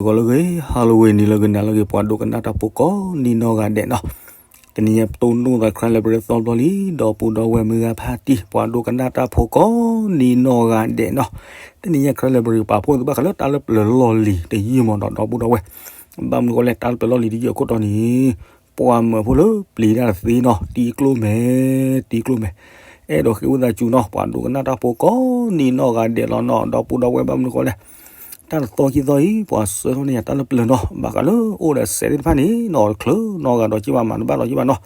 ဂီၤလၢအဂ့ၤ, Halloween နံၤလၢအဂ့ၤ, နၤလၢအဂ့ၤ, ပှၤဒိကနၣ်တၢ်ဖိကိးနံၤနီၢ်ဂၤဒဲးနီၤ. တနံၤညါပတိၢ်နီၣ်သး Karen Library သီတဘျီလံ, ဒီပုၢ်ဒီဝဲၢ်မုၢ်ဂၤဖါတံၢ် ပှၤဒိကနၣ်တၢ်ဖိကိးနံၤနီၢ်ဂၤဒဲးနီၤ. တနံၤညါ Karen Library ပာ်ဖှိၣ်သုဘၣ်ဃးလၢတၢ်လၢပျၢၤလီၢ်လံၤတယုၢ်မးနီၤ ဒီပုၢ်ဒီဝဲၢ်. ဘၣ်မနုၤဃိလဲၣ် တၢ်လၢပျၢၤလီၢ်လံၤတယုၢ်အခိၣ်တီန့ၣ် ပှၤမၢဖိလၢပျံၤတၢ်တသ့နီၤ တံၤကျိၣ်မဲာ်, တံၤကျိၣ်မဲာ်. အဲၣ်ဒိးဃ့ဝံသးစူၤနီၤ ပှၤဒိကနၣ်တၢ်ဖိကိးနံၤနီၢ်ဂၤဒဲးလီၤနီၤ ဒီပုၢ်ဒီဝဲၢ် ဘၣ်မနုၤဃိလဲၣ် တၢ်တသီခံသီအံၤ ပှၤဆှၢထီၣ်န့ၢ်ယၤတၢ်လၢပျၢၤနီၤ ဘၣ်ဃးလၢအိၣ်ဒီးစဲးသ့ၣ်တဖၣ်န့ၣ်နီၤ တချုးနီတဂၤဒီးက့ဘၣ် မၤတဘၣ်ဒီးက့ဘၣ်နီၤ.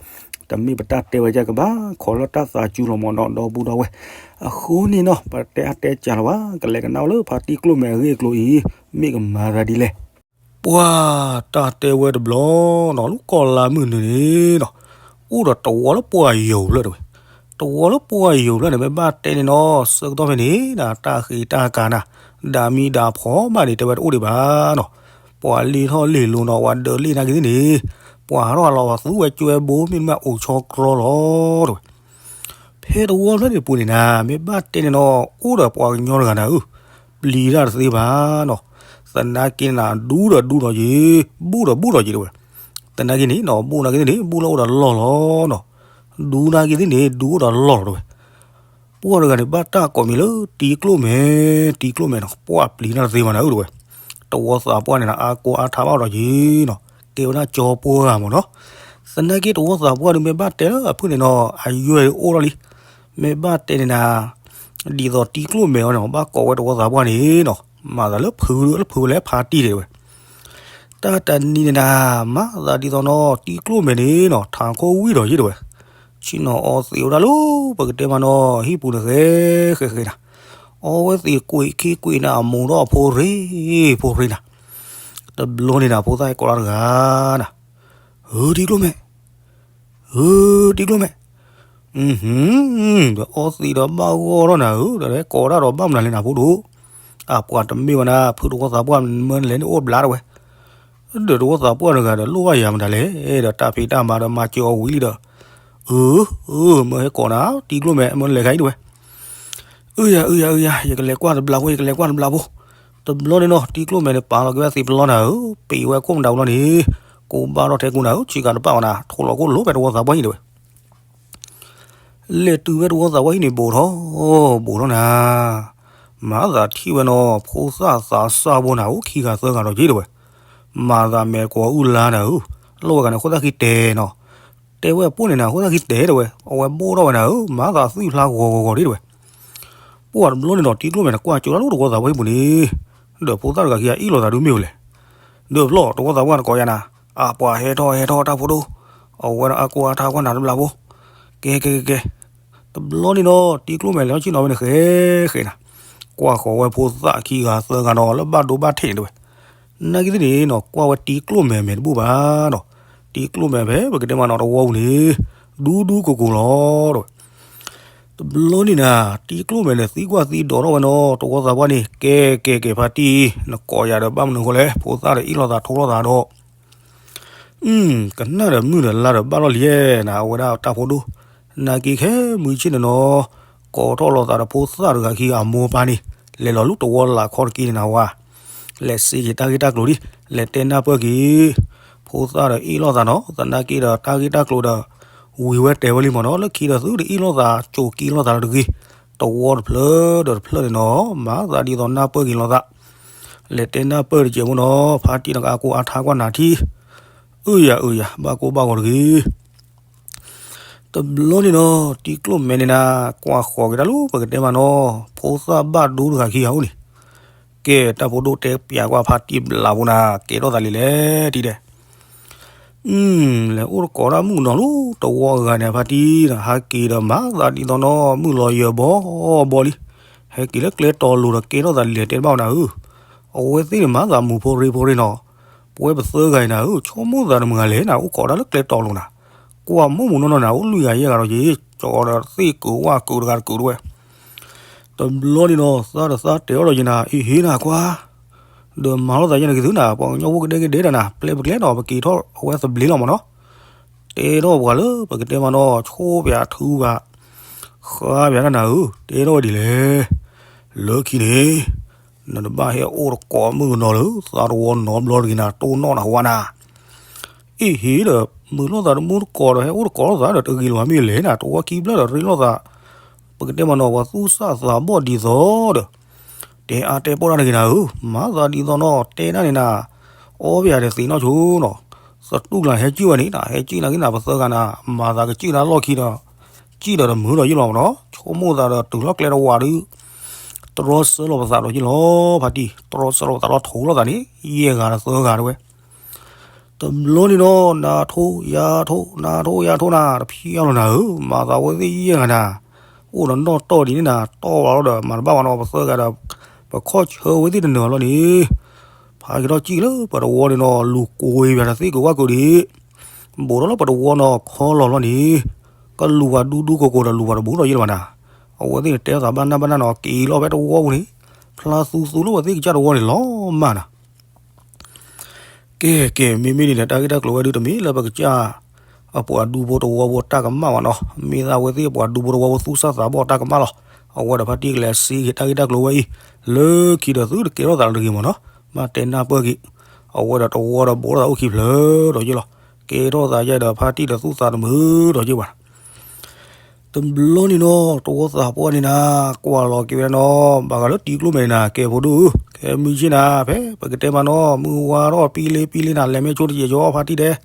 တမ့ၢ်ပတၢ်တဲဝဲဒ်ကဘၣ် ခိးလၢတၢ်သးစူၤလီၤမးနီၤ ဒီပုၢ်ဒီဝဲၢ်. အဃိန့ၣ်နီၤ ပတဲအါတဲစှၤလီၤဘၣ် ကလဲၤကနၣ်ဝဲလၢဖါတံၤကျိၣ်မဲာ်အဂ့ၢ်အကျိၤအံၤ မ့ၢ်ကမၤသးဒ်လဲၣ်. ပှၤတၢ်တဲဝဲတဘျီနီၤ လၢကီၢ်လါမုၢ်နုာ်န့ၣ်နီၤ အိၣ်ဒီးတဝီလၢပှၢ်ယိာ်ဖျၢၣ်တဲဝဲ. တဝီလၢပှၢ်ယိာ်ဖျၢၣ်န့ၣ် မ့ၢ်ဘၣ်တဲန့ၣ်နီၤ ဆၢကတီၢ်ဖဲန့ၣ် တၢ်ဃံးတၢ်ကၤနၤ ဒၣ်မံၤဒၣ်ဖှီၣ်ဘၣ်န့ၣ် တဲဝဲတအိၣ်ဒံးဘၣ်နီၤ. ပှၤလ့ၢ်ထီၣ်လ့ၢ်လိၤနီၤ ပှၤဒၢးလ့ၢ်နာ်က့သ့ၣ်န့ၣ် ပှၤဟးထီၣ်ဟးလီၤ ပှၤသူဝဲကၠွဲဘိ မ့တမ့ၢ်အိၣ်ဆီကြီလီၤတဲဝဲ. ဖဲတဝီဖျၢၣ်န့ၣ်ပူၤန့ၣ်နၤ မ့ၢ်ဘၣ်တဲန့ၣ်နီၤ အိၣ်ဒီးပှၤကညီတဂၤနၤဧၢ, ပျံၤတၢ်တသ့ဘၣ်နီၤ. သနာ်က့န့ၣ် ဒူဒီးဒူဒီးက့ၤ, ဘူးဒီးဘူးဒီးက့ၤတဲဝဲ. သနာ်က့န့ၣ်နီၤ ဘူးနာ်က့သ့ၣ်န့ၣ် ဘူးလၢအိၣ်ဒီးလီၢ်လီၤနီၤ. ဒူနာ်က့သ့ၣ်န့ၣ် ဒူအိၣ်ဒီးလီၢ်လီၤတဲဝဲ. ပှၢ်တဂၤန့ၣ် ဘၣ်တၢ်ကိးမံၤလၢ တံၤကျိၣ်မဲာ်, တံၤကျိၣ်မဲာ်နီၤ, ပှၢ်ပျံၤတၢ်တသ့ဘၣ်နၤဧၢတဲဝဲ. တဝီသးပှၢ်န့ၣ်နၤ အါကိးအါထးဘၣ်ဒီးက့ၤနီၤ, ကဲဝဲဒၣ်ကၠီပှၢ်ဂၤမးနီၤ. သနာ်က့တဝီသးပှၢ်ဒုး မ့ၢ်ဘၣ်တဲလၢအဖုၣ်န့ၣ်နီၤ အယွဲၢ်အိၣ်ထီၣ်လံ. မ့ၢ်ဘၣ်တဲန့ၣ်နၤ ဒ်သိးတံၤကျိၣ်မဲာ်အီၤန့ၣ် ဘၣ်ကိးဝဲတဝီသးပှၢ်န့ၣ်နီၤ, မၤသးလၢဖုလၢဖုဝဲလၢဖါတံၢ်တဲဝဲ. တၢ်တနံၤန့ၣ်နၤ မၤသးဒ်သိးနီၤ တံၤကျိၣ်မဲာ်န့ၣ်နီၤ ထးခိၣ်ဝံၣ်ဒီးယ့ၢ်တဲဝဲ. ဆ့ၣ်နီၤအီသံးဝဲဒၣ်လၢ ပကတဲမးနီၤ ဟံၣ်ပူၤန့ၣ်ဃဲဃဲဃဲနၤ, အီဝဲသံးကွံာ်ခံကွံာ်နၤ အမိၢ်ဒီးအဖိရ့ဖိရ့နၤ. တဘျီန့ၣ်နၤ ဖိသၣ်ဟဲကိးတၢ်တဂၤနၤ, ဧၢ တံၤကျိၣ်မဲာ်, ဧၢ တံၤကျိၣ်မဲာ်, ဒီးအီသံးဒီးဘၣ်ဂီၢ်ထီၣ်နၤဧၢ, ဒီးဟဲကိးဒၣ်ဒီးဘၣ်မနုၤလဲၣ်နၤဖိဒိၣ်. အပှၤတမ့ၢ်ဝဲနၤ ဖုတဝီသးပှၢ်မၢနလဲၤန့ၣ်အိၣ်ဘျါတဲဝဲ. ဒီးတဝီသးပှၢ်တဂၤဒီးလိၣ်ဘၣ်ယၤမတၤလဲၣ်, ဒီးတၢ်ဖံးတၢ်မၤဒီးမၤစၢၤအီၤဝံၤလံဒီး, အၢ အၢ မၢဟဲကိးနၤ တံၤကျိၣ်မဲာ် မၢနလဲၤခါအံၤတဲဝဲ. အုယၤ အုယၤ အုယၤ ယကလဲၤကွၢ်တဘျီဖိ ယကလဲၤကွၢ်တဘျီဖိ. တဘျီန့ၣ်နီၤ တံၤကျိၣ်မဲာ်န့ၣ်ပာ်လီၤက့ၤဝဲသံးပလီနၤဧၢ, ပံးဝဲခိၣ်မတၤဘျီန့ၣ်, ကိးဘၣ်ထီၣ်ထဲကူနၤဧၢ, ဆံးကၤတပာ်ဝဲနၤ, ထိးလီၤခိၣ်လိၤဖဲတဝီသးပှၢ်ဟံၣ်န့ၣ်တဲဝဲ. လဲၤတုၤဖဲတဝီသးပှၢ်ဟံၣ်န့ၣ် ဘူးထီၣ်, ဘူးထီၣ်နၤ, မၤသးထံၣ်ဝဲနီၤ ဖိသၣ်သးစၢ်ဖိနၤ အိၣ်ခံဂၤသၢဂၤဒီးက့ၤတဲဝဲ. မၤသးမဲာ်ကွီၤအုၣ်လါနၤဧၢ, လိၣ်ဝဲဂၤန့ၣ် ခိၣ်သၣ်ခံတဲနီၤ. တဲဝဲအပိၢ်န့ၣ်နၤ ခိၣ်သၣ်ခံတဲတဲဝဲ, အဝဲဘိၣ်ထီၣ်ဝဲနၤဧၢ, မၤသးသွံၣ်ဖျါဂီၤဂီၤဂီၤဒ်တဲဝဲ. ပှၢ်တဘျီန့ၣ်ဒီး တံၤကျိၣ်မဲာ်န့ၣ် ကွၢ်ကၠိတၢ်လၢတဝီသးပှၢ်ဟံၣ်ပူၤန့ၣ်, ဒီးဖိသၣ်တဂၤခံဂၤအ့ၣ်လိာ်သးဒုးမ့ၢ်ဝဲလဲၣ်. ဒီးဖျီၣ် တဝီသးပှၢ်န့ၣ်ကိးယၤနၤ, အပှၤဟဲထီၣ်ဟဲထီၣ်တၢ်ဖိဒိၣ်, အဝဲအါကိးအါထးကွၢ်နၤတဘျီဖိ, ကဲကဲကဲကဲ. တဘျီန့ၣ်ဒီး တံၤကျိၣ်မဲာ်လဲၤထီၣ်ဆ့ၣ်နီၤဝဲန့ၣ်ဃဲဃဲနၤ, ကွၢ်ဃီၤဝဲဖိသၣ်ခံဂၤသၢဂၤနီၤ လၢဘၣ်ဒိဘၣ်ထံးန့ၣ်တဲဝဲ. နာ်က့သ့ၣ်န့ၣ်နီၤ ကွၢ်ဝဲတံၤကျိၣ်မဲာ်မဲာ်တဘူၣ်ဘၣ်နီၤ, တံၤကျိၣ်မဲာ်ဖဲ ပကတဲမးနီၤ တဝီပူၤန့ၣ်, ဒူဒူကိၢ်ကိၢ်လီၤတဲဝဲ. တဘျီန့ၣ်နၤ, တံၤကျိၣ်မဲာ်န့ၣ် သံကွၢ်သံဒိးထီၣ်ဝဲနီၤ တဝီသးပှၢ်န့ၣ်, ကဲကဲကဲ ဖါတံၢ်, နကိးယၤဒီးဘၣ်မနုၤဃိလဲၣ်, ဖိသၣ်ဒီးအ့ၣ်လိာ်သးထိးလိာ်သးဒီး ကနၣ်ဒီးမုၢ်ဒီးလါဒီးဘၣ်လီၤလံနၤ အဝဲဒၣ်တၢ်ဖိဒိၣ်, နာ်က့ခဲမုၢ်ဆ့ၣ်န့ၣ်နီၤ, ကိးထီၣ်လိာ်သးဒီးဖိသၣ်တဂၤခံဂၤအမိၢ်ပၢ်န့ၣ်, လဲၤလီၤလူတဝီလၢ်ခီတက့ၢ်န့ၣ်နၤဝဲ, လဲၤစ့က့ၤတၢ်ဂ့ၢ်တၢ်ကျိၤဒ်, လဲၤတဲနၢ်ပၢၢ်က့ၤ ဖိသၣ်ဒီးအ့ၣ်လိာ်သးနီၤ, သနာ်က့ဒီးတၢ်ဂ့ၢ်တၢ်ကျိၤဒီး ဝံၤဝဲတဲဝဲလံမးနီၤ, လၢခံဒီးသုတအ့ၣ်လိာ်သး ကိၤက့ၤလိာ်သးတဂ့ၤ, တဝီတဖျၢၣ်ဒီးတဖျၢၣ်န့ၣ်နီၤ, မၤသးဒ်သိးနၢ်ပၢၢ်က့ၤလိာ်သး, လဲၤတဲနၢ်ပၢၢ်တကဲးဖိနီၤ, ဖါတံၢ်နကအါကိးအါထးကွၢ်နၤထံ, အုယၤအုယၤ ဘၣ်ကိၢ်ဘၣ်ဂီၤတဂ့ၤ တဘျီန့ၣ်နီၤ, တံၤကျိၣ်မဲာ်န့ၣ်နၤ, ကွၢ်ဃီၤက့ၤတၢ်လၢ ပကတဲမးနီၤ, ဖိသၣ်ဘၣ်ဒိတဂၤခံဂၤအိၣ်န့ၣ်, ကဲတၢ်ဖိဒိၣ်တဲပၠးကွၢ်ဖါတံၢ်ဘျးဖိနၤ, ကဲထီၣ်သးလံလဲၣ်တံၢ်ဒဲး, လဲၤအိၣ်တကိးတၢ်မုၣ်ကနီၤလၢ တဝီအဂၤန့ၣ် ဖါတံၢ်နၤ, ဟဲက့ၤဒီးမၤသးဒ်သိးနီၤ မုၢ်လီၤယၢၤဘီဘီလံ, ဟဲက့ၤလၢကျဲတီၤလိၤဒီးကဲထီၣ်သးလံလဲၣ်တဲတဘၣ်ဝဲနၤဧၢ, အဝဲသ့ၣ်န့ၣ်မၤသးမုာ်ဖိရ့ဖိရ့နီၤ, ပဝဲပသၢဂၤအံၤနၤဧၢ, ဆိကမိၣ်သးတမုာ်ဂၤလဲၣ်နၤ, အိၣ်ခိးတၢ်လၢကျဲတီၤလိၤနၤ, ကွၢ်မိၢ်မုၢ်နီၢ်နီၢ်နၤ, အိၣ်လွံၢ်ဂၤယဲၢ်ဂၤဒီးယ့ၢ်, ကၠီဒီးသ့ၣ်ကုာ်ဝၣ်ကုာ်တဂၤတကုာ်တဝဲ, တဘျီန့ၣ်နီၤ, သးဒီးသးတဲအီၤဒီးယဲၢ်နၤ, အ့ဟ့နၤကွၢ်, ဒီးမၤလိာ်သးယဲၢ်နၤက့ၤသုနၤ, ပှၤကညီဖိကဒဲကဒဲတၢ်နၤ, ပျဲပကျဲနီၤ, ပက့ၤထီၣ်အဝဲသဘျ့လီၤမးနီၤ, တဲထီၣ်ပှၤလၢ ပကတဲမးနီၤ, ဆိပၠးထုဘၣ်, ဃါပၠးတၢ်နၤဧၢ, တဲထီၣ်ဝဲဒ်လဲၣ်, လၢခံန့ၣ် နတဘၣ်ဟဲအိၣ်တကိးမုၣ်ကနီၤလၢ သးတဝီနီတဘျီတဂ့ၤနၤ တိၢ်နီၣ်နၤဝါနၤ. အ့ၣ်ဟ့ဒီး မုာ်လိာ်သးတမုာ်တကိးဒီး ဟဲအိၣ်တကိးလိာ်သးဒီး တဂ့ၤလၢၤမ့ၢ်လဲၣ်နၤ တဝီခံဘျၢၣ်ဒီး ရ့လိာ်သး ပကတဲမနီၤ ပှၤသူၣ်စၢ်သးဘီၣ်ဒ်သိးဒီး တဲအါတဲပီၣ်တၢ်တဂ့ၤနၤဧၢ, မၤသးဒ်သိးနီၤ တဲဒၣ်န့ၣ်နၤ, အီၣ်ဘၣ်ယၤဒီးသ့ၣ်နီၣ်ဆိနီၤ, သတူၢ်ကျါဟဲကံၣ်ဝဲန့ၣ် ဟဲကံၣ်နၤက့နၤ ပသၢဂၤနၤ မၤသးကစံၣ်နၤလီၢ်ခံဒီး ကံၣ်ဒီးတမုာ်ဒီးယ့ၢ်လီၤမနီၤ, ဆိကမိၣ်သးဒီးတုၤလီၤကျဲတဝးဒုး တြီဆၢလီၤပသးဒီးယ့ၢ်လီၤ ဖါတံၢ်, တြီဆၢလီၤပသးလီၤထိးလိာ်သးန့ၣ် ယဲၢ်ဂၤဒီးသၢဂၤတဝဲ တဘျီန့ၣ်နီၤ နၤထိယၤထိ နၤထိယၤထိနၤ တဖံးအါလီၤနၤဧၢ, မၤသးဝဲသ့ၣ်ယဲၢ်ဂၤနၤ, အိၣ်ဒီးနီၣ်တီၢ်ဒ်န့ၣ်နၤ တီၢ်ဝဲလီၤဒီး မၤတဘၣ်ဝဲနီၤ ပသၢဂၤဒီး ပခီၣ်ဆၢဝဲသ့ၣ်တနၢၤလီၤန့ၣ်, ဖးက့ၤထီၣ်ကံၣ်လၢပှၤတဝီန့ၣ်နီၤ လူၤကိးဝဲပှၤတသ့ၣ်ကဝၢ်ကိးဒံး, ဘူးထီၣ်လၢပှၤတဝီနီၤ ခီလီၤလီၤန့ၣ်, ကလူၤပှၤဒူဒူကိးကိးဒီးလူၤပှၤတဘူးဒီးယ့ၢ်လီၤဘၣ်နၤ, အဝဲသ့ၣ်န့ၣ်တဲသးဘၣ်နၢ်ဘၣ်နၢ်နီၤ က့ၤလီၤဖဲတဝီပူၤန့ၣ်, ဖျါသူသူလၢပှၤသ့ၣ်ကစၢ်တဝီန့ၣ်လီၤမၢ်နၤ ကဲကဲ မ့မ့ၢ်ဒ်န့ၣ် တၢ်ဂ့ၢ်တၢ်ကျိၤဝဲဒုး တမ့ၢ်လၢပကစၢ် အပှၤဒူဖိတဝီဖိတၢ်ကမၣ်ဘၣ်နီၤ, မ့ၢ်သးဝဲသ့ၣ်ပှၤဒူဖိတဝီဖိသူၣ်စၢ်သးဘီၣ်တၢ်ကမၣ်လီၤ. အဝဲဒီးဖါတံၢ်ကလဲၤစ့က့ၤတၢ်ဂ့ၢ်တၢ်ကျိၤဝဲအံၤ လၢခံဒီးသုတကဲထီၣ်သးလၢတဂ့ၤမၢ်နီၤ, ဘၣ်တဲနၢ်ပၢၢ်က့ၤ, အဝဲဒီးတဝီဒီးဘူးထီၣ်သးအိၣ်ခံဖျၢၣ်ဒီးယ့ၢ်လီၤ, ကဲထီၣ်သးယဲဒီးဖါတံၢ်ဒီးသူၣ်သးတမုာ်ဒီးယ့ၢ်ဘၣ် တဘျီန့ၣ်နီၤ တဝီသးပှၢ်န့ၣ်နၤ ကွၢ်လီၤက့ၤဝဲနီၤ ဘၣ်ဃးလၢတံၤကျိမ့ၢ်န့ၣ်နၤ ကဲဖိဒိၣ်ဧၢ, ခဲမုၢ်ဆ့ၣ်နၤ ဖဲပကတဲမးနီၤ မုၢ်ဝါထီၣ်ပံလ့ပံလ့နၤ လဲၤမ့ၢ်ဆိတယဲၢ်ကၠီဖါတံၢ်ဒဲး,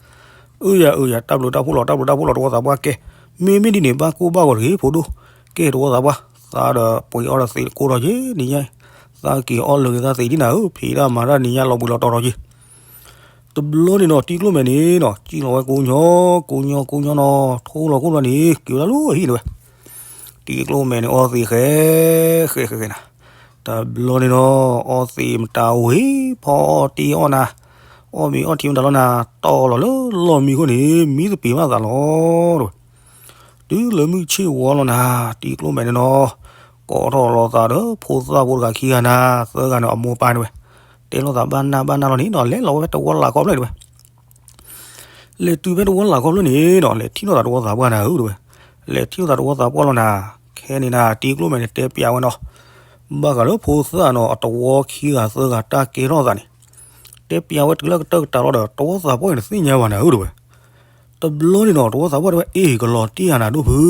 အုယၤအုယၤ တၢ်ဘျုးတၢ်ဖှိၣ်လီၤ တၢ်ဘျုးတၢ်ဖှိၣ်လီၤ တဝီသးပှၢ်ကဲ, မ့မ့ၢ်ဒ်န့ၣ် ဘၣ်ကိၢ်ဘၣ်ဂီၤတဂ့ၤ ဖိဒိၣ်, ကဲတဝီသးပှၢ် သးဒီးပှ့ၤအီၣ်ဒီးသံးတကိၢ်ထီၣ်က့ၤ နံၤညါ, သးက့ၤအီၣ်လၢာ်ဂ့ၤသးသံးဒ်နၤဧၢ, ဖံးတၢ်မၤတၢ်နံၤညါလီၤဘှံးလီၤတီၤထီၣ်က့ၤ တဘျီန့ၣ်နီၤ တံၤကျိမဲာ်န့ၣ်နီၤ စံၣ်လီၤဝဲကိးညီ ကိးညီကိးညီနီၤ ထိလီၤကိၣ်ဘျီန့ၣ် က့ၤဝဲဒၣ်လၢအဟံၣ်တဝဲ, တံၤကျိမဲာ်န့ၣ် အီသံးဃဲ ဃဲဃဲဃဲနၤ, တဘျီန့ၣ်နီၤ အီသံးမတၤဝံၤ ဖီအီၣ်တ့ၢ်အီၣ်နၤ, အီၣ်မ့ၤအီၣ်ထံမတၤလီၤနၤ တီၢ်လီၤလၢလီၢ်မံခိၣ်န့ၣ် မံသပ့ၤမးသးလီၤတဝဲ တုၤလၢမုၢ်ဆ့ၣ်ဝီလီၤနၤ တံၤကျိမဲာ်န့ၣ်နီၤ, ကိးထီၣ်လီၤသးဒီးဖိသၣ်ဖိတဂၤခံဂၤနၤ သၢဂၤန့ၣ်အမိၢ်ပၢ်န့ၣ်ဝဲ, တဲလိာ်သးဘၣ်နၢ်ဘၣ်နၢ်လီၤန့ၣ်နီၤ လဲၤလီၤဝဲဖဲတဝီလၢ်ခီဖျၢၣ်န့ၣ်ဝဲ, လဲၤတုၤဖဲတဝီလၢ်ခီဖျၢၣ်န့ၣ်နီၤ လဲၤထံၣ်လိာ်သးတဝီသးပှၢ်နၤဧၢတဝဲ, လဲၤထံၣ်လိာ်သးတဝီသးပှၢ်လီၤနၤ, ခဲန့ၣ်နၤ တံၤကျိမဲာ်န့ၣ် တဲပျးဝဲနီၤ, ဘၣ်ဃးလၢဖိသၣ်နီၤ အတဝီခံဂၤသၢဂၤတၢ်ကဲထီၣ်သးန့ၣ်, တဲပျးဝဲတုၤလၢကတၢၢ်ကတၢၢ်လီၤဒီး တဝီသးပှၢ်န့ၣ်တသ့ၣ်ညါဘၣ်နၤဧၢတဝဲ တဘျီန့ၣ်နီၤ တဝီသးပှၢ်တဲဝဲ အ့ၣ် ကလီၤတံၢ်ဧါနၤဒိၣ်ဖု,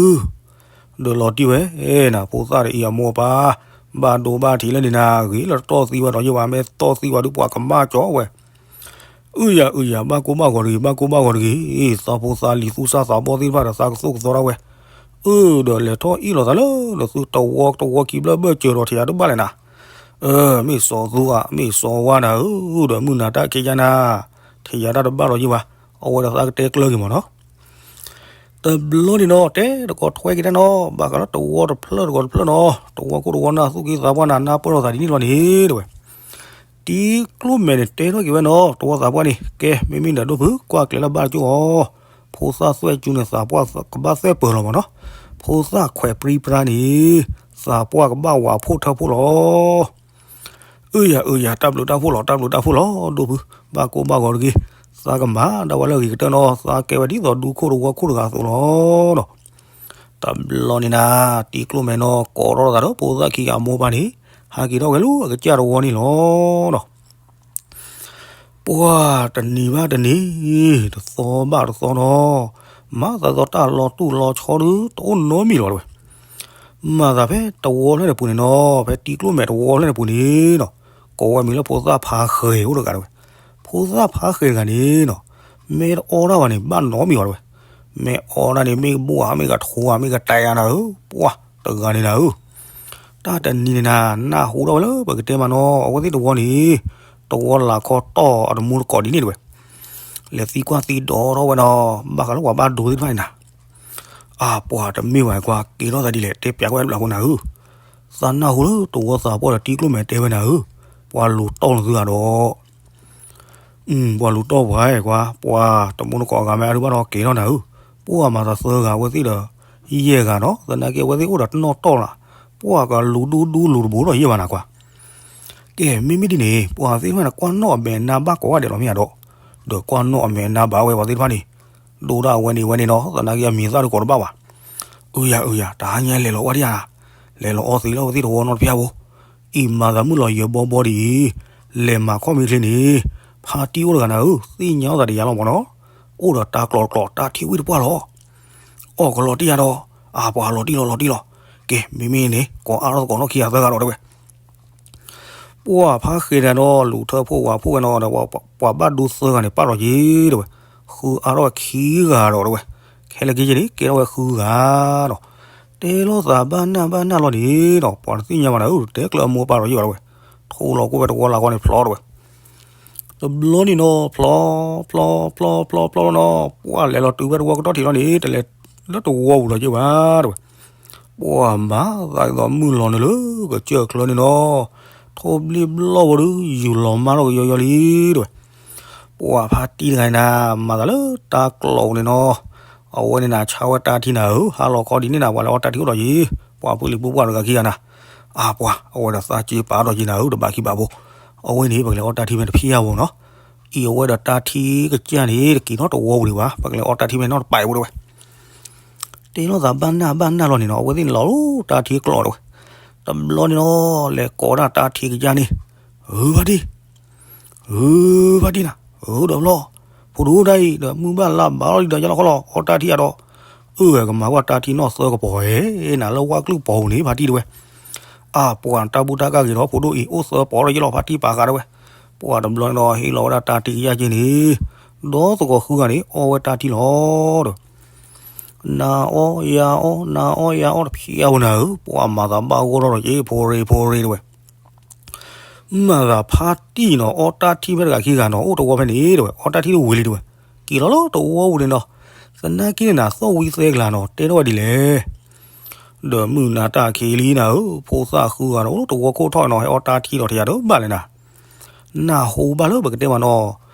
ဒီးလီၤတံၢ်ဝဲ, အဲနၤ ဖိသၣ်ဒီးအံၤအမိၢ်အပၢ်, ဘၣ်ဒိဘၣ်ထံးလၢန့ၣ်နၤ ဂ့ၤလၢတတီၢ်သံဝဲဒီးယဲၢ်ဝဲ မ့ၢ်တီၢ်သံဝဲဒုးပှၤကမၣ်ကၠီဝဲ, အုယၤအုယၤ ဘၣ်ကိၢ်ဘၣ်ဂီၤတဂ့ၤ ဘၣ်ကိၢ်ဘၣ်ဂီၤတဂ့ၤ, သးဖိသးလံၤသူၣ်စၢ်သးဘီၣ်သ့ၣ်တဖၣ်ဒီးသးကသိၣ်ကသီဒၣ်ဝဲ, အၢ ဒီးလဲၤထီၣ်အ့ၣ်လိာ်သးလၢ ဒီးသုတဝီတဝီခံဘျၢၣ်ဘၢၣ်စၢၤဒီးထံးယၤတဘၣ်လဲၣ်နၤ, အၢ မ့ၢ်စီၤသူဧါ မ့ၢ်စီၤဝါနၤဧၢ, ဒီးမုၢ်နၤတၢ်ခံးယါနၤ, ထံးယၤတၢ်တဘၣ်ဒီးယဲၢ်ဝဲ, အဝဲဒီးသးကတဲကျၢၤက့ၤမၢ်နီၤ တဘျီန့ၣ်နီၤ တဲတကိးထွဲက့ၤတၢ်နီၤ ဘၣ်ဃးလၢတဝီတဖျၢၣ်တကိးတဖျၢၣ်နီၤ တဝီခိၣ်တဝီနၢ်သူၣ်က့သးပှၢ်နၤ နၢ်ပၢၢ်လိာ်သးဒ်န့ၣ်လီၤန့ၣ် တဲဝဲ, တံၤကျိမဲာ်န့ၣ် တဲထီၣ်က့ၤဝဲနီၤ တဝီသးပှၢ်န့ၣ် ကဲ မ့မ့ၢ်ဒီးဒိၣ်ဖု ကွၢ်ကျဲလၢဘၣ်ကၠိအီၤ, ဖိသၣ်သွဲၣ်စူၤန့ၣ် သးပှၢ်ကဘၣ်သွဲၣ်ပၢၤလီၤမၢ်နီၤ, ဖိသၣ်ခွဲးပြံပြါန့ၣ် သးပှၢ်ကဘၣ်ဝးဖှိၣ်ထၢဖှိၣ်လီၤ အုယၤအုယၤ တၢ်ဘျုးတၢ်ဖှိၣ်လီၤ တၢ်ဘျုးတၢ်ဖှိၣ်လီၤ ဒိၣ်ဖု, ဘၣ်ကိၢ်ဘၣ်ဂီၤတဂ့ၤ, သးကမၤဒၣ်ဝဲလၢအဂ့ၤကတၢၢ်နီၤ သးကဲဝဲဒ်သိးဒူခိၣ်တဝီခိၣ်တဂၤအသိးလီၤနီၤ. တဘျီန့ၣ်နၤ တံၤကျိမဲာ်နီၤ ကိးထီၣ်လိာ်သးဒီးဖိသၣ်ခံဂၤအမိၢ်ပၢ်န့ၣ် ဟးက့ၤထီၣ်ဝဲလၢအကစၢ်တဝီန့ၣ်လီၤနီၤ. ပှၢ်တနံၤဘၣ်တနံၤ တသီဘၣ်တသီနီၤ, မၤသးဒ်သိးတၢ်လီၤတူၢ်လီၤဆီဒုး တအိၣ်နီတမံၤလီၤတဝဲ. မၤသးဖဲတဝီဖျၢၣ်န့ၣ်ပူၤန့ၣ်နီၤ, ဖဲတံၤကျိမဲာ်တဝီဖျၢၣ်န့ၣ်ပူၤန့ၣ်နီၤ, ကိးဝဲမံၤလၢဖိသၣ်ဖးဃဲၤအိၣ်တဂၤတဝဲ. ဖိသၣ်ဖးဃဲၤတဂၤန့ၣ်နီၤ, မ့ၢ်တအီၣ်ဒၣ်ဘၣ်န့ၣ် ဘၣ်နီတမံၤလီၤတဝဲ. မ့ၢ်အီၣ်ဒၣ်န့ၣ် မ့ၢ်ကဘူၣ်ဧါ မ့ၢ်ကထိဧါ မ့ၢ်ကတဲဧါနၤဧၢ, ပှၢ်တဂၤန့ၣ်နၤဧၢ. တၢ်တနံၤန့ၣ်နၤ နၢ်ဟူထီၣ်ဝဲလၢပကတဲမးနီၤ အဝဲသ့ၣ်တဝီန့ၣ် တဝီလၢ်ခီတီၢ်အတမူတကိးဒ်န့ၣ်တဝဲ. လဲၤသံကွၢ်သံဒိးထီၣ်ဝဲနီၤ ဘၣ်ဃးလၢပှၤဘၣ်ဒိသ့ၣ်တဖၣ်န့ၣ်နၤ. အၢ ပှၢ်တမ့ၢ်ဝဲကွၢ် ကဲထီၣ်သးဒ်လဲၣ် တဲပျးကွၢ်လၢပျၢၤဖိနၤဧၢ. သးနၢ်ဟူလၢတဝီသးပှၢ်ဒီးတံၤကျိၣ်မဲာ်တဲဝဲနၤဧၢ, ပှၤလူၤတီၢ်လီၤသုဂၤဒီး ပှၤလူၤတီၢ်ပှၤကွၢ် ပှၤတမူတကိးအဂၤမ့ၢ်အါဒုးဘၣ်ဒီးကဲထီၣ်နၤဧၢ. ပှၢ်မၤသးသၢဂၤဝဲသ့ၣ်ဒီး ယဲၢ်ဂၤနီၤ သနာ်က့အဝဲသ့ၣ်အိၣ်ဒီးတနီၣ်တီၢ်လၢ ပှၢ်ကလူၤဒူဒူလူၤတဘိဒီးယဲၢ်ဘၣ်နၤကွၢ်. ကဲ မ့မ့ၢ်ဒ်န့ၣ် ပှၤသ့ၣ်တဖၣ်န့ၣ် ကွၢ်နီၣ်အမဲာ်နါဘၣ်ကိးဂၤဒဲးလီၤမ့ၢ်ဧါဒီး, ဒီးကွၢ်နီၣ်အမဲာ်နါဘၣ်ဝဲပှၤသ့ၣ်တဖၣ်န့ၣ်, ဒိၣ်ဒၣ်အဝဲန့ၣ်ဝဲန့ၣ်နီၤ သနာ်က့အမံၤသၣ်ဒုးကိးတဘၣ်ဘၣ်. အၢယၤအၢယၤ တဟါညါလဲၤလီၤဝဲဒၣ်ဧါ, လဲၤလီၤအီသံးလၢအဝဲသ့ၣ်တဝီနီတဖျၢၣ်ဖိ, အံၤမၤသးမုၢ်လီၤယၢၤဘီဘီဒ်အံၤ, လဲၤမၤခီၣ်မ့ၢ်ချ့န့ၣ်, ဖါတံၢ်အိၣ်တဂၤနၤဧၢ, သ့ၣ်ညါအီၣ်သးတယၤလီၤမၢ်နီၤ, အိၣ်ဒီးတၢ်ကျီးတကျီး တၢ်ထံဝံၣ်တပှၢ်လီၤ. အီၣ်ကလီၤတံၢ်ယါဒီး, အါပှၤလီၤတံၢ်လီၤလီၤတံၢ်လီၤ, ကဲ မ့မ့ၢ်န့ၣ် ကိးအါထီၣ်သကိးနီၢ်ခံဂၤသၢဂၤဒီးတဲဝဲ ပှၢ်ဖါဃဲၤတဂၤဒီး လူၤထၢဖှိၣ်ဝးဖှိၣ်ဝဲနီၤဒီး ပှၤဘၣ်ဒိသၢဂၤန့ၣ် ပာ်လီၤက့ၤတဲဝဲ, ဃုအါထီၣ်ဝဲခံဂၤဒီးတဲဝဲ, ခဲလၢာ်က့ယဲန့ၣ် ကဲထီၣ်ဝဲဃုဂၤဒီး, တဲလိာ်သးဘၣ်နၢ်ဘၣ်နၢ်လီၤန့ၣ်ဒီး ပှၤတသ့ၣ်ညါဘၣ်နၤဧၢ, တဲကျၢၤအမိၢ်ပာ်လီၤယဲဘၣ်တဲဝဲ, ထိလီၤကွံာ်ဝဲတဝီလၢ်ဃီန့ၣ်ဖျီတဲဝဲ တဘျီန့ၣ်နီၤ ဖျီ ဖျီ ဖျီ ဖျီ ဖျီလီၤနီၤ, ပှၢ်လဲၤလီၤတုၤဝဲတဝီကတီၢ်ထံးလီၤန့ၣ် တလဲၤလၢတဝီပူၤလီၤက့ၤဘၣ်တဲဝဲ, ပှၢ်မၤသးဒ်သိးမုၢ်လီၤနုာ်လၢကစၢၢ်ချၢန့ၣ်နီၤ, ထိဘျ့ဘျီၣ်ဝဲဒုး ယူၤလီၤမၢ်ထီၣ်ကယီယီလံတဲဝဲ, ပှၢ်ဖါတံၢ်တဂၤန့ၣ်နၤ မၤသးလၢတၢ်ကျီးပူၤန့ၣ်နီၤ, အဝဲန့ၣ်နၤဆါဝဲတၢ်ထံနၤဧၢ, ဟါလီၤခီဒ်န့ၣ်နၤ ပှၤလဲၤအီၣ်တၢ်ထံအိၣ်ဒီးယံၤ, ပှၢ်ဖုလံၤပူၤပှၢ်တဂၤခံဂၤနၤ, အါပှၤ အဝဲဒီးသးစ့ပာ်ဒီးယံၤနၤဧၢ, တဘၣ်ခံဘၣ်ဖိ, အဝဲန့ၣ် ပကလဲၤအီၣ်တၢ်ထံမ့ၢ်တဖံးယါဖိနီၤ, အံၤအဝဲဒီးတၢ်ထံကစၢ်န့ၣ် တက့ၤထီၣ်တဝီပူၤဒံးဘၣ်, ပကလဲၤအီၣ်တၢ်ထံမ့ၢ်နီတပာ်အံၤဖိတဲဝဲ တဲလိာ်သးဘၣ်နၢ်ဘၣ်နၢ်လီၤန့ၣ်နီၤ, အဝဲသ့ၣ်န့ၣ်လီၤလၢတၢ်ထံကျီးတဲဝဲ, တဘျီန့ၣ်နီၤ လဲၤကိးဒၣ်တၢ်ထံကစၢ်န့ၣ်, ဧၢဖါတံၢ်, ဧၢဖါတံၢ်နၤ, ဧၢဒီးဘျီ, ဖိဒိၣ်တၢ်အံၤဒီးမုၢ်ဘၣ်လါဘၣ်လီၤဒ်ဒီးယလီၤခီလီၤ အီၣ်တၢ်ထံအဒီး, အၢဝဲကမၤကွၢ်တၢ်ထံနီၢ်သၢကပီၤဧဲ, နၤလၢဝၣ်ကလုၢ်ပီၤပူၤန့ၣ် ဖါတံၢ်တဲဝဲ, အါပှၤတၢ်ဘူၣ်တၢ်ကၢ်ဂ့ၤထီၣ်ဖိဒိၣ်အံၤ အိၣ်သၢပီၤဒီးယလီၤဖါတံၢ်ပာ်ဃာ်တဲဝဲ, ပှၢ်တဘျီန့ၣ်ဒီးဟ့ၣ်လီၤဝဲဒၣ်တၢ်ထံကစၢ်က့န့ၣ်, ဒီးသကိးဃုဂၤန့ၣ် အီၣ်ဝဲတၢ်ထံလီၤဒီး နၤအီၣ်ယၤအီၣ် နၤအီၣ်ယၤအီၣ်တဖျါဝဲနၤဧၢ, ပှၢ်မၤသးဘၣ်ဂီၢ်ထီၣ်ဒီးက့ ဖိရ့ဖိရ့တဲဝဲ, မၤသးဖါတံၢ်နီၤ အီၣ်တၢ်ထံမ့ၢ်တဂၤခံဂၤနီၤ အိၣ်တဝီဖဲန့ၣ်တဲဝဲ, အီၣ်တၢ်ထံတဝံၤလံတဲဝဲ, က့ၤလီၤလၢတဝီပူၤန့ၣ်နီၤ, သနာ်က့န့ၣ်နၤ သီၣ်ဝံသဲကလၤနီၤ တဲထီၣ်ဝဲဒ်လဲၣ် ဒီးမုၢ်နၤတၢ်ခံးလံနၤဧၢ, ဖိသၣ်ဃုဂၤဒီး အိၣ်လၢတဝီခိၣ်ထီၣ်နီၤ ဟဲအီၣ်တၢ်ထံဒီးတယၤတဘၣ်လဲၣ်နၤ, နၢ်ဟူဘၣ်လၢပကတဲမးနီၤ,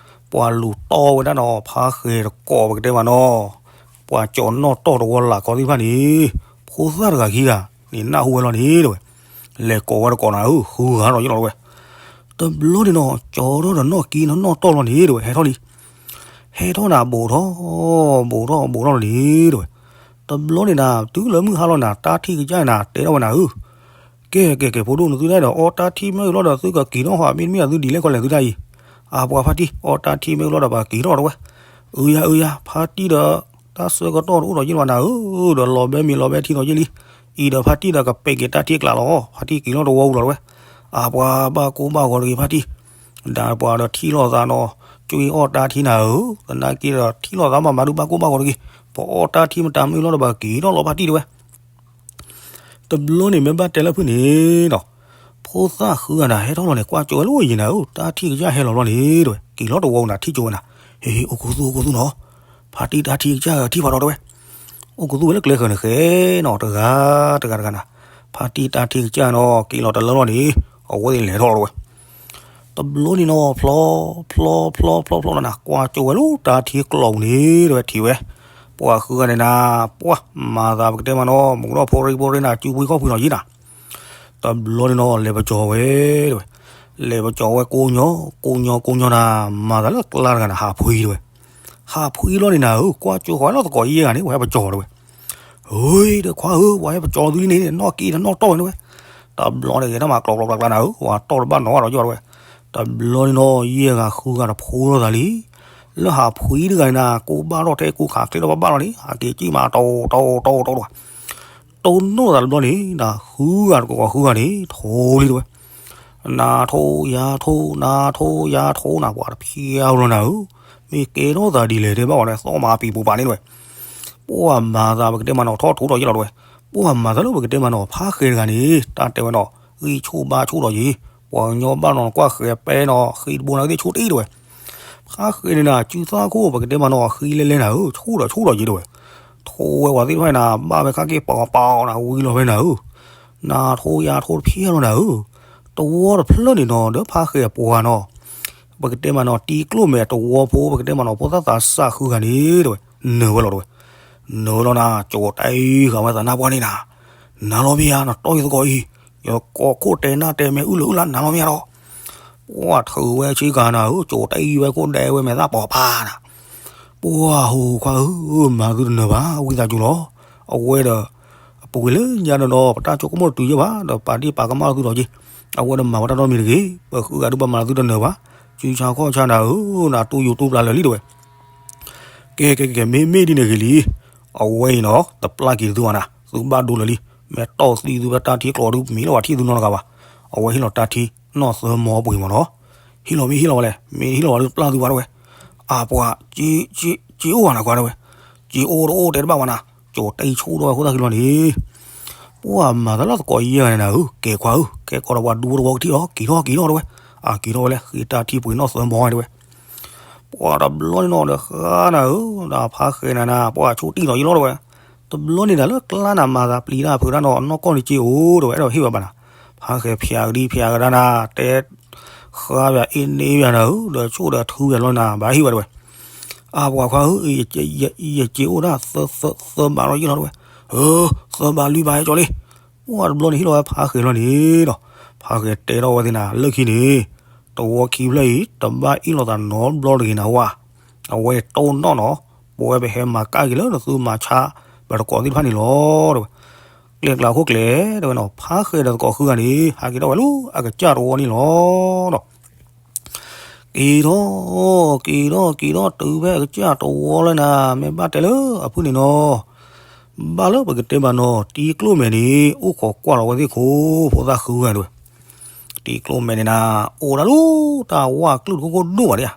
ပှၤလူၤတီၢ်ဝဲဒၣ်နီၤ ဖါဃဲၤတကိးပကတဲမးနီၤ, ပှၤကၠီၤနီၣ်တီၢ်တဝီလၢ်ခီသ့ၣ်တဖၣ်န့ၣ်, ဖိသၣ်တဂၤခံဂၤန့ၣ် နၢ်ဟူဝဲလီၤန့ၣ်တဲဝဲ, လဲၤကိးဝဲတကိးနၤဧၢ ဃုဂၤဒီးယလီၤတဲဝဲ, တဘျီန့ၣ်နီၤ ကၠီၤထီၣ်ဒီးနီၢ်က့ၤနီၢ်နီၣ်တီၢ်လီၤန့ၣ်တဲဝဲ ဟဲထီၣ်လံ ဟဲထီၣ်နၤ ဘူးထီၣ် ဘူးထီၣ် ဘူးထီၣ်လီၤန့ၣ်တဲဝဲ, တဘျီန့ၣ်နၤ တုၤလၢမုၢ်ဟါလီၤနၤ တၢ်ထံကစၢ်နၤ တဲထီၣ်ဝဲနၤဧၢ, ကဲ ကဲ ကဲ ဖိဒိၣ်နသုတၢ်ဒီး အီၣ်တၢ်ထံမ့ၢ်လီၤဒီး သုကက့ၤထီၣ်ဟီ မ့တမ့ၢ်သုဒ်လဲၣ်ခီလဲၣ်သုတၢ်အံၤ, အါပှၤဖါတံၢ် အီၣ်တၢ်ထံမ့ၢ်လီၤဒီး ပကက့ၤထီၣ်တဲဝဲ, အုယၤ အုယၤ ဖါတံၢ်ဒီး တၢ်ဆၢကတီၢ်တအိၣ်ဒီးယလီၤနၤဧၢ, ဒီးလီၤဘဲမ့ၤလီၤဘဲထံဒီးယလံ, အံၤဒီးဖါတံၢ်ဒီးကပဲာ်က့ၤတၢ်ထံကျးလီၤ, ဖါတံၢ်က့ၤလီၤတဝီပူၤလီၤတဲဝဲ, အါပှၤဘၣ်ကိၢ်ဘၣ်ဂီၤတဂ့ၤဖါတံၢ်, ဒၣ်ပှၤဒီးထံၣ်လိာ်သးနီၤ, ကွ့အီၣ်တၢ်ထံနၤဧၢ, သနာ်က့ဒီးထံၣ်လိာ်သးမးမးဒုးဘၣ်ကိၢ်ဘၣ်ဂီၤတဂ့ၤ, ပအီၣ်တၢ်ထံမတၤမ့ၢ်လီၤဒီး ပက့ၤထီၣ်လီၤဖါတံၢ်တဲဝဲ တဘျီန့ၣ်မ့ၢ်ဘၣ်တဲလၢဖုၣ်န့ၣ်နီၤ, ဖိသၣ်ဃုဂၤနၤ ဟဲထီၣ်လီၤန့ၣ် ကွၢ်ကၠိဝဲလၢယံၤနၤဧၢ, တၢ်ထံကစၢ်ဟဲလီၤလီၤန့ၣ်တဲဝဲ, က့ၤလီၤတဝီပူၤနၤ ထံၣ်ကၠိဝဲနၤ, ဟ့ ဟ့ အိၣ်ခူသူၣ် အိၣ်ခူသူၣ်နီၤ, ဖါတံၢ်တၢ်ထံကစၢ်ထံၣ်ဖးဒီးတဲဝဲ, အိၣ်ခူသူၣ်ဝဲလၢကျဲဃၢၤန့ၣ်ဃဲနီၤ, တဂၤ တဂၤ တဂၤနၤ, ဖါတံၢ်တၢ်ထံကစၢ်နီၤ က့ၤလီၤတလၢလီၤန့ၣ်, အဝဲသ့ၣ်လဲၤထီၣ်လီၤတဲဝဲ တဘျီန့ၣ်နီၤ ဖျီ ဖျီ ဖျီ ဖျီ ဖျီ ဖျီနၤ ကွၢ်ကၠိဝဲလၢတၢ်ထံကျီးပူၤန့ၣ်တဲဝဲ ထံၣ်ဝဲ, ပှၤဃုဂၤန့ၣ်နၤ, ပှၢ်မၤသးပကတဲမးနီၤ မူၤထီၣ်ဖိရ့ဖိရ့နၤ စုပှ့ၤခီၣ်ပှ့ၤနီၤယံၤနၤ, တဘျီန့ၣ်နီၤ လဲၤပကၠီၤဝဲတဲဝဲ, လဲၤပကၠီၤဝဲကိးညီ ကိးညီ ကိးညီနၤ, မၤသးလၢကျါတဂၤနၤ ဟးဖှံတဲဝဲ, ဟးဖှံလီၤန့ၣ်နၤဧၢ, ကွၢ်ကၠိဃီလီၤသကိးယဲၢ်ဂၤန့ၣ် ပှၤဟဲပကၠီၤတဲဝဲ ဧၢ ဒီးခွါဧၢ ပှၤဟဲပကၠီၤသုလံန့ၣ် နီၢ်က့ၤဒီးနီၢ်တီၢ်ဝဲန့ၣ်ဝဲ, တဘျီန့ၣ်ဂဲၤထီၣ်မးကျီကျီကျီကျါနၤဧၢ, ပှၤတီၢ်တဘၣ်နီၢ်ဘၣ်ဒီးယီၢ်တဲဝဲ, တဘျီန့ၣ်နီၤယဲၢ်ဂၤဃုဂၤတဖိလိာ်သးလံ, လၢဟးဖှံတဂၤန့ၣ်နၤ ကိးဘၣ်ထီၣ်ထဲကိးခးချ့ထီၣ်ဘၣ်ဘၣ်လီၤန့ၣ် ဟးက့ၤကံၣ်မးတီတီတီတီတီ တိၢ်နီၣ်သးတဘျီန့ၣ် နဃုဂၤတကိးဃုဂၤန့ၣ် ထိလံတဲဝဲ, နၤထိယၤထိ နၤထိယၤထိနၤ ပှၤတဖျါလီၤနၤဧၢ, မ့ၢ်ကဲထီၣ်သးဒ်လဲၣ်တဲဘၣ်ဝဲန့ၣ် သီၣ်မးပံၤပူၤပာ်န့ၣ်တဲဝဲ, ပှၤမၤသးပကတဲမးနီၤ ထီၣ်ထိဒီးယလီၤတဲဝဲ, ပှၤမၤသးလၢပကတဲမးနီၤ ဖါဃဲၤတဂၤန့ၣ် တၢ်တဲဝဲနီၤ ဂံၢ်ဆူၣ်ဘါဆူၣ်ဒီးယံၤ, ပှၤကညီဘၣ်နီၤ နကွၢ်ဃဲၤပဲနီၤ ဃံတဘိနၤဂ့ၤသ့ၣ်ဆူၣ်တအံၣ်တဲဝဲ ဖါဃဲၤန့ၣ်နၤ စုသၣ်ခိၣ် ပကတဲမးနီၤ ဃံလဲလဲနၤဧၢ, ဆူၣ်ဒီးဆူၣ်ဒီးယံၤတဲဝဲ, ထိဝဲပှၤသ့ၣ်တဖၣ်နၤ ဘၣ်ဝဲခါက့ၤပီၤပီၤနၤ ဝံၤလီၤဝဲနၤဧၢ, နၤထိယၤထိတဖျါလီၤနၤဧၢ, တဝီတဖျၢၣ်န့ၣ်နီၤ ဒီးဖါဃဲၤအပှၤနီၤ, ပကတဲမးနီၤ တံၤကျိၣ်မဲာ်တဝီဖိ ပကတဲမးနီၤ ဖိသၣ်သးစၢ်ဃုဂၤန့ၣ်တဲဝဲ, နၢၤဝဲလီၤတဲဝဲ, နၢၤလီၤနၤ ကၠိၤတအံၤဃာ်ဝဲသးနါပှၢ်န့ၣ်နၤ, နၤလီၤမ့ၢ်ဧါ နတီၢ်ယသကိးအံၤ, ယကိးခိၣ်တဲနၢ်တဲမဲာ်အုၣ်လၢအုၣ်လၢနၤလီၤမ့ၢ်ဧါဒီး ပှၤထုးဝဲဆ့ကၤနၤဧၢ, ကၠိၤတအံၤဝဲခိၣ်ဒဲးဝဲမဲာ်သၣ်ပီၤပၤနၤ, ပှၤဟိခွါဧၢ, မၤသုတနၢၤဘၣ် ဝံသးစူၤလီၤ, အဝဲဒီး အပူၤကွံာ်လၢညါဒီးနီၤ ပတၢ်ဆိကမိၣ်တတုၤယဲၢ်ဘၣ် ဒီးပာ်ဒ့ၣ်ပာ်ကမၣ်သုဒီးက့ၤ, အဝဲတမၤဝဲတၢ်နီတမံၤတဂ့ၤ, ပဃုဂၤဒုးပမၤသုတနၢၤဘၣ်, စုဆါခီၣ်ဆါနၤဧၢ, နတူၢ်ယိၤတူၢ်ပျၢ်လၢာ်လံတဲဝဲ. ကဲကဲကဲ မ့မ့ၢ်ဒ်န့ၣ်ဂ့ၤလံ, အဝဲအံၤနီၤ တပျၢ်က့ၤသုဘၣ်နၤ, သုဘၣ်ဒိလၢာ်လံ, မ့ၢ်တီၢ်သံသုဖဲတၢ်ထံကျိးဒုး မ့ၢ်လီၤဝဲထံၣ်သုနီတဂၤဘၣ်, အဝဲဟ့ၣ်လီၤတၢ်ထံနီၢ်သၢမီပှ့ၤမးနီၤ, ဟ့ၣ်လီၤမ့ၢ်ဟ့ၣ်လီၤဝဲလဲၣ်, မ့ၢ်ဟ့ၣ်လီၤဝဲဒုးပျၢ်သုဘၣ်တဲဝဲ, အပှၤ, က့အိၣ်ဝဲနၤခွါတဲဝဲ, က့အိၣ်တအိၣ်တဲတဘၣ်ဝဲနၤ, ကၠိတဲဆိၣ်ထီၣ်ဝဲခိၣ်သၣ်ခံလီၤန့ၣ် ပှၤမၤသးလၢသကိးယဲၢ်ဂၤန့ၣ်နၤဧၢ, ကဲခွါဧၢ, ကဲကီးဒီးပှၤဒူတဝီကထံၣ်လီၤ, က့ၤထီၣ်က့ၤထီၣ်တဲဝဲ, အက့ၤထီၣ်ဝဲလၢဃ့တၢ်ထံပှ့ၤနီၢ်သၢမီတဲဝဲ, ပှၤတဘျီန့ၣ်နီၤဒီးဃါနၤဧၢ, ဒီးဖါဃဲနၤနၤ ပှၤဆိၣ်တံၢ်လီၤယလီၤတဲဝဲ, တဘျီန့ၣ်နၤလၢကျါနၤမၤသးပျံၤတၢ်ဖုးတၢ်နီၤ နီၢ်ကီၢ်န့ၣ်က့အိၣ်တဲဝဲ အဲၣ်ဒိးဟ့ၣ်ဝဲဘၣ်နၤ, ဖါဃဲဖျးကဒံဖျးကဒါနၤ, တဲဃါပၠးအ့န့ပၠးနၤဧၢ, ဒီးဆိၣ်ဒီးထူပၠးလီၤနၤ ဘၣ်ဟ့ၣ်ဝဲတဲဝဲ အပှၤခွါဧၢ, ယက့အိၣ်ဒၣ်သၢဘးလီၤယလီၤတဲဝဲ, သၢဘးလွံၢ်ဘးဟဲကၠီလံ, ပှၤတဘျီန့ၣ်ဟ့ၣ်လီၤဝဲဖါဃဲလီၤန့ၣ်ဒီး, ဖါဃဲတဲထီၣ်ဝဲသ့ၣ်နၤ လၢခံန့ၣ်, တဝီခံဖျၢၣ်အံၤ တဘၣ်အ့ၣ်လိာ်သးနီတဘျီတဂ့ၤနၤဝဲ, အဝဲတအိၣ်နီၣ်နီၤ, ပဝဲပဟဲမၤကၣ်က့ၤလၢနသုမၤဆါ, ပတကိးသ့ၣ်တဖၣ်န့ၣ်လီၤတဲဝဲ, ကျဲကျါခိၣ်ကျဲတဲဝဲနီၤ ဖါဃဲဒီးသကိးဃုဂၤန့ၣ် ဟးက့ၤထီၣ်ဝဲလၢအကစၢ်တဝီန့ၣ်လီၤဒီး က့ၤထီၣ်, က့ၤထီၣ် က့ၤထီၣ်တုၤဖဲအကစၢ်တဝီလၢနၤ မ့ၢ်ဘၣ်တဲလၢအဖုၣ်န့ၣ်နီၤ, ဘၣ်လၢပကတဲဘၣ်နီၤ တံကျိၣ်မဲာ်န့ၣ် အိၣ်ခိးကွၢ်လီၤဝဲသ့ၣ်ခိၣ် ဖိသၣ်ဃုဂၤတဲဝဲ, တံကျိၣ်မဲာ်န့ၣ်နၤ အိၣ်ဒၣ်လၢတၢ်ဝၣ်ကျုၣ်တခိၣ်ခိၣ်ဒိၣ်ဘၣ်ဒၣ်,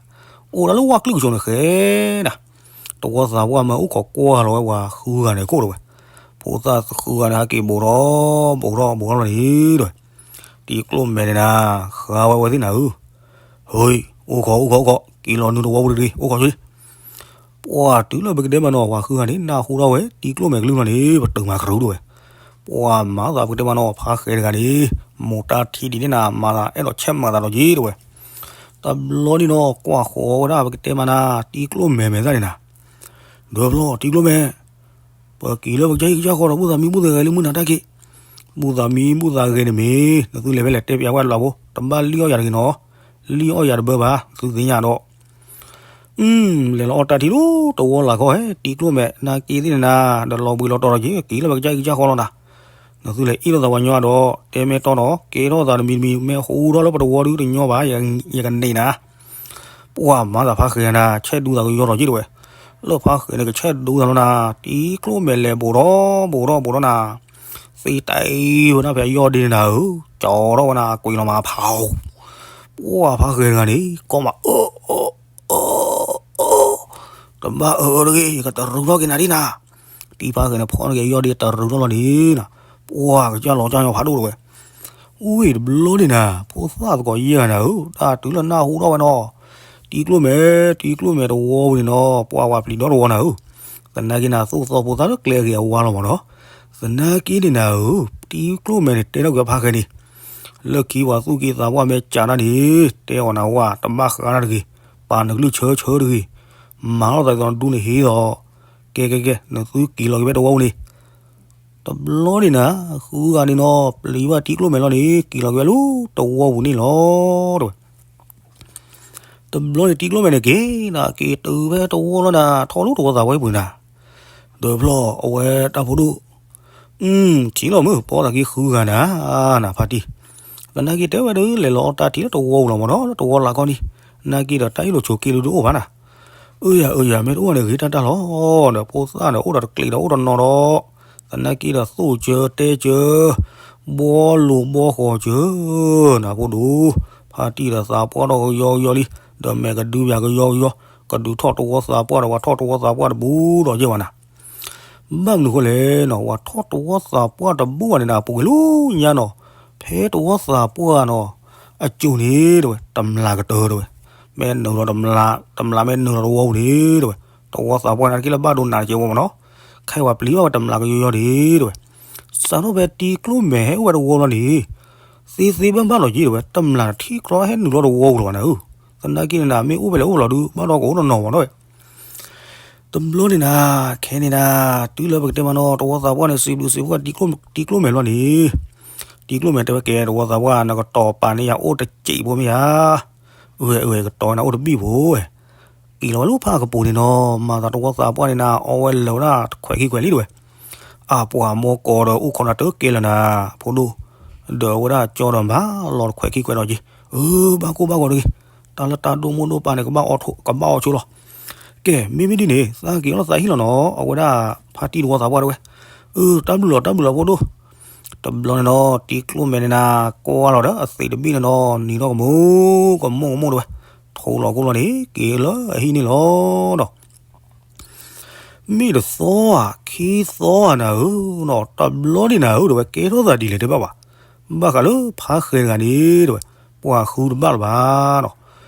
အိၣ်ဒၣ်လၢဝၣ်ကျုၣ်ကဆိးန့ၣ်ဃဲဒၣ် တဝီသးပှၢ်မ့ၢ်အိၣ်ခိးကွၢ်လီၤဝဲပှၤဃုဂၤန့ၣ်ခိၣ် တဲဝဲ, ဖိသၣ်ဃုဂၤန့ၣ် ဟဲက့ၤဘူးထီၣ်, ဘူးထီၣ်ဘူးထီၣ်လီၤန့ၣ်တဲဝဲ, တံကျိၣ်မဲာ်န့ၣ်နၤ ဃါဝဲဝဲသ့ၣ်နၤဧၢ, ဟ့ၣ်, အိၣ်ခိးအိၣ်ခိးအိၣ်ခိး က့ၤလီၤနုာ်တဝီပူၤတဂ့ၤ အိၣ်ခိးဆိလံ ပှၤတုၤလၢပကတဲမးနီၤ ပှၤဃုဂၤန့ၣ် နၢ်ဟူထီၣ်ဝဲ တံကျိၣ်မဲာ်ကလုၢ်လီၤန့ၣ် ပတုာ်မၤကရူၢ်တဲဝဲ, ပှၤမၤသးပကတဲမးနီၤ ဖါဃဲတဂၤန့ၣ် မိၢ်တၢ်ထံဒ်န့ၣ်နၤ မၤသးအဲၣ်ဒိးဆဲးမၤသးဒီးက့တဲဝဲ, တဘျီန့ၣ်နီၤ ကွၢ်ဃီၤဝဲဒၣ်ပကတဲမးနၤ တံကျိၣ်မဲာ်မဲာ်သၣ်န့ၣ်နၤ, ဒီးဖျီၣ်တံကျိၣ်မဲာ် ပက့ၤလၢပကစၢ်ဟံၣ်ကစၢ်ဃီဒီး ဘူၣ်သးမံဘူၣ်သးဂဲၤလၢမုၢ်နၤတၢ်က့ၢ်, ဘူၣ်သးမံဘူၣ်သးဂဲၤန့ၣ်မ့ၢ် နသုလဲၤဖဲလဲၣ်တဲပၠးဝဲလၢအဘိ တဘၣ်လံၣ်အီၣ်ယၤတဂ့ၤနီၤ, လံၣ်အီၣ်ယၤတဘၢဘၣ် သုသ့ၣ်ညါဒီး လဲၤလီၤအီၣ်တၢ်ထံလၢတဝီလၢ်ခီဟဲ တံကျိၣ်မဲာ် နာ်က့သ့ၣ်န့ၣ်နၤ ဒီးလီၤဘှံးလီၤတီၤဒီးက့ၤ က့ၤလၢပကစၢ်ဟံၣ်ကစၢ်ဃီလီၤနၤ, နသုလဲၤအ့ၣ်လိာ်သးပှၤညီဒီး တဲမ့ၢ်တီနီၤ ကဲထီၣ်သးတမံၤတမံၤ မ့ၢ်ဟူထီၣ်လၢပတဝီဒုတညီဘၣ် ယကန့ၢ်နၤ ပှၤမၤသးဖါဃဲနၤ ဆဲးဒူသးကယီထီၣ်က့တဲဝဲ, လၢဖါဃဲန့ၣ် ကဆဲးဒူသးလီၤနၤ, တံကျိၣ်မဲာ်လဲၤဘူးထီၣ်ဘူးထီၣ်ဘူးထီၣ်နၤ, သ့တၢ်အံၤဝဲဒၣ်ဖဲယီၢ်ဒ့န့ၣ်နၤဧၢ, ကၠီထီၣ်ဝဲနၤ ကွံာ်လီၤမးဖး, ပှၤဖါဃဲတဂၤန့ၣ် ကိးမးအၢ အၢ အၢ တဘၣ်အၢတဂ့ၤ ယကတရူးထီၣ်က့ၤနၤဒ်နၤ, တံဖါဃဲန့ၣ် ဖီၣ်န့ၢ်က့ၤယီၢ်ဒ့တရူးထီၣ်လီၤန့ၣ်နၤ, ပှၤကစၢ်လီၤကၢ်ညီဖးဒိၣ်တဲဝဲ ဝံၤတဘျီန့ၣ်နၤ ဖိသၣ်သကိးယဲၢ်ဂၤနၤဧၢ, တၢ်တုၤလၢနၢ်ဟူထီၣ်ဝဲနီၤ, တံကျိၣ်မဲာ် တံကျိၣ်မဲာ်တဝီပူၤန့ၣ်နီၤ ပှၤဝၤပျံၤဒီတဝီနၤဧၢ, သနာ်က့နၤ သိၣ်သီဖိသၣ်လၢကျဲဂ့ၤအဝါလီၤမးနီၤ, သနာ်က့န့ၣ်နၤဧၢ, တံကျိၣ်မဲာ်န့ၣ် တဲထီၣ်က့ၤဖါဃဲန့ၣ်, လၢခံပှၤသူၣ်က့သးပှၢ်မ့ၢ်ကးနၤန့ၣ် တဲအီၤနၤဝဲ တဘၣ်ဃးနၤတဂ့ၤ, ပာ်နကလုၢ်ဆၢဆၢတဂ့ၤ, မၤထီၣ်သးသိးဒူန့ၣ်ဟ့သီး, ကဲကဲကဲ နသုက့ၤလီၤက့ၤဖဲတဝီပူၤန့ၣ် တဘျီန့ၣ်နၤ ဃုဂၤန့ၣ်နီၤ ပျံၤဘၣ်တံကျိၣ်မဲာ်လီၤန့ၣ် က့ၤလီၤက့ၤဝဲလၢတဝီပူၤန့ၣ်လီၤ တဲဝဲ. တဘျီန့ၣ်တံကျိၣ်မဲာ်န့ၣ်က့ၤနၤ က့ၤတုၤဖဲတဝီလီၤနၤ ထီၣ်လၢတဝီသးပှၢ်ပူၤနၤ, ဒီးဖျီၣ်အဝဲတၢ်ဖိဒိၣ် ထံၣ်လီၤမုၢ် ပီသးက့ဃုဂၤနၤ, နၤဖါတံၢ်, သနာ်က့တဲဝဲဒၣ် လဲၤလီၤအီၣ်တၢ်ထံလၢတဝီပူၤလီၤမးနီၤ လၢတဝီလၢ်ကီၢ်န့ၣ်, နာ်က့ဒီးတၢ်အ့ၣ်လိာ်ဆိးက့လိာ်ဒုအိၣ်ဘၣ်နၤ, အၢယၤအၢယၤ မ့ၢ်တအိၣ်န့ၣ်ဂ့ၤတၢ်တၢ်လီၤ, ဒီးဖိသၣ်န့ၣ်အိၣ်ဒီးတကျံးဒီးအိၣ်တနီၤဒီး, သနာ်က့ဒီးသိၣ်စၢၤတဲစၢၤ, ဘှီလိာ်ဘှီဃီၤစၢၤ, နၤဖိဒိၣ်, ဖါတံၢ်ဒီးသးပှၢ်ထီၣ်ကယီကယီလံ, ဒီးမဲာ်ကဒုပၠးကယီကယီ, ကဒုးထီၣ်တဝီသးပှၢ်ဒီးပှၤထီၣ်တဝီသးပှၢ်တဘူးဒီးယဲၢ်ဘၣ်နၤ ဘၣ်မနုၤဃိလဲၣ်နီၤ ပှၤထီၣ်တဝီသးပှၢ်တဘူးဘၣ်န့ၣ်နၤ ပူၤကွံာ်လၢညါနီၤ, ဖဲတဝီသးပှၢ်နီၤ, အစိၤန့ၣ်တဲဝဲ တမျးကတၢၢ်တဲဝဲ, မ့ၢ်နုာ်လီၤတမျး, တမျးမ့ၢ်နုာ်လီၤတဝီပူၤန့ၣ်တဲဝဲ, တဝီသးပှၢ်န့ၣ်တက့ၢ်လၢဘၣ်ဒိနးတကဲဝဲမးနီၤ, ခဲအံၤပှၤပျံၤဘၣ်ဝဲတမျးကယီယီန့ၣ်တဲဝဲ, စးထီၣ်ဖဲတံကျိၣ်မဲာ်ဟဲအိၣ်ဝဲတဝီလီၤန့ၣ်, သ့သ့ဘၣ်ဘၣ်လီၤက့တဲဝဲ တမျးတထံၣ်ကျီဟဲနုာ်လီၤတဝီပူၤလီၤဘၣ်နၤဧၢ, သနာ်က့န့ၣ်နၤ မ့ၢ်အိၣ်ဖဲလဲၣ်အိၣ်ဖဲလီၤဒုး ဘၣ်ဒီးကအိၣ်တနီၤမးနီၤဝဲ တဘျီန့ၣ်နၤ, ခဲန့ၣ်နၤ, တုၤလၢပကတဲမးနီၤ တဝီသးပှၢ်န့ၣ် စံးဘျုးစံးဖှိၣ် တံကျိၣ်မဲာ်လီၤန့ၣ်, တံကျိၣ်မဲာ်တဲဝဲကဲ တဝီသးပှၢ် နကတီၤပာ်န့ၢ်ယၤအိၣ်တစဲးဖိမ့ၢ်ဧါ, အၢ အၢ ကတီၤနၤအိၣ်တဘ့ၣ်ဖိဝဲ, က့ၤလီၤဝဲလၢဖးကပူၤန့ၣ်နီၤ မၤသးတဝီသးပှၢ်န့ၣ်နၤ အီဝဲလၢာ်ဝဲဒၣ်ခွဲးခံခွဲးလံတဲဝဲ, အပှၤမိၢ်ကီၢ်ဒီးအိၣ်ခိးနၤတကဲလၢၤနၤ, ဖိဒိၣ်, ဒီးအဝဲဒၣ်ကၠီဒီးမၤလီၤတခွဲးခံခွဲးဒီးက့ၤ, အၢ ဘၣ်ကိၢ်ဘၣ်ဂီၤတဂ့ၤ, တၢ်လၢတၢ်ဒိၣ်မိၢ်ဒိၣ်ပၢ်န့ၣ် ကဘၣ်အီၣ်ဆိလီၤ. ကဲ မ့မ့ၢ်ဒ်န့ၣ် သးက့ၤလီၤသးဟံၣ်လီၤနီၤ, အဝဲဒၣ်ဖါတံၢ်တဝီသးပှၢ်တဲဝဲ, အၢ တၢ်ဘျုးလီၤ တၢ်ဘျုးလီၤဖိဒိၣ်. တဘျီန့ၣ်နီၤ တံၤကျိၣ်မဲာ်န့ၣ်နၤ ကွၢ်လီၤဒီးအသံးတဘ့ၣ်န့ၣ်နီၤ နံၤထီၣ်ကမူ ကမူၣ်ကမူၣ်တဲဝဲ, ထိလီၤကိၢ်လီၤန့ၣ် က့ၤလၢအဟံၣ်န့ၣ်လီၤဒီး မ့ၢ်တသီဧါ ခံသီဧါနၤဧၢ, တဘျီန့ၣ်နၤဧၢ တဲဝဲ ကဲထီၣ်သးဒ်လဲၣ်တဲဘၣ်ဘၣ်. ဘၣ်ဃးလၢဖါဃဲၤတဂၤန့ၣ် တဲဝဲ ပှၤဃုတဘၣ်လၢၤဘၣ်ဒီး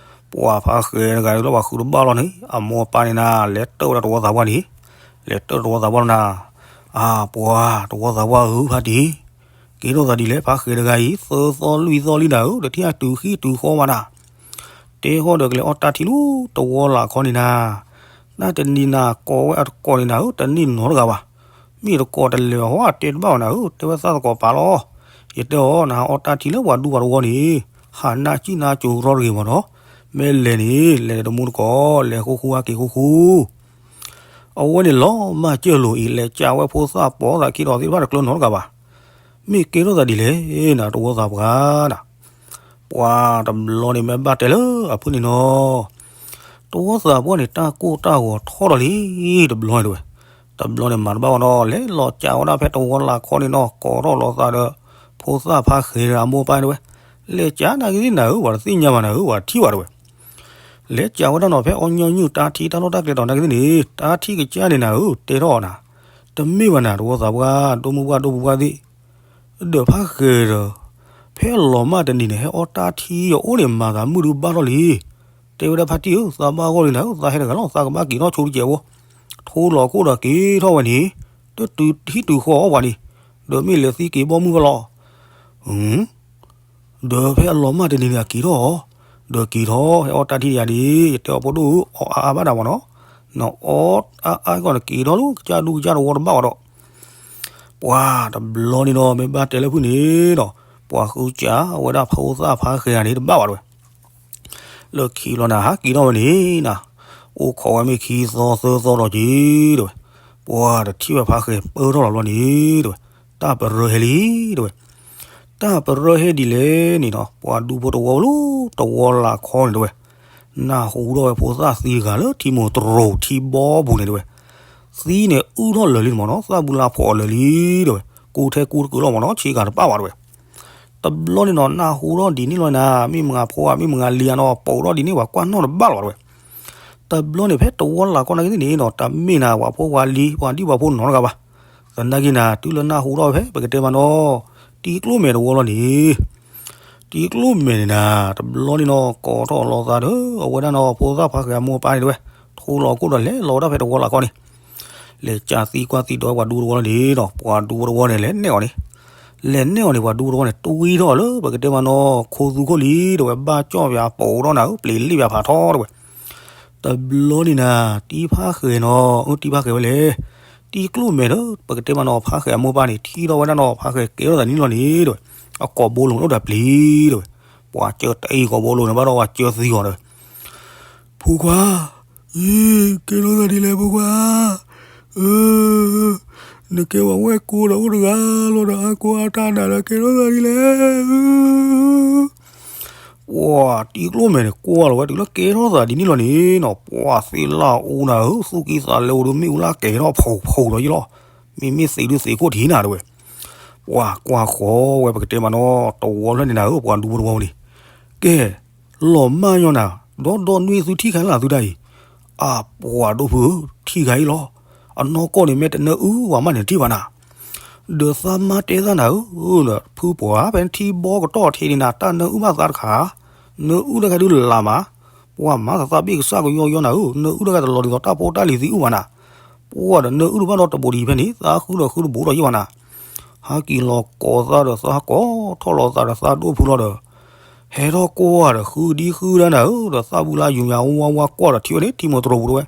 ပှၤဖါဃဲၤတဂၤန့ၣ်လၢပှၤဃုတဘၣ်လီၤန့ၣ် အမိၢ်အပၢ်န့ၣ်နၤ လဲၤတၢၣ်ဝဲဒၣ်တဝီသးပှၢ်န့ၣ်, လဲၤတၢၣ်တဝီသးပှၢ်လီၤနၤ, အၢ ပှၤတဝီသးပှၢ်ဧၢ ဖါတံၢ် ကဲထီၣ်သးဒ်လဲၣ် ဖါဃဲၤတဂၤအံၤ သၢသီလွံၢ်သီလံနၤဧၢ တထံၣ်အတုၤဃံတုၤဃီဘၣ်နၤ တဲဃီဒီးကလဲၤအီၣ်တၢ်ထံလၢတဝီလၢ်ခီန့ၣ်နၤ, တၢ်တနံၤနၤကိးဝဲအတကိးန့ၣ်နၤဧၢ တန့ၢ်နီတဂၤဘၣ်. မ့ၢ်တကိးတလဲၤဟီတဲတဘၣ်ဘၣ်နၤဧၢ တဲဝဲသးသကိးပာ်လီၤ. ယတဲအီၤ နဟးအီၣ်တၢ်ထံလၢပှၤဒူပှၤတဝီန့ၣ် ဟးနၢ်စံၣ်နၢ်စိၤကရီတဂ့ၤမ့ၢ်နီၤ, မ့ၢ်လဲၤန့ၣ် လဲၤတမူတကိး လဲၤဃူဃူအက့ၤဃူဃူ အဝဲန့ၣ်လီၤမၢ်ကၢၢ်လိာ်အံၤ လဲၤကးဝဲဖိသၣ်ပိာ်သးခံဒီးသ့ၣ်တဖၣ်တကျၢနီတဂၤဘၣ်. မ့ၢ်ကဲထီၣ်သးဒ်လဲၣ်နၤ တဝီသးပှၢ်နၤ, ပှၤတဘျီန့ၣ်မ့ၢ်ဘၣ်တဲလၢအဖုၣ်န့ၣ်နီၤ, တဝီသးပှၢ်န့ၣ် တၢ်ကိၢ်တၢ်ဂီၤထီၣ်ဒီးလံ တဘျီန့ၣ်တဲဝဲ, တဘျီန့ၣ်မၤတဘၣ်ဘၣ်နီၤ လဲၤလီၤကးဝဲဒၣ်ဖဲတဝီလၢ်ခီန့ၣ်နီၤ ကိးထီၣ်လီၤသးဒီး ဖိသၣ်ဖါဃဲၤဒီးအမိၢ်အပၢ်တဲဝဲ, လဲၤကးနာ်က့သ့ၣ်နၤဧၢ ပှၤတသ့ၣ်ညါဘၣ်နၤဧၢ ပှၤတထံၣ်ဘၣ်တဲဝဲ လဲၤကးဝဲဒၣ်နီၤ ဖဲအီၣ်ညီနုၢ်တၢ်ထံတၢ်လီၢ်တၢ်ကျဲဒီးနာ်က့သ့ၣ်န့ၣ် တၢ်ထံၣ်ကစၢ်န့ၣ်နၤဧၢ တဲထီၣ်အီၤနၤ, တမ့ၢ်ဘၣ်နၤ တဝီသးပှၢ် ဒိၣ်မုၢ်ပှၢ်ဒိၣ်ပှၤသ့ၣ်, ဒီးဖါဃဲၤဒီး ဖဲအလီၤမၢ်တနံၤန့ၣ် ဟဲအီၣ်တၢ်ထံအအိၣ်န့ၣ် မၤသးမုာ်ဒုးဘၣ်ထီၣ်လံ, တဲဝဲဒၣ်ဖါတံၢ်ဧၢ သးဘၣ်ဂီၢ်လံနၤဧၢ သးဟဲတဂၤလီၤ သးကဘၣ်က့ၤထီၣ်ဆိတကဲးဖိ, ထိလီၤခိၣ်ဒီးက့ၤထီၣ်ဝဲန့ၣ်, တတုၤဟံၣ်တုၤဃီအီၣ်ပှၤန့ၣ်, ဒီးမ့ၢ်လဲၤသံက့ၤဘီမုၢ်ဘၣ်လီၤ ဒီးဖဲအလီၤမၢ်တနံၤန့ၣ် အက့ၤထီၣ်အီၤ, ဒီးက့ၤထီၣ် ဟဲအီၣ်တၢ်ထံၣ်ယၤန့ၣ် ယတဲအီၤဖိဒိၣ်ဧၢ အီၣ်အါအါဘၣ်ဒၣ်မ့ၢ်နီၤ, နအီၣ်အါအါကီးန့ၣ် က့ၤထီၣ်လၢကစၢ်ဒူကစၢ်တဝီတဘၣ်ဘၣ်ဒီး, ပှၤတဘျီန့ၣ်နီၤ မ့ၢ်ဘၣ်တဲလၢဖုၣ်န့ၣ်ဒီး, ပှၤဃုကးဝဲဒၣ်ဖိသၣ်ဖါဃဲၤဂၤန့ၣ်တဘၣ်ဘၣ်တဲဝဲ လၢခံလီၤနၤ ဟးက့ၤထီၣ်ဝဲန့ၣ်နၤ, အိၣ်ခိးဝဲမ့ၢ်ခံသီသၢသီဒီးက့ၤတဲဝဲ, ပှၤတထံၣ်ဝဲဖါဃဲၤပၢထီၣ်လီၤဘျီန့ၣ်တဲဝဲ, တၢ်ပရၢဟဲလံတဲဝဲ, တၢ်ပရၢဟဲဒ်လဲၣ်န့ၣ်နီၤ ပှၤဒူဖိတဝီလၢတဝီလၢ်ခီန့ၣ်တဲဝဲ, နၢ်ဟူထီၣ်ဝဲဖိသၣ်သံတဂၤလၢထံမိၢ်တရိၤထံဘီပူၤန့ၣ်တဲဝဲ, သံန့ၣ်အုၣ်ထီၣ်လၢာ်လံမ့ၢ်နီၤ သၣ်ဘူလါဖီၣ်အီၤလၢာ်လံတဲဝဲ, ကူထဲကူတကုာ်လီၤမ့ၢ်နီၤ ဆ့ကၤတပၣ်ဘၣ်တဲဝဲ တဘျီန့ၣ်နီၤ နၢ်ဟူထီၣ်ဒ်န့ၣ်လီၤနၤ မ့ၢ်မုၢ်ဂၤဖိဧါ မ့ၢ်မုၢ်ဂၤလံၤဧါနီၤ ပိာ်ထီၣ်ဒ်န့ၣ် ပှၤကွၢ်နီၣ်တဘၣ်လၢၤဘၣ်တဲဝဲ. တဘျီန့ၣ် ဖဲတဝီလၢ်ခီနာ်က့သ့ၣ်န့ၣ်နီၤ တမ့ၢ်နၤ ပှၤဖိပှၤလံၤ ပှၤဒံၣ်ပှၤဖိနီတဂၤဘၣ်. သနာ်က့နၤ တုၤလၢနၢ်ဟူထီၣ်ဝဲဖဲ ပကတဲမးနီၤ တံၤကျိၣ်မဲာ်တဝီလီၤန့ၣ် တံၤကျိၣ်မဲာ်န့ၣ်နၤ တဘျီန့ၣ်နီၤ ကိးထီၣ်လီၤသးဒီး အဝဲဒၣ်နီၤ ဖိသၣ်ဖါဃဲၤအမိၢ်အပၢ်န့ၣ်တဲဝဲ ထိလီၤခိၣ်ဒီးလဲၤလီၤဝဲဒၣ်ဖဲတဝီလၢ်ခီန့ၣ် လဲၤကးသံကွၢ်သံဒီးပှၤဒူတဝီလီၤန့ၣ်နီၤ ပှၤဒူတဝီန့ၣ် လဲၤနဲၣ်အီၤန့ၣ် လဲၤနဲၣ်အီၤန့ၣ် ပှၤဒူတဝီန့ၣ် တွံၢ်ထီၣ်လၢ ပကတဲမးနီၤ ခိသူခိၣ်လံ တဲဝဲ ဘၣ်ကၠီၣ်ပၠးပိာ်ထီၣ်နၤဧၢ ပျံၤလ့ၣ်ပၠးဖးထီတဲဝဲ တဘျီန့ၣ်နၤ တံၤဖါဃဲၤနီၤ အၢ တံၤဖါဃဲၤဝဲလဲၣ် တံၤကျိၣ်မဲာ်ဒီး ပကတဲမးနီၤ ဖါဃဲၤအမိၢ်ပၢ်န့ၣ် ထံၣ်ထီၣ်ဝဲဒၣ်နီၤ ဖါဃဲၤကဲထီၣ်သးန့ၣ်လီၤန့ၣ် တဲဝဲ အကိာ်ဘိလိာ်န့ၣ်အိၣ်ဒီးပျံၤ တဲဝဲ ပှၤကၢတအံၤကိာ်ဘိလိာ်န့ၣ် ဘၣ်ဒီးပှၤကၢသံဂီၤတဲဝဲ ဖိခွါ အံၤ ကဲထီၣ်သးဒ်လဲၣ်ဖိခွါ အၢ နကဲပှၤဝဲၢ်ကိဒီးအိၣ်တဂၤလီၤဒီး အါကိးအါတၢ်နၤဒီး ကဲထီၣ်သးဒ်လဲၣ် ပှၤတံၤကျိၣ်မဲာ်န့ၣ် ကွၢ်လီၤဝဲတုၤလၢကဲထီၣ်သးဒ်န့ၣ်လီၤန့ၣ်နီၤ ပှၤသ့လၢအအိၣ်နၤဧၢ သူၣ်ကံၢ်သးလဲအိၣ်ဒီး မ့ၣ်အူလၢကဲၤထီၣ်ဖီဖီဒီးယလီၤ မ့မ့ၢ်သံးဒုးသံးခိၣ်ထံးနၤတဲဝဲ ပှၤကွၢ်ဃီဝဲ ပကတဲမးနီၤ တဝီလၢန့ၣ်နၤဧၢ ပှၤဒူဖိတဝီန့ၣ် ကဲ လီၤမၢ်ညီနၤ ဒီဒီနွံသုထံၣ်ခါလၢသုတၢ်အံၤ အပှၤဒိၣ်ဖုဧၢ ထံၣ်ခါအံၤလီၤ အနီၢ်ကီၢ်န့ၣ်မ့ၢ်တနၢအုၣ်ဝဲမးန့ၣ်တထံၣ်ဘၣ်နၤ ဒီးသးမါတဲသးနၤဧၢ ဖုပှၤဖဲနထံဘီကတီၢ်ထံးန့ၣ်နၤ တၢ်နၢအုၣ်ဘၣ်သးတခါ နၢအုၣ်တခါဒုးလၢ်မး ပှၤမၤသးသးဘ့ၣ်ကစၢ်ကယီယီနၤဧၢ နၢအုၣ်တခါတလီၤဒ်သိးတၢ်ဖိတၢ်လံၤသံအုၣ်ဘၣ်နၤ ပှၤဒီးနၢအုၣ်တဘၣ်ဒီးတဘူးဒံးဖဲန့ၣ် သးဃုဒီးဃုတဘူးဒီးယဘၣ်နၤ ဟးက့ၤလီၤကိးသးဒီးသးဟးကိးထီၣ်လီၤသးဒီးသးဒိၣ်ဖုလီၤဒီး ဟဲထီၣ်ကွၢ်ဒီးဃုဒံဃုဒါနၤဧၢ ဒီးသးဘူလါယူၤညါဝါဝါကွၢ်ဒီးထံၣ်ဝဲန့ၣ် ထံမိၢ်တရိးပူၤတဝဲ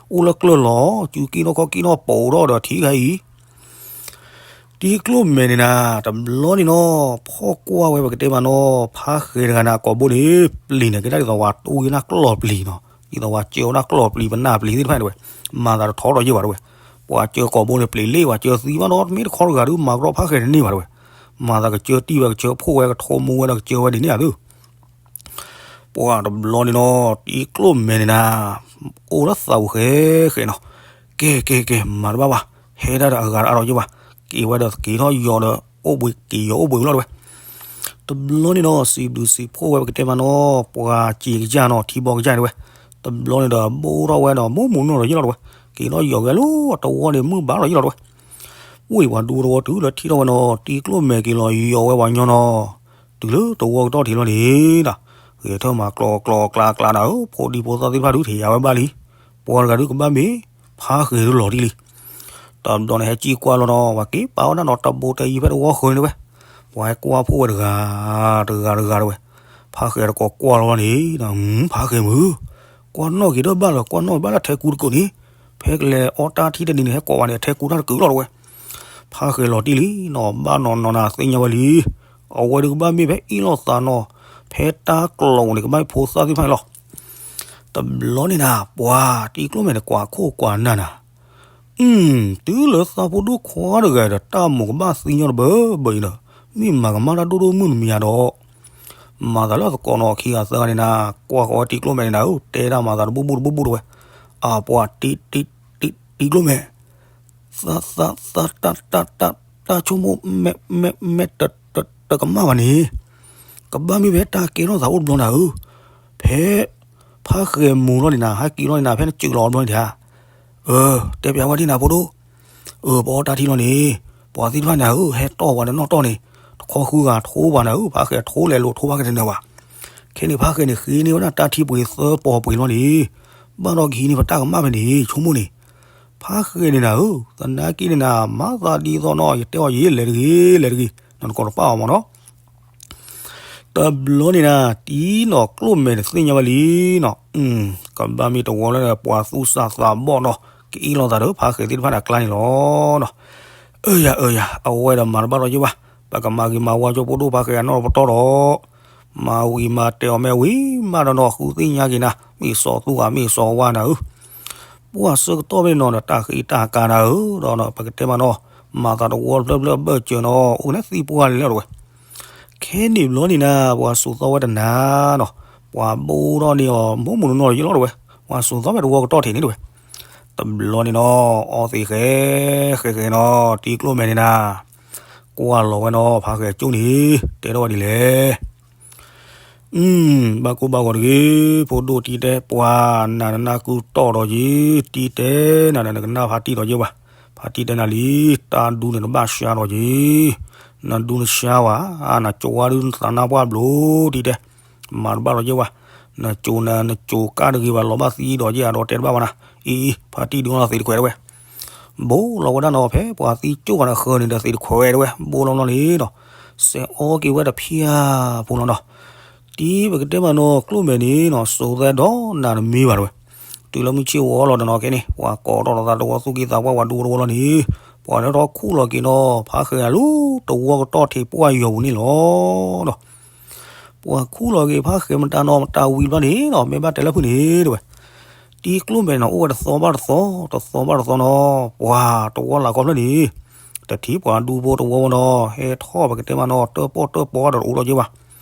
အိၣ်လၢကျၢၢ်လီၤ စုက့နီၢ်ခီက့နီၢ်ပိာ်ထီၣ်ဒီးထံၣ်ခါအံၤ တံၤကျိၣ်မဲာ်န့ၣ်နၤ တဘျီန့ၣ်နီၤ ဖီၣ်ကွၢ်ဝဲပကတဲမးနီၤ ဖါဃဲၤတဂၤန့ၣ် အကိာ်ဘိန့ၣ် ပျံၤန့ၣ် ကဲဒၣ်ဒ်သိးဝဲတိၢ်ဂ့ၤနၢ်ကျီၢ်ပျံၤနီၤ ဒ်သိးဝဲကၢဝဲဒၣ်ကျီၢ်ပျံၤပနၢ်ပျံၤသ့ၣ်တဖၣ်န့ၣ်တဝဲ မၤသးတထီထီၣ်ယဲၢ်ဘၣ်တဝဲ ပှၤကၢကိာ်ဘိန့ၣ် ပျံၤလ့ၣ် ပှၤကၢသံဘၣ်ဒီး တမ့ၢ်တခီတဂၤဒုး မၤကရီဖါဃဲၤတန့ၢ်ဘၣ်တဝဲ မၤသးကစၢတံၢ်ဝဲ ကစၢဖှိၣ်ဝဲ ကထိမူဝဲဒီး ကစၢဝဲဒ်န့ၣ်ဧါသု. ပှၤတဘျီန့ၣ်နီၤ တံၤကျိၣ်မဲာ်န့ၣ်နၤ အိၣ်လၢသးပူၤဃဲဃဲနီၤ, ကဲကဲကဲ မၤတဘၣ်ဘၣ်, ဟဲဒၣ်ဒီးအဂၤတအါဒီးယ့ၢ်ဘၣ်, က့ၤဝဲဒီးက့ၤထီၣ်ယီၤဒီး အိၣ်ဘှံးက့ၤယီၤအိၣ်ဘှံးဝံၤလီၤတဲဝဲ. တဘျီန့ၣ်နီၤ စံးဘျုးစံးဖှိၣ်ဝဲ ပကတဲမးနီၤ ပှၤစံးကစၢ်နီၤ ထံဘီကစၢ်တဲဝဲ. တဘျီန့ၣ်ဒီး ဘိၣ်ထီၣ်ဝဲဒီး မိၢ်မုၢ်နီၢ်ဒီးယ့ၢ်လီၤတဲဝဲ, က့ၤထီၣ်ယီၤဝဲလၢတဝီန့ၣ် မုၢ်ဘၣ်လီၤယ့ၢ်လီၤတဲဝဲ. ဝ့ၢ်ပှၤဒူတဝီတုၤလၢထံၣ်ထီၣ်ဝဲနီၤ တံၤကျိၣ်မဲာ်က့ၤလီၤယီၤဝဲပှၤညီနီၤ, တုၤလၢတဝီကတီၢ်ထံးလီၤန့ၣ်ဒီး ဂဲၤထၢၣ်မၤကျိးကျိးကျါကျါနၤဧၢ, ဖိဒံဖိသၣ်သ့ၣ်တဖၣ်ဒုးထံးယၤဝဲဘၣ်လံ. ပှၤတဂၤဒုးကဘၣ်မ့ၢ် ဖါဃဲၤဒုးလီၤတံၢ်လံ. တဘျီန့ၣ်ဟဲကံၣ်ကွၢ်လီၤနီၤ ပှၤက့ၤပာ်ဝဲဒၣ်နီၤ တဘိတယံၤဖဲတဝီဃၢၤန့ၣ်တဲဝဲ. ပှၤဟဲကွၢ်ဖှိၣ်ဝဲတဂၤ တဂၤတဂၤတဲဝဲ. ဖါဃဲၤတကိးကွၢ်လီၤဘၣ်န့ၣ် ဖါဃဲၤမုၢ် ကွၢ်နီၣ်က့ၤဒီးဘၣ်လီၤ ကွၢ်နီၣ်ဘၣ်လၢထဲကူတကုာ်န့ၣ်, ဖဲကလဲၤအီၣ်တၢ်ထံၣ်တနံၤန့ၣ် ဟဲကိးဝဲန့ၣ် ထဲကူတၢ်တကုာ်လီၤတဲဝဲ. ဖါဃဲၤလီၤတံၢ်လံနီၤ ဘၣ်နီၤနီၤနၤသ့ၣ်ညါဝဲလံ. အဝဲဒုးကဘၣ်မ့ၢ်ဖဲအ့ၣ်လိာ်သးနီၤ ဖဲတၢ်ကျိၤန့ၣ် ကဘၣ်မ့ၢ်ဖိသၣ်သ့ၣ်တဖၣ်န့ၣ်လီၤ. တဘျီန့ၣ်နၤ ပှၤတံၤကျိၣ်မဲာ်န့ၣ်ကွၢ်ခိၣ်ကွၢ်နၢ်နၤ တုၤလၢသးဖိဒိၣ်ခွါတဂၤဒီး တၢ်မိၢ်ကဘၣ်သံညီတဘၢဘၢအံၤဒီး မ့ၢ်မၤကမၣ်တၢ်ဒိၣ်ဒိၣ်မုၢ်နမံၤဧါဒီး မၤသးလၢအသကိးနီၣ်ခံဂၤသၢဂၤန့ၣ်နၤ ကွၢ်ဃီဝဲတံၤကျိၣ်မဲာ်န့ၣ်နၤဧၢ တဲဒၣ်မၤသးတဘူၣ်ဘူၣ်တဘူၣ်ဘူၣ်တဲဝဲ. အပှၤတံၤ တံၤ တံၤကျိၣ်မဲာ် သး သး သး တၢ် တၢ် တၢ် တၢ်ဆိကမိၣ် မ့ၢ် မ့ၢ် မ့ၢ် တ တ တကမၣ်ဘၣ်န့ၣ် ကဘၣ်မ့ၢ်ဖဲတၢ်ကဲထီၣ်သးအိၣ်တဘျီနၤဧၢ, ဖဲ ဖါဃဲၤမူၤလီၤန့ၣ်နၤ ဟဲက့ၤလီၤန့ၣ်နၤ ဖဲနစၢးလီၤအဘျီန့ၣ်ဧါ. အ တဲပျးဝဲဒ်နၤဖိဒိၣ်, အ ပအီၣ်တၢ်ထံၣ်လီၤန့ၣ် ပှၤသ့ၣ်တဖၣ်နၤဧၢ ဟဲတီၢ်ပှၤတနီၣ်တီၢ်န့ၣ် တခီဃုဂၤထိပှၤနၤဧၢ ဖါဃဲၤထိလဲၤလိာ်ထိဖါဃဲၤတနၢၤဘၣ်. ခဲန့ၣ်ဖါဃဲၤန့ၣ် ဃ့န့ၢ်ဝဲဒၣ်တၢ်ထံၣ်ပှ့ၤသၢပီၤပှ့ၤလီၤန့ၣ် ဘၣ်ဒီးကဟံးန့ၢ်ပတၢ်ကမၣ်ဖဲန့ၣ် ဆိကမိၣ်န့ၣ် ဖါဃဲၤန့ၣ်နၤဧၢ, သနာ်က့န့ၣ်နၤ မၤသးဒ်သိးနီၤ ယတဲအီၤယဲ လဲၤတဂ့ၤ လဲၤတဂ့ၤ နတကိးတပာ်အီၤမးနီၤ. တဘျီန့ၣ်နၤ တံၤနီၣ်ကျိၣ်မဲာ်န့ၣ်သ့ၣ်ညါဝဲလံနီၤ, ကဘၣ်မ့ၢ်တဝီလၢပှၤသူၣ်စၢ်သးဘီၣ်နီၤ ကအ့ၣ်လိာ်သးဒီးဖါဃဲၤသ့ၣ်တဖၣ်န့ၣ်အကျါန့ၣ်လီၤနီၤ. အၢယၤ အၢယၤ အဝဲဒီးမၤတဘၣ်ဒီးယ့ၢ်ဘၣ်, ပကမၤဂ့ၤမၤဝါကၠိဖိဒိၣ်ဖါဃဲၤအနီၢ်ပတီၢ်ဒီး မၤဝံၤမၤတဲာ်အီၤမ့ၢ်ဝံၤမးဒီးနီၤ ဃုသ့ၣ်ညါက့ၤနၤ မ့ၢ်စီၤသူဂၤမ့ၢ်စီၤဝါနၤဧၢ, ပှၤဆၢကတီၢ်ဖဲန့ၣ်နီၤဒီးတၢ်ဃ့တၢ်ကါနၤဧၢ, ဒီးပကတဲမးနီၤ မၤသးတဝီတဖျၢၣ်ဖျၢၣ်ဘၢၣ်စၢၤနီၤ အိၣ်ကနဲၣ်သံပှၢ်လံလီၤတဲဝဲ. ခဲန့ၣ်ဘျီန့ၣ်နၤ ပှၤစိာ်သီဝဲတနၤနီၤ, ပှၤဘိၣ်ထီၣ်န့ၢ်အီၤ မိၢ်မုၢ်နီၢ်နီၢ်ယ့ၢ်လီၤတဲဝဲ, ပှၤစိာ်သီဝဲတဝီကတီၢ်ထံးန့ၣ်တဲဝဲ. တဘျီန့ၣ်နီၤ အီသံးဃဲ ဃဲဃဲနီၤ တံၤကျိၣ်မဲာ်န့ၣ်နၤ ကွၢ်လီၤဝဲနီၤ ဖါဃဲၤကၠိန့ၣ် တဲထီၣ်ဝဲဒ်လဲၣ်. ဘၣ်ကိၢ်ဘၣ်ဂီၤတဂ့ၤ ဖိဒိၣ်တံၤတဲ ပှၤနၤနနၢ်ကုတီၢ်ဒီးယ့ၢ် တံၤတဲ နၤနကနၣ်ဖါတံၢ်ဒီးယ့ၢ်ဘၣ်, ဖါတံၢ်တဲနၤလံ, တၢ်ဒူန့ၣ်တဘၣ်ဆှါဒီးယ့ၢ်, နဒူနဆှါဝဲ, နကၠိဝါဒုးနသးနါပှၢ်ဘျိ တံၤတဲ, မၤတဘၣ်ဒီးယ့ၢ်ဘၣ်, နကၠိနၤ နကၠိကၢ်တဂ့ၤဘၣ် လီၤဘၣ်သံဒီးယ့ၢ် အဒိးတဲတဘၣ်ဘၣ်နၤ, အံၤအံၤ ဖါတံၢ်ဒုးအီၣ်သံးတခွဲးတဲဝဲ ဘိလီၤဝဲဒၣ်နီၤ ဖဲပှၤသံကၠိၣ်ဂၤန့ၣ်ဃၢၤန့ၣ်ဒီးသံးတခွဲးဝဲတဲဝဲ ဘိလီၤနီၤန့ၣ်ဒီး စဲးအီက့ၤဝဲတဖၠၣ်ဖိလီၤနီၤ. တံၤပကတဲမးနီၤ ကျိၣ်မဲာ်န့ၣ်နီၤ စိၤသဲဒီးနၤတမ့ၢ်ဘၣ်တဲဝဲ, တုၤလၢမုၢ်ဆ့ၣ်ဝီလီၤတနီၤခဲန့ၣ် ပှၤကိးထီၣ်လီၤသးတဝီသူၣ်က့သးပှၢ် ပှၤဒူတဝီလီၤန့ၣ် ပှၤလၢထီၣ်ခူၣ်လီၤက့ၤနီၤ ဖါဃဲၤအလူတဝီကတီၢ်ထံးပှၢ်ယီၤပူၤန့ၣ်လီၤဒီး ပှၤခူၣ်လီၤက့ၤဖါဃဲၤမတၤနီၤ မတၤဝံၤတဘျီန့ၣ်နီၤ မ့ၢ်ဘၣ်တဲလၢဖုၣ်န့ၣ်တဲဝဲ, တံၤကျိၣ်မဲာ်နီၤ အိၣ်ဝဲတသီဘၣ်တသီ တသီဘၣ်တသီနီၤ ပှၤတဝီလၢကီၢ်ဖျၢၣ်န့ၣ် တထံၣ်ပှၤဒူဖိတဝီဝဲနီၤ ဟဲထီၣ်ပကတဲမးနီၤ တၢၣ်ပီၣ်တၢၣ်ပီၣ်ဒီးတအိၣ်ဒီးယ့ၢ်ဘၣ်,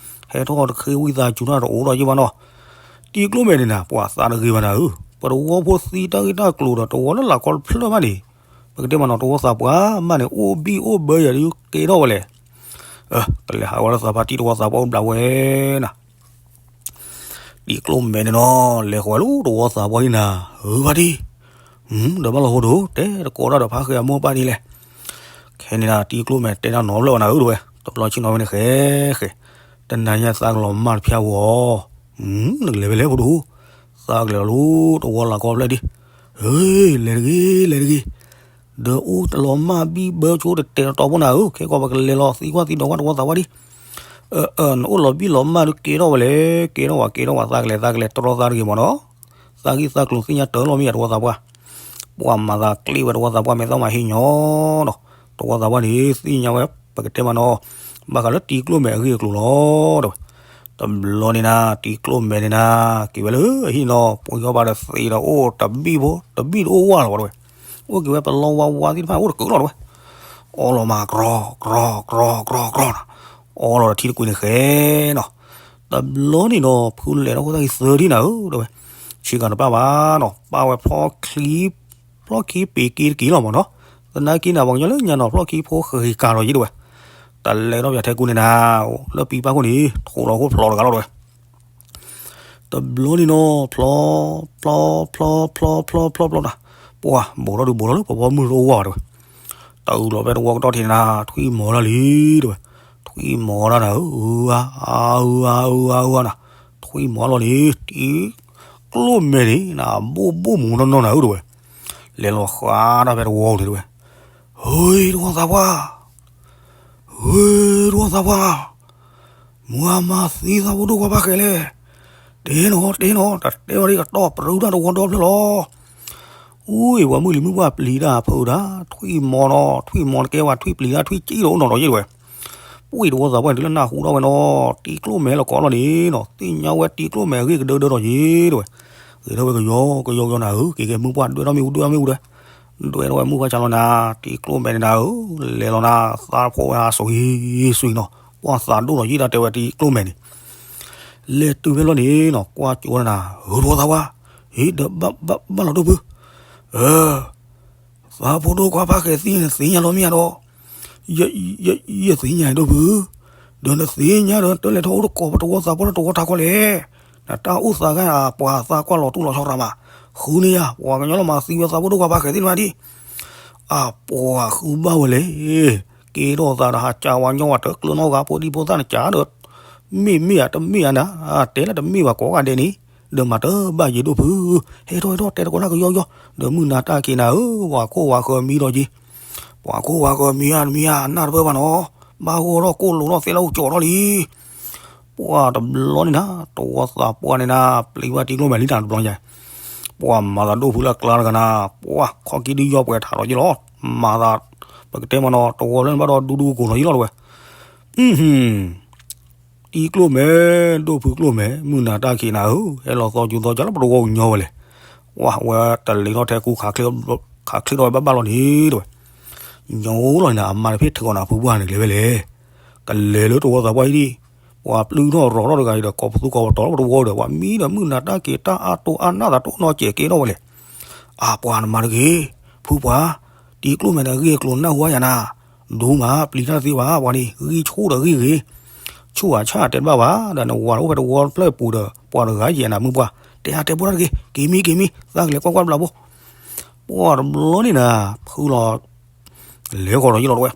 ဟဲထီၣ်တဃ့ဝံသးစူၤနီၤ တအိၣ်ဒီးယ့ၢ်ဘၣ်နီၤ. တံၤကျိၣ်မဲာ်န့ၣ်နၤ ပှၤသးတဂ့ၤဘၣ်နၤဧၢ, ပတဝီဖိသံတၢ်ဂ့ၢ်တၢ်ကျိၤဒီးတဝီလၢလၢကီၢ်တဖျၢၣ်ဘၣ်န့ၣ် ပကတဲမးနီၤ တဝီသးပှၢ်မးန့ၣ် အိၣ်ဘံၣ်အိၣ်ဘၢယၤဒုးကဲထီၣ်ဝဲလဲၣ် ကလဲၤဟးဝဲလၢသးဖါတံၢ်တဝီသးပှၢ်အိၣ်ဘျးဝဲနၤ. တံၤကျိၣ်မဲာ်န့ၣ်နီၤ လဲၤဃီၤဝဲလၢတဝီသးပှၢ်ဒံးနၤ, ဧၢ ဖါတံၢ်, ဒီးဘၣ်လီၤဖိဒိၣ် တဲတကိးတၢ်ဒီးဖါဃဲၤအမိၢ်ပၢ်ဒ်လဲၣ်. ခဲန့ၣ်နၤ တံၤကျိၣ်မဲာ်တဲတၢ်နီတဘျီဘၣ်နၤဧၢတဲဝဲ, တဘျီဆ့ၣ်နီၤဝဲန့ၣ်ဃဲဃဲ, တနၤညါသးကလီၤမၢ်တဖၠၣ်ဝဲအီၤ, နကလဲၤဖဲလဲၣ်ဖိဒိၣ်, သးကလဲၤလီၤလၢတဝီလၢကီၢ်ဖျၢၣ်ဒံး, ဧၢ လဲၤတဂ့ၤ လဲၤတဂ့ၤ ဒီးအိၣ်တလီၤမၢ်ဘံၣ်ဘၢဆိတတဲာ်တတီၤဖိနၤဧၢ, ခဲကီးပကလဲၤလီၤသံကွၢ်သံဒိးကွၢ်တဝီသးပှၢ်ဒံး. အၢ အၢ နအိၣ်လီၤဘံၣ်လီၤမၢ်ဒုးကဲထီၣ်ဝဲလဲၣ်, ကဲထီၣ်ဝဲ ကဲထီၣ်ဝဲ သးကလဲၤ သးကလဲၤတရီသးတဂ့ၤမးနီၤ, သးဂံၢ်သးကျိၤသ့ၣ်ညါတၢ်လီၤမ့ၢ်ယၤတဝီသးပှၢ်, ပှၤမၤသးကျ့ဝဲတဝီသးပှၢ် မဲာ်သၣ်မၤဟ့ၣ်ညီနီၤ, တဝီသးပှၢ်န့ၣ် သ့ၣ်ညါဝဲ ပကတဲမးနီၤ, ဘၣ်ဃးလၢတံၤကျိၣ်မဲာ်အဂ့ၢ်အကျိၤလီၤ တဲဝဲ. တဘျီန့ၣ်နၤ တံၤကျိၣ်မဲာ်န့ၣ်နၤ က့ၤဝဲလၢအဟံၣ်နီၤ, ပှ့ၤဃီဘၣ်ဒီးသ့ဒီးအိၣ်တဘံၣ်ဖိ တဘံၣ်တအိၣ်ဝဲလီၤဝဲတဲဝဲ, အိၣ်က့ၤဝဲပလီဝါဝါသ့ၣ်တဖၣ်အိၣ်တကၢးလီၤတဲဝဲ. အီလီၤမး ကြီ ကြီ ကြီ ကြီ ကြီနီၤ, အီလီၤဒီးထံတကွံာ်န့ၣ်ဃဲနီၤ, တဘျီန့ၣ်နီၤ ဖုလဲၤထီၣ်ခိၣ်သၣ်ခံသၢထံၣ်နၤဧၢ တဲဝဲ, ဆ့ကၤတပၣ်ဘၣ်နီၤ ပၣ်ဝဲဖျီၣ်ခံ ဖျီၣ်ခံပ့ၤက့တက့ၢ်လီၤမးနီၤ, သနာ်က့နၤ ပှၤကညီလၢညါနီၤ ဖျီၣ်ခံဖိဃ့ကၤလီၤယံၤတဲဝဲ, တလဲၤထီၣ်ပၠးထဲကူန့ၣ်နၤ, လၢပံပၣ်ခိၣ်န့ၣ် ထိးလီၤခိၣ်ဖျီတဂၤလီၤတဲဝဲ တဘျီန့ၣ်နီၤ ဖျီ ဖျီ ဖျီ ဖျီ ဖျီ ဖျီ ဖျီနၤ, ပှၤ ဘူးထီၣ်ဒုးဘူးထီၣ်လၢပှၤပိာ်မုၣ်တအိၣ်ဝဲတဲဝဲ, တအုးလီၤဖဲတဝီကတီၢ်ထံးနၤ ထွံၣ်မီၤတၢ်လံတဲဝဲ, ထွံၣ်မီၤတၢ်နၤဧၢ အါအါအါအါအါနၤ, ထွံၣ်မီၤလီၤန့ၣ် တံၤကျိၣ်မဲာ်န့ၣ်နၤ ဘိၣ်ဘိၣ်မူနီၢ်နီၢ်နၤဧၢတဲဝဲ, လဲၤလီၤဃးတၢ်ဖဲတဝီန့ၣ်တဲဝဲ, ဟ့ တဝီသးပှၢ် ဟ့ တဝီသးပှၢ် မုၢ်အမၤသံသးဖိဒိၣ်ခွါဖးဃဲလဲၣ်, တဲနီၤ တဲနီၤ တတဲဝဲဒ်ကတီၢ်ပြူတၢ်တဝီဒီဖျၢၣ်လီၤ, အူအံၤ ပှၤမုၢ်လံၤမုၢ်ပှၢ်ပျံၤတၢ်ဖုးတၢ် ထွံၣ်မီၤနီၤ ထွံၣ်မီၤနကဲဝဲထွံၣ်ပျံၤတၢ်ထွံၣ်ကံၣ်ဒီးအိၣ်နီၤဒီးယ့ၢ်တဲဝဲ, ပှၤတဝီသးပှၢ်န့ၣ်တုၤလၢနၢ်ဟူထီၣ်ဝဲနီၤ တံၤကျိၣ်မဲာ်လီၤကိးလီၤန့ၣ်နီၤ သ့ၣ်ညါဝဲတံၤကျိၣ်မဲာ်အဂ့ၢ်ကဒၢကဒၢဒီးယ့ၢ်တဲဝဲ, ဂ့ၤထီၣ်ဝဲကယီကယီကယီနၤဧၢ က့ၤက့ၤမုၢ်ပှၢ်ဒွဲၣ်ထီၣ်မ့ၣ်အူဒွဲၣ်ထီၣ်မ့ၣ်အူဒွဲၣ် ဒွဲၣ်ထီၣ်ဝဲမုၢ်ပှၢ်ဆါလီၤနၤ, တံၤကျိၣ်မဲာ်န့ၣ်နၤဧၢ, လဲၤလီၤနၤ, သးဖိဝဲအါ စွံစွံနီၤ, ပှၤသးဒိၣ်ဒီးယ့ၢ်တၢ်တဲဝဲတံၤကျိၣ်မဲာ်န့ၣ်, လဲၤတုၤဖဲလီၤန့ၣ်နီၤ ကွၢ်ကၠိဝဲနၤ, ဧၢ တဝီသးပှၢ်, ဟ့ ဒီးဘၣ်လီၤဒိၣ်ဖု, အၢ သးဖိဒိၣ်ခွါဖးဃဲသံန့ၣ်နသ့ၣ်ညါလီၤမ့ၢ်ဧါဒီး, ယသ့ၣ်ညါဒိၣ်ဖု, ဒီးနသ့ၣ်ညါဒီး တလဲၤထီၣ်အိၣ်တကိးပတဝီသးပှၢ်လၢတဝီထးခီလဲၣ်, နတၢ်အိၣ်သးဂၤအပှၤသးကွၢ်လီၤတူၢ်လီၤဆီရၤမး, ဃုန့ၢ်ယၤ ပှၤကညီလီၤမၤသံဝဲသးဖိဒိၣ်ခွါဖးဃဲသ့ၣ်န့ၣ်မးဒံး, အပှၤဃုဘၣ်ဝဲလဲၣ်, ကဲထီၣ်သးဒီးဟးကၢဝါညီဝဲတကျၢၤနီတဂၤ ဖိဒံဖိသၣ်န့ၣ်ကၢဒီး, မ့ၢ်မ့ၢ်ဧါတမ့ၢ်ဧါနၤ, တဲလၢတမ့ၢ်ဘၣ်ကိးဂၤဒဲးန့ၣ်, ဒီးမၤတဘၣ်ယ့ၤဒိၣ်ဖု, ဟဲထီၣ်ဟဲထီၣ်တဲတကိးတၢ်ကယီကယီ, ဒီးမုၢ်နၤတၢ်က့ၤနၤဧၢ, ပှၤခိၣ်ဝၤဃၢၤမံဒီးက့ၤ ပှၤခိၣ်ဝၤဃၢၤမံဧါတမံၤဧါ နၢ်တပၢၢ်ဘၣ်နီၤ, ဘၣ်ဂီၢ်ထီၣ်ကိၣ်လိာ်ထီၣ်သဲလၢအိၣ်ကၠီၤထီၣ်လံ, ပှၤတဘျီန့ၣ်နၤ, တဝီသးပှၢ်န့ၣ်နၤ, ပျံၤဘၣ်တံၤကျိၣ်မဲာ်လံနၤတဘျီညါ, ပှၤမၤသးဒိၣ်ဖုလၢအကျါတဂၤနၤ, ပှၤခီၣ်က့ဒုးယီပှဲၤထးလီၤယ့ၢ်လီၤ, မၤသး, ပကတဲမနီၤ တဝီလၢနဘၣ်ဒီးဒူဒူကိၤလီၤယ့ၢ်လီၤတဝဲ တံၤကျိၣ်မဲာ်, ဒိၣ်ဖုကျိၣ်မဲာ်, မုၢ်နၤတၢ်က့ၤနၤဧၢ, ဟဲလီၤသီကၠူသီကၠါလၢပတဝီကညီဝဲလဲၣ်, ဝဲဝဲတလ့ၤထီၣ်ထဲကူ ခးချ့ထီၣ်ဝဲဘၣ်ဘၣ်လီၤန့ၣ်တဝဲ, ညီလီၤန့ၣ် အမါတဖ့ၣ်ထုးအီၤနၤ ဖုပှၢ်န့ၣ်ကျဲဝဲလဲၣ်, ကလဲၤလၢတဝီသးပှၢ်အံၤဒံး, ပှၤပျုၢ်ထီၣ်ရီၤထီၣ်တဂၤအံၤဒီး ကိးပသူကိးပတီၤလၢပတဝီဒီး ပှၤမံဒီးမုၢ်နၤတၢ်က့ၤ တၢ်အါတိၢ်အါနၢ်သးတိၢ်နီၢ်ကဲးကဲထီၣ်ဝဲလဲၣ် အပှၤနမၤတဂ့ၤ, ဖုပှၢ်, တံၤကျိၣ်မဲာ်န့ၣ်အဂ့ၢ်အကျိၤနၢ်ဟူဝဲယၤနၤ, ဒိၣ်မး ပျံၤတၢ်တသ့ဘၣ် ပှၤန့ၣ် ဂံၢ်ဆူၣ်ဒီးဂံၢ်ဂ့ၤ, ဆူၣ်အဆၣ်တဲတဘၣ်ဘၣ်, ဒီးနဝၤအိၣ်ဖဲတဝီဖျၢၣ်ပူၤဒီး ပှၤတဂၤယဲၢ်နၤမုၢ်ပှၢ်, တဲအါတဲပှၢ်တၢ်တဂ့ၤ, က့ၤမံက့ၤမံ, သးကလဲၤကွၢ်ကွၢ်တဘျီဖိ, ပှၤတဘျီန့ၣ်နၤ, ဖုလီၤ လဲၤဃီၤဒီးယ့ၢ်လီၤတဝဲ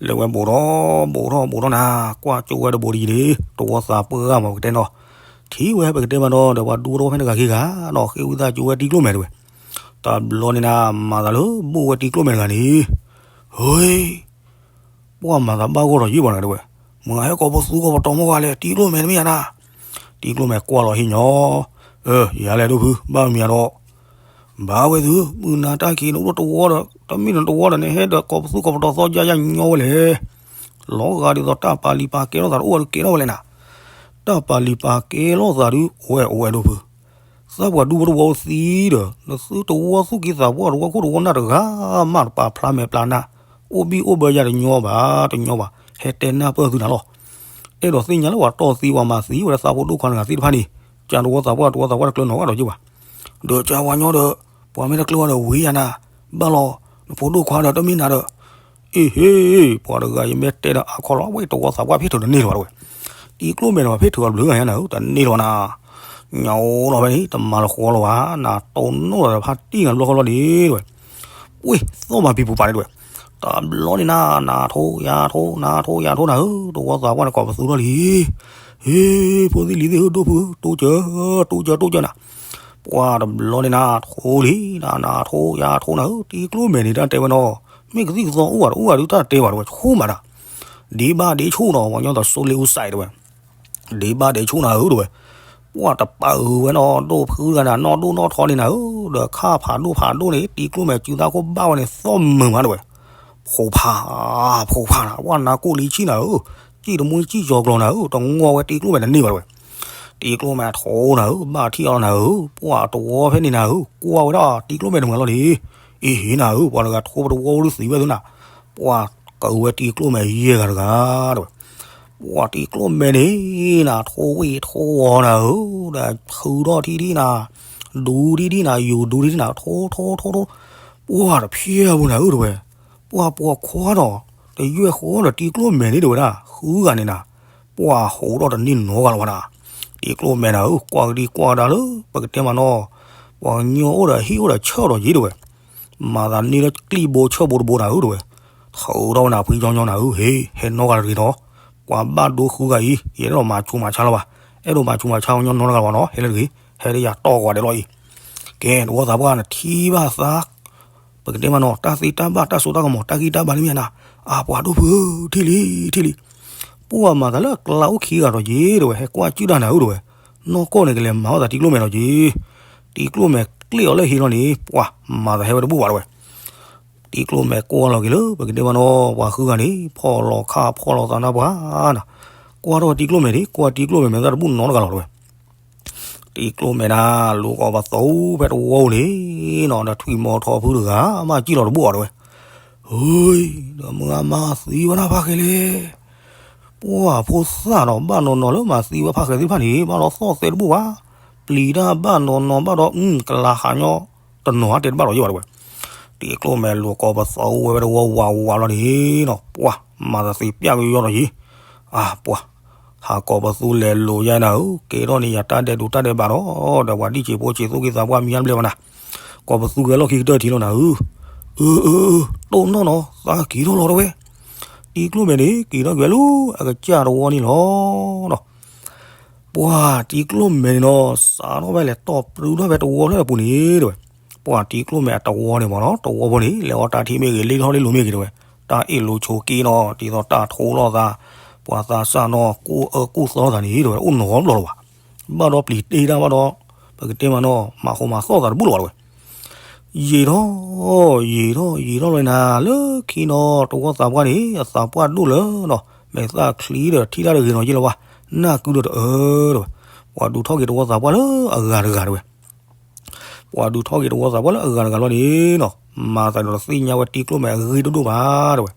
လဲၤဝဲဘူးထီၣ်ဘူးထီၣ်ဘူးထီၣ်နၤ, ကွၢ်ကၠိဝဲတဘူးတယံၤန့ၣ် တဝီသးပှၢ်ဂၤမးပကတဲနီၤ, ထံၣ်ဝဲပကတဲမနီၤ ဒီးပှၤဒူထီၣ်ဖဲန့ၣ်တဂၤဂ့ၤဂၤနီၤ, ဃ့ဝံသးစူၤဝဲတံၤကျိၣ်မဲာ်တဝဲ, တဘျီန့ၣ်နၤ မၤသးလၢဘိၣ်ဝဲတံၤကျိၣ်မဲာ်တဂၤန့ၣ်, ဟ့ ပှၤမၤသးဘၣ်ဂီၢ်ဒီးယ့ၢ်ပှၤနၤတဝဲ, မ့ၢ်ဟဲကိးပသူကိးပတီၤမီၢ်ဂၤလဲၣ် တံၤကျိၣ်မဲာ်တမ့ၢ်ယၤနၤ, တံၤကျိၣ်မဲာ်ကွၢ်လီၤဟံၣ်ညီ, အၢ ယၤလဲၣ်ဒိၣ်ဖု ဘၣ်မံၤဒီး ဘၣ်ဝဲသု မုၢ်နၤတၢ်က့ၤနအိၣ်တဝီဒီး တမ့ၢ်နတဝီဒီးနဟဲဒီးကိးပသူကိးပတီၤသီယါယါညီဝဲလဲၣ်, လီၤဂာ်ဒ်သိးတၢ်ပာ်လံၤပာ်ကဲထီၣ်သးတအိၣ်ဝဲဒုးကဲထီၣ်ဝဲလဲၣ်နၤ, တၢ်ပာ်လံၤပာ်ကဲထီၣ်သးဒုးအိၣ်ဝဲအိၣ်ဝဲဒိၣ်ဖု, သးပှၢ်ဒူပတဝီသံဒီး နသုတဝီသူၣ်က့သးပှၢ်တဝီခိၣ်တဝီနၢ်တဂၤမးတပာ်ဖျါမဲာ်ပျါနၢ်, အိၣ်ဘံၣ်အိၣ်ဘၢယၤတညီဘၣ်တညီဘၣ်, ဟဲတဲနၢ်ပၢၢ်သုနၤလီၤ, အဲၣ်ဒိးသ့ၣ်ညါလၢပှၤတီၢ်သံပှၤမၤသံဝဲဒၣ်သးဖိဒိၣ်ခွါတဂၤသ့ၣ်တဖၣ်န့ၣ်, ကၢ်တဝီသးပှၢ်တဝီသးပှၢ်တကျၢၤနီၢ်ဂၤဒီးယ့ၢ်ဘၣ်, ဒီးကၢ်ဝါညီဒီး ပှၤမ့ၢ်တကျၢၤဝဲဒီးဝံၤယၤနၤ, ဘၣ်လီၤ, နဖိဒိၣ်ခွါဒီးတမ့ၢ်နၤဒီး, အ့ဟ့, ပှၤတဂၤယမ့ၢ်တဲဒီးအါခီလီၤ ဝဲတဝီသးပှၢ်ဖ့ၣ်ထုးတန့ၢ်လီၤဘၣ်တဝဲ, တံၤကျိၣ်မဲာ်န့ၣ်ဘၣ်ဖ့ၣ်ထုးအီၤတဘျုးဂၤညါနၤဧၢ တန့ၢ်လီၤနၤ, ညီလီၤဖဲန့ၣ် တမၤလီၤဃီလီၤဘၣ် နတိၢ်နီၣ်ဒီးဖါတံၢ်နၤတဘျီဃီလီၤဒံးတဝဲ ဝ့ၢ်သီၣ်မၤပံၤပူၤပာ်န့ၣ်တဝဲ, တဘျီန့ၣ်နၤ နၤထိယၤထိ နၤထိယၤထိနၤဧၢ, တဝီသးပှၢ်န့ၣ်ကိးပသူထီၣ်လံ, ဟ့, ဖိသ့ၣ်လံၤသ့ၣ်ဧၢ ဒိၣ်ဖု တိစၢၤ, တိစၢၤ တိစၢၤနၤ, ပှၤတဘျီန့ၣ်နၤ ထိလံ, နၤ နၤထိယၤထိနၤဧၢ, တံၤကျိၣ်မဲာ်န့ၣ် တၢ်တဲဝဲနီၤ, မ့ၢ်ကသံၣ်ကသီအိၣ်ဘၣ်တအိၣ်ဘၣ်ဒုး တၢ်တဲဘၣ်တဝဲ ဆိမးတၢ်, ဒ့ဘၣ်ဒ့ဆိၣ်နီၤ ပှၤကညီတၢ်စိလ့အူစဲးတဝဲ ဒ့ဘၣ်ဒ့ဆိၣ်နၤဧၢတဝဲ, ပှၤတပာ်အုးဝဲနီၤ ဒိၣ်ဖုတဂၤန့ၣ် နီၢ်ဒိၣ်နီၢ်ထီန့ၣ်နၤဧၢ, ဒီးခါဖးဒိၣ်ဖးဒိၣ်န့ၣ် တံၤကျိၣ်မဲာ်စုသးခိၣ်ဘၣ်ဝဲန့ၣ် သီၣ်မုာ်မးတဝဲ, ဖိဖး, ဖိဖးနၤ ပှၤနၤကိၣ်လံဆံၣ်နၤဧၢ, စံၣ်တမှံစံၣ်ကၠီၤကျီၤနၤဧၢ, တငီၢ်ဝဲတံၤကျိၣ်မဲာ်တန့ၢ်ဘၣ်တဝဲ, တံၤကျိၣ်မဲာ်ထိနၤဧၢ, ဘၣ်ထံၣ်အီၤနၤဧၢ, ပှၤတဝီဖဲန့ၣ်နၤဧၢ, ကွၢ်ဝဲဒၣ်တံၤကျိၣ်မဲာ်တမုာ်လီၤန့ၣ်, အ့ဟ့နၤဧၢ, ပှၤတဂၤထိပတဝီဒုးသံဝဲသုနၤ, ပှၤကဝဲတံၤကျိၣ်မဲာ်ယဲၢ်ဂၤတဂၤ တဲဝဲ, ပှၤတံၤကျိၣ်မဲာ်န့ၣ်နၤ ထိၣ်ဝံၣ်ထိၣ်ဝီနၤဧၢ, ဒီးထုးထီၣ်ထံထံနၤ, ဒူထံထံနၤ, ယူၤဒူထံထံနၤ, ထိထိထိထိ, ပှၤတဖျဲၣ်ပူၤနၤဧၢ တဲဝဲ, ပှၤပိာ်ခွါဒီး တယွဲၢ်ဃီဒီးတံၤကျိၣ်မဲာ်န့ၣ် တဲဝဲဒၣ် ဃုဂၤန့ၣ်နၤ, ပှၤဟူးထီၣ်တန့ၢ်နီတဂၤလီၤဘၣ်နၤ, တံၤကျိၣ်မဲာ်နၤဧၢ, ကွၢ်ကဒံကွၢ်ကဒါလၢ ပကတဲမးနီၤ, ပှၤကညီအိၣ်ဒီးဟံၣ်အိၣ်ဒီးဆၢၣ်ဒီးယ့ တဲဝဲ မၤသးန့ၢ်လၢကျံၣ်ဘိဆၢၣ်ဘိတဘိနၤဧၢ တဲဝဲ, ထုးထီၣ်ဝဲနၤဖှံညီညီနၤဧၢ, ဟ့ ဟဲနီတဂၤတဂ့ၤနီၤ, ပှၤဘၣ်ဒိဃုဂၤအံၤ ယအဲၣ်ဒိးမၤဆူးမၤဆါလီၤဘၣ်, အဲၣ်ဒိးမၤဆူးမၤဆါညီညီနီတဂၤလီၤဘၣ်နီၤ, ဟဲလၢတဂ့ၤ, ဟဲလၢယၤတီၢ်ကွၢ်ဒဲးလီၤအံၤ, ကဲ တဝီသးပှၢ်နထံၣ်ဘၣ်သး ပကတဲမးနီၤ တၢ်သ့တၢ်ဘၣ်တၢ်စိတၢ်ကမီၤ တၢ်ဂံၢ်တၢ်ဘါန့ၣ်မ့ၢ်နၤ, အပှၤဒိၣ်ဖု ထံၣ်လံ ထံၣ်လံ, ပှၤမၤသးလၢအကျါအိၣ်ခံဂၤဒီးယ့ တဲဝဲ, ဟဲကွၢ်စုၣ်တၢ်နၤဧၢ တဲဝဲ, နီၢ်ကီၢ်န့ၣ်ကလဲၤမၤအီၣ်သးတံၤကျိၣ်မဲာ်လီၤက့ၤ, တံၤကျိၣ်မဲာ်ကျ့ၣ်အီၤလၢဟံးလီၤန့ၣ် ပှၤမၤသးဟဲဝဲတဘူၣ်ဘၣ် တဲဝဲ, တံၤကျိၣ်မဲာ်ကွၢ်လီၤက့ၤလၢ ပကတဲမးနီၤ ပှၤဃုဂၤန့ၣ် ဖီၣ်လီၤခၣ်ဖီၣ်လီၤသးနၢ်ပှၤနၤ, ကွၢ်ထီၣ်ဝဲတံၤကျိၣ်မဲာ်န့ၣ် ကွၢ်တံၤကျိၣ်မဲာ်မဲာ်သၣ်တဘူၣ်နီတဂၤလီၤ တဲဝဲ တံၤကျိၣ်မဲာ်နၤ လူၤကိးပသူဖဲတဝီပူၤန့ၣ်နီၤ ဒီးထွံၣ်မီၤထီဖုတဂၤ မၤစံၣ်လီၤတဘူၣ်အီၤ တဲဝဲ, ဟ့, ဒီးမုၢ်ဂၤမၤသံဝဲဒၣ်ဖးဃဲလဲၣ်, ပှၤဖိသၣ်နီၤ ဘၣ်နီၤနီၤလၢမၤသံဝဲဖးဃဲသ့ၣ်တဖၣ်န့ၣ် ဘၣ်ဒီးသီၣ်သဲတဘူၣ်ဘၣ်, ပျံၤတၢ်ဘၣ်နီၤနီၤဘၣ်ဒီး ကလၤဟးညီ တနီၤဟးတဲတဘၣ်ဒီးယ့ၢ်ဘၣ် တဲဝဲ, တံၤကျိၣ်မဲာ်လူၤကိးပသူဝဲဝဲတဝီဝးဝးလီၤန့ၣ်နီၤ ပှၤမၤသးသ့ပျၢ်ကယီဒီးယ့ၢ် အါပှၤ, ဟးကိးပသူလဲၤလိာ်ယါနၤဧၢ, ကဲထီၣ်န့ၣ်ယၤတၢ်ဒဲးဒိးတၢ်ဒဲးဘးဒီး ဒီးပှၤဒံၣ်စ့ဖိစ့သိၣ်က့သးပှၢ်မံၤညါတဘျဲၣ်ဘၣ်နၤ, ကိးပသူကဲလီၢ်ခံကတၢၢ်ထံးလီၤနၤဧၢ, အၢ အၢ အၢ တိၢ်နီၣ်နီၤ သးက့ၤထီၣ်လီၤ တဲဝဲ, တံၤကျိၣ်မဲာ်န့ၣ် က့ၤထီၣ်က့ၤဝဲလၢ အကစၢ်တဝီန့ၣ်လီၤ ပှၤတံၤကျိၣ်မဲာ်န့ၣ်နီၤ စးထီၣ်ဖဲလဲၤတီၢ်ပြူထီၣ်ဖဲတဝီဖျၢၣ်အပူၤန့ၣ် တဲဝဲ, ပှၤတံၤကျိၣ်မဲာ်အတဝီန့ၣ်မ့ၢ်နီၤ တဝီဖိန့ၣ် လဲၤအီၣ်တၢ်ထံမ့ၢ်ဂ့ၤ လ့ထီၣ်လ့လိၤမ့ၢ်ဂ့ၤ တဲဝဲ, တၢ်အ့ၣ်လိာ်ဆိးက့နီၤ ဒ်သိးတၢ်ထိလိာ်သး ပှၤသးစၢ်နီၤ ကူၣ်အၢကူၣ်သီသးန့ၣ် တဲဝဲ အိၣ်နီတဘျီလၢၤဘၣ်, ဘၣ်ဒီးပျံၤတ့ၢ်တၢ်ဘၣ်ဒီး ပကတဲမးနီၤ မၤဃိမၤသီၣ်သးတဘူၣ်လၢၤဘၣ် တဲဝဲ ယံာ်ထီၣ် ယံာ်ထီၣ် ယံာ်ထီၣ်လီၤနၤ လၢခံနီၤ တဝီသးပှၢ်န့ၣ် အသးပှၢ်ဒိၣ်လၢနီၤ မဲာ်သၣ်ချံဒီးထံၣ်တၢ်တဂ့ၤနီၤယ့ၢ်လီၤဘၣ် နၢ်ကုဒီးတအၢ တဲဝဲ, ပှၤဒုးထီၣ်က့ၤတဝီသးပှၢ်လၢအဂၤတဂၤ တဲဝဲ, ပှၤဒုးထီၣ်က့ၤတဝီသးပှၢ်လၢအဂၤတဂၤလီၤန့ၣ်နီၤ မၤသးဒီးတသ့ၣ်ညါဝဲတံၤကျိၣ်မဲာ်အဂ့ၢ်ဒိၣ်ဒိၣ်ဘၣ် တဲဝဲ,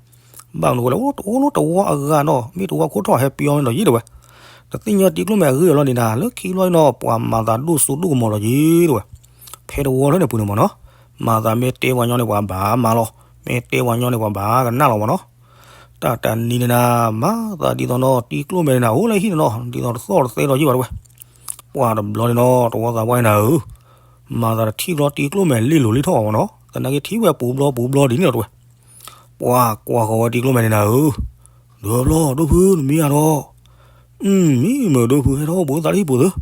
ဘၣ်မနုၤဝဲလဲၣ် အိၣ်တအိၣ်လၢတဝီအဂၤနီၤ မ့ၢ်တဝီခိၣ်ထီၣ်ဟဲပျီန့ၣ်ဒီးယ့ၢ် တဲဝဲ, တသ့ၣ်ညါတံၤကျိၣ်မဲာ်အဂ့ၢ်အလီၤန့ၣ်နၤ လၢခံလီၤနီၤ ပှၤမၤသးဒိၣ်စိဒိၣ်ကမီၤလီၤယ့ၢ် တဲဝဲ, ဖဲတဝီလၢန့ၣ်ပူၤန့ၣ်မ့ၢ်နီၤ မၤသးမ့ၢ်တဲပှၤညီန့ၣ်ပှၤဘၣ်မၤလီၤ မ့ၢ်တဲပှၤညီန့ၣ်ပှၤဘၣ်ကနၣ်လီၤမ့ၢ်နီၤ တၢ်တနံၤန့ၣ်နၤ မၤသးဒ်သိးနီၤ တံၤကျိၣ်မဲာ်န့ၣ်နၤ အိၣ်လၢဟံၣ်န့ၣ်နီၤ ဒ်သိးတသီၣ်တသဲဒီးယ့ၢ်ဘၣ်တဲဝဲ, ပှၤတဘျီန့ၣ်နီၤ တဝီသးပှၢ်န့ၣ်နၤဧၢ, မၤသးတထံၣ်ကျီတံၤကျိၣ်မဲာ်လ့လိၤလ့ထီၣ်အီၤမ့ၢ်နီၤ သနာ်က့ထံၣ်ဝဲပူၤဘျီပူၤဘျီဒ်န့ၣ်လီၤတဲဝဲ, ပှၤကွၢ်ဃီၤဝဲတံၤကျိၣ်မဲာ်န့ၣ်နၤဧၢ, ဒီးဘျီဒိၣ်ဖုနမံၤဧါဒီး မ့ၢ်မုာ်ဒိၣ်ဖု ဟဲထီၣ်အိၣ်ဘှံးအိၣ်သးလၢဟံၣ်ပူၤသု,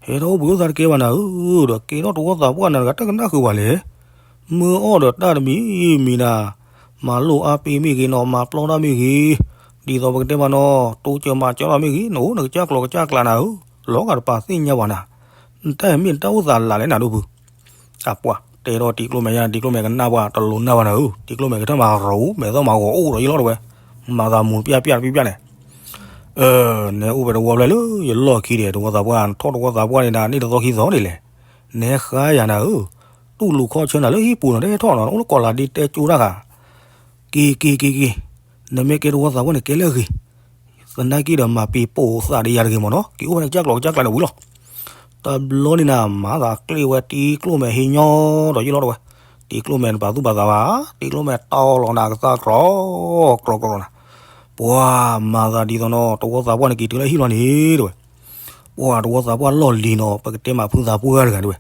ဟဲထီၣ်အိၣ်ဘှံးအိၣ်သးတကဲဘၣ်နၤဧၢ, ဒီးကဲထီၣ်တဝီသးပှၢ်နၤတဂၤတၢ်ကနၣ်ဃုာ်ပှၤလဲၣ်, မ့ၢ်အီၣ်ဒီးတၢ်တမံၤမံၤနၤ, မၤလိာ်အါပ့ၤမ့ၢ်ဂ့ၤနီၤ မၤပျီတၢ်မ့ၢ်ဂ့ၤ, ဒ်သိးပကတဲမးနီၤ တိစၢၤမၤစၢၤတၢ်မ့ၢ်ဂ့ၤ နအိၣ်နကစၢ်ကျိၤကစၢ်ကျးနၤဧၢ, လီၤဂာ်တပာ်သ့ၣ်ညါပှၤနၤ, နတၢ်မ့ၢ်နတၢ်အိၣ်သးလၢ်လဲၣ်နၤဒိၣ်ဖု အပှၤတဲထီၣ်တံၤကျိၣ်မဲာ်ယါ တံၤကျိၣ်မဲာ်ကနၣ်ပှၤတလိၤနၢ်ဘၣ်နၤဧၢ, တံၤကျိၣ်မဲာ်ကထၢၣ်မၤရိး မဲာ်သီၣ်မၤဂီၤအိၣ်ဒီးယလီၤတဲဝဲ, မၤသးမူးပျၢ်ပျၢ်တပျၢ်ပျၢ်န့ၣ်, နဟဲအိၣ်ဖဲတဝီဖျၢၣ်လၢယလီၢ်ခံဒီး တဝီသးပှၢ် နထီၣ်တဝီသးပှၢ်န့ၣ်နၤ န့ၢ်တသီခံသီန့ၣ်လဲၣ်, နဟဲဃါယၤနၤဧၢ, တူၢ်လိာ်ခီၣ်ဆၢနၤလၢဟံၣ်ပူၤနီၤ တဟဲထီၣ်နီၤ နအိၣ်လၢကီၢ်လၤဒ့တဲကၠိတၢ်ဂၤ က့ၤက့ၤက့ၤက့ၤ, နမ့ၢ်ကဲတဝီသးပှၢ်န့ၣ် ကဲလၢအဂ့ၤ, သနာ်က့ဒီးမၤပ့ၤပိာ်သးဒီးယၤတဂ့ၤမ့ၢ်နီၤ က့ၤအိၣ်ဖဲနကစၢ်ကျိၤကစၢ်ကျးန့ၣ်ဝံၤလီၤ. တဘျီန့ၣ်နၤ မၤသးကျ့ၣ်ဝဲတံၤကျိၣ်မဲာ်ဟံးညီဒီးယ့ၢ်လီၤတဲဝဲ, တံၤကျိၣ်မဲာ်နပာ်သူၣ်ပာ်သးဘၣ်, တံၤကျိၣ်မဲာ်တီလီၤနၤကသါကြီ ကြီကြီနၤ, ပှၤမၤသးဒ်သိးနီၤ တဝီသးပှၢ်န့ၣ်က့ၤတုၤလၢဟံၣ်လီၤန့ၣ်တဲဝဲ, ပှၤတဝီသးပှၢ်လီၢ်လံၤနီၤ ပကတဲမးဖုသးပှၢ်တဂၤတဲဝဲ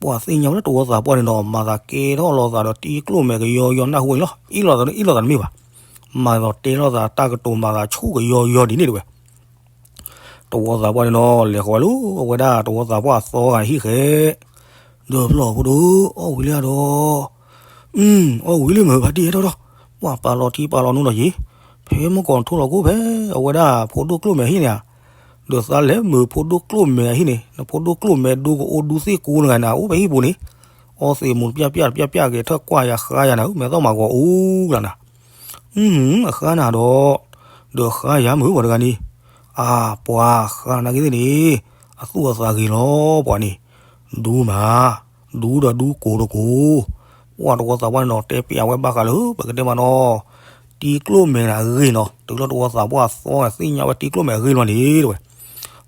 ပှၤသ့ၣ်ညါဝဲလၢတဝီသးပှၢ်န့ၣ်နီၤ မၤသးကဲထီၣ်လိာ်သးဒီးတံၤကျိၣ်မဲာ်ကယီယီနၢ်ဟူဝဲန့ၣ်လီၤ. အ့ၣ်လိာ်သးန့ၣ် အ့ၣ်လိာ်သးတမ့ၢ်ဘၣ်. မၤသးတဲလိာ်သးတၢ်ကတိၤမၤသးဆူၣ်ကယီယီဒ်န့ၣ်တဲဝဲ. တဝီသးပှၢ်န့ၣ်နီၤ လဲၤဃီၤဝဲလၢအဝဲဒၣ်တဝီသးပှၢ်အသီဂၤဟံၣ်ဃဲ ဒီးဖျီၣ်ဖိဒိၣ် အီၣ်ဝံၤလံဧါဒီး အီၣ်ဝံၤလံမုၢ်ဖါတံၢ်ဟဲထီၣ်ထီၣ်, ပှၤပာ်လီၤထံပာ်လီၤနိဒီးယံၤ, ဖဲမုၢ်ကီၢ်ထူလီၤကိၣ်ဖဲ အဝဲဒၣ်ဖိဒိၣ်ကျိၣ်မဲာ်ဟံၣ်န့ၣ်ဧါ, ဒီးသးလဲၤမုာ်ဖိဒိၣ်ကျိၣ်မဲာ်အဟံၣ်န့ၣ်, နဖိဒိၣ်ကျိၣ်မဲာ်ဒိကအိၣ်ဒူသ့ၣ်ကိးနဂၤန့ၣ် အိၣ်ဖဲဟံၣ်ပူၤန့ၣ်, အီသံးမူးပျၢ်ပျၢ်ပျၢ်ပျၢ်က့ၤထၢၣ်ကွၢ်ယၤဃါယၤနၤဧၢ, မဲာ်သီၣ်မၤဂီၤအူလၢနၤ အဃါနၤဒီး, ဒီးဃါယၤမုၢ်ပှၤတဂၤန့ၣ်, အါ ပှၤဃါနာ်က့သ့ၣ်န့ၣ်, အသူၣ်အသးဂ့ၤလီၤပှၤန့ၣ်, ဒူမး, ဒူဒီးဒူကိးတကိး, ပှၤတဝီသးပှၢ်န့ၣ်နီၤ တဲပျးဝဲဘၣ်ဃးလၢ ပကတဲမးနီၤ, တံၤကျိၣ်မဲာ်န့ၣ်အဂ့ၢ်နီၤ, တုၤလၢတဝီသးပှၢ်အသီသ့ၣ်ညါဝဲတံၤကျိၣ်မဲာ်အဂ့ၢ်လီၤန့ၣ် တဲဝဲ,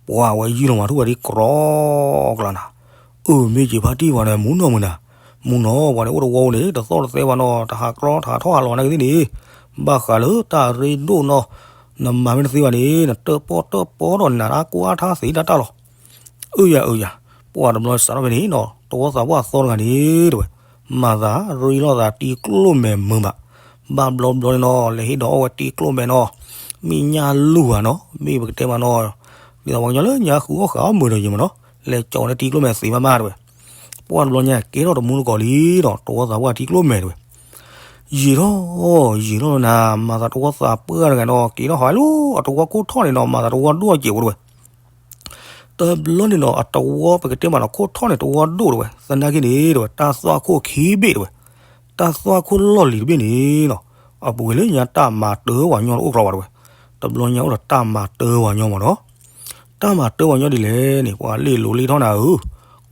ပှၤဝဲယုၢ်လီၤမၤထူၣ်ဝဲဒ်ကြီကျါနၤ, အၢ မ့ၢ်က့ၤဖါတံၢ်ပှၤန့ၣ် မူနီၢ်မုၢ်နၤ, မူနီၢ်ပှၤန့ၣ် အိၣ်တဝီန့ၣ် တသီၣ်တသဲဘၣ်နီၤ, တဟးကြီတဟးထီၣ်ဟးလီၤနာ်က့သ့ၣ်န့ၣ်, ဘၣ်ဃးလၢတၢ်ရ့ဒိၣ်နီၤ, နမၤမ့ၢ်တသ့ဘၣ်န့ၣ် နတၢၣ်ပီၣ်တၢၣ်ပီဒီးနၤအါကိၢ်အါထါသ့တၢ်တၢ်လီၤ. အၢယၤအၢယၤ, ပှၤတဘျီစးထီၣ်ဖဲန့ၣ်နီၤ, တဝီသးပှၢ်အသီတဂၤန့ၣ် တဲဝဲ, မၤသးရ့လိာ်သးတံၤကျိၣ်မဲာ်မုာ်ဘၣ်, ဘၣ်ဘျီဘျီန့ၣ်နီၤ လဲၤဟ့ၣ်ဒီးအီၣ်ဝဲတံၤကျိၣ်မဲာ်နီၤ, မ့ၢ်ညၣ်လူၢ်ဧါနီၤ, မ့ၢ်ပကတဲမးနီၤ, ဒ်သိးပှၤကညီလၢညါဃုအီၣ်ဃုအီၣ်မုာ်ဒီးယံၤမးနီၤ, လဲၤကၠီၤဝဲလၢတံၤကျိၣ်မဲာ်သ့မးမးတဲဝဲ, ပှၤတဘျီညါကဲထီၣ်တမူတကိးလံဒီး တဝီသးပှၢ်တံၤကျိၣ်မဲာ်တဲဝဲ, ယံာ်ထီၣ်, ယံာ်ထီၣ်လီၤနၤ, မၤသးတဝီသးပှၢ်တဂၤနီၤ က့ၤထီၣ်ဟးလၢအတဝီကိၢ်ထီၣ်န့ၣ်နီၤ မၤသးတဝီဒိၣ်အစဲးဖိတဲဝဲ တဘျီန့ၣ်နီၤ အတဝီပကတဲမးနီၤ ခိၣ်ထီၣ်န့ၣ် တဝီဒိၣ်တဲဝဲ, သနာ်က့န့ၣ်တဲဝဲ တၢ်သွၣ်ခိၣ်ခံဘ့ၣ်တဲဝဲ, တၢ်သွၣ်ခိၣ်လီၢ်လံၤတဘ့ၣ်န့ၣ်နီၤ, အပူၤကွံာ်လၢညါတၢ်မၤတၢ်ပှၤညီတအိၣ်ကျီဘၣ်တဲဝဲ, တဘျီညါအိၣ်ဒီးတၢ်မၤတၢ်ပှၤညီမးနီၤ, တၢ်မၤတၢ်ပှၤညီဒ်လဲၣ်န့ၣ် ပှၤလ့ၣ်လိၤလ့ၣ်ထီၣ်နၤဧၢ,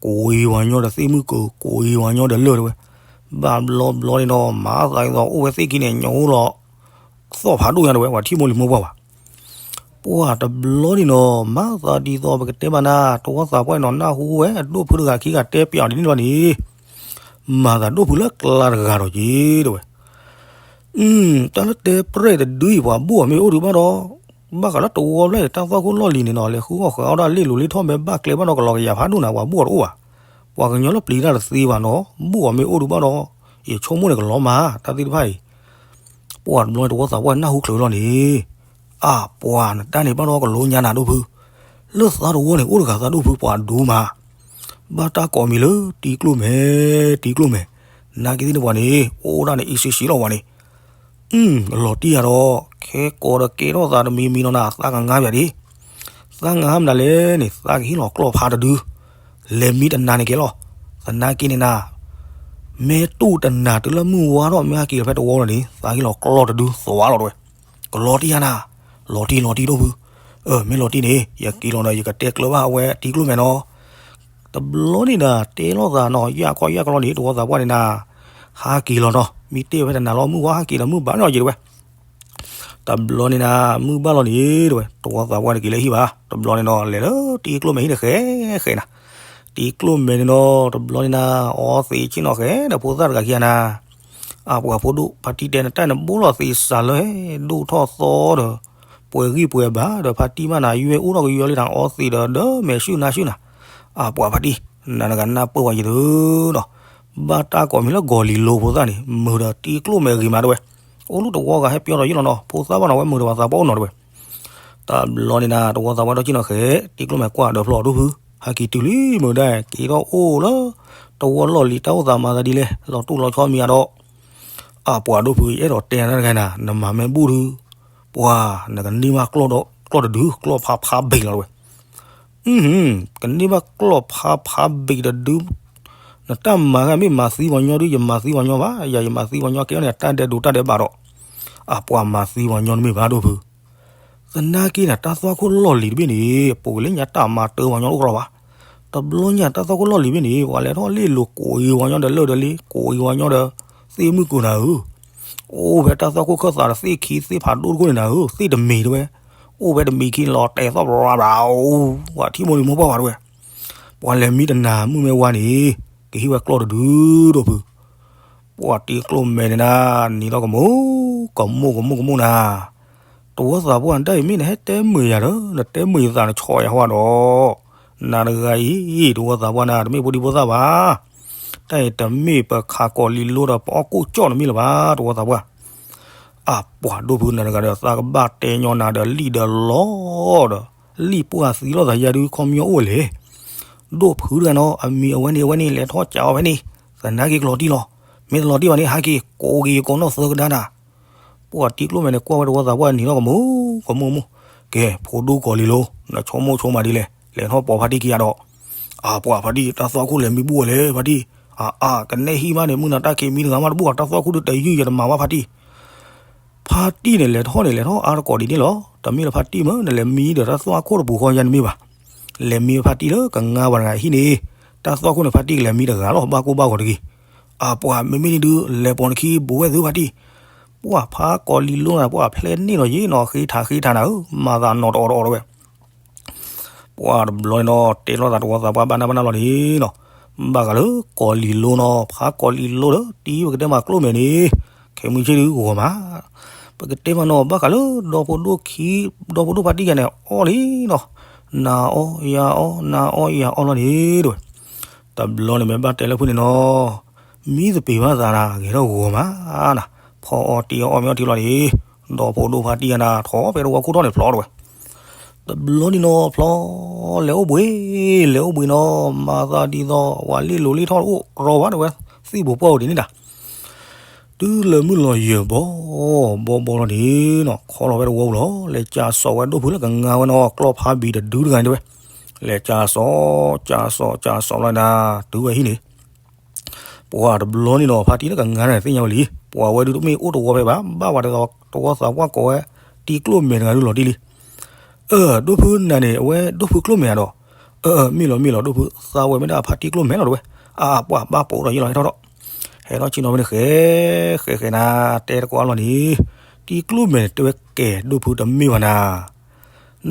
ကိးဂ့ၤပှၤညီဒီးသ့ၣ်မုၣ်ကၢၤ ကိးဂ့ၤပှၤညီဒီးလၢၢ်တဲဝဲ, ဘၣ်ဘျီဘျီန့ၣ်နီၤ မၤသးဒ်သိးအိၣ်ဝဲသ့ၣ်ခံန့ၣ် ညိးလီၤ သီၣ်ဖးဒိၣ်ညါတဲဝဲ ပှၤထံၣ်မိၢ်လံၤမိၢ်ပှၢ်ဘၣ် ပှၤတဘျီန့ၣ်နီၤ မၤသးဒ်သိးပကတဲမးနၤ တဝီသးပှၢ်န့ၣ်နီၤ နၢ်ဟူဝဲ ဒိၣ်ဖုတဂၤခံဂၤတဲပျးအီၤဒ်န့ၣ်ဘျီန့ၣ်, မၤသးဒိၣ်ဖုလၢကျါတဂၤဒီးက့ၤတဲဝဲ, တၢ်လၢတဲပြဲၣ်တဒုအံၤ ပှၤဘူၣ်အီၤမ့ၢ်အိၣ်ဒုးဘၣ်ဒီး, ဘၣ်ဃးလၢတဝီဖျၢၣ်အံၤ တၢ်သွၣ်ခိၣ်လီၢ်လံၤန့ၣ်နီၤ လဲၤဃုအီၣ်ဃုအီၣ်ဒၣ်လ့ၣ်လိၤလ့ၣ်ထီၣ်မ့ၢ်ဘၣ်ကျဲဘၣ်ဒီးကလီၤကယၤဖးဒိၣ်နၤ ပှၤဘူၣ်အီၤတအိၣ်ဘၣ်, ပှၤကညီလၢပျံၤတၢ်တသ့ဘၣ်နီၤ ဘူၣ်အီၤမ့ၢ်အိၣ်ဒုးဘၣ်ဒီး, ယဆိကမိၣ်န့ၣ်ကလီၤမး တၢ်သ့ၣ်တဖၣ်အံၤ ပှၤတဘျီန့ၣ် တဝီသးပှၢ်နၢ်ဟူချုးလီၤန့ၣ်, အါ ပှၤနတၢ်န့ၣ်ဘၣ်ဒီးကလိညါနၤဒိၣ်ဖု, လၢသးတဝီန့ၣ် အိၣ်တဂၤသးဒိၣ်ဖု ပှၤဒိၣ်မး, ဘၣ်တၢ်ကိးမံၤလၢတံၤကျိၣ်မဲာ် တံၤကျိၣ်မဲာ်, နာ်က့သ့ၣ်န့ၣ်ပှၤန့ၣ် အိၣ်ဒၣ်န့ၣ်အံၤစံးစံးလီၤပှၤန့ၣ်, လီၤတံၢ်ယၤဒီး ခဲကိးဒီးကဲထီၣ်သးတမံၤမံၤနီၤနၤ သးကငါပၠးဒံး, သးငါမနုၤလဲၣ်န့ၣ် သးကဟ့ၣ်လီၤကျီၢ်ဖးတဒု, လဲၤမံတနၤန့ၣ်ကဲလီၤ, သနာ်က့န့ၣ်နၤ မ့ၢ်တူၢ်တနၤတုၤလၢမုၢ်ဝါထီၣ် မ့ၢ်ဟဲက့ၤလီၤဖဲတဝီလီၤန့ၣ် သးဟ့ၣ်လီၤကျီၢ်တဒု သွါလီၤတဲဝဲ, ကလီၤတံၢ်ယၤနၤ, လီၤတံၢ်လီၤတံၢ်ဒိၣ်ဖု, အၢ မ့ၢ်လီၤတံၢ်န့ၣ် ယက့ၤလီၤဒီး ယကတဲကျၢၤဘၣ်အဝဲတံၤကျိၣ်မဲာ်နီၤ, တဘျီန့ၣ်ဒီး တဲလိာ်သးနီၤ ယၢ်ခီယၢ်ခီလီၤန့ၣ် တဝီသးပှၢ်န့ၣ်နၤ, ဟးက့ၤလီၤနီၤ မ့ၢ်တဲဖဲတနၤလီၤ မုၢ်ဝါဟဲက့ၤဒီး မုၢ်ဘၣ်လီၤက့ၤတဲဝဲ တဘျီန့ၣ်နၤ မုၢ်ဘၣ်လီၤန့ၣ်တဲဝဲ တဝီသးပှၢ်န့ၣ်က့ၤလၢဟံၣ်ဘၣ်, တဘျီန့ၣ်နီၤ လဲၤလၢတံၤကျိၣ်မဲာ်ဟံၣ်န့ၣ်ဃဲဃဲနၤ, တံၤကျိၣ်မဲာ်န့ၣ်နီၤ တဘျီန့ၣ်နၤ အီသံးဆ့ၣ်နီၤဃဲဒီးဖိသၣ်တဂၤခံဂၤနၤ, အပှၤဖိဒိၣ် ဖါတံၢ်တဲနတၢ်န့ၣ် ဘိလီၤသံးစးလၢဟဲဒိၣ်ထီၣ်သီဒီး ပှဲၤဂံၢ်ပှဲၤဘါဒီး ဖါတံၢ်မးနၤ ယွဲၢ်အိၣ်ထီၣ်ကယွဲၢ်လံနၤ အီသံးဒီး ဒီးမဲာ်ဆူၣ်နါဆူၣ်နၤ, အပှၤဖါတံၢ် နၤတဂၤနၢ်ပၢၢ်ဝဲယၤသုနီၤ, ဘၣ်တၢ်ကိးမံၤလၢဂီၤလံၤလိၤဖိသၣ်န့ၣ် မုာ်ဒီးတံၤကျိၣ်မဲာ်ဂ့ၤမးတဲဝဲ, အိၣ်လူတဝီဂၤဟဲပျီဒီးယ့ၣ်လီၤနီၤ ဖိသၣ်ဘၣ်နီၤ ဝဲမုာ်ဒီးပှၤသးပှၢ်အိၣ်နီၤတဲဝဲ, တဘျီန့ၣ်နၤ တဝီသးပှၢ်ဒီးက့ၣ်နီၤဃဲ တံၤကျိၣ်မဲာ်ကွၢ်ဒီးဖျီၣ်ဒိၣ်ဖု, ဟဲက့ၤတုၤလံမုာ်ဒၣ် က့ၤထီၣ်အိၣ်လၢ တဝီလီၢ်လံၤ တၢ်အိၣ်သးမၤသးဒ်လဲၣ် လီၤတူၢ်လီၤဆီမံၤအါဒီး အပှၤဒိၣ်ဖု ယအဲၣ်ဒိးတဲနၤတဂၤနၤ နမၤမ့ၢ်ဘူၣ်ဒုး, ပှၤ နကန့ၢ်ဘၣ်ကျီၢ်ဒီး ကျီၢ်တဒု ကျီၢ်ဖးဖးဘ့ၣ်လီၤတဲဝဲ, ကန့ၢ်ဘၣ်ကျီၢ်ဖးဖးဘ့ၣ်တဒု, နတၢ်မၤဂၤမ့ၢ်မၤသံပှၤညီဒုး ယမၤသံပှၤညီဘၣ်, ယၤယမၤသံပှၤညီကဲန့ၣ် တၢ်ဒဲးဒိးတၢ်ဒဲးဘးဒီး, အပှၤမၤသံပှၤညီတမ့ၢ်ဘၣ်ဒိၣ်ဖု သနာ်က့န့ၣ် တၢ်သွၣ်ခိၣ်လီၢ်လံၤတဘ့ၣ်န့ၣ် ပူၤကွံာ်လၢညါတၢ်မၤတၢ်ပှၤညီတအိၣ်ကျီၢ်ဘၣ်. တဘျီညါတၢ်သွၣ်ခိၣ်လီၢ်လံၤတဘ့ၣ်န့ၣ် ပှၤလဲၤထီၣ်လ့ၣ်လိၤကိးဂ့ၤပှၤညီဒီးလၢၢ်ဒီးလ့ ကိးဂ့ၤပှၤညီဒီး သ့ၣ်မုၣ်ကိၢ်နၤဧၢ, အိၣ်ဖဲတၢ်သွၣ်ခိၣ်ခၢၣ်သးဒီးသ့ၣ်ခံသ့ၣ်ဖးဒိၣ်တခိၣ်န့ၣ်နၤဧၢ, သ့ၣ်တမံၤတဝဲ, အိၣ်ဖဲတမံၤခံန့ၣ်လီၤတဲာ်သီၣ်ဘျးဘျး, ပှၤထံၣ်မိၢ်လံၤမိၢ်ပှၢ်ဘၣ်တဝဲ, ပှၤလဲၤမံတနၤမုၢ်မ့ၢ်ဝါန့ၣ် ကဟ့ၣ်ဝဲကျီၢ်တဒုဒိၣ်ဖု ပှၤတံၤကျိၣ်မဲာ်န့ၣ်နၤ နံၤလီၤကမူ, ကမူကမူကမူနၤ, တဝီသးပှၢ်နတၢ်အံၤမ့ၢ်နဟဲတဲမုာ်ယၤဒီး နတဲမုာ်ယသးနဆီၣ်ယၤဟီဒီး, နၤတဂၤအံၤ တဝီသးပှၢ်နၤ တမ့ၢ်ဖိဒံဖိသၣ်ဘၣ်, တၢ်အံၤတမ့ၢ်ပခးကီးလံာ်လိဒီးပအီၣ်ကိၣ်ကၠီၣ်နမ့ၢ်လၢၤဘၣ် တဝီသးပှၢ် အပှၤဒိၣ်ဖုနၤတဂၤဒီး သးကဘၣ်တဲညီနၤဒီးလံၣ်ဒီးလီဒီး, လံၣ်ပှၢ်သံလိာ်သးယၤဒုးခီပညီအိၣ်ဝဲလဲၣ်, ဒိၣ်ဖုတဂၤနီၤ အမံၤအဝဲန့ၣ်အဝဲန့ၣ် လဲၤထီၣ်ကးအီၤဖဲန့ၣ်, သနာ်က့ကလီၤတံၢ်လီၤ, မ့ၢ်တလီၤတံၢ်ဘၣ်န့ၣ် ဟဲက့ၤ ကိးက့ၤယကိးနီၢ်သၢကဒါနၤ, ပှၤတံၤကျိၣ်မဲာ်န့ၣ် ကွၢ်ဝဲတဝီသးပှၢ်နံၤလီၤကမူ, ကမူကမူ, ကဲ ဖိဒိၣ်ကီးလံာ်လိၤ, နဆိကမိၣ်ဆိကမးဒ်လဲၣ်, လဲၤထီၣ်ပိာ်ဖါတံၢ်ခံဂၤဒီး အပှၤဖါတံၢ် တၢ်သွၣ်ခိၣ်လဲၤမံဘူၣ်ဝဲလဲၣ် ဖါတံၢ်, အါအါ ကနဲဟံၣ်မးန့ၣ် မုၢ်နၤတၢ်ခံးမံတဂၤမးတဘူၣ် တၢ်သွၣ်ခိၣ်ဒုးတယုၢ်ယတမၤဘၣ်ဖါတံၢ်, ဖါတံၢ်န့ၣ် လဲၤထီၣ်န့ၣ် လဲၤထီၣ်အါတကိးဒ်န့ၣ်လီၤ, တမ့ၢ်လၢဖါတံၢ်မ့ၢ် နလဲၤမံဒီးတၢ်သွၣ်ခိၣ်တပူၤဃီယၤန့ၣ်မ့ၢ်ဘၣ်, လဲၤမံဖါတံၢ်လၢကငါပှၤတဂၤဟံၣ်န့ၣ်, တၢ်သွၣ်ခိၣ်န့ၣ် ဖါတံၢ်ကလဲၤမံတဂၤလီၤ ဘၣ်ကိၢ်ဘၣ်ဂီၤတဂ့ၤ, အပှၤမ့မ့ၢ်န့ၣ်ဒုး လဲၤပိာ်နခံဘူးဝဲသုဖါတံၢ် ပှၢ်ဖးကီးလံၤလိနၤ ပှၢ်ဖျဲးန့ၢ်လီၤယ့နီၤ ဃ့ထးဃ့ထးနၤဧၢ မၤသးနီၤတအီၣ်တအီၣ်တဝဲ ပှၢ်တဘျီန့ၣ်နီၤ တဲလိာ်သးတဝီသးပှၢ်ဘၣ်နၢ်ဘၣ်နၢ်လီၤန့ၣ်နီၤ, ဘၣ်ဃးလၢကီးလံၤလိနီၤ ဖးကီးလံၤလိဒီး တံၤပကတဲမးကျိၣ်မဲာ်န့ၣ် ခဲမုၢ်ဆ့ၣ်ဒုးဂီၤမး, ပကတဲမးနီၤ ဘၣ်ဃးလၢဒီဖိဒိၣ်ခံ ဒီဖိဒိၣ်ဖါတံၢ်ယၤန့ၣ် အီၣ်လံနီၤ, နၤအီၣ်ယၤအီၣ် နၤအီၣ်ယၤအီၣ်လီၤန့ၣ်တဝဲ, တဘျီန့ၣ်မ့ၢ်ဘၣ်တဲလၢဖုန့ၣ်နီၤ မံသပ့ၤဘၣ်သးနၤ ဂဲၤထီၣ်ဂီၤမးနၤ, ဖီအီၣ်တံၢ်အီၣ်မ့ၤအီထံလီၤန့ၣ်, ဒီဖိဒိၣ်ဖါတံၢ်ယၤနၤ ထီၣ်ဖဲတဝီခိၣ်ထီၣ်န့ၣ်ဖျီတဝဲ, တဘျီန့ၣ်နီၤဖျီ, လဲၤအိၣ်ဘှံး, လဲၤအိၣ်ဘှံးနီၤ မၤသးဒ်သိး ဝၤလ့ၣ်လိၤလ့ၣ်ထီၣ်အိၣ်ကြီဘၣ်တဝဲ, သံၣ်ဘိးပှၢ်အိၣ်ဒံးန့ၣ်ဒၣ် တုၤလၢမုၢ်လီၤယၢၤဘီဘီဘီလီၤန့ၣ်နီၤ ခီလီၤဝဲတဝီပူၤလီၤ, လဲၤကၠးစီၤဝဲဒိၣ်ဖုလၢကငါဝဲနီၤ ကျီၢ်ဖးဘံၤတဒုတဂၤန့ၣ်တဝဲ, လဲၤကၠးစီၤ, ကၠးစီၤ, ကၠးစီၤလီၤနၤ တုၤဝဲဟံၣ်န့ၣ် ပှၢ်တဘျီန့ၣ်နီၤ ဖါတံၢ်လၢကငါန့ၣ်သ့ၣ်ညါဝဲလံ, ပှၢ်ဝဲဒုးတမ့ၢ်အိၣ်တဝီဖဲဘၣ်, ဘၣ်ဝဲဒ်သိးတဝီသးပှၢ်ကိးဝဲ တံၤကျိၣ်မဲာ်တဂၤဒုးလီၤတံၢ်လံ အၢ ဒိၣ်ဖုနၤန့ၣ် အဝဲဒိၣ်ဖုကျိၣ်မဲာ်ဧါဒီး, အၢ အၢ မ့ၢ်လီၤမ့ၢ်လီၤ ဒိၣ်ဖု သးဝဲမ့ၢ်ဒၣ်ဖါတံၢ်ကျိၣ်မဲာ်လီၤတဝဲ, အါ ပှၢ်ဘၣ်ပိာ်ဒီးယ့ၢ်လီၤဟဲထီၣ်ထီၣ်, ဟဲထီၣ်ဆ့ၣ်နီၤဖဲန့ၣ် ဃဲ ဃဲ ဃဲနၤ တဲတကိးအါလီၤန့ၣ်, တံၤကျိၣ်မဲာ်န့ၣ် တဲဝဲကဲ ဒိၣ်ဖုတမ့ၢ်ဘၣ်နၤ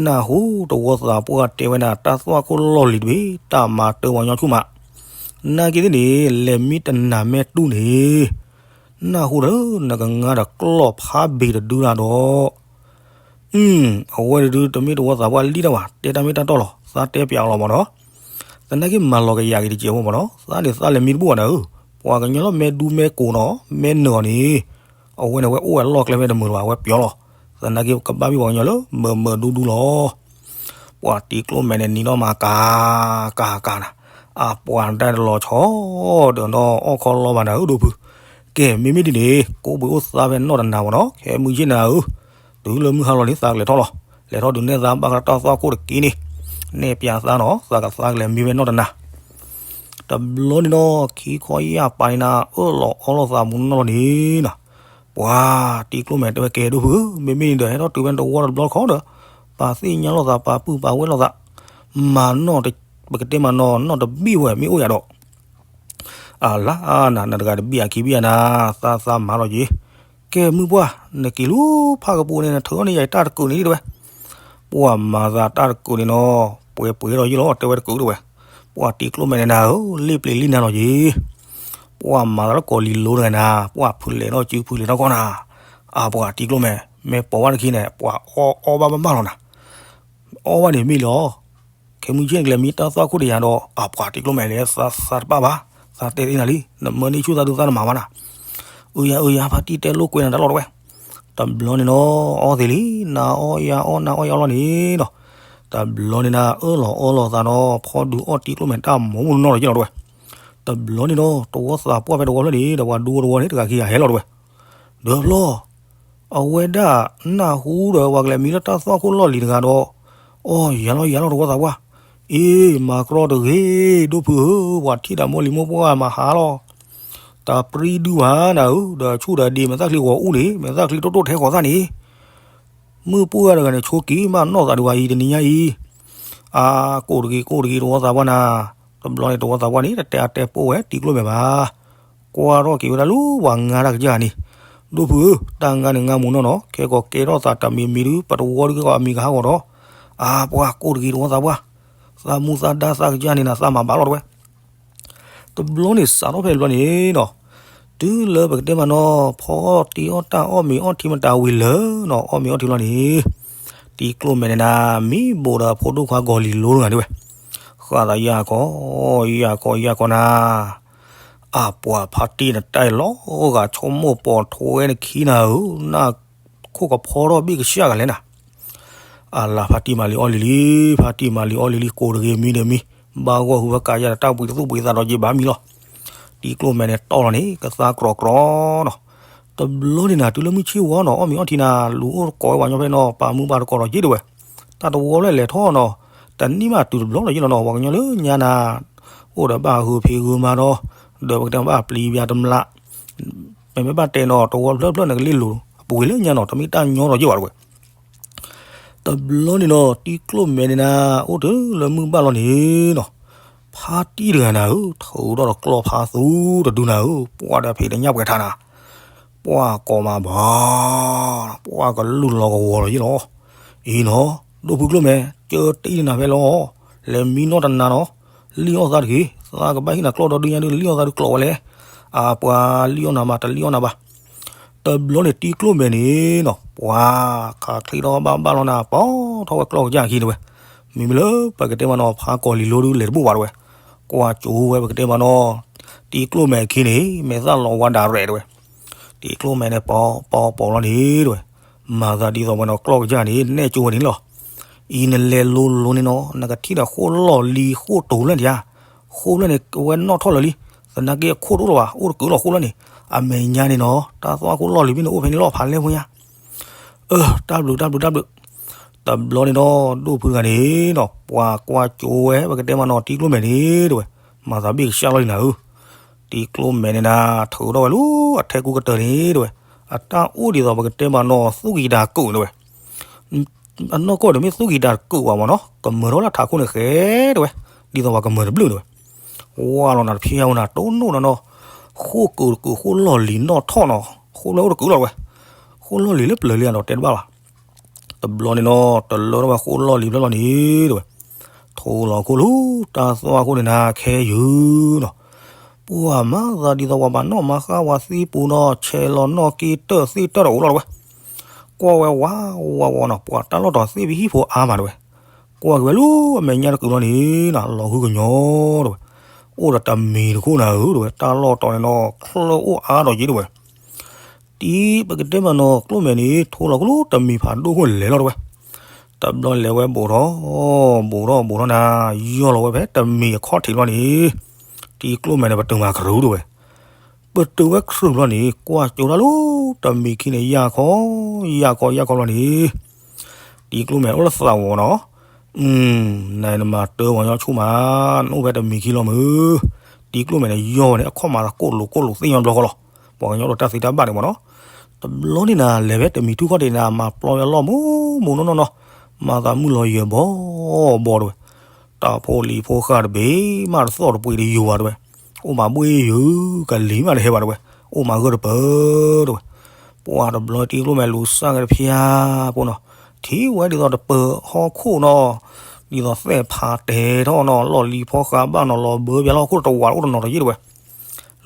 နၢ်ဟူတဝီသးပှၢ်တဲဝဲနၤ တၢ်သွၣ်ခိၣ်လီၢ်လံၤတဘ့ၣ် တၢ်မၤတၢ်ပှၤကညီဆူၣ်မး, နာ်က့သ့ၣ်န့ၣ် လဲၤမံတနၤမဲာ်တူၢ်န့ၣ်, နၢ်ဟူဒီးနကငါဒီးကျီၢ်ဖးဘ့ၣ်တဒုလၢဒီး အဝဲတဒုတမ့ၢ်တဝီသးပှၢ်လံတၢ်ဘၣ် တဲတၢ်မ့ၢ်တၢ်တီလီၤ သးတဲပၠးအီၤလီၤမးနီၤ, သနာ်က့မၤလီၤကယၤက့ၤတကဲးဖိမးနီၤ သးန့ၣ်သးလဲၤမံတဘူၣ်ဘၣ်နၤဧၢ, ပှၤကညီလၢမဲဒူမဲကိးနီၤ မဲနၢၤအီၤန့ၣ်, အဝဲန့ၣ်ဝဲအိၣ်ဝဲလီၢ်ကျဲဖဲတမုာ်လၢၤဘၣ် အဝဲပျီလီၤ, သနာ်က့ကဘၣ်မ့ၢ်ပှၤကညီလၢမုာ်မုာ်ဒူဒူလီၤ ပှၤတံၤကျိၣ်မဲာ်န့ၣ်နံၤနီၢ်မၤကၤ ကၤကၤနၤ, အပှၤတၢ်တလီၤဆီ ဒီးနီၢ်အီၣ်ခီလီၤဘၣ်နၤဧၢဒိၣ်ဖု, ကဲမ့မ့ၢ်ဒ်န့ၣ် ကိးဘှံးအိၣ်သါဖဲနီၢ်တနၤမးနီၤ ခဲမုၢ်ဆ့ၣ်နၤဧၢ, တုၤလၢမုၢ်ဟါလီၤန့ၣ် သးကလဲၤထီၣ်လီၤ, လဲၤထီၣ်ဒုးနဲၣ်သါဘၣ်ဃးတၢ်သွၣ်ခိၣ်တက့ၢ်န့ၣ်, နဲၣ်ပၠးသါနီၤ သးကသါကလဲၤမံဖဲနီၢ်တနၤ တဘျီန့ၣ်နီၤ ခံခီယၢ်ပာ်န့ၣ်နၤ အၢၣ်လီၤအီလီၤသးမူနီၢ်လီၤန့ၣ်နီၤ, ပှၤတံၤကျိၣ်မဲာ်တဲဝဲကဲဒိၣ်ဖုဧၢ, မ့မ့ၢ်န့ၣ်ဒီး ဟဲထီၣ်တုၤဖဲတဝီတဘျီတခီဒီး, ပာ်သ့ၣ်ညါလိာ်သး ပာ်ပုၢ်ပာ်ဝဲၢ်လိာ်သး, မၤနီၢ်, ပကတဲမၤနီၢ် နီၢ်တဘံၣ်ဝဲမ့ၢ်အိၣ်ယၤဒီး အလါနၤ နတဂၤတဘံၣ်အခံဘံၣ်အနၤ, သးသးမၤလီၤက့ၤ, ကဲမုၢ်ပှၢ် နက့ၤလူၤဖးကပူၤန့ၣ် နထုးထီၣ်န့ၢ်ယၤတၢ်တကုးန့ၣ်တဝဲ, ပှၤမၤသးတၢ်တကုးန့ၣ်နီၤ, ပှဲၤပှဲၤဒီးယ့ၢ်လီၤ တဲဝဲတကုးတဝဲ, ပှၤတံၤကျိၣ်မဲာ်န့ၣ်နၤဧၢ, လ့ၣ်ပျံၤလံနၤလီၤက့ၤ, ပှၤမၤသးလၢကီးလံၤလိတဂၤနၤ, ပှၤဖုလဲၤထီၣ်စုဖုလဲၤထီၣ်ခီနၤ, အပှၤတံၤကျိၣ်မဲာ် မ့ၢ်ပိာ်ဝဲတခံန့ၣ် ပှၤအီၣ်အီၣ်ဘၣ်ဘၣ်ဘၣ်လီၤနၤ, အီၣ်ဘၣ်န့ၣ်မ့ၢ်လီၤ ခဲမုၢ်ဆ့ၣ်နကလဲၤမံတၢ်သွၣ်ခိၣ်တယၤဒီး အပှၤတံၤကျိၣ်မဲာ်လဲၤသးသးတပၣ်ဘၣ်, သးတဲသ့နၤလံ, နမၢန့ၢ်ဆူၣ်သးဒုးသးနမၤမးနၤ, အၢယၤအၢယၤ ဖါတံၢ်တဲလိာ်ကွဲနၤတၢ်လီၤတဝဲ, တဘျီန့ၣ်နီၤ အီၣ်သ့လံ, နၤအီၣ်ယၤအီၣ် နၤအီၣ်ယၤအီၣ်လီၤန့ၣ်နီၤ, တဘျီန့ၣ်နၤ အၢၣ်လီၤအီလီၤသးနီၤ ဖီဒုးအီၣ်တံၤကျိၣ်မဲာ်တၢ်မီၤမူနီၢ်လီၤယ့ၢ်လီၤတဝဲ, တဘျီန့ၣ်နီၤ တဝီသးပှၢ်ဖဲတဝီဖျၢၣ်န့ၣ် ဒီးပှၤဒူတဝီန့ၣ် တဂၤခံဂၤဟဲလီၤတဝဲ, ဒီးဖျီ အဝဲဒၣ် နၢ်ဟူဒီးပှၤကလဲၤမံလၢတၢ်သွၣ်ခိၣ်လီၢ်လံၤတဂၤဒီး, အီၣ်ယၤလီၤယၤလီၤတဝီသးပှၢ်, အ့ မၤကြီတဂ့ၤ, ဒိၣ်ဖုဧၢ, ပှၤထံၣ်တၢ်မိၢ်လံၤမိၢ်ပှၢ်မၤဟးလီၤ, တၢ်ပြံဒုဘၣ်နၤဧၢ, ဒီးဆူၣ်ဒီးဒ့ မဲာ်သၣ်ချံဂီၤအူလံ, မဲာ်သၣ်ချံတိၢ်တိၢ်ထဲဃီၤသၣ်န့ၣ် မုၢ်ပှၢ်တဂၤန့ၣ် ဆိက့ၤမးနီၢ်သးဒုးဝဲအံၤတနံၤညါအံၤ, အါ ကိၢ်တဂ့ၤ ကိၢ်တဂ့ၤ တဝီသးပှၢ်နၤ, တဘျီန့ၣ် တဝီသးပှၢ်န့ၣ် တတဲအတဲပိာ်ဝဲတံၤကျိၣ်မဲာ်ဘၣ်, ကွၢ်ထီၣ်က့ၤဝဲဒၣ်လၢပှၤငါတၢ်ကစၢ်န့ၣ်, ဒိၣ်ဖုဧၢ, တၢ်ငါန့ၣ်ငါမူနီၢ်နီၤ, ခဲကီးကဲထီၣ်သးတမံၤမံၤဒုး ပတဝီဒုးကဲကီးအမံၤကဟးဂီၤဒီး, အါ ပှၤကိၢ်တဂ့ၤ တဝီသးပှၢ်, သးမူသးဒါသးကစၢ်န့ၣ်နၤ သးမၤဘၣ်လီၤတဝဲ တဘျီန့ၣ်စးထီၣ်ဖဲတဘျီန့ၣ်နီၤ, တုၤလၢပကတဲမးနီၤ ဖီအီၣ်တံၢ်အီၣ်တၢ်အီၣ်မ့ၤအီၣ်ထံမတၤဝံၤလၢနီၤ အီၣ်မ့ၤအီၣ်ထံလီၤန့ၣ်, တံၤကျိၣ်မဲာ်န့ၣ်နၤ မံဘိးဒီးဖိဒိၣ်ခွါဂီၤလံၤလိတဂၤဒၣ်ဝဲ, ဃၣ်သးယၢ်ခီ, ယၢ်ခီ ယၢ်ခီနၤ, အပှၤဖါတံၢ်နတၢ်အံၤလီၤဂာ်ဆိကမိၣ်ပိာ်ထွဲနခံနၤဧၢ, နၢ်ခိၣ်ကဖီထီၣ်ဘ့ၣ်ကစၢ်ဂၤလဲၣ်နၤ အလၤဖါတံၢ်မၤလံအီၣ်လံလံ, ဖါတံၢ်မၤလံအီၣ်လံလံ ကိးတဂ့ၤမံဒီးမံ, ဘၣ်ဂီၢ်ဟူးဝဲကးယၤဒီးတၢ်ပှ့ၤတသူၣ်ပှ့ၤသးဒီးက့ၤဘၣ်မံလီၤ. တံၤကျိၣ်မဲာ်န့ၣ်တီၢ်လီၤန့ၣ် ကသါကြီကြီနီၤ. တဘျီန့ၣ်နၤ တုၤလၢမုၢ်ဆ့ၣ်ဝါနီၤ အီၣ်မ့ၤအီၣ်ထံနၤ လူၤအိၣ်ကိးဝဲပှၤကညီဖဲနီၤ ပာ်မူပာ်တကိးဒီးက့ၤတဝဲ, တၢ်တဝီဖျၢၣ်လဲၤထီၣ်နီၤ, တနံၣ်မးတုၤတဘျီလီၤယ့ၢ်လီၤနီၤ ပှၤကညီလၢညါနၤ အိၣ်ဒီးဘၣ်ဟုးဖံးဟုးမၤဒီး, ဒီးပကတဲဘၣ်ပျံၤပၠးတမျး, မ့မ့ၢ်ဘၣ်တဲနီၤ တဝီဖျၢၣ်ဖျၢၣ်န့ၣ်ကလ့ၣ်လိၤ အပူၤကွံာ်လၢညါနီၤ တမ့ၢ်တၢ်ညီဒီးယ့ၢ်ဘၣ်တဝဲ. တဘျီန့ၣ်နီၤ တံၤကျိၣ်မဲာ်န့ၣ်နၤ အိၣ်တုၤလၢမုၢ်ဘၣ်လီၤန့ၣ်နီၤ, ဖါတံၢ်တဂၤနၤဧၢ ထုးထီၣ်ဒီးကျီၢ်ဖးသူတဒုနၤဧၢ ပှၤဒီးဖံးတညၣ်ပှဲၤထးနၤ, ပှၢ်ကိးမးဘၣ်, ပှၢ်ကလူၢ်လီၤကဝီၤလီၤယ့ၣ်လီၤ. အံၤနီၤ, ဒိၣ်ဖုကျိၣ်မဲ, ကၢတအံၣ်နၤဖဲလီၤ, လဲၤမံနီၢ်တနၤနီၤ, လံၣ်အီၣ်သးတဂ့ၤ, သးကဘၣ်ဟ့ၣ်နၤကျီၢ်ဒီဒုညါဒု လံၣ်အီၣ်သးဒုကျိးဝဲလဲၣ်. အပှၤလံၣ်အီၣ်နၤမး တလံၣ်အီၣ်နၤဘၣ်. တဘျီန့ၣ်တံၤကျိၣ်မဲန့ၣ်နီၤ ပှၤခးချ့ထီၣ်ဘၣ်ဘၣ်လီၤနၤ ပိာ်ထီၣ်ဝဲကျီၢ်ကစၢ်အခံတဲဝဲ, မ့မ့ၢ်လၢပကတဲမးနီၤ ဖးကီၢ်လံၤလိဒုလဲၤတဘူၣ်ဘၣ်တဲဝဲ, ကွၢ်ကၠိဝဲပကတဲမးနီၤ တံၤကျိၣ်မဲအခံန့ၣ် မဲာ်သၣ်လီၤဝါဒၣ်ရဲၣ်တဲဝဲ, တံၤကျိၣ်မဲန့ၣ် ပိာ်ပိာ်ပိာ်လီၤန့ၣ်တဲဝဲ, မၤသးဒ်သိးဝဲနီၤ ကျီၢ်ကစၢ်န့ၣ် နဲၣ်ကၠိဝဲန့ၣ်လီၤ. အံၤနလဲၤလိၤလိၤန့ၣ်နီၤ နကထံၣ်ဒီးဃိၣ်လီၢ်လံၤဃိၣ်တိၤလၢန့ၣ်ဧါ, ဃိၣ်လၢန့ၣ် အဝဲနီၣ်ထီၣ်လၢာ်လံ, သနာ်က့အခိၣ်တအိၣ်လၢၤဘၣ် အိၣ်တကုးလီၤဃိၣ်လၢန့ၣ်, အမဲာ်ညါန့ၣ်နီၤ တၢ်သွၣ်ခိၣ်လီၢ်လံၤမ့ၢ်န့ၣ်အိၣ်ဖဲန့ၣ်လီၤဖးလဲၢ်ဖိညါ အၢ တၢ်ဘျုးတၢ်ဘျုးတၢ်ဘျုး, တဘျီန့ၣ်ဒီး ဒိၣ်ဖုတဂၤန့ၣ်နီၤ ပှၤကွၢ်ကၠိဝဲ ပကတဲမးနီၤ တံၤကျိၣ်မဲန့ၣ်တဲဝဲ, မၤသးဘ့ၣ်ကစၢ်လီၤလံနၤဧၢ, တံၤကျိၣ်မဲန့ၣ်နၤ ထုးထီၣ်ဝဲလၢအထဲကူကတၢၢ်န့ၣ်တဲဝဲ, အတၢ်အိၣ်ဒ်သိးပကတဲမးနီၤ သူၣ်ကံၤတၢ်ကုာ်တဲဝဲ အနီၢ်ကီၢ်ဒီးမ့ၢ်သူၣ်ကံၤတၢ်တကုာ်ဘၣ်မးနီၤ ကမၢထီၣ်လၢထးခိၣ်န့ၣ်ဃဲတဲဝဲ, ဒ်သိးပှၤကမၢတဘျုးတဲဝဲ, ဝါလီၤနၤတဖျါဝဲနၤ တိၢ်နီၣ်နၤနီၤ, ဃိၣ်ကုာ်တကုာ်ဃိၣ်လီၢ်လံၤနီၣ်ထီၣ်နီၤ ဃိၣ်လၢအိၣ်တကုာ်လီၤတဲဝဲ, ဃိၣ်လီၢ်လံၤလၢပျၢၤလံဧါဒီးတဲတဘၣ်ဘၣ်, တဘျီန့ၣ်နီၤ တလၢထီၣ်ဝဲဃိၣ်လီၢ်လံၤဖျၢၣ်လီၤန့ၣ်တဲဝဲ, ထိလီၤခိၣ်လူၤ တၢ်သွၣ်ခိၣ်န့ၣ်နၤခဲယုၢ်နီၤ ပှၤမၤသးဒ်သိးပှၤဘၣ်နီၣ်မၤဃါဝဲသံပူၤနီၤ ဆဲးလီၤနီၣ်က့တၢၢ်သ့ၣ်တၢၢ်ဒီးအိၣ်လီၤတဲဝဲ, ကွၢ်ဝဲဝးဝးဝးနီၤ ပှၤတၢ်လီၢ်တီၤသ့ၣ်ပဟံၣ်ဖိအါမးတဲဝဲ, ကွၢ်က့ၤဝဲလူၤအမဲာ်ညါတကုာ်လီၤန့ၣ်နၤ လီၤဟုကညီၤတဲဝဲ, အိၣ်ဒီးတမံၤတခိၣ်နၤဧၢတဲဝဲ တၢ်လီၢ်တီၤန့ၣ်နီၤ ချၢၣ်အိၣ်အါဒီးက့တဲဝဲ တံၤပကတဲမးနီၤ ကျိၣ်မဲာ်န့ၣ် ထိလီၤခိၣ်လူၤတမံၤဖးဒိၣ်ခိၣ်လဲၤလီၤတဲဝဲ, တဘျီလဲၤဝဲဘူးထီၣ် ဘူးထီၣ်ဘူးထီၣ်နၤ ယီၢ်လီၤဝဲဖဲတမံၤအခီၣ်ထံးလီၤန့ၣ်, တံၤကျိၣ်မဲာ်န့ၣ် ပတုာ်မးခရူးတဲဝဲ, ပတုာ်ဝဲခရူးလီၤန့ၣ် ကွၢ်ကၠိတၢ်လူၤ တမံၤခံန့ၣ် ယၢ်ခီ ယၢ်ခီယၢ်ခီလီၤန့ၣ်, တံၤကျိၣ်မဲာ်အိၣ်လၢသးဝီၤနီၤ နနမၤတၢ်ပှၤကညီဆူၣ်မး, နအိၣ်ဖဲတမံၤခံလီၤမုၢ်, တံၤကျိၣ်မဲာ်န့ၣ် ယီၢ်ဝဲန့ၣ် အခီၣ်မးသးကိၣ်လိာ်ကိၣ်လိာ်သ့ၣ်ညါဘျီဃီလီၤ, ပှၤကညီဒီးတၢ်သ့တၢ်ဘၣ်န့ၣ်မးနီၤ, တဘျီန့ၣ်နၤ လဲၤဖဲတမံၤထူၣ်ခီၣ်ထံးနၤ မၤပျီဝဲလီၢ်မူမူနီၢ်နီၢ်နီၤ, မၤသးမုၢ်လီၤယဲၢ်ဘီဘီတဲဝဲ, တၢ်ဖိလံၤဖိဃာ်တဘ့ၣ်မးတသီၣ်တပှ့ၤတယိၤဘၣ်တဲဝဲ, အိၣ်မးဘှ့ၣ်ယုာ် ကလံၤမးတဟဲဘၣ်တဲဝဲ, အိၣ်မးဂၢၢ်တပၢၢ်တဲဝဲ, ပှၤတဘျီတံၤကျိၣ်မဲာ်လူၤစၢ်က့ၤတဖျါဖိနီၤ, ထံၣ်ဝဲဒ်သိးတပၢၤဟီၣ်ခိၣ်နီၤ, ဒ်သိးသဲၣ်ဖးတဲာ်ထီၣ်နီၤ လီၢ်လံၤဖီဃာ်ဘၣ်နီၤ လီၤဘၢပျါလၢဟီၣ်ခိၣ်တဝးအိၣ်တနီၤဒီးယ့ၣ်တဲဝဲ,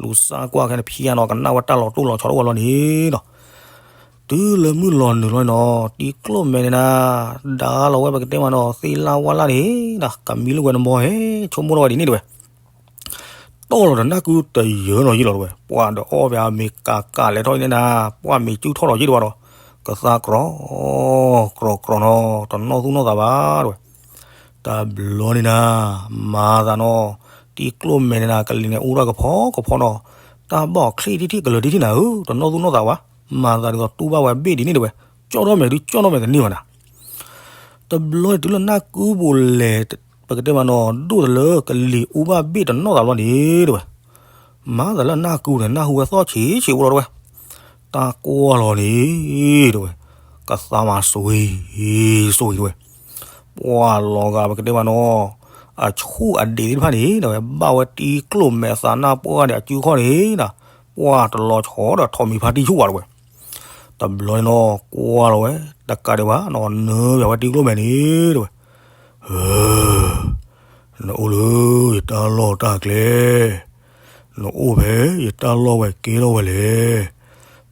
လူၤစၢ်ကွၢ်ခဲန့ၣ်ဖျါနီၤ ကနၣ်ဝဲတၢ်လီၤတိၢ်လီၤဆီတအိၣ်ဝဲလီၤန့ၣ်နီၤ, တုၤလၢမုၢ်လီၤနုာ်လီၤနီၤ တံၤကျိၣ်မဲာ်န့ၣ်နၤ, ဒါလီၤဝဲပကတဲမးနီၤ သ့ၣ်လၣ်ဝၣ်လၣ်န့ၣ်နၤ ကမံလၢဝဲနဘီဟဲ ဆိကမိၣ်ထီၣ်ဝဲဒ်န့ၣ်တဲဝဲ, တီၢ်လီၤတနၢ်ကုတယၢၤနီၤယ့ၣ်လီၤတဲဝဲ, ပှၤဒီးအီၣ်ဖဲအမ့ၤကးကးလဲၤထီၣ်အံၤန့ၣ်နၤ ပှၢ်မ့ၤစုၣ်ထီၣ်လီၤယ့ၣ်တဲဝဲဒီး, ကသါကြီ ကြီကြီနီၤ တနီၣ်သူၣ်နီၣ်သးဘၣ်တဲဝဲ, တဘျီန့ၣ်နၤ, မၤသးနီၤ, တံၤကျိၣ်မဲာ်န့ၣ်နၤ ကလံၤန့ၣ်အူထီၣ်ကဖီကဖီနီၤ, တၢ်ဘၣ်အီၤချ့ထံထံကလၢၤထံထံနၤဧၢ တနီၣ်သူၣ်နီၣ်သးဘၣ်, မၤသးဒ်သိးတူၢ်ဘၣ်ဝဲဘ့ၣ်ဒ်န့ၣ်တဲဝဲ, ကၠီၣ်ထီၣ်မဲာ်ဒုးကၠီၣ်ထီၣ်မဲာ်တန့ၢ်ဘၣ်နၤ တဘျီန့ၣ်တုၤလၢနၢ်ကုပူၤလဲၤ, ပကတဲမးနီၤ ဒိၣ်တလၢကလံၤအူဘၣ်ဘ့ၣ်တနီၣ်သးဘျီန့ၣ်တဲဝဲ, မၤသးလၢနၢ်ကုန့ၣ် နၢ်ဟူဝဲသီၣ်ဆံးဆံးအိၣ်လီၤတဲဝဲ, တၢ်ကွၢ်လီၤန့ၣ်တဲဝဲ, ကသါမၤစွံ, စွံတဲဝဲ, ပှၢ်လီၤဂာ်ပကတဲမးနီၤ, အဆူၣ်အဒံးသ့ၣ်တဖၣ်န့ၣ် တဲဝဲ ဘၣ်ဝဲတံၤကျိၣ်မဲာ်သးနၢ်ပှၢ်န့ၣ် အစုခီၣ်န့ၣ်နၤ, ပှၢ်တလီၤဆီဒီးထိးမံၤဖါတံၢ်ဆူၣ်ဝဲတဲဝဲ တဘျီန့ၣ်နီၤ ကွၢ်လီၤဝဲ တကးဒံးဘၣ်နီၤ နၢပၠးဝဲတံၤကျိၣ်မဲာ်န့ၣ်တဲဝဲ, နအိၣ်လၢယတၢ်လီၢ်တၢ်ကျဲ, နအိၣ်ဖဲယတၢ်လီၢ်ဝဲကဲထီၣ်ဝဲလဲၣ်.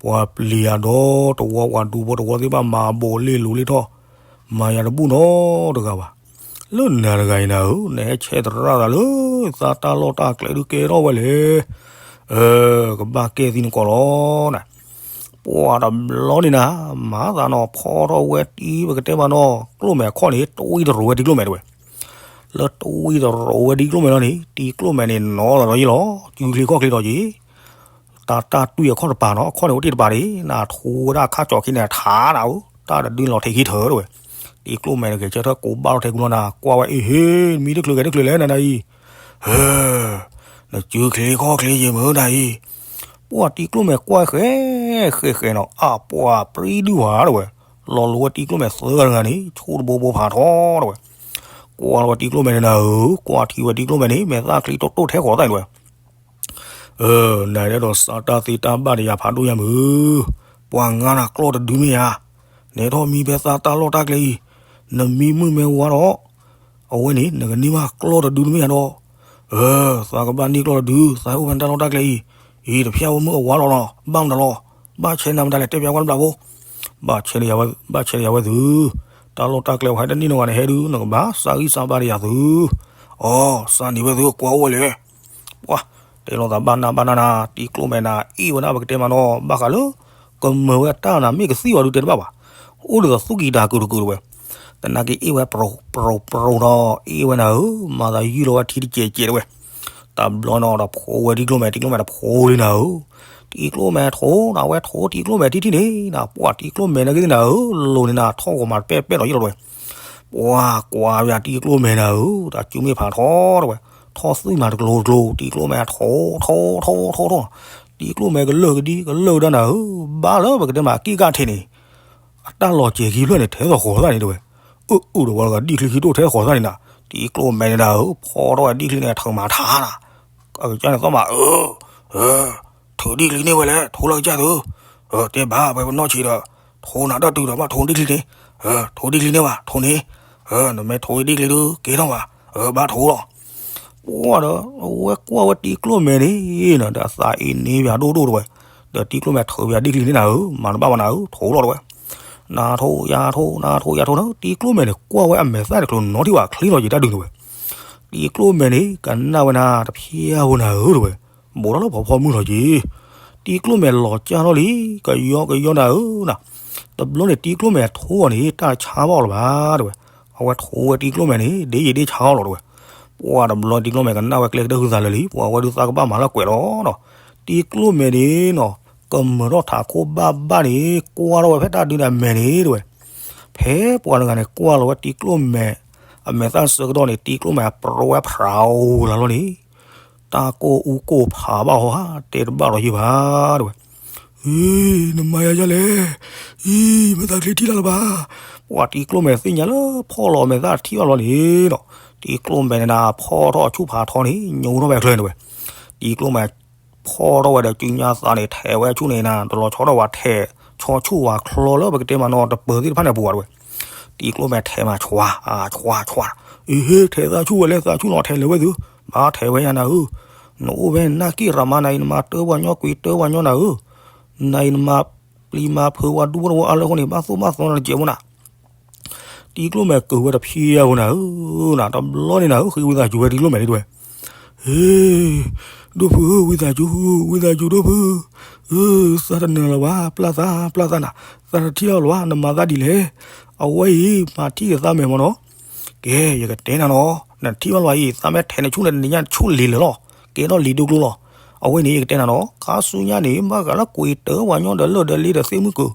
ပှၤပျံၤယၤဒီတဝီ ပှၤဒူဖိတဝီသ့ၣ်တဖၣ်မၤဘိးလ့ၢ်လူၤလ့ၢ်ထီၣ်, မၤယၤတဘူၣ်နီတဂၤဘၣ်. လၢနၤတဂၤအံၤနၤဧၢ, နဟဲဆဲးသရၣ်သးလၢသးတၢ်လီၢ်တၢ်ကျဲဒုးကဲထီၣ်ဝဲလဲၣ်. ကဘၣ်ကဲသံနကိးလီၤနၤ. ပှၢ်တဘျီန့ၣ်နၤ, မၤသးနီၤ ဖီထီၣ်ဝဲတံၤ ပကတဲမးနီၤ ကျိၣ်မဲာ်အခီၣ်န့ၣ် တဝံၣ်တရိးဝဲတံၤကျိၣ်မဲာ်တဲဝဲ. လၢတဝံၣ်တရိးဝဲတံၤကျိၣ်မဲာ်လီၤန့ၣ် တံၤကျိၣ်မဲာ်န့ၣ်နီၤလီၤယ့ၣ်လီၤ, စုချ့ခီၣ်ချ့ဒီးက့ၤ တၢ်တၢ်တွံၢ်အခီၣ်တပၤနီၤ, အခီၣ်န့ၣ်အိၣ်တ့ၢ်တပၤဒၣ်, နထူဝဲဒၣ်ခါကၠီၤခံန့ၣ် ထါနၤဧၢ, တၢ်တဒုလီၤထဲခံထၢတဲဝဲ. တံၤကျိၣ်မဲာ်တဂၤဆၢထၢၣ်ကိးဘၣ်ထီၣ်ထဲကူလီၤနၤ, ကွၢ်ဝဲအ့ဟ့, မံတချုးဂဲၤတချုးလဲၣ်နၤနၤအံၤ, နစုချ့ခီၣ်ချ့ယ့ၢ်မုၢ်နၤအံၤ. ပှၢ်တံၤကျိၣ်မဲာ်ကွၢ်ဃဲဃဲဃဲနီၤ, အပှၢ်ပြံဒုၣ်ဧါတဲဝဲ, လီၤလိၤဝဲတံၤကျိၣ်မဲာ်သၢဂၤတဂၤန့ၣ် ဆူၣ်တဘိဘိဖးထီတဲဝဲ. ကွၢ်လီၤဝဲတံၤကျိၣ်မဲာ်န့ၣ်နၤဧၢ, ကွၢ်ထံဝဲတံၤကျိၣ်မဲာ်န့ၣ် မဲာ်သၣ်ချံတိၢ်တိၢ်ထဲဃီၤသၣ်တဲဝဲ. နအဲၣ်ဒိးစးတၢ်သ့တၢ်ဘၣ်ဒီးယၤဖးဒိၣ်ယါမုၢ်, ပှၤငါနၤကျီၢ်တဒုမ့ၢ်ဧါ, နဟဲထီၣ်မံဖဲသးတၢ်လီၢ်တၢ်ကျဲအံၤ, နမံမုၢ်မ့ၢ်ဝါဒီး, အဝဲန့ၣ် နကန့ၢ်ဘၣ်ကျီၢ်တဒုတမ့ၢ်ဧါဒီး, သးကဘၣ်န့ၢ်ကျီၢ်တဒု, သးဟဲအိၣ်ဖဲနတၢ်လီၢ်တၢ်ကျဲအံၤ, အံၤတဖျၢၣ်ဝဲမုၢ်အဝါလီၤလီၤ, ဘၣ်မတၤလီၤ, ဘၣ်ဆဲနၤမတၤလဲၣ် တဲပၠးကွၢ်တဘျီဖိ ဘၣ်ဆဲဒီးယၤဝဲသု, တၢ်လီၢ်တၢ်ကျဲပှၤဟဲတန့ၢ်နီတဂၤန့ၣ် ဟဲဒုး နကဘၣ်စးဂံၢ်စးဘါဒီးယၤသု, အိ စးန့ၢ်ဝဲသု ကွၢ်အိၣ်ဝဲလဲၣ်, ပှၤ, တဲလိာ်သးဘၣ်နၢ်ဘၣ်နၢ်နၤ, တံၤကျိၣ်မဲာ်နၤ အ့ၣ်ဝဲဒၣ်ပကတဲမးနီၤ ဘၣ်ဃးလၢ ကမၢၤဝဲတၢ်နၤမ့ၢ်ကသံၣ်ဝဲဒုးတဲတဘၣ်ဘၣ်, အိၣ်ဒ်သိးသူၣ်ကံၤတၢ်ကုာ်တကုာ်တဝဲ, သနာ်က့အ့ၣ်ဝဲပရိးပရိးပရိးနီၤ အ့ၣ်ဝဲနၤဧၢ, မၤသးယုၢ်လီၤဝဲထံတစဲးစဲးတဝဲ တဘျီနီၤဒီးဖိဝဲတံၤကျိၣ်မဲာ် တံၤကျိၣ်မဲာ်တဖိလံနၤဧၢ, တံၤကျိၣ်မဲာ်ထိနၤဝဲထိတံၤကျိၣ်မဲာ်ထံထံန့ၣ်နၤ, ပှၤတံၤကျိၣ်မဲာ်နဂ့ၢ်နၤဧၢ, လိၤန့ၣ်နၤ ထီၣ်ဂီၤမးတပဲၣ်ပဲၣ်လီၤယ့ၣ်လီၤတဝဲ, ပှၤကွၢ်ဝဲတံၤကျိၣ်မဲာ်နၤဧၢ, တၢ်ကူမ့ၢ်ဖးထီတဝဲ, ထီၣ်သွံၣ်မးတကျိၤတကျိၤ တံၤကျိၣ်မဲာ်ထိထိထိထိထိ, တံၤကျိၣ်မဲာ်ကလၢာ်ကဒံကလၢာ်ကဒါနၤဧၢ, ဘၣ်လၢပကတဲမးအက့ၢ်ကၢ်ထဲန့ၣ် အတၢ်လီၤစဲၤခံဖျၢၣ်န့ၣ် ထဲသိးဃီၤသၣ်န့ၣ်တဝဲ, အအိၣ်ဒီးဝဲလီၤဂာ်ဒံၣ်ချံခံဒိၣ်ထဲသိးဃီၤသၣ်န့ၣ်နၤ, တံၤကျိၣ်မဲာ်န့ၣ်နၤဧၢ, ဖီထီၣ်ဝဲဒံၣ်ချံန့ၣ် ထုးမၤထါနၤ, အကစၢ်န့ၣ်သီၣ်မးအၢ, ထုးဒံၣ်ချံန့ၢ်ဝဲလဲၣ် ထိလၢကစၢ်သု, တဲဘၣ်ပှၤပနီၢ်ဆံးဒီး, ထိနၤတၢ်တုၤဒီးဘၣ်ထိဒံၣ်ချံန့ၣ်, ထိဒံၣ်ချံန့ၢ်ဘၣ် ထိန့ၣ်, နမ့ၢ်ထိဒံၣ်ချံဒုး ကဲထီၣ်ဘၣ်, ဘၣ်ထိလီၤ ပှၤဒီး အဝဲကွၢ်ဝဲတံၤကျိၣ်မဲာ်န့ၣ်နီၤ ဒီးအသးအ့န့ၣ်ပၠးဒိၣ်ဒိၣ်တဝဲ, ဒီးတံၤကျိၣ်မဲာ်ထုးပၠးဒံၣ်ချံန့ၣ်နၤဧၢ, မၤတဘၣ်ဘၣ်နၤဧၢ ထိလီၤတဝဲ, နၤထိယၤထိ နၤထိယၤထိန့ၣ် တံၤကျိၣ်မဲာ်န့ၣ် ကွၢ်ဝဲအမဲာ်သၣ်န့ၣ်ကျိၤနီထံၣ်ဘၣ်ချ့လီၤက့ၤတၢ်ဒုးတဝဲ, တံၤကျိၣ်မဲာ်န့ၣ် ကနၣ်ဝဲနၤတဖျၢၣ်ဖိနၤဧၢတဝဲ, ဘူးထီၣ်လၢဖီဖီမုၢ်လီၤက့ၤ, တံၤကျိၣ်မဲာ်လီၤကၢ်ထီၣ်လံ, ကယီကယီနၤဧၢနၤ, တဘျီန့ၣ် တံၤကျိၣ်မဲာ်ထိအီၤန့ၣ် တၢ်ဆါဘၣ်အီၤလၢၤဘၣ်တဝဲ, အဝဲထိဝဲတံၤကျိၣ်မဲာ်န့ၣ် ဒ်ယံာ်ဒ်ဆါအီၤလီၤတဝဲ, ပှၤတဘျီတံၤကျိၣ်မဲာ်ကနၣ်ဝဲကျဲကတၢၢ်ဃုသးလၢာ်လံ, ပှၤဝဲဒုးသးကဘၣ်မၤလၢကွဲးလီၤနီၤ, တံၤကျိၣ်မဲာ်န့ၣ်နီၤ ကမၢၤထီၣ်ထးခိၣ်ဘၣ်ဘၣ်န့ၣ် ကွၢ်ထီၣ်ဝဲဖဲတၢ်ဒုးန့ၣ်အမဲာ်န့ၣ်တဝဲ, ဖဲပှၤတဂၤန့ၣ် ကွၢ်လီၤဝဲတံၤကျိၣ်မဲာ် အမဲာ်သၣ်ဆၢကတီၢ်န့ၣ် တံၤကျိၣ်မဲာ်အပြိဝဲဖြးအိၣ်လၢလီၤန့ၣ်, တၢ်ကိၢ်အူကိၢ်ဖးဘၣ်ဟီဧါ တဲတဘၣ်ဒီးယံၤဘၣ်တဝဲ, အံၤ နမၤယၤယၤလဲၣ်, အံၤ မဲာ်သၣ်ချံထံၣ်လၢလၢၤဘၣ်, ပှၤတံၤကျိၣ်မဲာ်သ့ၣ်ညါလၢဖီၣ်လီၤအမဲာ်သၣ်ထံၣ်ဘၣ်လီၤန့ၣ်ဒီး, တံၤကျိၣ်မဲာ်န့ၣ်နၤ ဖီၣ်ထီၣ်အဆူၣ်ဖးထီန့ၣ် ညိထီၣ်ဝဲအချၢန့ၣ်တဝဲ, တံၤကျိၣ်မဲာ် ဖီၣ်ထီၣ်ဝဲဒီးစုညါသးန့ၣ် ထဲးဝဲအဆူၣ်န့ၣ်နၤ တလီၤဆီဒီးဝဲထဲး ဆီဆူၣ်ဝဲချီလၢပကတဲမးနီၤ တပၢၤသ့ၣ်တဖၣ်န့ၣ်အပူၤဝဲတဝဲ, တံၤကျိၣ်မဲာ်ထဲးမး ဆွါ ဆွါ ဆွါ, အ့ ထဲးသးဆူၣ်ဝဲလဲၣ် သးဆူၣ်လီၤထဲးလဲၤဝဲသု, ဘၣ်ထဲးဝဲယၤနၤဧၢ, နအိၣ်ဝဲနၢ်က့ၣ်ရၤမါနၤအံၤ နမၤတၢ်ပှၤညီကွံာ်တၢ်ပှၤညီနၤဧၢ, နအံၤနမၤပျံၤမၤဖုးဝဲဒူဖိတဝီအါလၢအဃိန့ၣ် ဘၣ်သိၣ်ဘၣ်သီနၤတစဲးဖိနၤ တံၤကျိၣ်မဲာ်ကဝဲတဖံးအဃိနၤဧၢ, နတဘျီန့ၣ်နၤဧၢ ဃ့ဝံသးစူၤဝဲတံၤကျိၣ်မဲာ်ဒ်တဝဲ, ဟ့, ဒိၣ်ဖုဧၢ ဝံသးစူၤ ဝံသးစူၤဒိၣ်ဖု, အၢ သးတနၢၤလၢၤဘၣ် ပျၢ်သး ပျၢ်သးနၤ, သးတထံၣ်လီၤလၢၤဘၣ် နမၤသးဒ်လဲၣ်, အဝဲအံၤ မၤထံၣ်က့ၤသးမဲာ်မ့ၢ်နီၤ, ကဲ ယကတဲနၤနီၤ, နထံၣ်ဘၣ်လီၤအံၤ သးမ့ၢ်ထဲးနဆူၣ်န့ၣ် နညၣ်ဆူၣ်လံၤလၢာ်လီၤ, ကဲထီၣ်လံၤဒိကျိလီၤ, အဝဲန့ၣ် ယကတဲနၤနီၤ ခါဆူညါန့ၣ် ဘၣ်ဃးလၢကွံာ်တၢ်ပှၤညီဒီးလၢၢ်ဒီးလ့ဒီးသ့ၣ်မုၢ်ကၢၤ,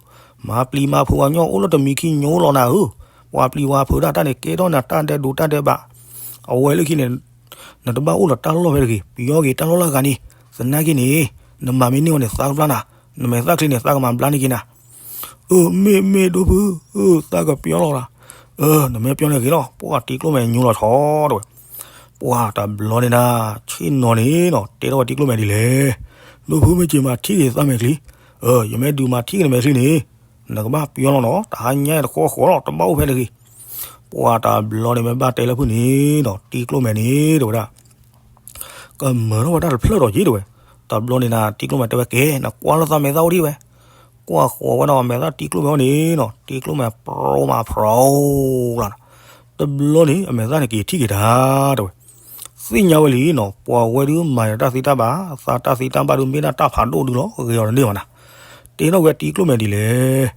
မၤပျံၤမၤဖုးပှၤညီအိၣ်လၢတမံၤခံညိလီၤနၤဧၢ, ပှၤပျံၤပှၤဖုးဒၣ်တၢ်န့ၣ် ကဲထီၣ်နၤတၢ်ဒဲးဒိးတၢ်ဒဲးဘး, အဝဲလၢခံန့ၣ် နတဘၣ်အိၣ်လၢတၢ်လီၢ်ဖဲတဂ့ၤ, ပယီၤဂ့ၤတၢ်လီၢ်လၢအဂၤန့ၣ်, သနာ်က့န့ၣ်, နမၤမ့ၢ်န့ၢ်အီၤန့ၣ် သးကဘျါနၤ, နမဲာ်သၣ်ချံန့ၣ် သးကမၤဘျါန့ၢ်က့ၤနၤ, အၢ မ့ၢ်မ့ၢ်ဒိၣ်ဖု, အၢ သးကပျီလီၤလီၤ, အၢ နမ့ၢ်ပျီန့ၣ်ဂ့ၤလီၤ, ပှၤတံၤကျိၣ်မဲာ်ညိလီၤဆီတဝဲ, ပှၤတဘျီန့ၣ်နၤ, ဆ့ၣ်နီၤန့ၣ်နီၤ တဲထီၣ်ဝဲတံၤကျိၣ်မဲာ်ဒ်လဲၣ်, ဒိၣ်ဖုမ့ၢ်က့ၤမၤထံၣ်က့ၤသးမဲာ်ချံ, အၢ ယမ့ၢ်ဒုးမၤထံၣ်က့ၤနမဲာ်ချံန့ၣ်, နကဘၣ်ပျီလီၤနီၤ, တဟါညါတဃီဃီလီၤ တဘၣ်အိၣ်ဖဲတဂ့ၤ, ပှၤတဘျီန့ၣ်မ့ၢ်ဘၣ်တဲလၢဖုန့ၣ်နီၤ တံၤကျိၣ်မဲာ်န့ၣ် တဲဝဲဒၣ် ကမၢထီၣ်ဝဲတၢ်တဖျၢၣ်ဒီးက့ၤတဝဲ, တဘျီန့ၣ်နၤ တံၤကျိၣ်မဲာ်တဲဝဲကဲ နကွၢ်လၢသးမဲာ်သၣ်အိၣ်ဒံးဝဲ, ကွၢ်ဃီၤဝဲဒီးအမဲာ်သၣ်တံၤကျိၣ်မဲာ်အိၣ်န့ၣ်နီၤ တံၤကျိၣ်မဲာ်ပြိမးဖြီလီၤ, တဘျီန့ၣ် အမဲာ်သၣ်န့ၣ်က့ၤထံၣ်က့ၤတၢ်တဝဲ, သ့ၣ်ညါဝဲလံနီၤ ပှၤဝဲဒုးမၤယၤတၢ်သ့တၢ်ဘၣ် သးတၢ်သ့တၢ်ဘၣ်ဒုးမ့ၢ်ဒၣ်တၢ်ဖးဒိၣ်ဒုးလီၤ ဂ့ၤအီၤတန့ၢ်ဘၣ်နၤ, တဲထီၣ်ဝဲတံၤကျိၣ်မဲာ်ဒ်လဲၣ်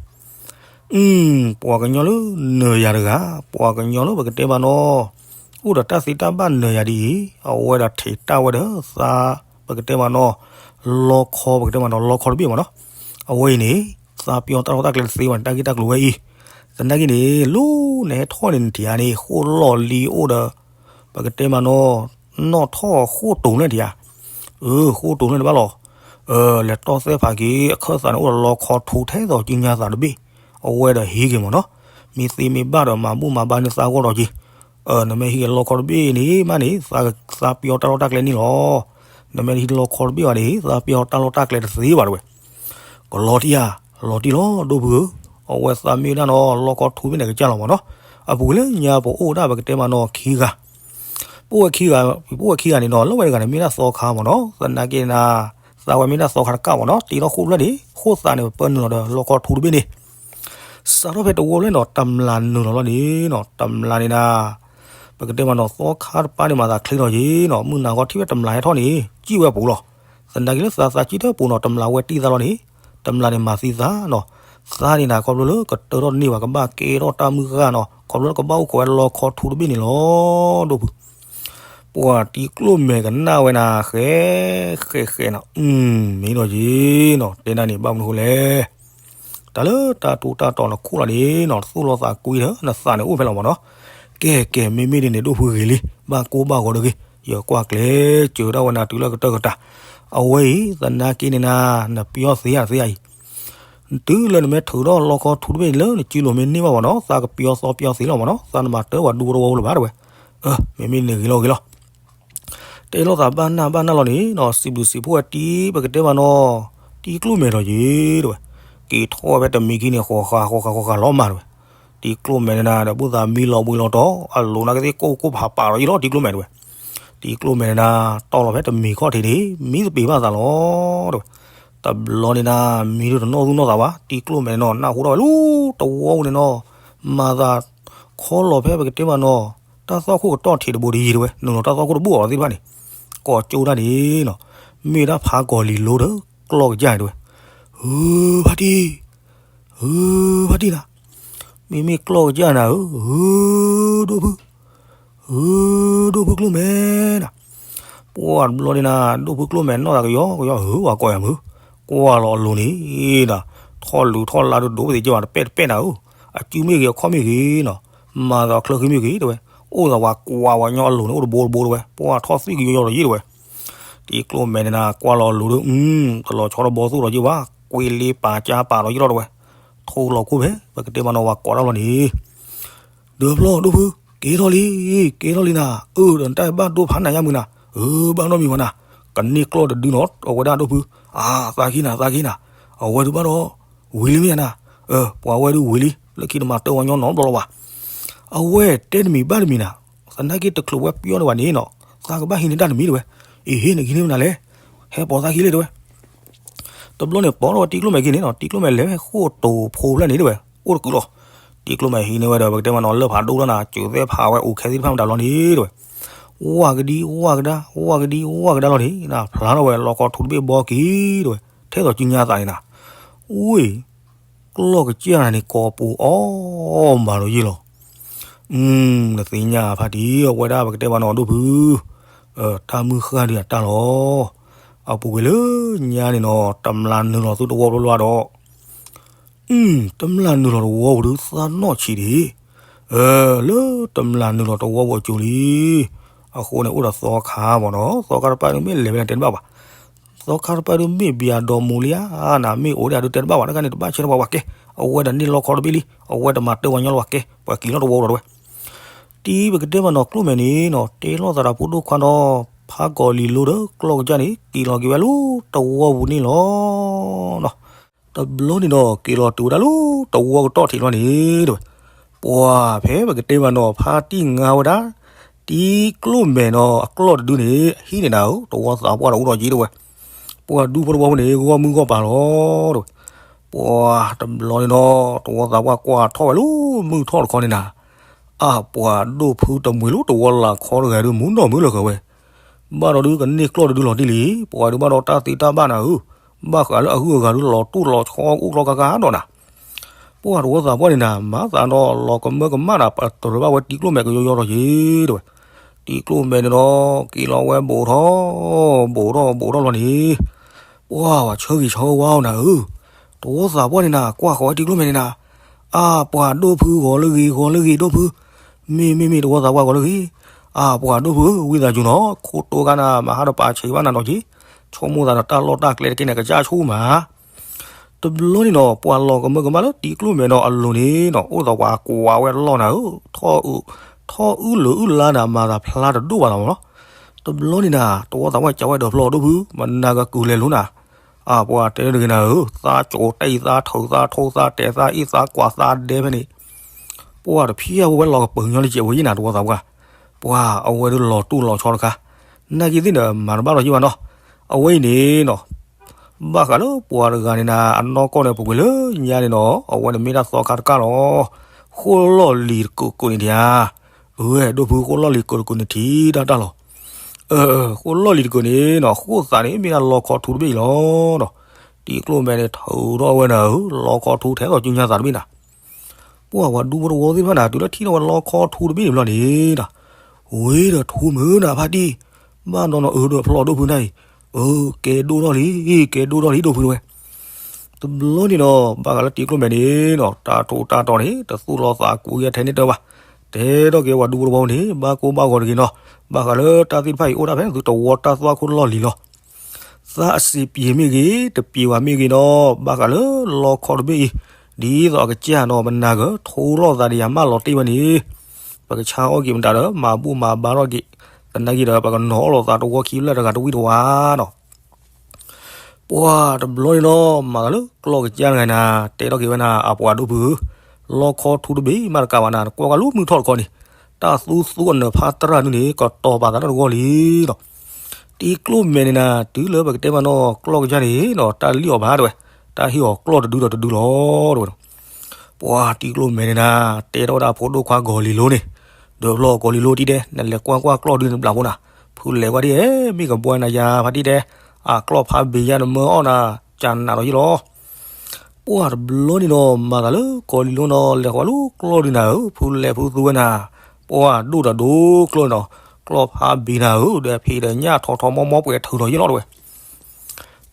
ပှၤကညီလၢနၢၤယၤတဂၤ, ပှၤကညီလၢပကတဲမးနီၤ, အိၣ်ဒီးတၢ်သ့တၢ်ဘၣ်နၢၤယၤဒ်အံၤ, အဝဲဒၣ်ထဲးတၢ်ဝဲဒီးသး, ပကတဲမးနီၤ, လီခီ ပကတဲမးနီၤ လီခီတဘ့ၣ်မးနီၤ, အဝဲအံၤန့ၣ်, သးပျီတၢ်လီၢ်တၢ်ကျဲတသ့ဘၣ်န့ၣ် တၢ်ဂ့ၢ်တၢ်ကျိၤဝဲအံၤ, သနာ်က့န့ၣ် လၢနဟဲထီၣ်န့ၣ်နထံၣ်ဧါန့ၣ် ဃိၣ်လီၢ်လံအိၣ်ဒီး, ပကတဲမးနီၤ, နီၣ်ထီၣ်ဃိၣ်တိၤလဲၣ်ထံၣ်ဧါ, အၢ ဃိၣ်တိၤလဲၣ်တဘၣ်လီၤ လဲၤတီၢ်သဲဖးက့ၤ အခၢၣ်သးန့ၣ် အိၣ်ဒီးလီခီထူထဲသိးကံညါသးတဘ့ၣ်, အဝဲဒီးဟံးက့ၤမ့ၢ်နီၤ, မ့ၢ်သ့မ့ၢ်ဘၣ်ဒီးမၤဘူၣ်မၤဘါန့ၢ်သးဂီၢ်ဒီးက့ၤ, နမ့ၢ်ဟံးက့ၤလီခီတဘ့ၣ်န့ၣ် မ့ၢ်န့ၣ် သးပျီတၢ်လီၢ်တၢ်ကျဲန့ၣ်လီၤ, နမ့ၢ်တဟံးလီခီတဘ့ၣ်ဘၣ်န့ၣ် သးပျီတၢ်လီၢ်တၢ်ကျဲတသ့ဘၣ်တဲဝဲ. ကလီၤတံၢ်ဧါ, လီၤတံၢ်လီၤ ဒိၣ်ဖုဧၢ, အဝဲသးမ့ၢ်ဝဲဒၣ်နီၤ လီခီထူတဘ့ၣ်န့ၣ်ကစၢ်လီၤမၢ်နီၤ. အပူၤကွံာ်လၢညါပအိၣ်ဝဲဒၣ်ပကတဲမးနီၤခံဂၤ ပအိၣ်ဝဲခံဂၤ, ပအိၣ်ဝဲခံဂၤန့ၣ်နီၤ လၢဝဲတဂၤန့ၣ်မ့ၢ်ဒၣ်သီခါမၢ်နီၤ. သနာ်က့န့ၣ် သးဝဲမ့ၢ်ဒၣ်သီခါတကးမၢ်နီၤ. တ့ထီၣ်ဃိၣ်ဖျၢၣ်န့ၣ် ဃိၣ်သးန့ၣ် ပၢနုာ်လီၤဒီးလီခီထူတဘ့ၣ်န့ၣ် စးထီၣ်ဖဲတဝီဖျၢၣ်နီၤ တမျးနုာ်လီၤလီၤန့ၣ်နီၤ. တမျးန့ၣ်နၤ ပကတဲမးနီၤ သီခါတပၤန့ၣ်မၤသးချ့ထီၣ်ယံၤနီၤ. မုၢ်နၤခီထံၣ်ဝဲတမျးဟဲထီၣ်န့ၣ် စံၣ်ဝဲအပူၤလီၤ. သနာ်က့လၢသးသးစံၣ်တၢ်ပူၤနီၤ တမျးဝဲတံၢ်သးလီၤန့ၣ် တမျးန့ၣ်မၤသံသးနီၤ. သးန့ၣ်နၤ ခီဖျိလၢကတၢၢ်ထီၣ်တန့ၢ်ဘၣ် ကဘၣ်ကဲထီၣ်တၢ်မုၢ်ဃၢ်နီၤ ခီဖျိလၢကဘၣ်အိၣ်ခိးဝဲလီခီထူတဘ့ၣ်န့ၣ်လီၤ ဒိၣ်ဖု. ပှၤတံၤကျိၣ်မဲာ်ကနၣ်ဝဲနၤ ဃဲ ဃဲ ဃဲနီၤ အု မ့ၢ်ဒီးယံၤနီၤ တဲဒၣ်န့ၣ် ဘၣ်မနုၤဃိလဲၣ် တၢ်လၢတၢ်ထူးတၢ်တီၤနခိၣ်လီၤန့ၣ်နီၤ တသူၣ်လီၤသးကွံဒီး နသးန့ၣ်အိၣ်ဖဲလီၤမၢ်နီၤ. ကဲ ကဲ မ့မ့ၢ်ဒ်န့ၣ် ဒိၣ်ဖုဂ့ၤလံ ဘၣ်ကိၢ်ဘၣ်ဂီၤတဂ့ၤ ယကွၢ်ကျဲၤစၢၤဒၣ်ဝဲနၤတုၤလၢကတၢၢ်ကတၢၢ်. အဝဲအံၤ သနာ်က့န့ၣ်နၤ နပျီသ့ဧါသ့ဧါအံၤ တုၤလၢနမ့ၢ်ထုးထီၣ်လီခီထူတဘ့ၣ်န့ၣ်လၢနစုလိၤမ့ၢ်န့ၢ်ဘၣ်မၢ်နီၤ သးကပျီသီပျီသ့လီၤမၢ်နီၤ သးနမၤတၢ်ပှၤဒူဖိတဝီဖိလၢၤဘၣ်တဲဝဲ. အၢ မ့မ့ၢ်န့ၣ်ဂ့ၤလီၤဂ့ၤလီၤ တဲလိာ်သးဘၣ်နၢ်ဘၣ်နၢ်လီၤန့ၣ်နီၤ စံးဘျုးစံးဖှိၣ်ဝဲတံၤပကတဲမးနီၤ တံၤကျိၣ်မဲာ်ဒီးယံၤတဲဝဲ. က့ၤထီၣ်ဝဲဖဲတမံၤခံန့ၣ် ဃီၤဃာ်ဃီၤဃာ်ဃီၤဃာ်လီၤမၢ်တဲဝဲ. တံၤကျိၣ်မဲာ်န့ၣ်နၤ ဒီးဘူၣ်သးမံလီၤဘှံးလီၤတီၤ အလိၤနာ်က့သ့ၣ်ကိၢ်ကိၢ်ဖးပာ်ဒီးယံၤလီၤ တံၤကျိၣ်မဲာ်တဲဝဲ. တံၤကျိၣ်မဲာ်န့ၣ်နၤတီၢ်လီၤဖဲတမံၤခီၣ်ထံးန့ၣ် မံသပ့ၤဘၣ်သးလီၤတဲဝဲ. တဘျီန့ၣ်နၤ မံဒုတနီၣ်သူၣ်နီၣ်သးဘၣ် တံၤကျိၣ်မဲာ်န့ၣ်နီၤ နၢ်ဟူထီၣ်ဝဲလၢတဝီပူၤန့ၣ်နီၤ မၤသးခီလီၤဖဲပကတဲမးနီၤ တၢ်သီၣ်ခိၣ်ကတီၢ်ထံးတဘိဒီးယံၤတဲဝဲ နုာ်လီၤတၢ်သီၣ်ခိၣ်တဘိအီၤသ့ၣ်တဖၣ်န့ၣ် ကိးကၠိဒၣ်န့ၣ်နီၤ မ့ၢ်ဒၣ်ဖးကီၤလံၤလိဒီးကျီၢ်ကစၢ်န့ၣ်တဲဝဲ. ဧၢ ဖါတံၢ် ဧၢ ဖါတံၢ်နၤ မ့မ့ၢ်ကျီၢ်ကစၢ်နၤဧၢ ဧၢ ဒိၣ်ဖု ဧၢ ဒိၣ်ဖုကျိၣ်မဲာ်နၤ ပှၤတဘျီန့ၣ်နၤ ဒိၣ်ဖုကျိၣ်မဲာ်နီၢ်သးကယီကယီဧၢ ပှၤကိးယၤမုၢ် ကွၢ်လီၤအလိၤန့ၣ်နၤ ထီၣ်လူၤထီၣ်လါဒုဒိၣ်ပသ့ၣ်က့ဘၣ်တပဲၣ်တပဲၣ်နၤဧၢ အစုမ့ၢ်ဂ့ၤအခီၣ်မ့ၢ်ဂ့ၤနီၤ မၤသးချၢဃံမ့ၢ်ဂ့ၤတဲဝဲ အိၣ်သးပှၤကွၢ်ဝဲညီအလိၤန့ၣ် အိၣ်တဘိတဘိတဲဝဲ ပှၤထီၣ်သွံၣ်ကယီယီဒီးယံၤတဲဝဲ တံၤကျိၣ်မဲာ်န့ၣ်နၤ ကွၢ်လီၤအလိၤဒီး တလီၤဆီတဘီသူၣ်ဒီးယံၤဘၣ် ကွ့လ့ပာ်ကၢ်ပာ်ဒီးယံၤလီၤတဲဝဲ ထိလီၤခိၣ်ဖဲ ပကတဲမးနီၤ ပှၤကိးတၢ်လီၤန့ၣ် ဒၢဖျီၣ်ဒိၣ်ဖု က့ၤထီၣ်လံ က့ၤထီၣ်လံနၤ အၢ ဒီးနတၢ်ဘၣ်ဒိဖးနၤညါမုၢ်နၤ အၢ ဘၣ်နီတမံၤဝဲနၤ ကန့ၢ်ကျီၢ်တဒုနီၤ အဝဲဒၣ်ဒိၣ်ဖု အါ သးက့နၤ သးက့နၤ အဝဲဒုးဘၣ်ဒီး ဝံၤလံမ့ၢ်နၤ အၢ ပှၤဝဲဒုးဝံၤလံ လၢခံတမၤတၢ်ဝဲညီနီတဘျီလီၤဘၣ် အဝဲတဲတမံၤဘၣ်တမံၤနၤ သနာ်က့တချုးဝဲပျီန့ၢ်ဘၣ်န့ၣ်နီၤ သးကဘၣ်ဟံးန့ၢ်တၢ်တမံၤတဲဝဲ အ့ဟ့ၣ်နကဟံးန့ၢ်မနုၤလဲၣ် ဟဲပိာ်သးခံလံတဲဝဲ တဘျီန့ၣ်ပိာ်ထီၣ်ဝဲတံၤကျိၣ်မဲာ်ခံန့ၣ်နီၤ တံၤကျိၣ်မဲာ်လဲၤဝဲဃိၣ်တိၤဖိဖျၢၣ်န့ၣ်တဲဝဲ အိၣ်တကုာ်လီၤ တံၤကျိၣ်မဲာ်ဟံးန့ၢ်ဝဲဒီး ပကတဲမးနီၤ လၢၢ်ဖးဒိၣ်လီၤနၤ စၢၤသဲဖးဝဲအိၣ်ခဲသ့ၣ်တဖၣ်မတၤလီၤန့ၣ်တဲဝဲ ဝၣ်ကဒံ ဝၣ်ကဒါ ဝၣ်ကဒံ ဝၣ်ကဒါလီၤန့ၣ် နဖျါထီၣ်ဝဲလီခီထူတဘ့ၣ်ဘီက့ၤတဲဝဲ ထဲသိးစုညါသးန့ၣ်နၤ ဝ့ၢ် ကျီၢ်ကစၢ်နၤန့ၣ် ကိးပူၤအီၣ်မးဒီးယံၤလီၤ နသ့ၣ်ညါဖါတံၢ် အဝဲဒၣ်ပကတဲမးနီၤဒိၣ်ဖု တၢ်မုၢ်ဃၢ်ဒုးအတၢ်လီၤ အပူၤကွံာ်လၢညါန့ၣ်နီၤ တမျးနုာ်လီၤသုတဝီဘျီဘျီဒီး တမျးနုာ်လီၤတဝီပူၤဒုးသးနီၣ်ဆံးဒံး လၢတမျးနုာ်လီၤတဝီပူၤအစိၤလံ အဃိန့ၣ်အိၣ်ဒီးသီခါမးနီၤ သီခါတပၤဒုးမ့ၢ်လဲၤဝဲန့ၣ်တဲတဘၣ်ဘၣ် သီခါတပၤဒုးမ့ၢ်ဘၣ်ဒီးမူၤလံဧါ နမ့ၢ်အိၣ်ဒၣ်ဒုးတဲတဘၣ်ဘၣ် တခါန့ၣ်တဘၣ်ဆဲးတပှၤဝဲကဲ အဝဲဒၣ်န့ၢ်လီခီတဘ့ၣ်လံ အဝဲတမၤတၢ်ဝဲညီလီၤဝဲကဲ ပှၤက့ၤလီၤတဝီဒီးဝဲ တံၤပကတဲမးနီၤကျိၣ်မဲာ်န့ၣ်နီၤ တဲလိာ်သးဒီးဖိဒိၣ်ခွါနီၤ ဖးကီၤလံၤလိဒီးကျီၢ်ကစၢ်န့ၣ် က့ၤလီၤက့ၤဝဲလၢတဝီပူၤန့ၣ်လီၤ တဘျီန့ၣ်ဒီး က့ၤလီၤတုၤဝဲဒၣ်လၢတဝီကတီၢ်ထံးလီၤန့ၣ်တဲဝဲ ပှၤဖဲပကတဲမးနီၤ ဖါတံၢ်ငါဝဲဒၣ် တံၤကျိၣ်မဲာ်နီၤ အကျီၢ်တဒုန့ၣ် ဟံးန့ၢ်နၤဧၢ တဝီသးပှၢ်ဒီးအိၣ်ဒီးယံၤတဲဝဲ ပှၤဒူဖိတဝီဖိန့ၣ် ဂီၢ်မုၢ်ဂီၢ်ပၤလီၤတဲဝဲ ပှၤတဘျီန့ၣ်ဒီး တဝီသးပှၢ်ကွၢ်ထီၣ်ဝဲလၢမုၢ်ထီၣ်တခီန့ၣ်နၤ အၢ ပှၤဒိၣ်ဖုတမှံၤလၢတဝီလၢ်ခီတဂၤဒုး မူနီၢ်မုၢ်လၢဃၢၤဝဲ ဘၣ်ဒီးဒုးကန့ၢ်ကျီၢ်တဒုလီၤတံၢ်လံ ပှၤဒုးဘၣ်ဒီးတၢ်သ့တၢ်ဘၣ်နၤဧၢ ဘၣ်ဃးလၢအဂုၤအဂၤဒုး လီၤတူၢ်လီၤဆီအိၣ်ကျီကါကါဒီးနၤ ပှၤတဝီသးပှၢ်န့ၣ်နၤ မၤသးဒီးလီၤကမၢကမၣ်နၤ ပတရၢၢ်ဘၣ်ဝဲတံၤကျိၣ်မဲာ်ကယီယီဒီးယံၤတဲဝဲ တံၤကျိၣ်မဲာ်န့ၣ်ဒီး က့ၤလီၤဝဲဘူးထီၣ် ဘူးထီၣ်ဘူးထီၣ်လီၤန့ၣ် ပှၤဝဲဆၢဂ့ၤဆၢဝါအီၤနၤဧၢ တဝီသးပှၢ်န့ၣ်နၤ ကွၢ်ဃီၤဝဲတံၤကျိၣ်မဲာ်န့ၣ်နၤ အၢ ပှၤဒိၣ်ဖုဂီၤလၢဂ့ၤ ဂီၤလၢဂ့ၤဒိၣ်ဖု မ့ၢ်မ့ၢ်မ့ၢ် တဝီသးပှၢ်ဂီၤလၢဂ့ၤ အၢ ပှၤဒိၣ်ဖုဧၢ ဝံသးစူၤနီၤ ခိၣ်တိခါနၤ မဟါတပာ်ဆံးဘၣ်နၤနီၤက့ ဆိကမိၣ်သးဒီးတၢ်လီၢ်တၢ်ကျဲတက့ၢ်န့ၣ် ကစၢ်ဆိမး တဘျီန့ၣ်နီၤ ပှၤလီၤကမၢကမၣ်လၢတံၤကျိၣ်မဲာ်နီၤအလိၤန့ၣ်နီၤ အိၣ်သးပှၤကွၢ်ဝဲလီၢ်နၤဧၢ ထီၣ်အုၣ်လၢအုၣ်လါနၤ မၤသးဖျါတဒိၣ်ဘၣ်သးမးနီၤ တ တဘျီန့ၣ်နၤ တဝီသးပှၢ်ကးဝဲဒီးဖျီၣ်ဒိၣ်ဖု မနၤကကုၤလဲၤလိၤနၤ, အပှၤတဲတဂ့ၤနၤဧၢ, သးကၠိးတၢ်အံၤသးထုးသးထိသးတဲာ်သးအ့ၣ်သးကွၢ်သးဒဲဖဲန့ၣ်, ပှၤတဖျၢၣ်ဝဲလီၤကပၢၤညီလၢကဲးဝဲယဲၢ်နၤ တဝီသးပှၢ်, ပှၤအဝဲဒုးလီၤတူၢ်လီၤဆီတခါ, နာ်က့သ့ၣ်ဒီး မၤတဘၣ်လီၤယဲၢ်ဘၣ်နီၤ, အဝဲအံၤန့ၣ်နီၤ ဘၣ်ဃးလၢပှၤတဂၤန့ၣ်နၤ အနီၢ်ကီၢ်န့ၣ် ပူၤကွံာ်လၢညါန့ၣ်နီၤ အဝဲန့ၣ်မ့ၢ်တၢ်သီခါတကၢ်လီၤ, ဃိၣ်လီၢ်လံၤတကိးကိးန့ၣ်ထံဧါ, ဝဲဒိၣ်ဖုဃိၣ်လီၢ်လံၤကိးတကိးန့ၣ်ထံတၢ်တၢ်လီၤ, ဃိၣ်လီၢ်လံၤတကိးန့ၣ်နီၤ ဃိၣ်သးန့ၣ်မ့ၢ်ဒၣ်လီခီထူတဘ့ၣ်အံၤလီၤနီၤ, တံၤကျိၣ်မဲာ်န့ၣ် ထုးထီၣ်ဝဲနၤဧၢ လီခီထူထဲသိးကၠူညါသးတဘ့ၣ်နၤ ပှၤဝဲဒူဖိတဝီသ့ၣ်တဖၣ်န့ၣ် တုၤလၢထံၣ်ထီၣ်ဝဲလီခီထူတဘ့ၣ်န့ၣ်ဘျီန့ၣ်ဒီး, ဝ့ဒီးထူမုၢ်နၤဖါတံၢ်, ဘၣ်ဒီးနီၤအၢဒီးဖျီၣ်ဒိၣ်ဖုနၤအံၤ, အၢ ကဲဒိၣ်ထီၣ်လံ, ကဲဒိၣ်ထီၣ်လံဒိၣ်ဖုတဝဲ တဘျီန့ၣ်ဒီး ဘၣ်ဃးလၢတံၤကျိၣ်မဲာ်န့ၣ်နီၤ တၢ်ထူးတၢ်တီၤန့ၣ် တသူၣ်လီၤသးကွံယဲထဲန့ၣ်တၢ်ဘၣ်, တဲထီၣ်က့ၤဝဲဒူဖိတဝီန့ၣ် ဘၣ်ကိၢ်ဘၣ်ဂီၤတဂ့ၤနီၤ, ဘၣ်ဃးလၢတၢ်သ့ၣ်တဖၣ်အံၤအိၣ်ဒၣ်ဖဲန့ၣ်သုတဝီတၢ်သွၣ်ခိၣ်လီၢ်လံၤလီၤ သးအစံးပျ့ၤမ့ၢ်ဂ့ၤ တပျ့ၤဘၣ်မ့ၢ်ဂ့ၤဒီး ဘၣ်ဃးလၢလီခီတဘ့ၣ်အံၤ, ဒ်သိးအကစၢ်နီၤ မနၤကထိလီၤသးဒီးယၤမၢလီၤတ့ၢ်ဝဲန့ၣ်, ပကဆါအီၣ်က့ၤမတၤဒီး မၤဘူၣ်မၤဘါထီၣ်က့ၤ, သနာ်က့ဒီး ပကနီၤအီၣ်လိာ်သးတဝီခံဖျၢၣ်တဂၤတဝံၣ်တဝါနီၤ ပှၤတဘျီန့ၣ်ဒီး မၤသးလၢကျီၢ်ကစၢ်တဂၤနၤ တဲထီၣ်က့ၤဝဲနၤ အပှၤဒိၣ်ဖုဧၢ, လီခီထူတဘ့ၣ်မးတကးဘၣ်နၤ နကွၢ်ကွၢ်လၢမုၢ်ထီၣ်တခီန့ၣ်, တၢ်သူသူအနၢၤဖးတရၣ်ဒုန့ၣ် ကတီၤပာ်သးတၢ်တဂီၢ်လံနီၤ. တံၤကျိၣ်မဲာ်န့ၣ်နၤ တုၤလၢပကတဲမးနီၤ ကျီၢ်ကစၢ်န့ၣ်နီၤ တၢ်လံၣ်အီၤဘၣ်တဲဝဲ, တၢ်ဟ့ၣ်အီၤကျီၢ်တဒုဒီးတဒုလီၤတဲဝဲနီၤ. ပှၤတံၤကျိၣ်မဲာ်န့ၣ်နၤ တဲထီၣ်ဝဲဒၣ်ဖိဒိၣ်ခွါကီၤလံၤလိန့ၣ်, ဒီးဖျီၣ်ကီၤလံၤလိတံၢ်တဲ နလဲၤကွၢ်ကွၢ်ကျီၢ်ဒုန့ၣ်တဘျီဖိနၤ, ဖုလဲၤကွၢ်ဒ်အဲၣ် မ့ၢ်ကဘှါနၤယၤဖါတံၢ်တဲ, အကျီၢ်ဖးဘ့ယါနမၢအီၣ်နၤ ကနးဒီးယ့ၣ်လီၤ. ပှၤတဘျီန့ၣ်နီၤ မၤသးလၢကီၤလံၤလိနီၤ လဲၤဃီၤလၢကျီၢ်ဒုနၤဧၢ ဖုလဲၤဖုသူဝဲနၤ, ပှၤဒိၣ်တၢ်ဒိၣ်ကျီၢ်န့ၣ်နီၤ ကျီၢ်ဖးဘ့နၤဧၢ ဒီးဖံးဒီးညၣ်ထီထီမီမီပှဲၤထုးထီၣ်ယ့ၣ်လီၤတဲဝဲ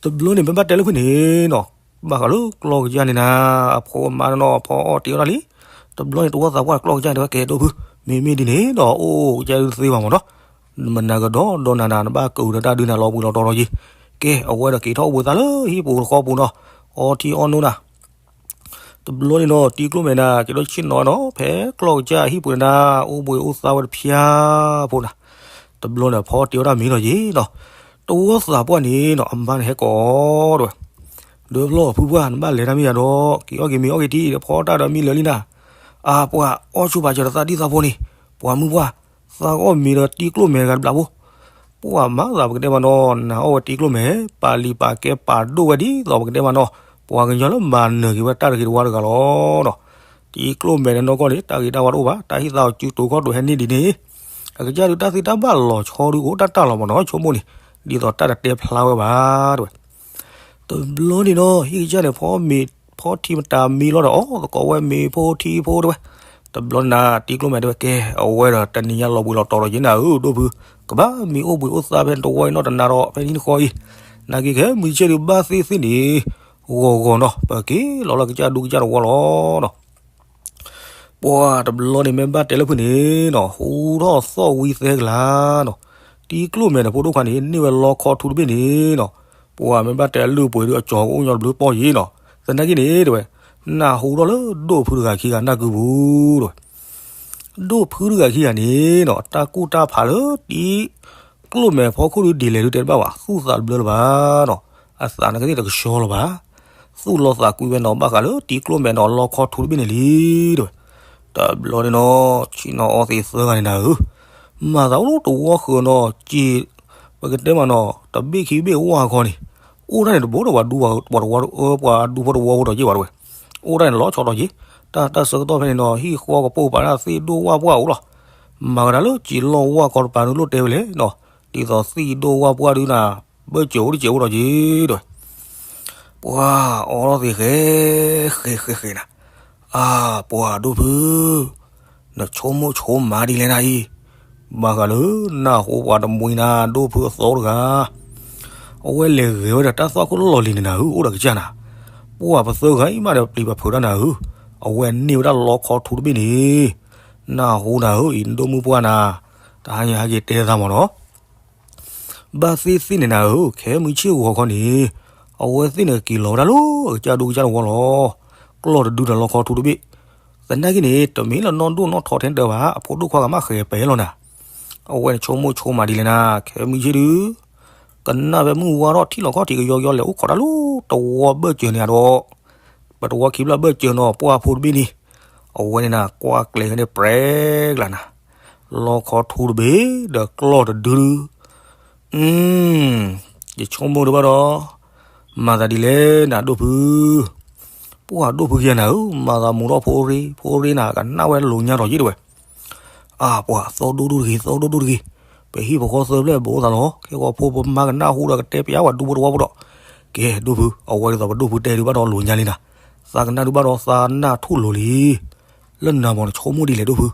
တဘျီန့ၣ် မ့ၢ်ဘၣ်တဲလၢဖုန့ၣ်နီၤ, ဘၣ်ဃးလၢကျီၢ်ကစၢ်န့ၣ်နၤ အဖိမါနီၤ ဖီအီၣ်တ့အီၣ်တၢ်လံ, တဘျီန့ၣ် တဝီသးပှၢ်ကျီၢ်ကစၢ်န့ၣ်တဲဝဲ ကဲဒိၣ်ဖု မ့မ့ၢ်ဒ်န့ၣ်ဒီး အိၣ်ကစၢ်ဒုသ့ဘၣ်မးနီၤ, မနၤကဒီးဒီးနၤနၤ နဘၣ်ကဂုာ်ဒီးတၢ်ဒုနၤလီၤဘှံးလီၤတီၤလီၤယံၤ, ကဲ အဝဲဒီးက့ၤထီၣ်အိၣ်ဘှံးသးလၢဟံၣ်ပူၤတဃီပူၤနီၤ, အီထံအီနိနၤ တဘျီန့ၣ်နီၤ တံၤကျိၣ်မဲာ်နၤ က့ၤထီၣ်ဆ့ၣ်နီၤနီၤ ဖဲကျီၢ်ကစၢ်ဟံၣ်ပူၤန့ၣ်နၤ အိၣ်ဘှံးအိၣ်သါဝဲတဖၠါဖိနၤ, တဘျီန့ၣ် ဖီတ့အီၣ်တၢ်မံၤလီၤယံၤနီၤ, တဝီသးပှၢ်န့ၣ်နီၤ အမါန့ၣ်ဟဲကိးတဲဝဲ, ဒီးဖျီၣ်ဖုပှၢ် နဘၣ်လဲၤတၢ်မ့ၢ်ယၤဒီး က့ၤအီၣ်က့ၤမ့ၤအီၣ်က့ၤထံ ဖီတၢ်ဒီးမံလၢာ်လံနၤ, အပှၤအီၣ်ဆူၣ်ပာ်စၢၤဒီးသးဒံၣ်သးဖိန့ၣ်, ပှၤမုၢ်ပှၢ် သးကအီၣ်မ့ၤဒီးတံၤကျိၣ်မဲာ်တဂၤတဘျီဖိ ပှၤမၤသးပကတဲမးနီၤ နၤအီၣ်ဝဲတံၤကျိၣ်မဲာ် ပာ်လံာ်ပာ်ကဲပာ်ဒိၣ်ဝဲဒ်သိး ပကတဲမးနီၤ ပှၤကညီလၢမၤနၢၤက့ၤဝဲတၢ်တဂ့ၤတဝါတဂၤလီၤနီၤ, တံၤကျိၣ်မဲာ်န့ၣ်နီၢ်ကီၢ်န့ၣ် တၢ်ဂ့ၤတၢ်ဝါတအိၣ်ဘၣ် တၢ်ဟံၣ်သးအီၤစုတိၤခီၣ်တိၤဟဲန့ၢ်ဒ်န့ၣ်, အကစၢ်ဒုးတၢ်သ့တၢ်ဘၣ်လီၤဆီဒုးအိၣ်တၢ်တၢ်လီၤမးနီၤ ဆိကမိၣ်န့ၣ်, ဒ်သိးတၢ်တတဲဖျါဝဲဘၣ်တဲဝဲ တဘျီန့ၣ်နီၤ ဟံၣ်ကစၢ်န့ၣ် ဖီမ့ၤ ဖီထံမတၤမံလီၤဒီး အီၣ်သကိးဝဲမ့ၤဖိထံဖိတဲဝဲ, တဘျီန့ၣ်နၤ တံၤကျိၣ်မဲာ်တဲဝဲ ကဲ အဝဲဒီးတနံၤညါလီၤဘှံးလီၤတီၤဒီးယ့ၣ်နၤဧၢ ဒိၣ်ဖု, ကဘၣ်မံအိၣ်ဘှံးအိၣ်သါဖဲတဝီအံၤနီတနၤဒီး ဖဲနံၤတဃီအံၤ, နာ်က့ခဲမုၢ်ဆ့ၣ်ဒုးဘၣ်သ့ၣ်သ့ၣ်န့ၣ် ဂီၤဂီၤနီၤ ပက့ၤလီၤလၢကစၢ်ဒူကစၢ်တဝီလီၤနီၤ ပှၤတဘျီန့ၣ်မ့ၢ်ဘၣ်တဲလၢဖုန့ၣ်နီၤ ဟူထီၣ်သီၣ်ဝံသဲကလၤနီၤ, တံၤကျိၣ်မဲာ်ဒီးဖိဒိၣ်ခွါန့ၣ် န့ၢ်ဝဲလီခီထူတဘ့ၣ်န့ၣ်နီၤ, ပှၤမ့ၢ်ဘၣ်တဲအလုၢ်အပှ့ၤဒုးအကၠီၤကအိၣ်ညီတဘျုးပီၢ်ယံၤနီၤ, သနာ်က့န့ၣ်တဲဝဲ, နၢ်ဟူထီၣ်လၢဒိၣ်ဖုတဂၤခံဂၤနၢ်ကုပူၤတဲဝဲ ဒိၣ်ဖုတဂၤခံဂၤန့ၣ်နီၤ တၢ်ကူၣ်တၢ်ဖးလၢတံၤကျိၣ်မဲာ်ဖီခိၣ်ဒုးဒ်လဲၣ်ဒုးတဲတဘၣ်ဘၣ် သူၣ်သးတဘျၢလၢၤဘၣ်နီၤ, အသးနာ်က့န့ၣ်တကဆှီလၢၤဘၣ်, သူၣ်လီၤသးကွံဝဲနီၤ ဘၣ်ဃးလၢတံၤကျိၣ်မဲာ်နီၤ လီခီထူတဘ့ၣ်န့ၣ်လံတဲဝဲ, တဘျီန့ၣ်နီၤ ဆ့ၣ်နီၤအီသံးသၢဂၤန့ၣ်နၤဧၢ, မၤသးအိၣ်လၢတဝီဃၢၤနီၤ စံး ပကတဲမးနီၤ တဘ့ၣ်ခံဘ့ၣ်ဝၢ်ခီန့ၣ်, အိၣ်ဒၣ်န့ၣ်တဘိဒီးပှၤဒူပှၤတဝီ ပှၤဒူဖိတဝီဖိဒီးယ့ၢ်ဘၣ်တဲဝဲ, အိၣ်ဒၣ်န့ၣ်လီၤဆီဒီးယ့ၢ်, တၢ်တၢ်ဆၢကတီၢ်ဖဲန့ၣ်နီၤ ဟံၣ်ဃီကပိာ်ပာ်ဒၣ်သ့ၣ်ဒိၣ်ဝၢ်ပှၢ်အိၣ်လီၤ, မၤကဒါလၢစံးလီၢ်ဝၢ်ခီတပၤနုၤလိၣ်တဲဝဲလဲၣ်နီၤ, ဒ်သိးသ့ၣ်ဒိၣ်ဝၢ်ပှၢ်ဒုးနၤ ဘၢၣ်စၢၤအိၣ်တစဲးအိၣ်ဒီးယ့ၢ်တဲဝဲ ပှၤအီထီၣ်သံးဃဲ ဃဲဃဲဃဲနၤ, အါ ပှၤဒိၣ်ဖု, နဆိကမိၣ်ဆိကမးဒ်လဲၣ်နၤအံၤ, ဘၣ်ဃးလၢနၢ်ဟူပှၤတမှံနၤ ဒိၣ်ဖုအသီတဂၤ, အဝဲလဲၤဂဲၤဝဲဒီးတၢ်သွၣ်ခိၣ်လီၢ်လံၤန့ၣ်နၤဧၢ အိၣ်ဒီးကစၢ်နၤ, ပှၤပသၢဂၤအံၤမးဒီးပျံၤပာ်ဖုးတၢ်နၤဧၢ, အဝဲန့ၢ်ဝဲဒၣ်လီခီထူတဘ့ၣ်န့ၣ်, နၢ်ဟူနၤဧၢ အံၤနဒိၣ်မုၢ်ပှၢ်နၤ, တဟါညါဟဲက့ၤတဲသးမးနီၤ ဘၣ်သ့ၣ်သ့ၣ်န့ၣ်နၤဧၢ ခဲမုၢ်ဆ့ၣ်ဂီၤခီန့ၣ်, အဝဲသ့ၣ်န့ၣ်က့ၤလီၤဝဲဒၣ်လၢအကစၢ်ဒူကစၢ်တဝီလီၤ, ကျီၢ်တဒုဒီးလီခီထူတဘ့ၣ်, သနာ်က့န့ၣ် တမ့ၢ်လၢနီၢ်ဒိၣ်နီၢ်ထီထဲတၢ်ဘၣ် အဖိဒိၣ်ခွါဂၤမးဃဲၤပဲာ်လီၤနၤ, အဝဲန့ၣ်ဆိကမိၣ်ဆိကမးဒ်လဲၣ်နၤ, ခဲမုၢ်ဆ့ၣ်ဒုး ကနၣ်ဖဲမုၢ်ဝါထီၣ်ထံၣ်လီၤခီၣ်ထံးကယီကယီ လဲၤအိၣ်ခိးတၢ်လၢတဝီဘၢၣ်စၢၤန့ၣ်ဒီး, ပတဝီခံဖျၢၣ်ဘၢၣ်စၢၤနီၤ ပှၢ်ဖိတဘ့ၣ်န့ၣ်, အဝဲန့ၣ်နၤ ကွၢ်ကျဲၤန့ၣ်ပြဲကျါနၤ, လီခီထူတဘ့ၣ်ဒီးကျီၢ်တဒုဒု, ယဆိကမိၣ်ဒုးဘၣ်ဒီး, မၤသးဒ်လဲၣ်နၤဒိၣ်ဖု, ပှၢ်ဒိၣ်ဖုခံဂၤနၤဧၢ, မၤသးမူထီၣ်ဖိရ့ ဖိရ့နၤ ကနၣ်ဝဲလိာ်ညါထီၣ်ယ့ၣ်တဝဲ, အါ ပှၢ်သီဒိၣ်ဒိၣ်တဂ့ၤ သီဒိၣ်ဒိၣ်တဂ့ၤ, ပဟံၣ်ဖိဃီသၢဖျၢၣ်ဘိးသးလီၤ ခဲကီၢ်ဖိပမါကနၣ်ဟူဒီးကတဲပျးဝဲဒူဖိတဝီဖိဒီး, ကဲဒိၣ်ဖု အဝဲဒ်သိးပဒိၣ်ဖုတဲဒုးဘၣ်ဒီးလိာ်ညါလံနၤ, သးကနၣ်ဒုးဘၣ်ဒီး သးနၢ်ထူၣ်လိၤလံ, လၢနၤမ့ၢ်နဆိကမိၣ်ဒ်လဲၣ်ဒိၣ်ဖု,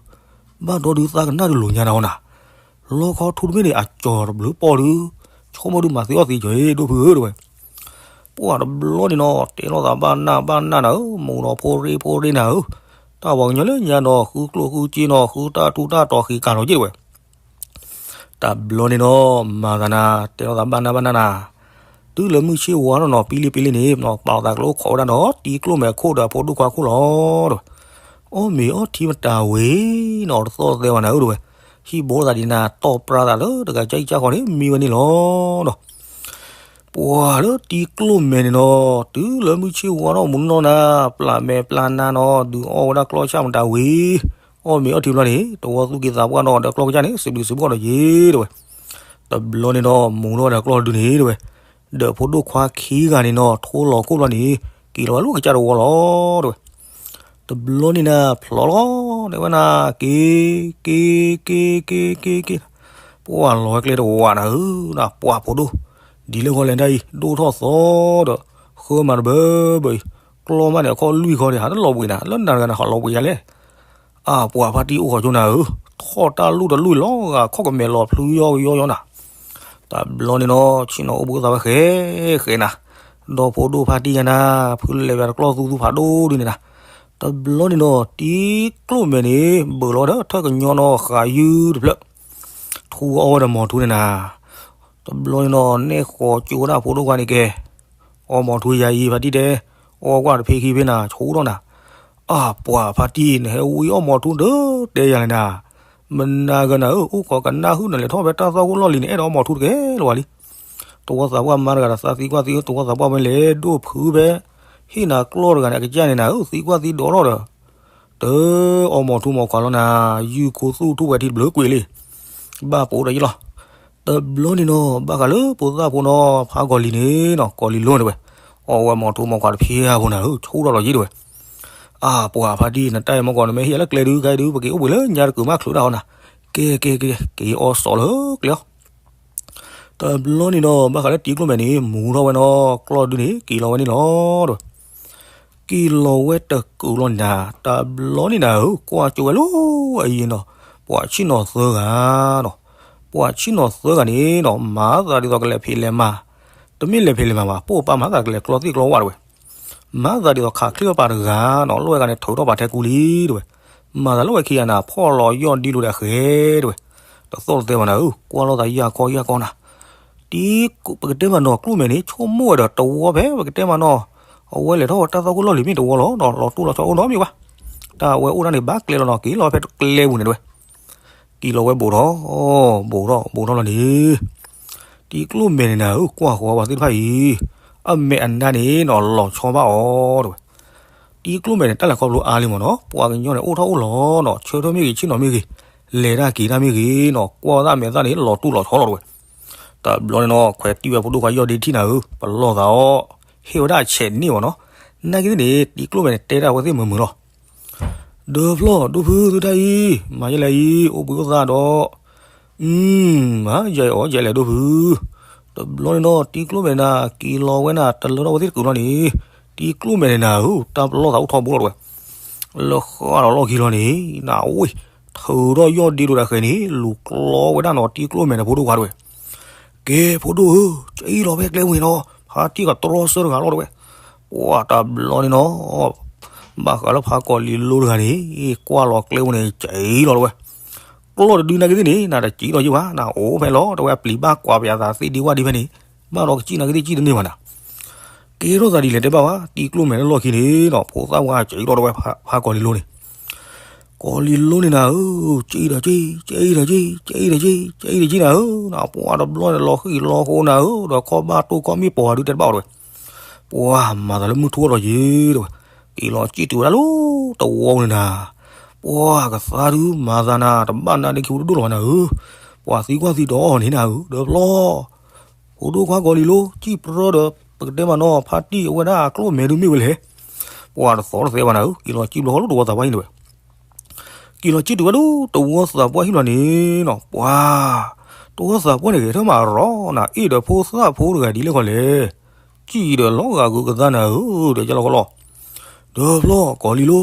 ဘၣ်ဒီးဒုးသးကနၣ်ဒုးလိာ်ညါနၤအီၤနၤ, လီခီထူတဘ့ၣ်န့ၣ် အကၠီၤတဘျုးပီၢ်ဒုး, ဆိကမိၣ်ဒုးမၤသ့အီၣ်သ့ကၠီၤအံၤ ဒိၣ်ဖုဧၢတဝဲ, ပှၢ်တဘျီန့ၣ်နီၤ တဲလိာ်သးဘၣ်နၢ်ဘၣ်နၢ်နၤဧၢ, မူဒီးဖိရ့ဖိရ့နၤဧၢ, တၢ်ပှၤကညီလၢညါဒီး ဃုကျိၣ်ဃုစ့နီၤ ဃုတၢ်ထူတၢ်တီၤဃံးကၤထီၣ်က့ၣ်တဝဲ, တဘျီန့ၣ်နီၤ မၤသးနၤ တဲလိာ်သးဘၣ်နၢ်ဘၣ်နၢ်နၤ, တုၤလၢမုၢ်ဆ့ၣ်ဝါထီၣ်နီၤ ပံလံပံလံန့ၣ် ပာ်သးကျိခီးဝဲဒၣ်ဒီး တံၤကျိၣ်မဲာ်ခိၣ်ဒီးဖိဒိၣ်ခွါခိၣ်လီၤတဝဲ, အီၣ်မ့ၤအီထံမတၤဝံၤနီၤ တသီၣ်သဲဝဲနၤဧၢတဝဲ, ဟံၣ်ဘိသးဒ်နၤ တီၢ်ပြါသးလၢတဂၤကၠီကၠီဃီန့ၣ် မံဝဲန့ၣ်လီၤဒီး ပှၢ်လၢတံၤကျိၣ်မဲာ်န့ၣ်နီၤ တုၤလၢမုၢ်ဆ့ၣ်ဝါထီၣ်မူနီၢ်နၤ ပျၢ်မဲာ်ပျၢ်နါနီၤ ဒုးအီၣ်ဝဲဒၣ်ကျီၢ်ဆၣ်မတၤဝံၤ, အီၣ်မ့ၤအီထံဘျီန့ၣ် တဝီသူၣ်က့သးပှၢ်နီၤ ဒီးကျီၢ်ကစၢ်န့ၣ် စံးဘျုးစံးဖှိၣ်ဒီးယ့ၣ်တဝဲ, တဘျီန့ၣ်နီၤ မူထီၣ်ဝဲဒီးကျီၢ်တဒုန့ၣ်တဝဲ, ဒီးဖိဒိၣ်ခွါခံဂၤန့ၣ်နီၤ ထိလီၤခိၣ်ဘျီန့ၣ် က့ၤလီၤဝဲလၢကစၢ်တဝီလီၤတဝဲ တဘျီန့ၣ်နၤ ဖျိးလီၤန့ၣ်ဝဲနၤ က့ၤ က့ၤ က့ၤ က့ၤ က့ၤ က့ၤ, ပှၢ်လီၤဝဲကျဲတဝးနၤဧၢ, နပှၢ်ဖိဒိၣ်, ဒ်လဲၣ်ဂီၤလဲၣ်ဒၣ်အံၤ ဒိၣ်ထီၣ်သီဒီး ဃၢမးတဘၢဘၢအံၤ, ကျီၢ်မးန့ၣ် အခီၣ်လွံၢ်ခီန့ၣ် ဟးတလီၤဘှံးနၤ လၢနၤတဂၤနၤဟးလီၤဘှံးယၤလဲၣ် အါ ပှၢ်ဖါတံၢ်အိၣ်ဃီကၠိနၤဧၢ, ထီၣ်တၢ်လူၢ်တလူၢ်လီၤဂာ်ခီၣ်ကမဲာ်လီၤဖျုယီယီယီနၤ, တဘျီန့ၣ်နီၤ ဆ့ၣ်နီၤအိၣ်ဘှံးအိၣ်သးဝဲဃဲဃဲနၤ, ဒီဖိဒိၣ်ဖါတံၢ်ယၤနၤ, ဖုလဲၤဝဲတကျီၢ်သူသူဖးဒိၣ်ဒုန့ၣ်နၤ, တဘျီန့ၣ်နီၤ တံၤကျိၣ်မဲာ်န့ၣ် ဘုးလီၤဝဲဒီးထၢၣ်ကညီနီၤ ဃာ်ယုၢ်တဖျၢၣ်, ထူအီၣ်ဝဲဒီးမီၤထူန့ၣ်နၤ, တဘျီန့ၣ်နီၤ နဲၣ်ဃီၤကၠိဝဲဒၣ်ဖိဒိၣ်ခွါန့ၣ်ကဲ, အီမီၤထူယၤအံၤဖါတံၢ်တဲ, အီကွၢ်တဖ့ခံဖ့နၤ ဆိထီၣ်နၤ, အါ ပှၢ်ဖါတံၢ် နဟဲဝံအီမီၤထူဒၢတဲယၤလဲၣ်နၤ, မနၤဂၤနၤဧၢ အိၣ်ခိးကနၣ်ဟုၣ်နၤလဲၤထီၣ်ဖဲတၢ်သီၣ်ခိၣ်လီၢ်လံၤန့ၣ် အဲၣ်ဒိးအီမီၤထူတကဲလၢၤဘၣ်လံ, တဝီသးပှၢ်မါတဂၤဒီးသးသံကွၢ်သံ တဝီသးပှၢ်ဝဲလဲၤဒိၣ်ဖုဖဲ ဟ့ၣ်နၤကျီၢ်တဂၤန့ၣ် အကစၢ်န့ၣ်နၤဧၢ သံကွၢ်သံဒိးထီၣ်ဒီး တအီမီၤထူမီၤခွါလီၤနၤ, ယုၢ်ခိသူၣ်ထူၣ်ဝဲထံတဘျုးကွံာ်လံ, ဘၣ်ပိာ်ဒီးယလီၤ. တဘျီန့ၣ်နီၤ ဘၣ်ဃးလၢဖိသၣ်ဖိနီၤ ဖးကီၤလံၤန့ၣ်နီၤ ကီၤလံၤလိန့ၣ်ဝဲ, အီဝဲမီၤထူမီၤခွါတဖျၢၣ်ဖိနၤဧၢ ဆိထီၣ်လီၤယံၤတဝဲ. အါ ပှၢ်ဖါတံၢ် နတၢ်အံၤမီၢ်ကီး နမ့ၢ်ဟ့ၣ်လၢကျဲဒုး ခဲဒုး ပက့ၤအိၣ်ဘှံးလၢညါတကုာ်မးချုးတၢ်ဟီနၤ, ကဲကဲကဲ က့ၤအီစီၤလၢကျဲအီၤ တဘျီန့ၣ်နီၤ ဘၣ်ဃးလၢတံၤကျိၣ်မဲာ်န့ၣ် မူထီၣ်ဝဲနီၤ ကျီၢ်ဒုန့ၣ် က့ၤလီၤဝဲန့ၣ်လီၤတဝဲ. က့ၤလီၤဝဲတကုာ်လီၤန့ၣ်နၤ တဘျီန့ၣ်နၤဧၢ ကွၢ်ကၠိဝဲလၢအယံၤနီၤ ပှၤဆ့ၣ်နီၤသၢဂၤနီၤ, ပှၤဆ့ၣ်နီၤသၢဂၤန့ၣ်နီၤ မၤသးဒ်သိးကလဲၤဖံးလဲၤမၤ, တမ့ၢ်လဲၤဖံးလဲၤမၤဘၣ် ပိၢ်ပၢ်မၤသးကလဲၤကျီသံၣ်ကျီဝၣ်တဝဲ မၤသးဒ်သိးခးချ့ပာ်တဂၤနီၤ လီၢ်ဝဲဂၤန့ၣ် ထုးထီၣ်ပာ်ထဲကူလံတဝဲ, မၤသးလၢဝဲခံဂၤနၤ ဖီၣ်လီၤယီၢ်ဒ့လိာ်ဒီးဃဲတဝဲ, တသီၣ်တသဲဘၣ်နၤဧၢ ကွၢ်လိာ်သးယၢ်ကီယၢ်ကီနၤ, တံၤ ပကတဲမးနီၤ ကျိၣ်မဲာ်န့ၣ် ဆိကမိၣ်ဝဲဒီးတဝီဖဲ ပကတဲမးနီၤ, အဝဲလဲၤထီၣ်ဝဲတၢ်သီၣ်ခိၣ်လီၢ်လံၤမ့ၢ်တဝီလီၤနီၤ လီၤတူၢ်လီၤဆီအိၣ်နီတမံၤဘၣ်, တၢ်အဝဲအိၣ်ဒၣ်န့ၣ် ဘၣ်ကျဲလီၤနီၤ က့ၤလီၤဖဲတကျဲပူၤန့ၣ်တဝဲ က့ၤလီၤဝဲဘူးထီၣ် ဘူးထီၣ် ဘူးထီၣ်လီၤန့ၣ်, တံၤကျိၣ်မဲာ်န့ၣ်နၤဧၢ ကွၢ်ဃီၤပှၤသ့ၣ်တဖၣ်အံၤ, အမဲာ်အနါန့ၣ်နီၤ လီၤဆီဘၣ်အီၤတဝဲ, တံၤကျိၣ်မဲာ်န့ၣ် တၢ်လဲၤခီဖျိအါလံမ့ၢ်နီၤ ပှၤကညီန့ၣ် အိၣ်ထီၣ်အိၣ်လီၤနီၤ ဆၢထၢၣ်မ့ၢ်ဂ့ၤ ဆ့ၣ်နီၤမ့ၢ်ဂ့ၤ, လဲၤတၢ်က့ၤတၢ်မ့ၢ်ဂ့ၤနီၤ ကွၢ်သးမဲာ်သၣ်န့ၣ် လီၤတူၢ်လီၤဆီလီၤတဝဲ, တဘျီန့ၣ်နီၤ ခွဲးတံၢ်ဝဲဖိဒိၣ်ခွါယီၢ်ဒ့ထံၣ်နၤဧၢ ပလီၢ်သးအီၤ, ဟ့ၣ်ဝဲဒၣ်အဆဲးန့ၢ်မ့ၢ်နီၤ, နာ်က့သ့ၣ်န့ၣ် တံၤကျိၣ်မဲာ်န့ၣ် တဲဒၣ်ဝဲသ့ၣ်မုာ်မုာ်လီၤ ဒီးဖျီၣ် ဒိၣ်ဖုသုတၢ်အံၤ မၤယဲလဲၣ်အံၤ အိၣ်ဘှံးအိၣ်သါဒီး, မၤယဲအီၤယဲလဲၣ်ဒိၣ်ဖု, တဘျီန့ၣ်နီၤ တံၤကျိၣ်မဲာ်နၤ က့ၤလီၤဝဲနၤ တလၢထီၣ်ဝဲသ့ၣ်တကုာ်လီၤန့ၣ်, တံၤကျိၣ်မဲာ်န့ၣ်နၤဧၢ တၢ်ပလီၢ်သးအိၣ်ထီဘိလီၤတဝဲ, လၢဃၣ်ဒီးလီၢ်ခံလီၤန့ၣ် နဝ့ၢ် ထုးထီၣ်ယီၢ်ဒ့ဒိၣ်တၢ်ဃဲၤန့ၣ် လူၤကျီဝဲဒၣ်နီၤ တံၤကျိၣ်မဲာ်န့ၣ်ဖိဒိၣ်ခွါတဝဲ ကဲ ဖိဒိၣ်ဧၢ, ကအံၣ်လီၤဖဲကျဲဝံၤနီၤ ဖါတံၢ်ကတြီဆၢတဂၤလီၤတဝဲ, ပှၢ်တဘျီန့ၣ်နီၤ, ဘၣ်ဃးလၢဖါကီၤလံၤလိတဂၤန့ၣ် ကွၢ်လီၤကျဲဝံၤန့ၣ် ကအံၣ်လီၤတဝဲ, ကျီၢ်တဒုနာ်က့သ့ၣ်န့ၣ် နတကံၣ်လီၤယံၤဘၣ် နအိၣ်ဖဲလီၤတဝဲ အပျံၤဘၣ်ကွၢ်ပယၤသးသ့ဒံဝၣ်ဒံဖဲန့ၣ်, ဘၣ်ဒီးကစံၣ်နာ်က့သ့ၣ်ကံၣ်တန့ၢ်ဘၣ်နၤ ကဲထီၣ်သးဒ်လဲၣ်တဲဘၣ်ဝဲ တံၤကျိၣ်မဲာ်လၢလီၢ်ခံန့ၣ်နီၤ ဖိသၣ်ဝါကအံၣ်လီၤတဝဲ ဖါကီၤလံၤလိန့ၣ်, က ကီၤလံၤလိန့ၣ်နၤဧၢ, ကၠံဒီးကၠံ, ကၠံဒီးကၠံ, ကၠံဒီးကၠံ, ကၠံဒီးကၠံနၤဧၢ, နပှၢ်တဘျီန့ၣ် လီၤဃံၤလီၤဃိနၤဧၢ, ဒီးခီၣ်ဘၣ်တိၢ်ခီၣ်မ့ၢ်ပိာ်ဟးဒုးတဲတဘၣ်အီၤတဝဲ, ပှၢ်မၤသးလၢမုၢ်ထူၣ်ဒီးယ့ၤတဝဲ, က့ၤလီၤကံၣ်တုၤဝဲဒၣ်လၢတဝီပူၤန့ၣ်နၤ, ပှၢ်ကသါဒုးမၤသးနၤ တဘၣ်နါဒ့ခံဖိတဒိၣ်လီၤဘၣ်နၤဧၢ, ပှၢ်သံကွၢ်သံဒီးန့ၣ်နၤဧၢ, ဒီးဖျီ ဖိဒိၣ်ခွါကီၤလံၤလိ ကံၣ်ပြၢဒီး ပကတဲမးနီၤ ဖါတံၢ်အဝဲဒၣ်အကျိၣ်မဲဒုးမ့ၢ်ဝဲလဲၣ်, ပှၢ်တသီတသဲဘၣ်နၤဧၢ, က့ၤလီၤကံၣ်ဘျီဃီလၢတဝီသးပှၢ်အံၤန့ၣ်ဝဲ က့ၤလီၤကံၣ်တုၤဝဲဒၣ်တဝီသးပှၢ်ဟံၣ်လီၤန့ၣ်နီၤ, ပှၢ် တဝီသးပှၢ်န့ၣ်ဂဲၤထၢၣ်မးရီနၤ, အ့ၣ်ဒီးဖိသၣ်ဖိတဂၤဒ်လဲၣ်ခီလဲၣ်, ကံၣ်ဒီးလီၤဂာ်ဂုာ်ကသါနၤဧၢ, ဒီးကလီကလီ ဒီးဖျီကီၤလံၤလိ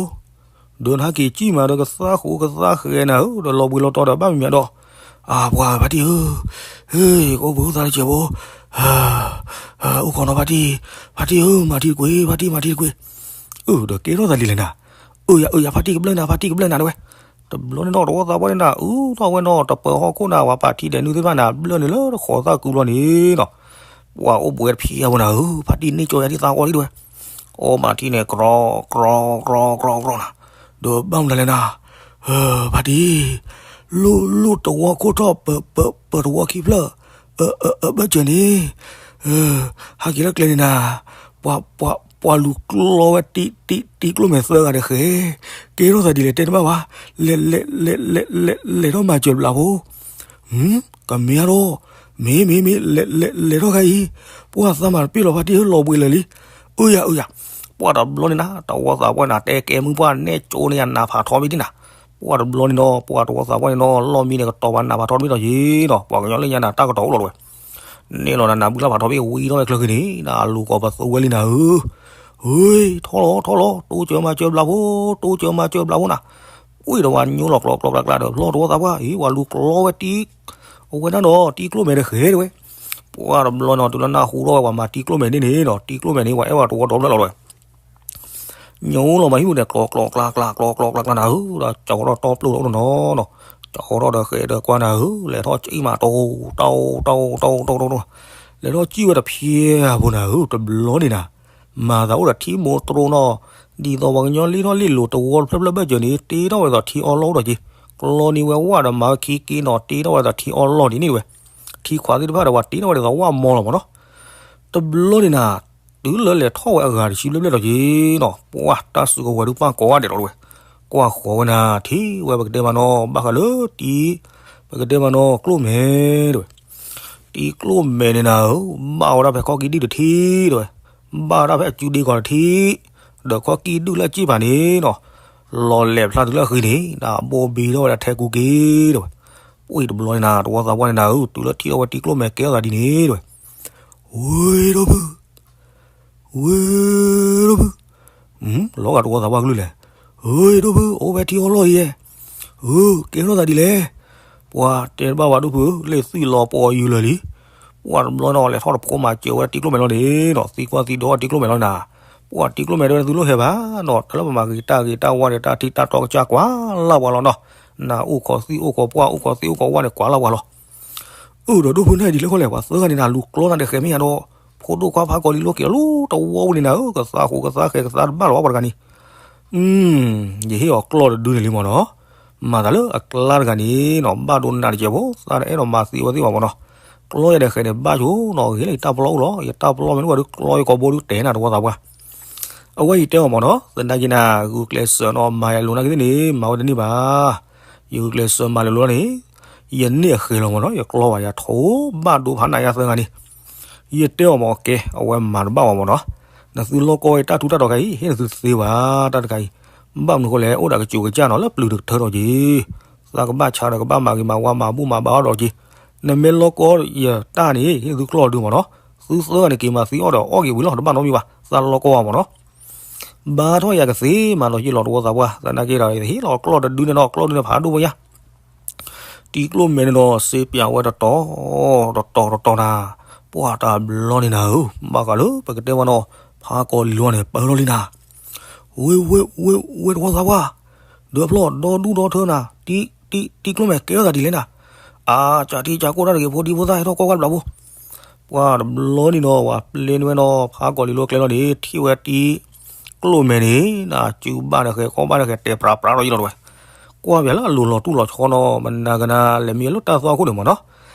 ဒီးနဟဲက့ၤကံၣ်မးဒီးကသါဃိးကသါဃဲးနၤဧၢ, ဒီးလီၤဘှံးလီၤတီၤဒီးဘၣ်မံၤမံၤဒီး, အၢ ပှၢ်ဖါတံၢ်ဧၢ, ဟ့ၣ် ကအိၣ်ဘှံးအိၣ်သါတစဲးဖိ, အိၣ်ခိးနီၤဖါတံၢ်, ဖါတံၢ်ဧၢ မၤထံတကွ့ၢ်, ဖါတံၢ်မၤထံတကွ့ၢ်, အၢ ဒီးကဲထီၣ်သးဒ်လဲၣ်နၤ, အၢ ယၤ အၢ ယၤ ဖါတံၢ်ကဘျၢၣ်နၤ ဖါတံၢ်ကဘျၢၣ်နၤတဝဲ, တဘျီန့ၣ်နီၤ တဝီသးပှၢ်န့ၣ်နၤ အုၣ်ထီၣ်ဝဲနီၤ တပၢၤဟီၣ်ခိၣ်နၤ ပှၤပာ်ထံဒဲးနုာ်သ့ၣ်တဖၣ်နၤ ဘျၢၣ်န့ၣ်လၢတဃီၤသၣ်ကုဘျီန့ၣ်နီၤ, ပှၢ်အိၣ်ဘှံးတဖံးအပူၤနၤဧၢ, ဖါတံၢ်န့ၢ်ကၠီယၤဒ်သးအီၤဒ်တဝဲ, အီၣ်မၤထံန့ၣ် ကြီ ကြီ ကြီ ကြီ ကြီ နၤ, ဒီးဘၣ်မနုၤလဲၣ်နၤ, ဖါတံၢ်, လိၣ်လိၣ်တဝီခိၣ်ထီၣ် ပၢၤ ပၢၤ ပၢၤတဝီခံဖျၢၣ်, အၢ အၢ အၢ ဘၢၣ်စၢၤန့ၣ်, ဟဲက့ၤလၢကျဲန့ၣ်နၤ, ပှၤ ပှၤ ပှၤလူၤကျီဝဲတံ တံ တံကျိၣ်မဲာ်သၢဂၤဒီးဃဲၤ, ကဲထီၣ်သးဒ်လဲၣ် တဲတဘၣ်ဘၣ်, လဲၤ လဲၤ လဲၤ လဲၤ လဲၤ လဲၤထီၣ်မၤစၢၤဘျးဖိ ကမ့ၢ်အါထီၣ်, မ့ၢ် မ့ၢ် မ့ၢ် လဲၤ လဲၤ လဲၤထီၣ်ခါအံၤ, ပှၢ်သးမၤတပ့ၢ်လီၤ ဖါတံၢ်ဧၢ လီၤဘှံးလၢာ်လံ, အၢ ယၤ အၢ ယၤ, ပှၢ်တဘျီန့ၣ်နၤ တဝီသးပှၢ်နၤ တဲကဲမုၢ်ပှၢ်နဲၣ်ကၠိန့ၢ်ယၤနးဖးထီမ့ၢ်ဒ်နၤ, ပှၢ်တဘျီန့ၣ်နီၤ ပှၢ်တဝီသးပှၢ်န့ၣ်နီၤ လီၢ်မံန့ၣ်ကတီၤပှၤနးဖးထီတမ့ၢ်ဒီးယ့ၤနီၤ ပှၤကညီလၢညါနၤတၢ်ကတီၤအိၣ်လီၤတဝဲ, န့ၣ်လီၤနၤ နၤဘုလၢ်ဖးထီမ့ၢ်ဝံထီၣ်ဝဲချၢဃံန့ၣ် နၤလူၤကိးပသူဝဲလံနၤဧၢ, ဟ့ၣ် ထီၣ်လီၤ ထီၣ်လီၤ တိစၢၤမၤစၢၤဘျးဖိ, တိစၢၤမၤစၢၤဘျးဖိနၤ, ဝံၤဒီးပှၤညိလီၤကျီကျီကျါကျါဒီး ဖျီတဝီသးပှၢ်အံၤ ပှၤလူၤကျီဝဲတံ အဝဲဒၣ်ဒီးတံကျိၣ်မဲာ်တဃဲၤတဝဲ, ပှၢ်တဘျီနီၤ တုၤလၢနၢ်ဟူထီၣ်ဝဲ ပှၤမၤတံကျိၣ်မဲာ်န့ၣ်န့ၣ်ဒီး တံကျိၣ်မဲာ်န့ၣ် ပှၤအဲၣ်ဝဲတဝီဒီဖျၢၣ်လီၤတဝဲ ညိလီၤမၤဟံၣ်ပူၤန့ၣ် ကျီကျီကျါကျါ ကျီကျီကျါကျါနၤဧၢ, ဒီးကၠီထီၣ်တီပျိၢ်ဒီးအိၣ်နီၤနီၤ, ကၠီထီၣ်ဒီးဃဲၤဒီးကွၢ်နၤဧၢ, လဲၤထီၣ်ကံၣ်မး တီတီတီတီတီတီ, လဲၤထီၣ်ကံၣ်ဝဲတဖျဲၣ်အပူၤနၤဧၢ, တဘျီန့ၣ်နၤ, မၤသးအိၣ်ဒီးထံမိၢ်တြိနီၤ, ဒ်သိးပှၤကညီလ့ထီၣ်လ့လိၤတဝီတဖျၢၣ်ဖျၢၣ်ဘၢၣ်စၢၤန့ၣ် တ့ထီၣ်ဝဲဒ်သိးထံအီလီၢ်အိၣ်ဒီးက့ၤ, ကျီန့ၢ်ဝဲဝၣ်ဒီးမၤဝဲခံက့နီၤ တ့ထီၣ်ဝဲဒ်သိးထံအီလီၢ်ဒ်န့ၣ်ဝဲ, ထံခွးသ့ၣ်တဖၣ်ဒီးပှၤတ့ထီၣ်ဝဲဒ်သိးဝၣ်မီလီၤမးနီၤ, တဘျီန့ၣ်နၤ, တုၤလၢလဲၤထီၣ်ဝဲအဂၤတဆံဘျဲၣ်ဘျဲၣ်ဒီးက့ၤနီၤ, ပှၢ်တၢ်စုကဝဲၤဒုးပၢ်ကိးဂၤဒဲးလီၤတဝဲ, ကွၢ်ဃီၤဝဲနၤ ထံၣ်ဝဲပကတဲမးနီၤ ဘၣ်ဃးလၢတံ ပကတဲမးနီၤ ကျိၣ်မဲာ်တဝဲ, တံကျိၣ်မဲာ်န့ၣ်နၤဧၢ, ဘၣ်ဝဲဒၣ်ဖဲခီၣ်ကံၢ်ဒုၣ်တထံၣ်တဝဲ, ဘၣ်ဝဲဒၣ်ဖဲအစုဒ့ကီးတထံၣ်, ဒီးခီၣ်ကံၢ်ဒုၣ်လၢအစ့ၣ်ပၤန့ၣ်နီၤ, လီၤလဲၤဖျါတုၤလၢအဃ့န့ၣ် နဘိဘံထီၣ်ဝဲဒၣ်ထဲကူက့ၤတဝဲ, ပှၢ်တဘျီန့ၣ်နၤ တဝီသးပှၢ်န့ၣ်နၤဧၢ, တုၤလၢထံၣ်ထီၣ်ဝဲတံကျိၣ်မဲာ်ကဲထီၣ်သးဒ်န့ၣ်တဝဲ, ဝ့ၢ်ဒီပုၢ် ဝ့ၢ်ဒီပုၢ်, လီၤဂာ်တဝီသးပှၢ်ကလုၢ်လဲၣ်, ဝ့ၢ်ဒီပုၢ် အိၣ်ဖဲထံအီလီၢ်အံၤယဲ, အၢ ကဲထီၣ်သးဒ်လဲၣ်, ပှၢ်တဲတဘၣ်ဝဲဒီပုၢ်ဧၢ, လ့ၣ်သွံၣ်လီၤပှီၢ်ယုၢ်လၢာ်လံ, ပှၢ်တဘျီနီၤ လဲၤထီၣ်တဖိမၤစၢၤဝဲဒၣ်တံကျိၣ်မဲာ်လီၤန့ၣ်နီၤ, သံကွၢ်သံဒိးတံကျိၣ်မဲာ်လီၤနၤ, ပှၢ်တံကျိၣ်မဲာ်တဝဲဒၣ်သုလိၣ်ဟဲဘၣ်နီၤ, တၢ်လၢပမၤဂ့ၤတၢ်ဂ့ၤတၢ်ဝါဒီး တၢ်ထံတၢ်တီကစၢ်ကွၢ်လၢ်ပှၤလီၤနီၤ, နအိၣ်ခိးသွံၣ်အိၣ်ခိးပှၢ် အိၣ်ခိးသွံၣ်အိၣ်ခိးဝၣ်န့ၣ် ကွၢ်လၢ်ပှၤလီၤ အၢ ဒီးဒိၣ်ဖုန့ၣ်ဒ်လဲၣ်ဃီလဲၣ်, ပှၤသၢဂၤန့ၣ်နၤ လူၤကျီနၤဒီးဃဲၤမ့ၢ်ယါဒီး, ဖိဒိၣ်ခွါဖးကီၤလံၤလိက့ၤလီၤလၢတဝီပူၤန့ၣ်နၤဧၢ, ကသါဃိးကသါဃဲးကသါတဘၣ်လီၤဝဲပှၤတဂၤန့ၣ်, ယဟ့ၣ်အီၤကျီၢ်တဒုန့ၣ်လံမ့ၢ်နီၤ, မၤသးလၢအကျါတဂၤန့ၣ်နီၤ ဘၣ်ဒိနးတကဲးဖိ သးအဲၣ်ဒိးမၤသံဝဲသ့ၣ်ဘၣ်မ့ၢ်နီၤ, ကျီၢ်ယၤဒီးဃဲၤန့ၣ်ဘၣ်ဆိနီၤ, ဂ့ၤလၢယတၢ်ပလီၢ်အိၣ်လီၤ, ယတၢ်ပလီၢ်မ့ၢ်တအိၣ်ဘၣ်ဒီးကျီၢ်ယကီးဘိဒုတဲနၤတဝီသးပှၢ် အဝဲယတဲအီၤမ့ၢ်နီၤ, သနာ်က့နၤ ဂုာ်ကျဲးစၢးနီၤ မၤယၤလိၤနာ်က့သ့ၣ်န့ၣ် မၤဝဲတန့ၢ်ဘၣ်, ယဂုာ်ကျဲးစၢးမၤလိၤလိၤန့ၣ်, ယန့ၢ်အဃဲၤလီၤမ့ၢ်နီၤ, ယကျီၢ်ဘၣ်ယၤထိးဘၣ်ဒိဖးနးယၤသၢဂၤန့ၣ်, ယတဲအီၤမ့ၢ်ကဲ အဝဲမၤတဘၣ်ဘၣ်မ့ၢ်နီၤ, နသုလီၢ်ကီၢ်တၢ်ထူးတၢ်တီၤခါအံၤ ဟ့ၣ်နသုသ့ဝဲတၢ်တခါအံၤ, ဘၣ်မနုၤဃိလဲၣ် အိၣ်ဒီးကစူးကစၢ်နီၤ လၢပျုၤတကထၢဒီးက့ၤ, သးကဘၣ်ဆါဒီးကဘၣ်မၤဂ့ၤမၤဝါမၤဘူၣ်မၤဘါအီၤဒီးက့ၤ, နမ့ၢ်လီၢ်ကီၢ်ယတၢ်န့ၣ် ဟ့ၣ်သုကျီၢ်တဒုမ့ၢ်နီၤ, သုသၢဂၤန့ၣ်က့ၤမၤသံအီၣ်ဒီးအီၣ်က့ၤဝံၤလီၤ တဘၣ်နီတမံၤဘၣ်, သးလီၢ်ကီၢ်ဘၣ်မ့ၢ်နီၤ, ဘါထီၣ်ယၤကသ့မးနီၤ ယလီၤတဝီသးပှၢ်, သနာ်က့ဒီး ယဟ့ၣ်လီၤကျီၢ်တဒုန့ၣ်နီၤ ကျီၢ်ဒုန့ၣ်ဖးဒိၣ်ဝဲယါ တံၤကျိၣ်မဲာ်န့ၣ်ဒီး စ့ပၠးဝဲတတီၤ တတီၤတတီၤနၤ, ပှၢ်တဘျီန့ၣ်နၤဧၢ, ဘၣ်ဃးလၢပကတဲမ့ၢ်နီၤ, ဖးကီၤလံၤလီၤန့ၣ် ပၢလီၤလံနၤ, ဝ့ၢ်ဝ့ၢ်ဝ့ၢ်ဝ့ၢ်တဝီသးပှၢ်, ဒီးဖျီၣ်ဒီဒူၣ်ဒီထၢနၤ, တံၤတံၤတံၤကျိၣ်မဲာ်ကဲထီၣ်သးဒ်လဲၣ်နၤ, အါ ကၠးထံကၠးကိၣ်တၢ်တဂ့ၤဖိဒံဖိသၣ်ဟဲထီၣ်ကီၢ်ဝဲတဘျီဖိ ပှၢ်တဘျီန့ၣ်နီၤ ပှၤပျဲန့ၢ်ဝဲနီၤ ဖးကီၤလံၤလိကျဲလီၤန့ၣ် ထံၣ်ဝဲတံၤကျိၣ်မဲာ်န့ၣ် နၤစုဘၣ်ဒီးဃဲၤ ခီၣ်ဘၣ်ဒီးဃဲၤ တဲပြးပြးဒီးယလီၤတဝဲ, ကွၢ်ပၠးလၢအလိၤလီၤတူၢ်လီၤဆီနီၤ, မနၤကနၤလဲၤမံလၢတၢ်သွါခိၣ်န့ၣ်မ့ၢ်နီၤ,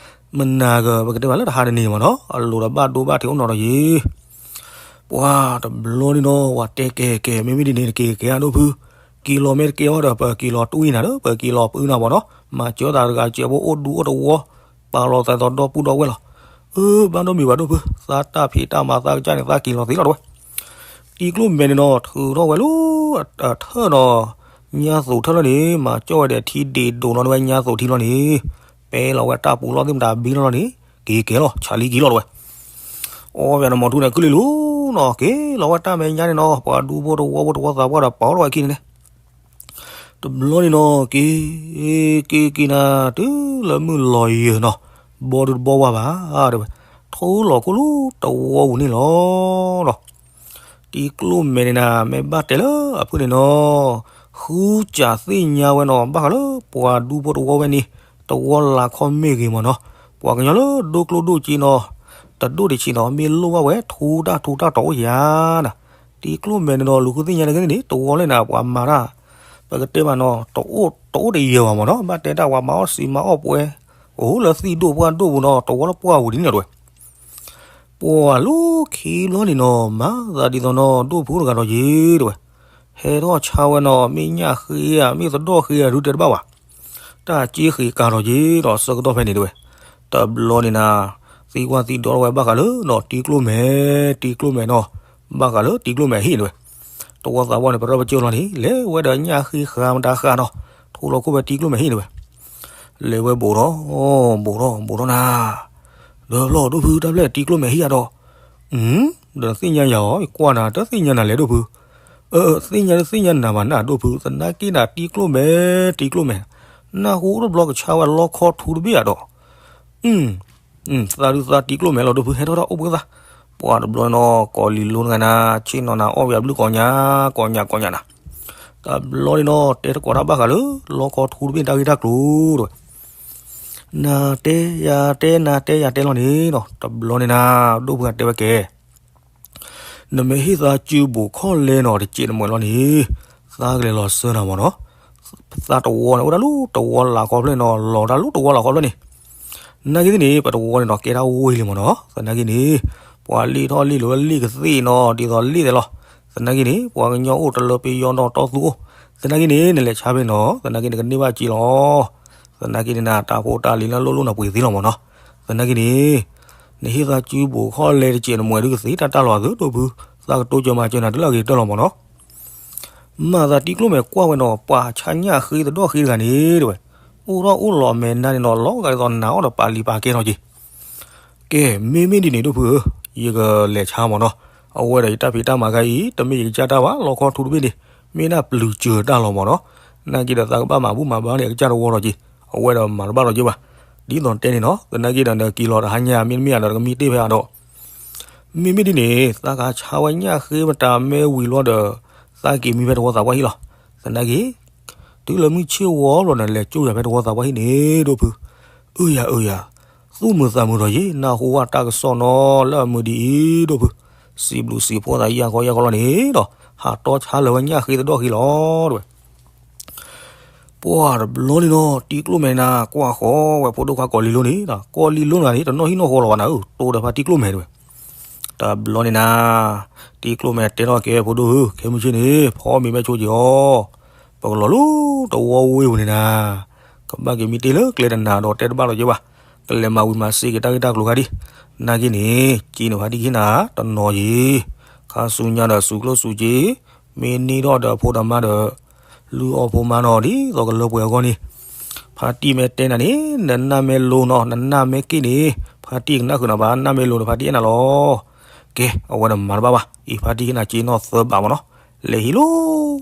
မနၤကပကတဲဘၣ်လၢတဟါတနံၤမ့ၢ်နီၤ, အလိၤဒီးဘၣ်ဒိဘၣ်ထံးအိၣ်နီၤဒီးယံၤ ပှၤတဘျီန့ၣ်နီၤ ပှၤတဲကဲကဲ မ့မ့ၢ်ဒ်န့ၣ်တက့ၤကဲအဒိၣ်ဖု, က့ၤလီၤမ့ၢ်တကဲအီၤဒီး ပက့ၤလီၤတွံၢ်နၤဒီး ပက့ၤလီၤပုၢ်နၤမ့ၢ်နီၤ, မၤစၢၤသးတဂၤစၢၤဖိအိၣ်ဒူအိၣ်တဝီ, ပာ်လီၤသးသီဒီပုၢ်ဒီဝဲၢ်လီၤ. အၢ ဘၣ်ဒိမ့ၢ်ဘၣ်ဒိၣ်ဖု, သးတၢ်ဖံးတၢ်မၤသးကစၢ်န့ၣ် သးက့ၤလီၤသ့လီၤတဝဲ. တံၤကျိၣ်မဲာ်န့ၣ်နီၤ ထုးထီၣ်ဝဲလၢ အထၢၣ်နီၤ, ညၣ်သိးထၢၣ်လီၤန့ၣ် မၤကၠီၣ်ဝဲဒီးထံဒ့ၣ်ဒိၣ်နီၤတဝဲ ညၣ်သိးထံလီၤန့ၣ်, ပဲလီၤဝဲတၢ်ပူၤလီၤသ့ၣ်မတၤဘံလီၤလီၤန့ၣ်, က့ၤကဲလီၤ ဆးလံက့ၤလီၤတဝဲ. အီၣ်ပၠးနမီၤထူန့ၣ် ကုလံၤလူၤနီၤ က့ၤလီၤဝဲတၢ်မဲာ်ညါန့ၣ်နီၤ ပှၤဒူဖိတဝီဖိတဝီသးပှၢ်ဒီးပာ်အီၣ်ထီၣ်ဝဲခံန့ၣ်န့ၣ် တဘျီန့ၣ်နီၤ က့ၤ က့ၤက့ၤနၤ တုၤလၢမုၢ်လီၤယံၤနီၤ, ဘီဒုတဘီဝါဘၣ် တဲဝဲ, ထူလီၤခိၣ်လၢတဝီပူၤန့ၣ်လီၤနီၤ. တံၤကျိၣ်မဲာ်န့ၣ်နၤ မ့ၢ်ဘၣ်တဲလၢအဖုၣ်န့ၣ်နီၤ, ဃုစၢ်သ့ၣ်ညါဝဲနီၤ ဘၣ်ဃးလၢပှၤဒူဖိတဝီဝဲန့ၣ် တဝီလၤခီမ့ၢ်ဂ့ၤမ့ၢ်နီၤ, ပှၤကညီလၢဒိၣ်ကျိၣ်ဒိၣ်စ့နီၤ, တဒိၣ်တဆံးနီၤ မ့ၢ်လိၣ်ဘၣ်ဝဲထူတၢ်ထူတၢ်တီၤအိၣ်ယၤနၤ, တံၤကျိၣ်မဲာ်န့ၣ်နီၤ လူၤဃုသ့ၣ်ညါတဂ့ၤန့ၣ် တဝီလၢနၤ ပှၤမၤတၢ် ပကတဲမးနီၤ တအိၣ်တယၢၤဘၣ်မ့ၢ်နီၤ, ဘၣ်တဲတၢ်ပှၤမၤအီၣ်စံးမၤအီၣ်ပှဲၤ, အိၣ်လၢသံၣ်ဒိၣ်ပှၢ်ဒိၣ်ပူၤနီၤ တဝီလၢပှၢ်ပူၤဒ်န့ၣ်လီၤတဝဲ. ပှၤလၢခံဘျီန့ၣ်နီၤ မၤသးဒ်သိးနီၤ ဒိၣ်ဖုတဂၤဒီးယံၤတဝဲ, ဟဲထီၣ်ဆါဝဲနီၤ မ့ၢ်ညၣ်ဃ့ဧါ မ့ၢ်သဒိၣ်ဃ့ဧါ ဒုးတဲတဘၣ်ဘၣ်, တၢ်က့ဃ့ကၤဒီးယံၤဒီးဆၢကတီၢ်ဖဲန့ၣ်တဝဲ, တဘျီန့ၣ်နၤ သံကွၢ်သံဒိးထီၣ်ဝဲဘၣ်ဃးလၢနီၤ တံၤကျိၣ်မဲာ် တံၤကျိၣ်မဲာ်နီၤ, ဘၣ်ဃးလၢတံၤကျိၣ်မဲာ်ဟံၣ်န့ၣ်တဝဲ, တဝီသးပှၢ်န့ၣ် ပရၢပကၢၢ်လီၤန့ၣ် လဲၤဝဲဒီးညၣ်ဃ့ဃာ်မတၤဃာ်နီၤ, ထူလီၤခိၣ်ဖဲတံၤကျိၣ်မဲာ်ဟံၣ်န့ၣ်တဝဲ လဲၤဝဲဘူးထီၣ် ဘူးထီၣ် ဘူးထီၣ်နၤ, ဒီးဘျီဒိၣ်ဖုတၢ်ဖျဲၣ်တံၤကျိၣ်မဲာ်ဟံၣ်ဧါဒီး, ဒီးနသ့ၣ်ညါယၤအီၤ ယကွၢ်နၤ တသ့ၣ်ညါနၤလဲၣ်ဒိၣ်ဖု, အၢ သ့ၣ်ညါတသ့ၣ်ညါနၤဘၣ်နၤဒိၣ်ဖု သနာ်က့နၤတံၤကျိၣ်မဲာ် တံၤကျိၣ်မဲာ်, နၢ်ဟူတဘျီကဆါဝဲလီခီထူတဘ့ၣ်ဧါဒီး, သးဒုးသးတံၤကျိၣ်မဲာ်လီၤဒိၣ်ဖု ဟဲထီၣ်ထီၣ်အိၣ်ဘှံးသး, ပှၤတဘျီနီၤ ကိးလံၤလိနဂၤနၤ ဆ့ၣ်နီၤနၤအီၣ်ဝဲအဘျုးကိးညါ ကိးညါကိးညါနၤ, တဘျီန့ၣ်နီၤ တဲတကိးတၢ်ဘၣ်ဃးလၢ လီခီထူတဘ့ၣ်တၢ်ဂ့ၢ်တၢ်ကျိၤတဝဲ, နၤတဲယၤတဲ နၤတဲယၤတဲလီၤန့ၣ်နီၤ တဘျီန့ၣ်နၤ ဒိၣ်ဖုအတဲဝဲကဲ နမ့ၢ်ဟ့ၣ်သးစုဘိးခီၣ်လဲနီၤ တစဲးတမှဲာ်လီၤန့ၣ်, သးကလဲၤလီၤစၢနၤမ့ၢ်နီၤ, သးတဝီန့ၣ် အိၣ်တၢ်လၢတဝီလၤခီဖျၢၣ်နီၤ လီၤတၢ်လၢတဝီလၤခီဖျၢၣ်န့ၣ်, နာ်က့သ့ၣ်န့ၣ် ပတဝီန့ၣ်နီၤ ကဲတၢ်ဝံၤလံမ့ၢ်နီၤ, သနာ်က့န့ၣ် ပှၤလ့ၣ်ထီၣ်လ့ၣ်လီၤဝဲလ့ၣ်ကသ့ၣ်နီၤ ဒ်သိးလ့ၣ်သဲးလီၤ, သနာ်က့န့ၣ် ပှၤကညီအိၣ်တလၢပယီၤနီၤ တီသူအိၣ်, သနာ်က့န့ၣ် နလဲၤဆါဖဲနီၤ သနာ်က့နကန့ၢ်ဘၣ်စ့လီၤ, သနာ်က့န့ၣ်နၤ တၢ်ဖိတၢ်လံၤလၢလိၣ်လိၣ်နၤပှ့ၤသ့လီၤမ့ၢ်နီၤ, သနာ်က့န့ၣ် နဟ့ၣ်သးစုဘိးခီၣ်လဲတစဲးနမှဲာ်ဒုးကသ့တၢ်တၢ်လီၤအသုဒိၣ်ဖု, သးကတိၤစၢၤမၤစၢၤနၤတုၤလၢအဂ့ၤကတၢၢ်လီၤမ့ၢ်နီၤ, မၤသးတံၤကျိၣ်မဲာ်ကွၢ်ဝဲနီၤ ပှၤဆါညၣ်ဃ့သဒိၣ်ဃ့တဂၤန့ၣ်တဝဲ, အိၣ်ထီၣ်အိၣ်လီၤမဲာ်နါန့ၣ်နီၤ လီၤဂာ်ဒ်သိးနၤအီၣ်ဒီးပာ်လံၤပာ်ကဲထီၣ်က့ၤ, ကဲ မ့မ့ၢ်ဒ်န့ၣ်ဒိၣ်ဖုဧၢ, ယကလဲၤဆါမ့ၢ်နီၤ, အဝဲဒီးယတၢ်ဖံးတၢ်မၤခါအံၤ တမ့ၢ်ယကစၢ်တၢ်ဘၣ် လီခီထူတဘ့ၣ်န့ၣ် မ့ၢ်ဒၣ်ပျုၤစၢၤတၢ်လီၤမ့ၢ်နီၤ, နာ်က့ဒီးသးကဘၣ်မၤဘူၣ်မၤဘါန့ၣ် အကစၢ်တဝီဒီးက့ၤ, အဝဲဒီးမၤတဘၣ်ဒီးက့ၤဘၣ်, ဒ်သိးတဲန့ၣ်နီၤ သနာ်က့ဒီး နက့ၤလီၤတဟါညါ မ့တမ့ၢ်ဒီး နကမံတ့ၢ်ဖဲအဒီး မ့မ့ၢ်ဒ်န့ၣ် သးကဆါဝဲညၣ်ဃ့မတၤမ့ၢ်ဝံၤလီၤဒီး သးက့ၤမံဖဲတဝီသးပှၢ်ဟံၣ်လီၤ, သနာ်က့ တုၤလၢမုၢ်ဆ့ၣ်ဝီၤဘျီန့ၣ် လဲၤကၠိယၤဖဲတဝီသးပှၢ်ဟံၣ်န့ၣ် ဒိၣ်ဖု, အၢယၤအၢယၤ, သူၣ်မုာ်သးမုာ်ဒီးယ့ၤ နၢ်ဟူဝဲတၢ်ကစီၣ်နီၤလၢအမုာ်ဒ်အံၤ ဒိၣ်ဖု, စံးဘျုးစံးဖှိၣ်သးယၢ်ခီယၢ်ခီလီၤန့ၣ်ဒီး ဟးတီဆါလၢၤဝဲညၣ်ဃ့သဒိၣ်ဃ့လီၤတဝဲ ပှၤတဘျီန့ၣ်နီၤ တံၤကျိၣ်မဲာ်နၤ ကွၢ်ဃီဝဲဖိဒိၣ်ခွါကိးလံၤလိန့ၣ်, ကိးလံၤလိနၤန့ၣ် တနီၣ်ဟံၣ်နီၣ်ဃီလီၤဘၣ်နၤဧၢ, တိၢ်ဒီးဖါတံၤကျိၣ်မဲာ်တဝဲ. တဘျီန့ၣ်နၤ တံၤကျိၣ်မဲာ်တဲထီၣ်က့ၤဖိဒိၣ်ဧၢ, ခဲမုၢ်ဆ့ၣ်န့ၣ် ဖီမ့ၤမဲာ်ဆိက့ၤအီၤ, ပကလီၤလၢတဝီဝ့ၢ်ပူၤန့ၣ်နၤ, ကဘၣ်က့ၤမံတ့ၢ်လၢကျဲတနၤဒီးတဲတဘၣ်လီၤက့ၤဘၣ်, ကလဲၤမၤဝံၤမၤစ့က့ၤတၢ်ဂ့ၢ်တၢ်ကျိၤခါဒံး, နာ်က့န့ၣ် က့ၤန့ၣ်ဖါတံၤက့ၤနၤ တနီၤယံၤ, ခါဆူညါဒီးစူၤကျိၣ်စူၤစ့ မ့ၢ်န့ၢ်ထီၣ်ဒီးအဖိဒီးမါဒီး လုၢ်အီၣ်ဖိမါနီၤ ဒ်သိးကလၢပှဲၤအဂီၢ်န့ၣ်, ဖါတံၢ်မ့ၢ်တဲနၤန့ၣ် နနၢ်မ့ၢ်လိၤနီၤ နနၢ်မ့ၢ်က့ၣ်န့ၣ် ဖါတံၢ်ကနၣ်ဃုာ်နၤဘၣ်, နၢ်မ့ၢ်လိၤန့ၣ် ဖါတံၢ်အဲၣ်နၤလီၤ. ကဲ အဝဲဒီးမၤတဘၣ်ဘၣ်, အံၤဖါတံၢ်က့ၤနၤစ့နီၣ်သၢဘးမ့ၢ်နီၤ, လဲၤဟံးလီ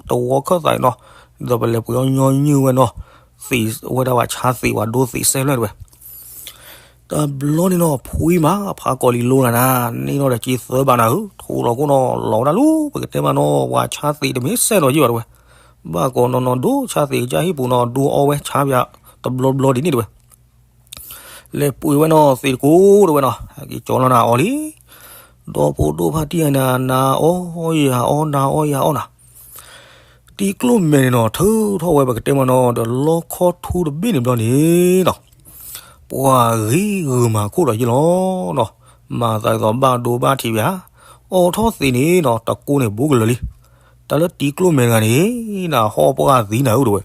ၤတဝီခၢၣ်သးအံၤနီၤ, ဒ်သိးပလဲၤပှ့ၤအီၣ်ညီနုၢ်ဝဲနီၤ, သ့ၣ်ဝဲဒၣ်ဝဲဆါသ့ၣ်ဝဲဒိသ့ၣ်စဲဖျၢၣ်တဝဲ တဘျီန့ၣ်နီၤ ဖှံမး ဖါကိးလံၤလိနၤနၤ, န့ၢ်ထီၣ်ဒီးစ့သၢဘးနၤဧၢ, ထူလီၤခိၣ်နီၤလီၤဝဲဒၣ်လူၤ, ပကတဲမးနီၤ ပှၤဆါသ့ၣ်တမ့ၢ်စဲနီၤယံၤဘၣ်တဝဲ, ဘၣ်ကိးနီၤနီၤဒိဆါသ့ၣ်ကစၢ်ဟံၣ်ပူၤနီၤ ဒိအီဝဲဆါပၠး တဘျီဘျီဒ်န့ၣ်တဝဲ လဲၤပှ့ၤဝဲနီၤသ့ၣ်တကိးတဝဲနီၤ, က့ၤကၠီလီၤနၤအီၤလံ, ဒီဖိဒိၣ်ဖါတံၢ်နၤ နၤအီယၤအီ နၤအီယၤအီနၤ တံကျိၣ်မဲာ်န့ၣ်နီၤ ထုးထီၣ်ဝဲပကတဲမ့ၢ်နီၤ ဒီးလီခီထူတဘ့ၣ်န့ၣ်ဘျီန့ၣ်နီၤ, ပှၤဂ့ၤဂုာ်မၤခိၣ်ဒီးယ့ၢ်လီၤနီၤ, မၤသးဒ်သိးဘၣ်ဒိဘၣ်ထံးဘၣ်, အိးထီၣ်သ့န့ၣ်နီၤ တကိးန့ၣ်ဘူးကလၢာ်လံ, တၢ်လၢတံကျိၣ်မဲာ်တဂၤန့ၣ်နီၤ ဟီၣ်ပှၢ်သံနၤဧၢတဝဲ,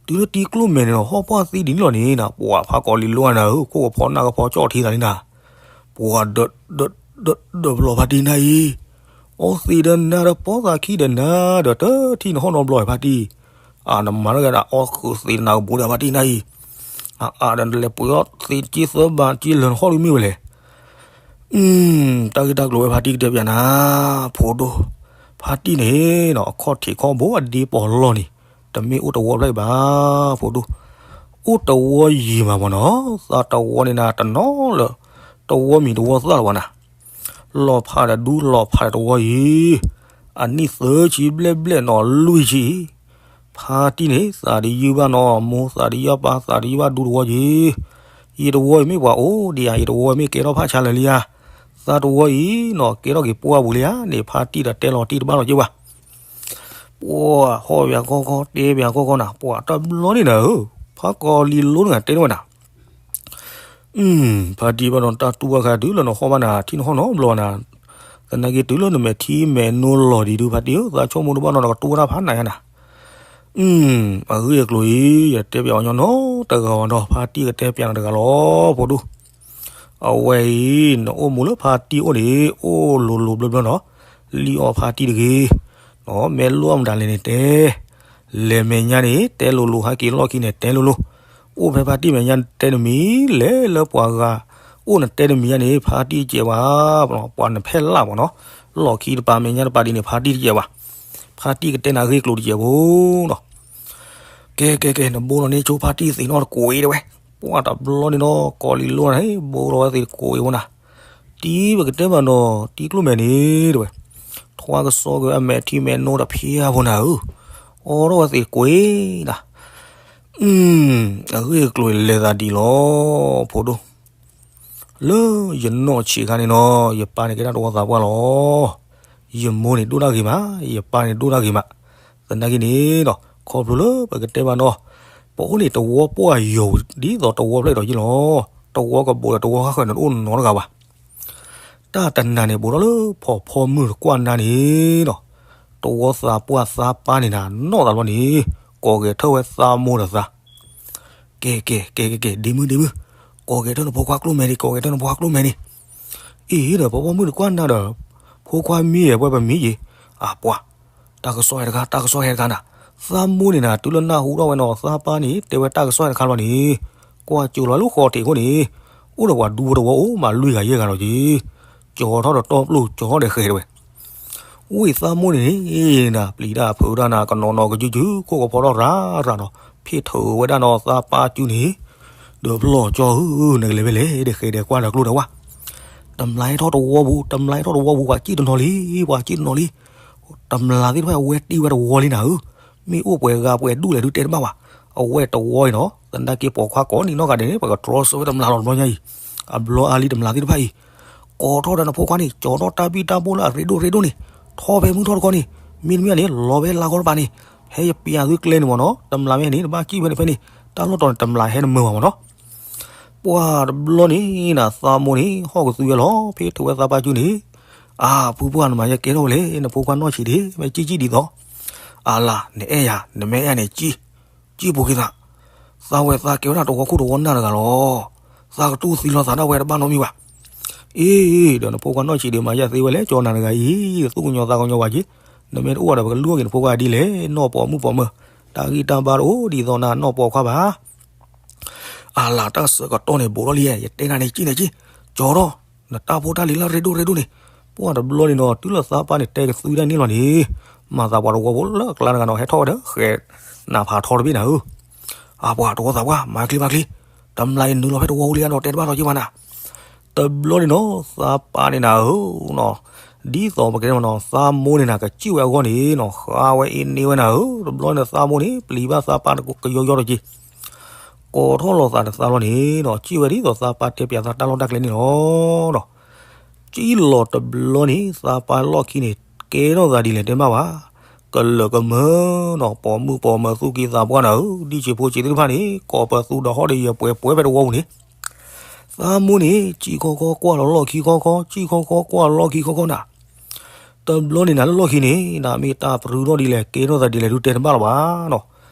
တုၤလၢတံကျိၣ်မဲာ်န့ၣ်နီၤ ဟီၣ်ပှၢ်သံဒ်န့ၣ်လီၤန့ၣ်နီၤ ပှၤဖးကီးလံၤလိနၤဧၢ ခိၣ်ကဖီနၢ်ကဖီကၠီၣ်ထံသးန့ၣ်နီၤ, ပှၤဒီး ဒီး ဒီး ဒီးဘျီဖါတံၢ်နၢ်အံၤ, အီသံးဒီးနၤဒီးပီသးခံဒီးနၤ ဒီးတထံၣ်နဟီၣ်နီတဘျီဖါတံၢ်, အနမၤတဂၤဒၣ်အီဃုာ်သံးနၤကဘူးဒီးဖါတံၢ်နၢ်အံၤ, အအါဒီးနလဲၤပှ့ၤအီသံးက့သၢဘးက့လၢာ်နဟီၣ်တမ့ၢ်ဝဲလဲၣ်, တၢ်ဂ့ၢ်တၢ်ကျိၤဝဲဖါတံၢ်ကတဲပၠးနၤ, ဖိဒိၣ်, ဖါတံၢ်န့ၣ်နီၤ အခီၣ်ထံးခီၣ်ဘိအဒ့ပီၣ်လီၢ်န့ၣ် တမ့ၢ်အိၣ်တဝီဖျၢၣ်အံၤဘၣ်, ဖိဒိၣ်, အိၣ်တဝီယံာ်မးမ့ၢ်နီၤ သးတဝီန့ၣ်နၤတနီၤလၢ တဝီမံၤတဝီသၣ်လၢၤဘၣ်နၤ လီၤဖးဒီးဒူလီၤဖးဒီးတဝီအံၤ, အနံၣ်သၢဆံဘျဲၣ်ဘျဲၣ်နီၤလွံၢ်ဆံအံၤ, ဖါတံၢ်န့ၣ် သးတယုၢ်ဘၣ်နီၢ်မိၢ် သးတယုၢ်ဘၣ်ပၢ် သးတယုၢ်ဘၣ်ဒူတဝီအံၤ, ယတဝီအံၤမ့ၢ်ပှၤအိၣ်ဒံးဧါ ယတဝီအံၤမ့ၢ်ကဲထီၣ်ဖးဆါလၢာ်လံဧါ, သးတဝီအံၤနီၤ ကဲထီၣ်က့ၤပှၢ်ပူၤလံဧါန့ၣ် ဖါတံၢ်ဒီးတဲလီၤတံၢ်တဘၣ်လီၤက့ၤဝဲ ပှၤဟီၣ်ဝဲအကီၢ်ကီၢ် တဲဝဲအကီၢ်ကီၢ်နၤ ပှၤတဘျီန့ၣ်နၤဧၢ, ဖးကီးလံၤလိနဂၤတဲန့ၢ်ဝဲနၤ, ဖါတံၢ်ဘၣ်နီၤ တၢ်တူၢ်ဘၣ်ခါတုၤလၢနဟီၣ်ဘၣ်နၤ ထံၣ်နဟီၣ်နီတဘျီနၤ, သနာ်က့တုၤလၢနမဲာ်ထံမဲာ်နိလီၤဒံးဒုး ဖါတံၢ်ဧၢ သးဆိကမိၣ်တဘၣ်နီၤ နကတူၢ်ဝဲဒၣ်ဖးနၤယါနၤ, အဂ့ၢ်အကျိၤအံၤ ယတဲပၠးအီၤညီနီတဂၤဘၣ်ဒီး ဖါတံၢ်ကတဲပၠးနၤတဂၤလီၤ ဖိဒိၣ် အဝဲအံၤ နအိၣ်မူလၢဖါတံၢ်အိၣ်န့ၣ် အိၣ်လိၤလိၤဘျီဘျီနီၤ, လံၣ်အီၣ်ဖါတံၢ်တဂ့ၤ, မ့ၢ်လိၣ်အီၣ်မတၤလဲၣ်န့ၣ်တဲ, လဲၤမဲာ်ညါန့ၣ် တဲလိၤလိၤ ဟဲက့ၤလီၢ်ခံန့ၣ် တဲလိၤလိၤ, အိၣ်ဖဲဖါတံၢ်မဲာ်ညါတဲတမံၤ, လဲၤလၢပှၤဂၤအိၣ်နတဲတမံၤညါန့ၣ် ဖါတံၢ်တကဲးဘၣ်, ပှၤနဖဲလၢ်မ့ၢ်နီၤ, လီၢ်ခံတပၤမဲာ်ညါတပၤဒ်န့ၣ် ဖါတံၢ်တကဲးဘၣ်, ဖါတံၢ်ကတဲနၤအဂ့ၢ်ကျိၤတကဲးဖိနီၤ ကဲကဲကဲ နဘိလီၤန့ၢ်ဆိဖါတံၢ်သ့ၣ်နီၣ်တကိးအံၤတဲဝဲ, ပှၤတဘျီန့ၣ်နီၤ ကီးလံၤလိနၤ ဘိလီၤဝဲသ့ၣ်တကိးအံၤဝဲနၤ, တံၤပကတဲဘၣ်နီၤ တံၤကျိၣ်မဲာ်န့ၣ်တဲဝဲ, ထွါကစီက့ၤအမဲာ်ထံမဲာ်နိတဖၠါဖိနၤဧၢ, အိးထီၣ်ဝဲသ့ၣ်တကိးအံၤနၤ, အဂ့ၢ်အကျိၤလဲၤသးဒ်လီၤ ဖိဒိၣ် လၢယနီၢ်ဆံးခါန့ၣ်နီၤ ယပၢ်န့ၣ်ကဲဒၣ်တဝီသးပှၢ်လီၤ. ယမိၢ်န့ၣ်ဒိၣ်တၢ်ဂ့ၤမး, ယပၢ်န့ၣ်ဒိၣ်တၢ်ဂ့ၤမး. သနာ်က့န့ၣ်ဒီး ခီဖျိလၢပကတဲဘၣ်နီၤ, ပအိၣ်န့ၣ်တဝီပှၢ်ယိာ်ဒ်သိးတဝီဖျၢၣ်ဒီးယ့ၢ်လီၤ. တဝီကဘိးဒီးတဝီဃၣ်ဃၢၤန့ၣ်တအိၣ်နီတဂၤဘၣ်. တၢ်တနၤန့ၣ် ဘူးထီၣ်လၢဖီၣ်ဖီမုၢ်တကွၢ်နၤန့ၣ်ဒီး တဝီသးပှၢ်သးပၢ်န့ၣ်နၤ နီၢ်သးဘျီန့ၣ် ကိးဂဲၤထၢၣ်ဝဲသးမိၢ်ဒီးသး ကဲ ကဲ ကဲ ကဲ ကဲ ဒ့မုၣ် ဒ့မုၣ်, ကိးဂဲၤထၢၣ်နဖိခွါကျိၣ်မဲာ်န့ၣ် ကိးဂဲၤထၢၣ်နဖိခွါကျိၣ်မဲာ်န့ၣ်. အံၤဒီး ဖီၣ်ဖီမုၢ်တကွၢ်နၤဒီး ဖိခွါမံယဲၢ်ပှဲၤပမံယဲၢ်. အပှၤ တၢ်ကစီၣ်ဟဲတခါ တၢ်ကစီၣ်ဟဲတခါနၤ. သးမိၢ်န့ၣ်နၤ တုၤလၢနၢ်ဟူထီၣ်ဝဲနီၤ သးပၢ်န့ၣ် တဲဝဲတၢ်ကစီၣ်ဟဲတခါလီၤန့ၣ် ကွၢ်ကၠိလီၤလၢဃီတ့ၢ်အဃိန့ၣ် အိၣ်ဒီးပှၤဒူဖိတဝီအိၣ်မးလွံၢ်ဂၤယဲၢ်ဂၤလီၤက့ၤ. ကၠီထီၣ်ဒီးတီပျိၢ် ကၠီထီၣ်ဒီးဃဲၤတဲဝဲ ဝံသးမိၢ်န့ၣ်နၤ ပျံၤတၢ်ဖုးတၢ်နၤ ကနီၤနီၤကစုကစု ခိၣ်ကဖီထီၣ်ရၤရၤနီၤ ဖ့ၣ်ထုးဝဲဒၣ်နီၤ သးပၢ်စုန့ၣ် ဒီးပလီၢ်ကၠီဧၢ နကလဲၤဖဲလဲၣ် ဒီးဃဲၤဒီးကွၢ်ဒီးကျိဒီးဝၣ် တမျၢ်ဟဲထီၣ်တဝီပူၤ တမျၢ်ဟဲထီၣ်တဝီပူၤ ပှၤစံၣ်တနီၤလံ ပှၤစံၣ်တနီၤလံ တမျၢ်သ့ၣ်တဖၣ်ဝဲတ့ၢ်ဝဲတဝီလံနၤဧၢ မ့ၢ်အိၣ်ပှဲၤဂၤပှဲၤဒူၣ်လဲၣ်ဒုးတဲတဘၣ်ဘၣ် အဝဲတဝီအံၤနီၤ သနာ်က့ပိာ်ခွါကိးနံၤနီၢ်ဂၤဒဲးန့ၣ် ပကတြီဆၢဝဲတမျၢ်လီၤတဘျီညါအံၤ အဘျီအါလံတမျၢ်သ့ၣ်တဖၣ်အံၤ ကိးထီၣ်ဒီးနဖိခွါန့ၣ် ကၠီထီၣ်တၢ်ဘံၣ်တၢ်ဘိလၢအရ့ဒိၣ်ရ့ဒိၣ်န့ၣ် ထီၣ်ဖဲမုၢ်ထီၣ်တခီန့ၣ် မ့တမ့ၢ်န့ၣ် လီၤဖဲလါခီတပၤန့ၣ် ဟဲယပျးသုကျဲန့ၣ်မ့ၢ်နီၤ တမျၢ်မ့ၢ်န့ၣ် တဘၣ်စံၣ်ဖဲန့ၣ်ဖဲန့ၣ် တၢ်လီၢ်တီၤန့ၣ် တမျၢ်ဟဲနမၢဘၣ်မ့ၢ်နီၤ ပှၤတဘျီန့ၣ်နၤ သးမိၢ်န့ၣ် ဟီၣ်ကသူဝဲလီၤ ဖ့ၣ်ထုးဝဲသးပၢ်စုန့ၣ် အၢ ဖုပှၢ်နမၤယဲကဲထီၣ်ဝဲလဲၣ် နဖိခွါနီၢ်ဆံးဒ့ မ့ၢ်စံၣ်စံၣ်ဒ်သိး အလၤ နအဲၣ်ယၤ နမ့ၢ်အဲၣ်ယၤန့ၣ် စံၣ် စံၣ်ပူၤက့ၤသး သးဝဲသးကဲဝဲဒၣ်တဝီခိၣ်တဝီနၢ်တဂၤလီၤ သးကတူၢ်သံလီၤသးဒၣ်ဝဲတဘၣ်နီတမံၤဘၣ် အ့ ဒီးနဖိခွါနီၢ်ဆံးဒ့ မၤယဲသ့ဝဲလဲၣ် ကၠီနၤတဂၤအံၤ သူၣ်ကညီၤသးကညီၤဝဲက့ၤ နမ့ၢ်တအိၣ်ဒီး ပကလူၤက့ၤနဖိခွါဒ်လဲၣ် နီၢ်ပိာ်မုၣ်ပိာ်မၢၤ တၢ်ဂံၢ်တၢ်ဘါတအိၣ်ဒ်သိးနၤ နီၢ်ပိာ်ခွါဘၣ် အလၤတၢ်ဆၢကတီၢ်န့ၣ် ဘူးထီၣ်လံ ယတဲနၤန့ၣ် စံၣ်န့ၣ်စံၣ် ကၠီထီၣ် နတၢ်ဖိတၢ်လံၤလၢရ့ဒိၣ်ရ့ဒိၣ်န့ၣ် ပှၢ်တဘျီန့ၣ်နီၤ တုၤလၢသးပၢ်န့ၣ် တဲကသွံဒၣ်န့ၣ်လီၤန့ၣ် မၤသးပှၤတဝီဖိလၢအကျါတဂၤနီၤ ဟဲထီၣ်ဝဲဒီး ဃဲၤနၢ်ဖးထီတဘ့ၣ်နၤဧၢ အပှၤတဝီသးပှၢ် မၤချ့မၤချ့ တမျၢ်အံၤနုာ်လီၤဖဲတဝီအိၣ်လံဒီး တဲတဘၣ်ထီၣ်က့ၤမးနၤ တဘျီန့ၣ်နီၤ သးပၢ်န့ၣ်နၤဧၢနီၤ ဒ်သိးပကတဲမးနီၤ သးမိၢ်န့ၣ်နၤ ကစံၣ်ဝဲအဂီၢ်န့ၣ်နီၤ ဃါဝဲအ့န့ၢ်ဝဲနၤဧၢ တဘျီန့ၣ်သးမိၢ်န့ၣ် ပျံၤဘၣ်သးပၢ်ကယီယီတက့ၢ် ကိးထီၣ်လီၤသးဒီးသးလီၤန့ၣ်နီၤ စံၣ်ဝဲဒ်သိးသးပၢ်တဲပျးသးတၢ်လီၢ်တၢ်ကျဲန့ၣ်လီၤနီၤ စံၣ်လီၤတဘျီန့ၣ် သးပၢ်လီၢ်ခံန့ၣ် ကဲထီၣ်သးဒ်လဲၣ်တဲမးဘၣ် ကလၢာ်ကမၢနီၤ, ပိာ်မုၣ်ပိာ်မၢၤသူၣ်က့သးပှၢ်နၤဧၢ, ဒံၣ်ဆံးဖိဆံးသ့ၣ်တဖၣ်န့ၣ် ကိးပသူဒီးဟီၣ်ဒီးယပှဲၤပှဲၤဖဲတဝီပူၤန့ၣ်, သးမိၢ်န့ၣ် စံၣ်ခီခီကွၢ်လီၤလီၢ်ခံခီခီ, စံၣ်ခီခီကွၢ်လီၢ်ခံခီခီနၤ. တဘျီန့ၣ်နၤလၢလီၢ်ခံန့ၣ် နမ့ၢ်တၢ်ပရူၢ်ထီၣ်ဒ်လဲၣ် ကဲထီၣ်သးဒ်လဲၣ်ဒုးတဲတဘၣ်လၢၤဘၣ်နီၤ.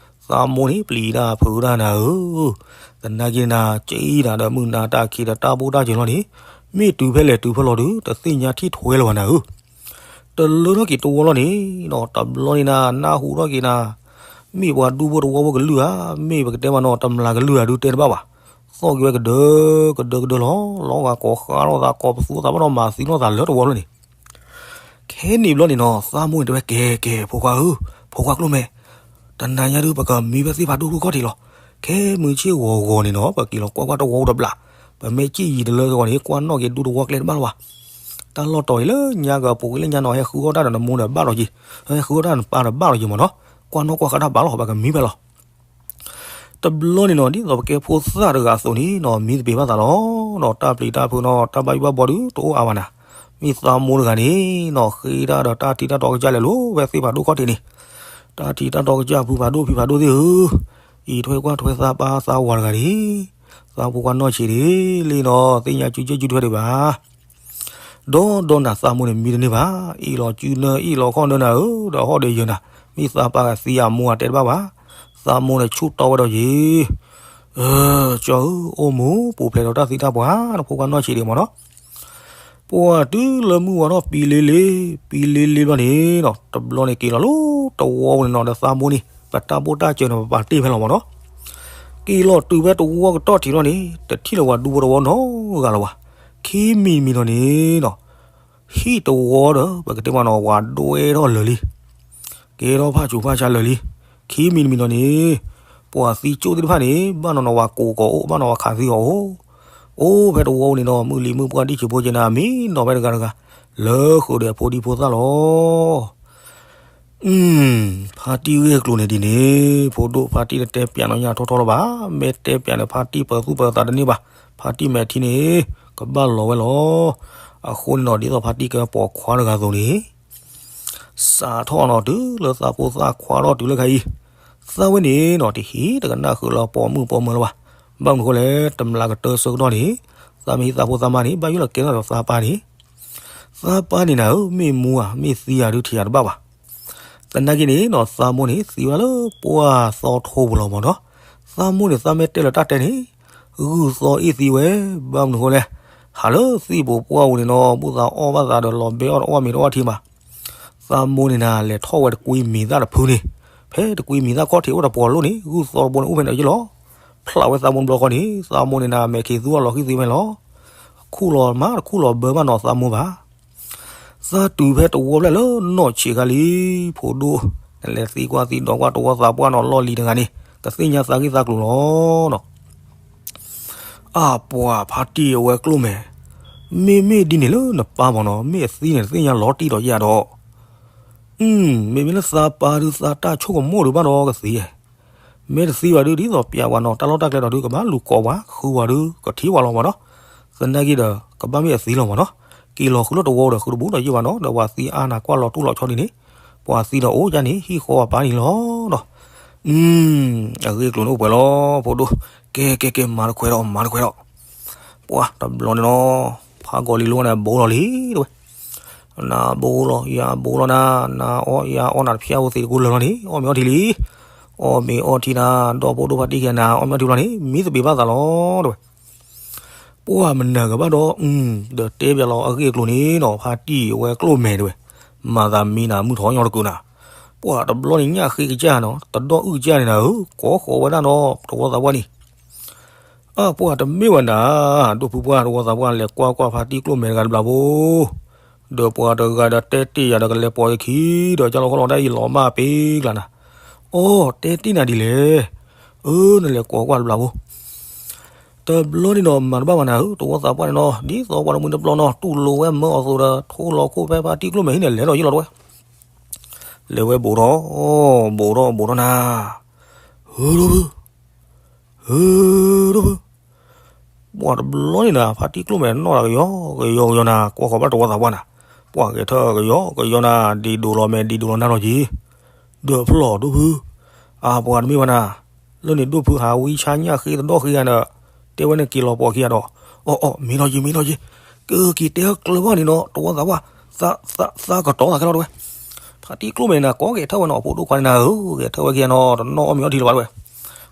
သးမိၢ်န့ၣ်ပျံၤတၢ်ဖုးတၢ်နၤဧၢ, သနာ်က့နၤ ကံၣ်တၢ်ဒီးမုၢ်နၤတၢ်ခံးဒီးတၢ်ဘူၣ်တၢ်စၢၤလီၤန့ၣ်, မ့ၢ်တုၤဖဲလဲၣ်တုၤဖဲလဲၣ်ဒုး တသ့ၣ်ညါထံၣ်ထွဲလၢၤဘၣ်နၤဧၢ. တလၢထီၣ်က့ၤတဝီလီၤန့ၣ်နီၤ, တဘျီန့ၣ်နၤ နၢ်ဟူထီၣ်က့ၤနၤ, မ့ၢ်ပှၤဒူဖိတဝီဖိကလုၢ်ဧါ, မ့ၢ်ပကတဲမးနီၤ တမျးကလုၢ်ဧါဒုးတဲတဘၣ်ဘၣ်. သီၣ်က့ၤဝဲကဒၢကဒၢကဒၢလီၤ, လီၤဂာ်ကိးဃါထီၣ်သးကိးပသူသးဘၣ်နီၤ မၤသံနီၣ်သးလၢတဝီလီၤန့ၣ်. ခဲန့ၣ်ဘျီန့ၣ်နီၤ သးမိၢ်န့ၣ်တဲဝဲ ကဲကဲ ဖိခွါဧၢ, ဖိခွါကျိၣ်မဲာ်, တနၤညါဒုး ပကမံဖဲသ့ၣ်ဖးဒိၣ်ဒိၣ်ခီၣ်ထံးလီၤ. ခဲမုၢ်ဆ့ၣ်ဂီၤဂီၤန့ၣ်နီၤ ပက့ၤလီၤကွၢ်ကွၢ်တဝီအိၣ်တဘျီ, ပမ့ၢ်စံၣ်ယံၤတလၢဂီၤန့ၣ် ကွၢ်နီၣ်က့ၤဒူတဝီကျဲတဘၣ်လၢၤဘၣ်. တၢ်လီၢ်တီၤအံၤလၢညါကပူၤကွံာ်လၢညါနီၤ ဟဲဃုအီၣ်တၢ်ဒီးနမိၢ်ဒီးဘၣ်လီၤက့ၤ, ဟဲဃုအီၣ်တၢ်နပၢ်ဒီးဘၣ်လီၤက့ၤမးနီၤ, ကွၢ်နီၣ်ကွၢ်ဃါတၢ်ဘၣ်လီၤ ပကမံဖဲလီၤ. တဘျီန့ၣ်နီၤ ဒ်သိးပကဲဖိသၣ်တဂၤအသိးန့ၣ်နီၤ မံသပ့ၤဘၣ်သးလီၤနီၤ, တၢ်ပျံၤတၢ်ဖုးနီၤ တၢ်ဘၣ်ယိၣ်ဘၣ်ဘီဒုးတအိၣ်အါဘၣ်နၤ. မ့ၢ်သးမိၢ်တဂၤန့ၣ်နီၤ ဃ့တၢ်ဒီးတၢ်ထံတၢ်တီကစၢ်လဲၤလိၤဝဲသ့ၣ်ဖးဒိၣ်ခီၣ်ထံးန့ၣ်, တၢ်ထံတၢ်တီကစၢ်ဖုဖးဒိၣ်ဖံဖးဒိၣ်သ့ၣ်ဧၢ, အံးထွဲကွၢ်ထွဲသးပၢ်သးဝၤတဂၤန့ၣ်, သးဖိခွါနီၢ်ဆံးဒ့လံနီၤ သ့ၣ်ညါစုကၢၢ်စုထွဲဒံးဘၣ် ဒီးဒီးနၤသးမိၢ်န့ၣ်မံတန့ၢ်ဘၣ်, အ့ၣ်လီၤစုနၢအ့ၣ်လီၤခီၣ်နၢနၤဧၢ, ဒီးဟီၣ်ဒီးယၢၤနၤ, မ့ၢ်သးပၢ်ဂၤသံအမိၢ်အတဲတဘၣ်ဘၣ်, သးမိၢ်န့ၣ်ဆူၣ်တီဝဲဒီးယ့ၤ, ကၠီဧၢ, အိၣ်မူပူၤဖျဲးဒီးတၢ်သံတၢ်ပှၢ် နဖိခွါနီၢ်ဆံးဒ့မးနီၤ. ပှၤတုၤလၢမုၢ်ဝါထီၣ်ပံလ့လ့, ပံလ့လ့ဘျီန့ၣ်နီၤ တဘျီန့ၣ်က့ၤလီၤလၢတဝီပူၤန့ၣ်နီၤ ဒီးသးမိၢ်န့ၣ် ပတၢ်ဘိၣ်တၢ်စၢၤန့ၣ် ပပာ်တ့ၢ်ဖဲလီၤမးနီၤ. က့ၤလီၤတုၤဖဲတဝီကတီၢ်ထံးလီၤန့ၣ် တထံၣ်လၢၤပှၤဒူဖိတဝီနီတဂၤလၢၤဘၣ်. ခံမံၤတမံၤလီၤန့ၣ်နီၤ ဟံၣ်တဝီဒီး ပကတဲမးနီၤ ပှၤဒွဲထီၣ်လၢာ်လံ, ကဲထီၣ်ဖးဆူးဖးဆါလၢာ်လံ. ခံမံၤတမံၤလီၤန့ၣ် ပှၤသံကၠိၣ်သ့ၣ်တဖၣ်န့ၣ် ဘၣ်နီၤနီၤပှၤကိးကီးအိၣ် ဘၣ်နီၤပှၤခးသံအီၤအိၣ်, အိၣ်ဖဲတဝီပူၤန့ၣ်နီၤ မုၢ်လံၤမုၢ်ပှၢ်ဒံၣ်ဆံးဖိကဲနၤ မံနီၤဖဲတဂၤတဂၤ လၢဃုာ်ဒီးအဖိဒံဖိသၣ်လီၤ. အု ဖါတံၢ်ဂ့ၢ်ကျိၤန့ၣ်ဒ်န့ၣ် ဖိဒိၣ် ဖါတံၢ်တတဲပၠးနီၢ်ညါထီထီလၢၤဘၣ်, မ့ၢ်တဲပၠးန့ၣ် ဖါတံၢ်ပၢသူၣ်ပၢသးတန့ၢ်ဘၣ်, ဖါတံၢ်မဲာ်ထံန့ၣ် ကဘၣ်လီၤဝဲလီၤ. အဃိန့ၣ်နီၤ ဒ်သိးဖါတံၢ်ကဲပိာ်ခွါတဂၤအသိးန့ၣ် စးထီၣ်နီၤတုၤလၢသးဖိသၣ်ခွါထီၣ်တုၤလၢခါအံၤ, သးဝဲန့ၣ်နီၤ တဟံးတကနၣ်ဃုာ်လၢပိာ်မုၣ်ပိာ်မၢၤလၢၤဘၣ်. ဘၣ်မနုၤဃိလဲၣ် တမျးကတၢၢ်ဆၢကတီၢ်န့ၣ် သးမ့ၢ်ဟံးသးဖိသးမါန့ၣ် ဘၣ်ယိၣ်လၢကဲထီၣ်ဒီးသးပၢ်န့ၣ် သးပၢ်န့ၣ်နၤဧၢ မ့ၢ်မူဧါ မ့ၢ်သံဧါဒုးထံၣ်ဧါတဘၣ်ဘၣ်. သနာ်က့န့ၣ်နီၤ သးမိၢ်န့ၣ် သံဝဲဒၣ်လၢပှၢ်သီထိပူၤလီၤမးနီၤ. သးမိၢ်န့ၣ် သးမ့ၢ်တဲလၢတၢ်တဲန့ၣ် ဂုၢ်သီအ့ၣ်သံဝဲ, ဘၣ်မနုၤဃိလဲၣ်, ဟးလၢသံၣ်ပူၤပှၢ်ပူၤန့ၣ်နီၤ ဘူၣ်သးအီၣ်ဘၣ်သးဒီးလီၤဘဲအီၣ်တအီၣ်မ့ၤတအီၣ်ထံမး. သးမိၢ်န့ၣ်နၤ လဲၤထီၣ်ဝဲတကွံမံၤသၣ်တဖုန့ၣ်, ဖဲတကွံမံၤသၣ်ခီၣ်ထံးအိၣ်တပှီၤလိၣ်န့ၣ် ဂုၢ်သီတဘိန့ၣ်အိၣ်ဖဲန့ၣ်ယ့ၣ်လီၤ. ဖျးဝဲသးမိၢ်တဘျီဃီန့ၣ် သးမိၢ်န့ၣ်နၤ မဲာ်ခံးသူအီၤလီၤဃံသံဝဲလီၤ. ခူၣ်လီၤမးတခူၣ်လီၤဘၢဘၣ်နီၤသးမိၢ်ဘၣ်. သးတုၤဖဲတဝီဖျဲၣ်လၢနီၢ်ဆံးခါလံ, ဖိဒိၣ်, နလဲၤသံကွၢ်သံဒီးကွၢ်တဝီသးပှၢ်နီၤ လီၢ်လံၤတဂၤန့ၣ် ကသ့ၣ်ညါသးဂ့ၢ်သးကျိၤလီၤနီၤ. အၢ ပှၤဖါတံၢ်အဝဲကျိၣ်မဲာ်, မ့မ့ၢ်ဒ်န့ၣ်လၢနပၢ်မးနီၤ မ့ၢ်အသံန့ၣ် တသ့ၣ်ညါလီၤတံၢ်ဒီးယၤဒီး, မ့မ့ၢ်လၢသးပၢ်ဒုးသးတၢ်ဆိကမိၣ်ဒုးဘၣ်ဒီးကသံ, မ့ၢ်တသံဘၣ်ဒုး ဒ်သိးပျးပှၤနီၤ တၢ်လီၢ်တၢ်ကျဲဒီးဒုး ကဘၣ်လူၤကိးပှၤ ဃုပှၤဒုး ကထံၣ်ပှၤလီၤမးနီၤ. သနာ်က့ဒီး ကဘၣ်မ့ၢ်အသံလီၤမးနီၤ. က့ၤလီၤဃုာ်လၢတဝီဒီး ဃုတဘူးဒီးယ့ၢ်ဘၣ်နီၤ ဒီးပှၤသံအါနၤကွၢ်လီၤတူၢ်လီၤဆီဒ်န့ၣ်, ပှၤသံဒီးအိၣ်ယါန့ၣ် ဟံၣ်ဃီပၤန့ၣ်လီၤနီၤ. အဂ့ၢ်အကျိၤန့ၣ်အိၣ်ပှဲၤလီၤ ဖိဒိၣ်, ကဲကဲကဲ မၤတခွဲးဒီး မၤတခွဲးဒီး ပှၤတဘျီန့ၣ်နီၤ, ဖးကီၤလံၤလိန့ၣ် ဘိလီၤလံတဝဲ, နၤဘိလီၤ ယၤဘိလီၤနၤ, နၤအီၣ်ယၤအီၣ်နၤတဖျၢၣ်အိၣ်သ့ၣ်တကူလၢာ်လီၤန့ၣ် အီၣ်မ့ၤအီထံလံ, အီၣ်မ့ၤအီထံနၤ ဒီဖိဒိၣ်ဖါတံၢ်ကဲနၤ အီၣ်မ့ၤအီထံဘျီန့ၣ် မံသပ့ၤဘၣ်သးလီၤတဝဲ. ပှၤမနၤကဘၣ်ဒီး ဒီးတဲပျးလီၤအဂ့ၢ်အကျိၤန့ၣ်နီၤ ဖါတံၢ်အဝဲကျိၣ်မဲာ်တဝဲ, မၤသးမံနၤမုၢ်ထီၣ်ညီတကုာ်နၤ, ပှၤတဘျီန့ၣ်ညၣ်ဃ့ကစၢ်နီၤ တဒီၣ်အုၣ်ကစၢ်န့ၣ်နၤဧၢ ကိးဃီၤဝဲဒၣ်နီၤ တဝီသးပှၢ်န့ၣ် အၢ ပှၤတမ့ၢ်ဝဲနၤ, ဒိၣ်ဖုပှၢ်တဝီသးပှၢ်လဲၤကွၢ်ကွၢ်ဖါတံၢ်ကျိၣ်မဲာ်တဂၤတဘျီဖိ, ဒီးပှၤတဂၤဒီးတဲတ့ၢ်ယၤဒီးကလဲၤပိာ်ယခံ, ဒီးကၢ်လီၤခီလီၤဒၣ်အံၤလီၤမၢ်ပ့ၤကျါနၤ, အီ တဲတ့ၢ်နၤဒ်လဲၣ်, အၢ နလဲၤကိးကွၢ်တဘျီဖိ, တဘျီန့ၣ်ဒီးမၤတဘၣ်ဘၣ်နၤဧၢ တဝီသးပှၢ်န့ၣ်နီၤ ဒ်သိးပှၤတမှံၤတပျီနီၤ တူၢ်လိာ်ဝဲမၢအီၤအသိးဒီး ထိလီၤခိၣ်ဖဲဖါတံၢ်ကျိၣ်မဲာ်ဟံၣ်န့ၣ် လဲၤဒီးယ့ၢ်လီၤတဝဲ, လဲၤဝဲဘူးထီၣ်, ဘူးထီၣ်ဘူးထီၣ်နၤ, ဟၢ ဟၢ ပှၤတဘျီန့ၣ်နၤ ဖါတံၢ်ကျိၣ်မဲာ်နီၢ်ဒီးကယီကယီကယီနၤ ကွၢ်ဃီၤဘၣ်တဝီသးပှၢ်နၤ, ပှၤဂဲၤထၢၣ်ကယီကယီနၤ ဒံးဒိးလီၤမဲာ်ဒံးဒိးလီၤနၤလီၤက့ၤ, ဒီးဖျီၣ်ဒိၣ်ဖု, အပှၤတမ့ၢ်ဘၣ်နၤ, လၢန့ၣ်ဒိၣ်ဖုဟးဝံဆါညၣ်ဃ့သဒီၣ်ဃ့ဂၤဒီး, တဲဝဲန့ၣ်က့ၤလီၤပိာ်ခံဂၤဒီး, အီၣ်အီၣ် မ့ၢ်လီၤယံၤ မ့ၢ်လီၤယံၤ, ကက့ၤတဲကျၢၤဘၣ်န့ၣ်နီၤ တဝီသးပှၢ်, သးကတီၤသးခဲလီၤတဝဲ, ဖါတံၢ်ကျိၣ်မဲာ်န့ၣ် ကိးက့ၤထၢၣ်ဝဲနီၤ အဖိဒိၣ်ခွါန့ၣ်နၤဧၢ, က့ၤထၢၣ်ဝဲခံဂၤနီၤ တနီၣ်အီၣ်မ့ၤအီထံလၢၤဘၣ်တဝဲ,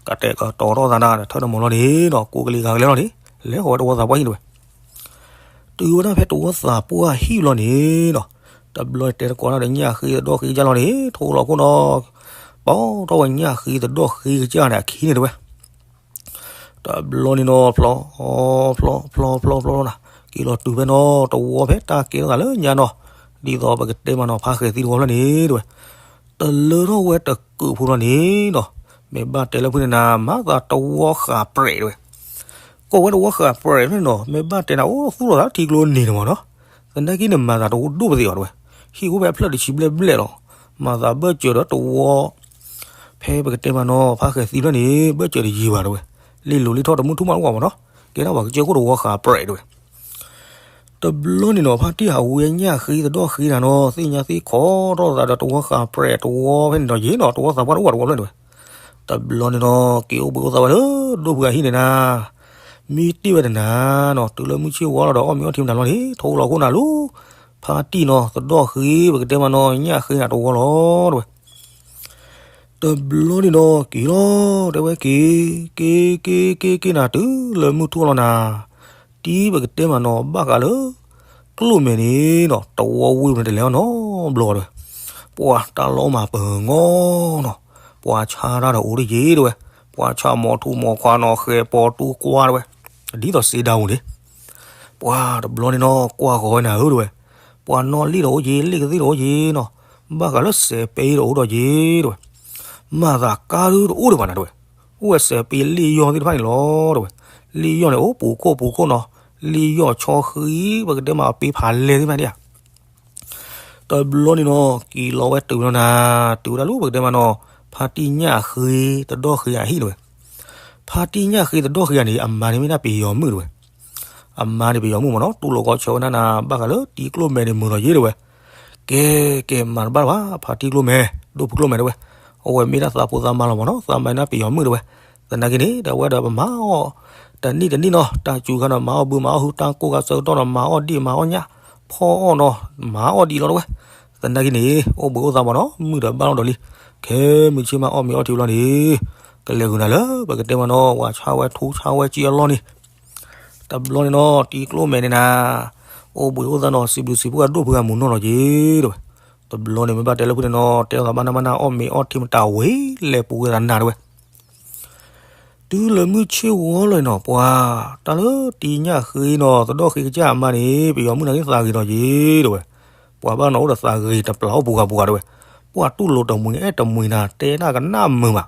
ကတဲာ်ကတီၤထီၣ်သးနၤ ထၢၣ်တမီၤလီၤန့ၣ်နီၤ ကိးကလံၤဂၤကလဲၤလီၤန့ၣ်, လဲၤဃီၤဝဲတဝီသးပှၢ်ဟံၣ်တဝဲ တုၤဝဲဒၣ်ဖဲတဝီသးပှၢ်ဟံၣ်လီၤန့ၣ်နီၤ, တဘျီန့ၣ်တဲတကိးနၤဒီးညၣ်ဃ့သဒီၣ်ဃ့ကစၢ်လီၤန့ၣ် ထိလီၤခိၣ်နီၤ, ပိာ်ထီၣ်ဝဲညၣ်ဃ့သဒီၣ်ဃ့ကစၢ်န့ၣ်အခံန့ၣ်တဝဲ, တဘျီန့ၣ်နီၤ ဖျီ ဖျီ ဖျီ ဖျီ ဖျီနၤ, က့ၤလီၤတုၤဖဲနီၤ တဝီဖဲတၢ်ကဲထီၣ်သးလၢညါနီၤ, ဒ်သိးပကတဲမးနီၤ ဖါဃဲၤသံတဝီဖျၢၣ်န့ၣ်တဝဲ, တလၢထီၣ်ဝဲတကုးဖိလီၤန့ၣ်နီၤ, မ့ၢ်ဘၣ်တဲလၢဖုန့ၣ်နၤ မၤသးတဝီဃးပြဲးတဝဲ ကိးဝဲတဝီဃးပြဲးဖျၢၣ်န့ၣ်နီၤ မ့ၢ်ဘၣ်တဲနၤအိၣ်သူၣ်လီၤသးထံကျိန့ၣ်တမးနီၤ, သနာ်က့န့ၣ်မၤသးတအိၣ်ဒိၣ်ပသ့ၣ်အီၤတဝဲ, ဟံၣ်အိၣ်ဖဲအဖျၢၣ်တဆံဘျဲၣ်ဘျဲၣ်လီၤ, မၤသးဘၢၣ်စၢၤဒီးတဝီ ဖဲပကတဲမးနီၤ ဖါဃဲၤသံဖျၢၣ်န့ၣ် ဘၢၣ်စၢၤတယံၤဘၣ်တဝဲ, လ့ၣ်လိၤလ့ၣ်ထီၣ်တမုၢ်ထူၣ်မးတအိၣ်ဘၣ်မးနီၤ, ကဲထီၣ်ပှၤကစၢၢ်ခိၣ်တဝီဃးပြဲးတဝဲ တဘျီန့ၣ်နီၤ ဖါတံၢ်ဟးဝံညၣ်ဃ့သဒီၣ်ဃ့နၤနီၤ သ့ၣ်ညါသ့ၣ်ခိးထီၣ်သးဒီးတဝီဃးပြဲးတဝီဖဲန့ၣ်ဒီးယ့ၢ်နီၤ တဝီသးပှၢ်တအိၣ်ဘၣ်တဝီဖျၢၣ်တဝဲ, တဘျီန့ၣ်နီၤ က့ၤအိၣ်ဘှံးအိၣ်သးဝဲလၢဒိၣ်ဖုအဟံၣ်န့ၣ်နၤ, မ့ၢ်တ့ၢ်ဝဲတနၤနီၤ တုၤလၢမုၢ်ဆ့ၣ်ဝါလီၤဒီးအီၣ်မ့ၤအီထံမတၤလီၤန့ၣ် ထိလီၤခိၣ်နၤလီၤ, ဖါတံၢ်နီၤ သဒီၣ်ဃ့ပကတဲမးနီၤ ညၣ်ဃ့နၤတဝီလီၤတဝဲ တဘျီန့ၣ်နီၤ က့ၤလီၤ တဲဝဲက့ၤ, က့ၤ က့ၤ က့ၤ က့ၤနၤ တုၤလၢမုၢ်ထူၣ်လီၤနၤ, တံၤပကတဲမးနီၤ ဘၣ်ဃးလၢ ကျိၣ်မဲာ်န့ၣ်နီၤ တဝီဝ့ၢ်န့ၣ်တလဲၤအီၤနီတဘျီတဝဲ, ပှၤတၢ်လီၢ်မၤပၢၤငီနီၤ, ပှၤဆါတၢ်ဒီးအိၣ်တယ့ၢ်တဝဲ, ပှၤဆၣ်မီၤထူမီၤခွါနီၤ ဃဲၤပီၤတူကွၢ်တဝဲ, ဒ်သိးစ့ဒၣ်အူန့ၣ် ပှၤတဘျီန့ၣ်နီၤ ကွၢ်ဃီၤဝဲနၤဧၢတဝဲ, ပှၤနီၣ်လ့ၣ်ဒီးအိၣ်က့ၤ လ့ၣ်ကသ့ၣ်ဒီးအိၣ်က့ၤနီၤ, ဘၣ်ဃးလၢစဲးပ့ဒီးအိၣ်ဒီးက့ၤတဝဲ, မၤသးကါဒုတအိၣ်ဒံးဘၣ်နၤတဝဲ, အိၣ်ဝဲစဲးပ့လ့ၣ်ယီၢ်သ့ၣ်တဖၣ်န့ၣ်လီၤတဝဲ, လ့ၣ်ယီၢ်န့ၣ်အိၣ်ပူၤခိၣ်ပူၤခိၣ်နီၤ, လ့ၣ်ယီၢ်ဆီဃံ ပကတဲမးပ့ဖးလဲၢ်သ့ၣ်တဖၣ်န့ၣ်ဧါ တဘျီန့ၣ်နီၤ က့ၤလီၤဝဲတုၤလီၤနၤ, တုၤဝဲဒၣ်လၢပကတဲမးနီၤ, ဖါတံၢ်ညၣ်ဃ့သဒီၣ်ဃ့အဟံၣ်တဝဲ, ဖါတံၢ်ညၣ်ဃ့သဒီၣ်ဃ့ဂၤန့ၣ် အမါန့ၣ်မ့ၢ်ဒၣ်ပယီၤမုၣ်တဝဲ, အမါန့ၣ်ပယီၤမုၣ်မးနီၤ တူၢ်လိာ်ကီၢ်ဆၢဝဲဒၣ်နၤ ဘၣ်ဃးလၢတံၤကျိၣ်မဲာ်န့ၣ်မုာ်လီၤယ့ၢ်တဝဲ, ကဲ ကဲမၤတဘၣ်ဘၣ် ဖါတံၢ်ကျိၣ်မဲာ် ဒိၣ်ဖုကျိၣ်မဲာ်တဝဲ, အဝဲမ့ၢ်ဒၣ်သးဖိသးမါလီၤမးနီၤ သးမါန့ၣ်ပယီၤမုၣ်တဝဲ, သနာ်က့န့ၣ် ဒီးအဝဲဒီးပမၤအီၣ် တနံၣ်တနံၣ်နီၤ တၢ်စူၤခါဒီးမၤအီၣ်ဘုမၤအီၣ်ဟု တၢ်ကိၢ်ခါဆၢကတီၢ်ဒီး မၤအီၣ်ဒံၣ်မၤအီၣ်ညၣ် ဖီအီၣ်နီၤ မၤအီၣ်ဒံးလီၤတဝဲ, သနာ်က့န့ၣ် အိၣ်ဘှံးအိၣ်သးမးနီၤ မုၢ်ဒီးဘၣ်လီၤဒီးလံ, ခဲမုၢ်ဆ့ၣ်မးအီၣ်မ့ၤအီထံလီၤန့ၣ်, ကလဲၤဂုာ်နၤလၢ ပကတဲမးနီၤ ပှၤဆါဝဲထူဆါဝဲကံအလီၢ်န့ၣ်, တဘျီန့ၣ်နီၤ တံၤကျိၣ်မဲာ်န့ၣ်နၤ, အိၣ်ဘှံးအိၣ်သးနီၤ စံးဘျုးစံးဖှိၣ်ဝဲဒိၣ်ဖုအမုၢ်နီၢ်လီၤက့ၤတဝဲ, တဘျီန့ၣ်မ့ၢ်ဘၣ်တဲလၢဖုန့ၣ်နီၤ တဲလီၤသးဘၣ်နၢ်ဘၣ်နၢ် အီၣ်မ့ၤအီထံမတၤဝံၤ လဲၤပူၤဝဲသးနၤတဝဲ တုၤလၢမုၢ်ဆ့ၣ်ဝီလီၤနီၤ ပှၤ တၢ်လၢတံၤညၣ်ဃ့နီၤ သဒီၣ်ဃ့ကစၢ်အမါန့ၣ် ပယီၤမုၣ်နၤက့သးဂ့ၤနီၤက့ၤတဝဲ, ပှၤဘၣ်နီၤအိၣ်ဒီးသးဂ့ၤတပျၢ်အိၣ်ပူၤဂၤပူၤဂၤတဝဲ, ပှၤတူၢ်လိာ်တမှံၤအဲၣ်တမှံၤနၤ တဲဒၣ်ကနၣ်မုာ်ဘၣ်,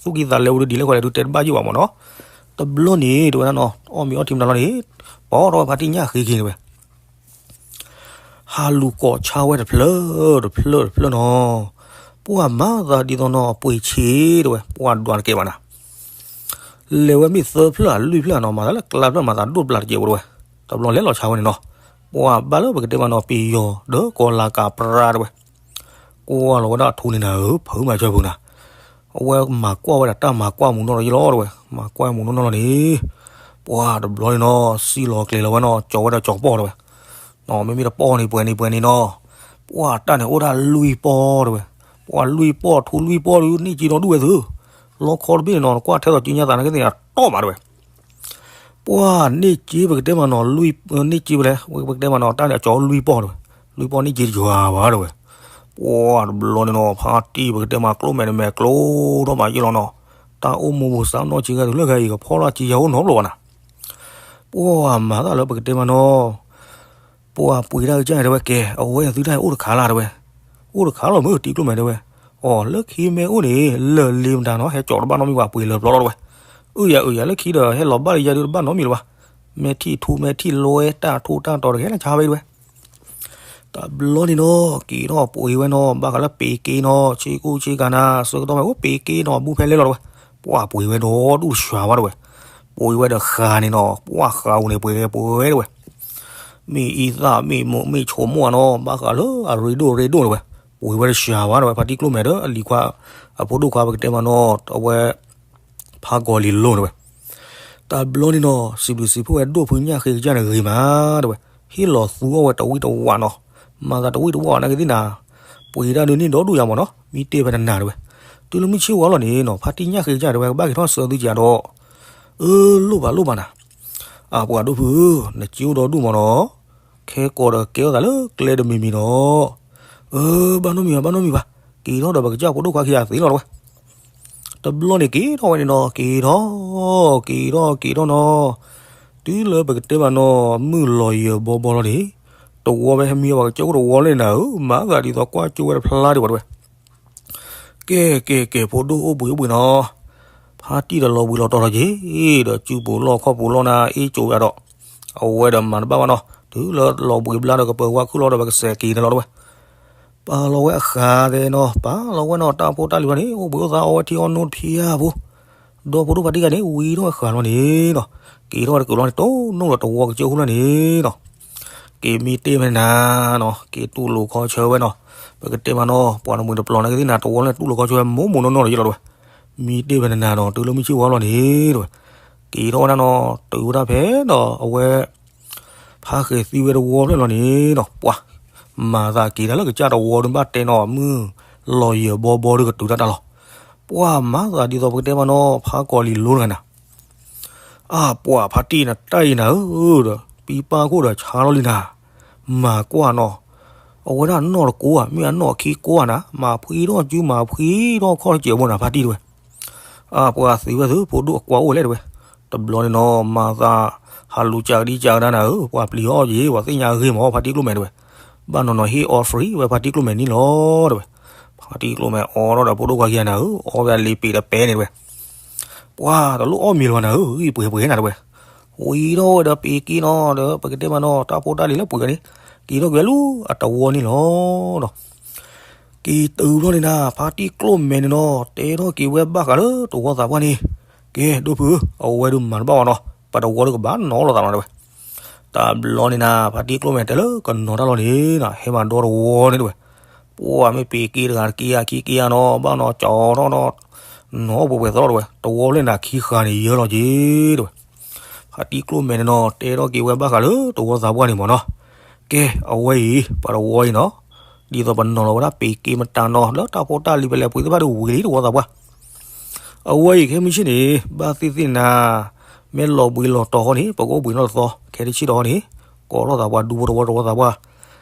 သူၣ်ကံၢ်သးလဲဝဲဒ်လဲၣ်ဃီလဲၣ်ဒုးတဲတဘၣ်ယိၣ်ဘၣ်မးနီၤ, တဘျီန့ၣ်တဝဲဒၣ်နီၤ အီၣ်မ့ၤအီထံမတၤလီၤန့ၣ်, ပိာ်ထီၣ်ဝဲဖါတံၢ်ညၣ်ဃ့က့ၤတဝဲ ဟးလူၤကိးဆါဝဲတဖျၢၣ်တဖျၢၣ်တဖျၢၣ်နီၤ, ပှၤမၤသးဒ်သိးနီၤ ပှ့ၤဆံးတဝဲ ပှၤဒွးတကဲဘၣ်နၤ, လဲၤဝဲမ့ၢ်သၢဖျၢၣ်လွံၢ်ဖျၢၣ်နီၤ မၤသးလၢကျါဖျၢၣ်မၤသးဒိၣ်ပျၢ်တကဲဝဲတဝဲ, တဘျီလဲၤလီၤဆါဝဲန့ၣ်နီၤ, ပှၤဘၣ်လၢပကတဲမးနီၤ ပယီၤဒီးကီၤလၤကးပြါတဝဲ ကွၢ်လီၤဝဲဒၣ်အထူန့ၣ်နၤဧၢ ဖုမၤစၢၤဖုနၤ, အဝဲမၤကွၢ်ဝဲဒၣ်တၢ်မၤကွၢ်မူနီၢ်လီၤယလီၤတဝဲ, မၤကွၢ်မူနီၢ်နီၢ်လီၤန့ၣ်, ပှၤတဘျီန့ၣ်နီၤ စံၣ်လီၤကျဲၤလီၤဝဲနီၤ ကၠီၤဝဲဒၣ်ကၠီၤပီၣ်တဝဲ, မ့မ့ၢ်တပီၣ်န့ၣ်ပှဲၤန့ၣ်ပှဲၤန့ၣ်နီၤ, ပှၤတၢ်န့ၣ်အိၣ်ဒၣ်လွံၢ်ပီၢ်တဝဲ, ပှၤလွံၢ်ပီၢ်ထူလွံၢ်ပီၢ်ဒုး န့ၢ်က့ၤနီၢ်ဒူၣ်ဝဲသု, လီခီတဘ့ၣ်န့ၣ်နီၤ နကွၢ်ထဲသိးက့ညါသးနာ်က့သ့ၣ်ညါတီၢ်မးတဝဲ ပှၤန့ၢ်က့ပကတဲမးနီၤ လွံၢ် န့ၢ်က့ပလဲၣ်ပကတဲမးနီၤ တၢ်န့ၣ်အကၠီလွံၢ်ပီၢ်တဝဲ, လွံၢ်ပီၢ်န့ၢ်က့တယွၤဘၣ်တဝဲ, ပှၤတဘျီန့ၣ်နီၤ ဖါတံၢ်ပကတဲမးကျိၣ်မဲာ်န့ၣ်မဲာ်ကျိထီၣ်မးယ့ၢ်လီၤနီၤ, တၢ်အိၣ်မူပူၤစးနီၢ်က့ဂၤဒုးလၢဂၤအံၤ ကဖီလာ်က့ယၤအိၣ်နီတဘျီဘၣ်နၤ, ပှၤမၤတၢ်လၢပကတဲမးနီၤ ပှၤပှ့ၤတၢ်ကစၢ်တဝဲကဲ အဝဲသုတၢ်အိၣ်တခါလၢ်တဝဲ, အိၣ်တခါလီၤမ့ၢ်တံၤကျိၣ်မဲာ်တဝဲ, အိၣ်လၢခံမ့ၢ်အိၣ်န့ၣ် လၢာ်လံမတၤနီၤ ဟဲကၠီတဘၣ်နီတမံၤဘၣ် ပှ့ၤလၢာ်ပျီလီၤတဝဲ, အုၣ်ယၤအုၣ်ယၤလၢခံဒီး ဟဲလီၤဘၣ်လၢယၤဒုးတဘၣ်နီတမံၤလၢၤဘၣ်, မဲာ်ထံၣ်ထူမဲာ်ထံၣ်လွဲ တၢ်ထူးတၢ်တီၤတဂ့ၤလၢဆါဝဲတဝဲ တဘျီန့ၣ်နီၤ က့ၤထီၣ်ပှ့ၤဝဲနီၤ ဘၣ်ဃးလၢပ့ၤက့နီၤ ဆ့ကူဆ့ကၤနၤ ဆၢကတီၢ်မ့ၢ်အိၣ်ပ့ၤက့နီၤ ဘူဖဲလဲၣ်လီၤတဝဲ, ပှၤပှ့ၤဝဲဒီးဒူၣ်တဆှးဘၣ်တဝဲ, ပှ့ၤဝဲဒီးဃာ်န့ၣ်နီၤ ပှၤဃာ်အူန့ၣ်ပှ့ၤဝဲပှ့ၤဝဲတဝဲ, မ့ၢ်အံသၣ်မ့ၢ်မိၢ်မ့ၢ်ဆိမိၣ်နီၤ ဘၣ်ဃးလၢအရ့ဒိၣ်ရ့ဒိၣ်တဝဲ, ဝံၤဝဲတစှၤဘၣ် တဲဝဲ ဖါတံၢ်ကျိၣ်မဲဒီး အလံၤခွါ အဖိဒိၣ်ခွါ ပကတဲမးနီၤ အဝဲ ဖါကီၤလံၤလိၤ တဲဝဲ. တဘျီန့ၣ်နီၤ စံးဘျုးစံးဖှိၣ်ဝဲဒိၣ်ဖုညၣ်ဃ့ကစၢ်န့ၣ်ဂ့ၤမး တဲဝဲ, ဟ့ၣ်လီၤသူအီၣ်ဝဲတဝံၣ်တဝးနီၤ, မၤသးတဝံၣ်တဝးနာ်က့သ့ၣ်နၤ, ပှ့ၤတၢ်ဒုးန့ၢ်ဒီဒူၣ်ယါမးနီၤ, မ့ၢ်တ့ၢ်ဖဲနနၤ တဲဝဲ. တုၤလၢမုၢ်ဆ့ၣ်ဝါလီၤန့ၣ်နီၤ ဖါတံၢ်ညၣ်ဃ့ကစၢ် တဲဝဲ ကဘၣ်က့ၤထီၣ်ဆၢသုကဒီး, အၢ လိၣ်ဘၣ်လိၣ်ဘၣ်နၤ, အပှၤဒိၣ်ဖုဧၢ, နစ့အိၣ်ဒီဒူၣ်မးနီၤ, ခဲကိာ်ဒီးကဲထီၣ်သးလၢကျဲတမံၤမံၤနီၤ, အၢ ဘၣ်နီတမံၤဘၣ် ဘၣ်နီတမံၤဘၣ်, က့ၤထီၣ်ဒီးပကစၢ်ဖိဒိၣ်ခွါခံဂၤသ့လီၤ တဲဝဲ. တဘျီန့ၣ်က့ၤထီၣ်ဝဲန့ၣ်နီၤ က့ၤထီၣ် က့ၤထီၣ်က့ၤထီၣ်နီၤ, တုၤလၢပကတဲမးနီၤ မုၢ်လီၤယၢၤဘီဘီလီၤန့ၣ်, တဝီဖဲဟဲမံဝဲပှၤကစၢၢ်ခိၣ်တဝီလၢန့ၣ်နၤဧၢ, မၤသးဒ်သိးကွၢ်ကၠိဝဲတဖျါဒံးဘၣ် တဲဝဲ. ကဲ ကဲ ကဲ ဖိဒိၣ်အိၣ်ဘှံးအိၣ်ဘှံးနီၤ, ဖါတံၢ်ဒီးလီၤဘှံးလီၤတီၤလီၤက့ၤ, ဒီးစုပူၤလီၢ်ခီၣ်ပူၤလီၢ်နၤ အ့ၣ်ကၠိဝဲဒီး, အဝဲဒီးမၤတဘၣ်ဘၣ်နီၤ, တုၤလၢလီၤဘှံးဘျါဒီးကပၢၤဝါခုၣ်လီၤဒီးပကစဲးက့ၤန့ၣ်လီၤ တဲဝဲ. ပာ်လီၤဝဲအဃာ်သ့ၣ်နီၤ, ပာ်လီၤဝဲနီၤ တၢ်ဖိတၢ်လံၤဘၣ်န့ၣ် အိၣ်ဘှံးအိၣ်သါအီဝဲထံအီနိတဖၠါဖိ, ဒီဖိဒိၣ်ဖါတံၢ်ဂၤန့ၣ် ဝံၤထီၣ်အဃာ်လီၤန့ၣ်နီၤ, က့ၤထီၣ်တကုာ်လီၤန့ၣ် တိၢ်နီၣ်ဒီးတဝီကစၢၢ်ခိၣ်လီၤန့ၣ်နီၤ, က့ၤမ့ၢ်တ့ၢ်ဖဲနနၤနီၤ က့ၤတူၢ်လိာ်ခီဆၢဝဲနီၤ, ပကတဲမးနီၤ ပှၤတမှံၤတပျီၤနာ်က့သ့ၣ်နၤ တဝီလၢတူၢ်လိာ်ခီဆၢဝဲ မိၢ်မိၢ်နီၢ်နီၢ်ဒီးယလီၤ တဲဝဲ. မ့ၢ်တ့ၢ်ဖဲနနၤနီၤ တုၤလၢမုၢ်ဆ့ၣ်ဝါလီၤန့ၣ် တဲဝဲ, က့ၤထီၣ်ဝဲဒၣ်နီၤ တုၤဝဲဒၣ်ဖဲဒီးအဝဲ ဖါဃဲၤသံဝဲတဝီဖျၢၣ်လီၤန့ၣ်နီၤ, ပှၤ မၤသးက့ၤတၢ်လၢကစၢ်တဝီဒုးဘၣ်တဲနီၤ မုၢ်လီၤယၢၤဘီဘီဒုးကတုၤတၢ်တၢ်လီၤ, ပှၤမၤသးဒ်သိးပကတဲမးနီၤ ဖါကီၤလံၤလိၤတဂၤနၤ အပှၤဖါတံၢ်နတၢ်အံၤနၤဧၢ, ဒီးပံပၢ်ခိၣ်ဒီးဆါလီၤလံနၤ, မၤကွၢ်နီၤ, အဝဲဒၣ်နီၣ်တကိးဧါ မ့ၢ်အနီၣ်ခံကိးဧါနၤ, မၤဖှံထီၣ်စုမၤဖှံထီၣ်ခီၣ်တစဲးဘိနၤ ဖါတံၢ်တဲဝဲ. အပှၤသံဝဲသု ဖိဒိၣ်အကွၢ်အိၣ်လဲၣ်တဲဝဲ, တဘျီန့ၣ်နီၤ မၤသး ဟးလူၤကကဒံကကဒါနၤဧၢ, ပှၤပျံၤအီၣ်ယ့ၤ ပှၤသ့ၣ်ညါဂ့ၤမး ဖါတံၢ်ကျိၣ်မဲတဲဝဲ, ဘၣ်နီၤနီၤဟ့ၣ်အီ free ဝဲဖါတံၢ်ကျိၣ်မဲန့ၣ်လီၤတဲဝဲ. ဖါတံၢ်ကျိၣ်မဲအီထီၣ်ဒီးဖိဒိၣ်ခွါခံဂၤနၤဧၢ, အီဝဲအလံၤပ့ၤတပဲန့ၣ်တဲဝဲ ပှၤတလိၣ်အီၣ်မ့ၤလီၤနၤဧၢ, ဂံၢ်ပှဲၤပှဲၤနၤတဲဝဲ, ဝံၤထီၣ်ဝဲဒီးပ့ၤက့နီၤ ဒီးပကတဲမးနီၤ တၢ်ဖိတၢ်လံၤလၢပှ့ၤဝဲန့ၣ်, က့ၤထီၣ်က့ၤဝဲလၢအတဝီန့ၣ်လီၤနီၤ. က့ၤတုၤထီၣ်န့ၣ်နၤ ဖါတံၢ်ကျိၣ်မဲန့ၣ်နီၤ တဲထီၣ်က့ၤဝဲဘၣ်ဃးလၢတဝီသးပှၢ်န့ၣ်, ကဲဒိၣ်ဖုဧၢ, အဝဲဒုးမၤတဘၣ်ဘၣ်နီၤ, ပတဝီဒုးကဘၣ်နီၤလိာ်သးနီၤတဲဝဲ. တဘျီန့ၣ်နၤ ဖါတံၢ်ကျိၣ်မဲတဲလၢကနီၤတၢ်လီၤန့ၣ်နၤ ဟဲမၤဒီတဝီန့ၣ်တဲဝဲ, ပှၤမ့ၢ်ပ့ၤက့တဂၤတက့ဧါခံက့ဧါနီၤ ဘၣ်နီၤကၠီထီၣ်နီၤ, နီၤအိၣ်ပှဲၤပှဲၤသီလီၤတဲဝဲ, တဝီဖျၢၣ်န့ၣ်နၤခံဃာ်န့ၣ်ယၢလီၤက့ၤတဲဝဲ. ဖါတံၢ်ကျိၣ်မဲန့ၣ်နီၤ တဲထီၣ်က့ၤဝဲဘၣ်ဃးလၢတဝီသးပှၢ်န့ၣ်မးနီၤ, ကဲအဝဲအံၤ ပတဝီအံၤနီၤ, ဒ်သိးပနီၤလီၤဝဲဒၣ်ပ့ၤက့မတၤနီၤ လၢတၢ်ဖိတၢ်လံၤပလဲၤပှ့ၤသ့ၣ်တဖၣ်ဒီးဝံၤလံတဝီသးပှၢ် အဝဲအံၤ ခဲမုၢ်ဆ့ၣ်န့ၣ် ဘၣ်သ့ၣ်သ့ၣ်နၤ, မ့ၢ်လီၤဘှံးလီၤတီၤဃီန့ၣ် ပကအိၣ်ဘှံးနီၢ်တသီ, ခဲတဆံၣ်တီၤဃီန့ၣ် ကိးထီၣ်သးပှၢ်ဒူဖိတဝီတဝီသးပှၢ်,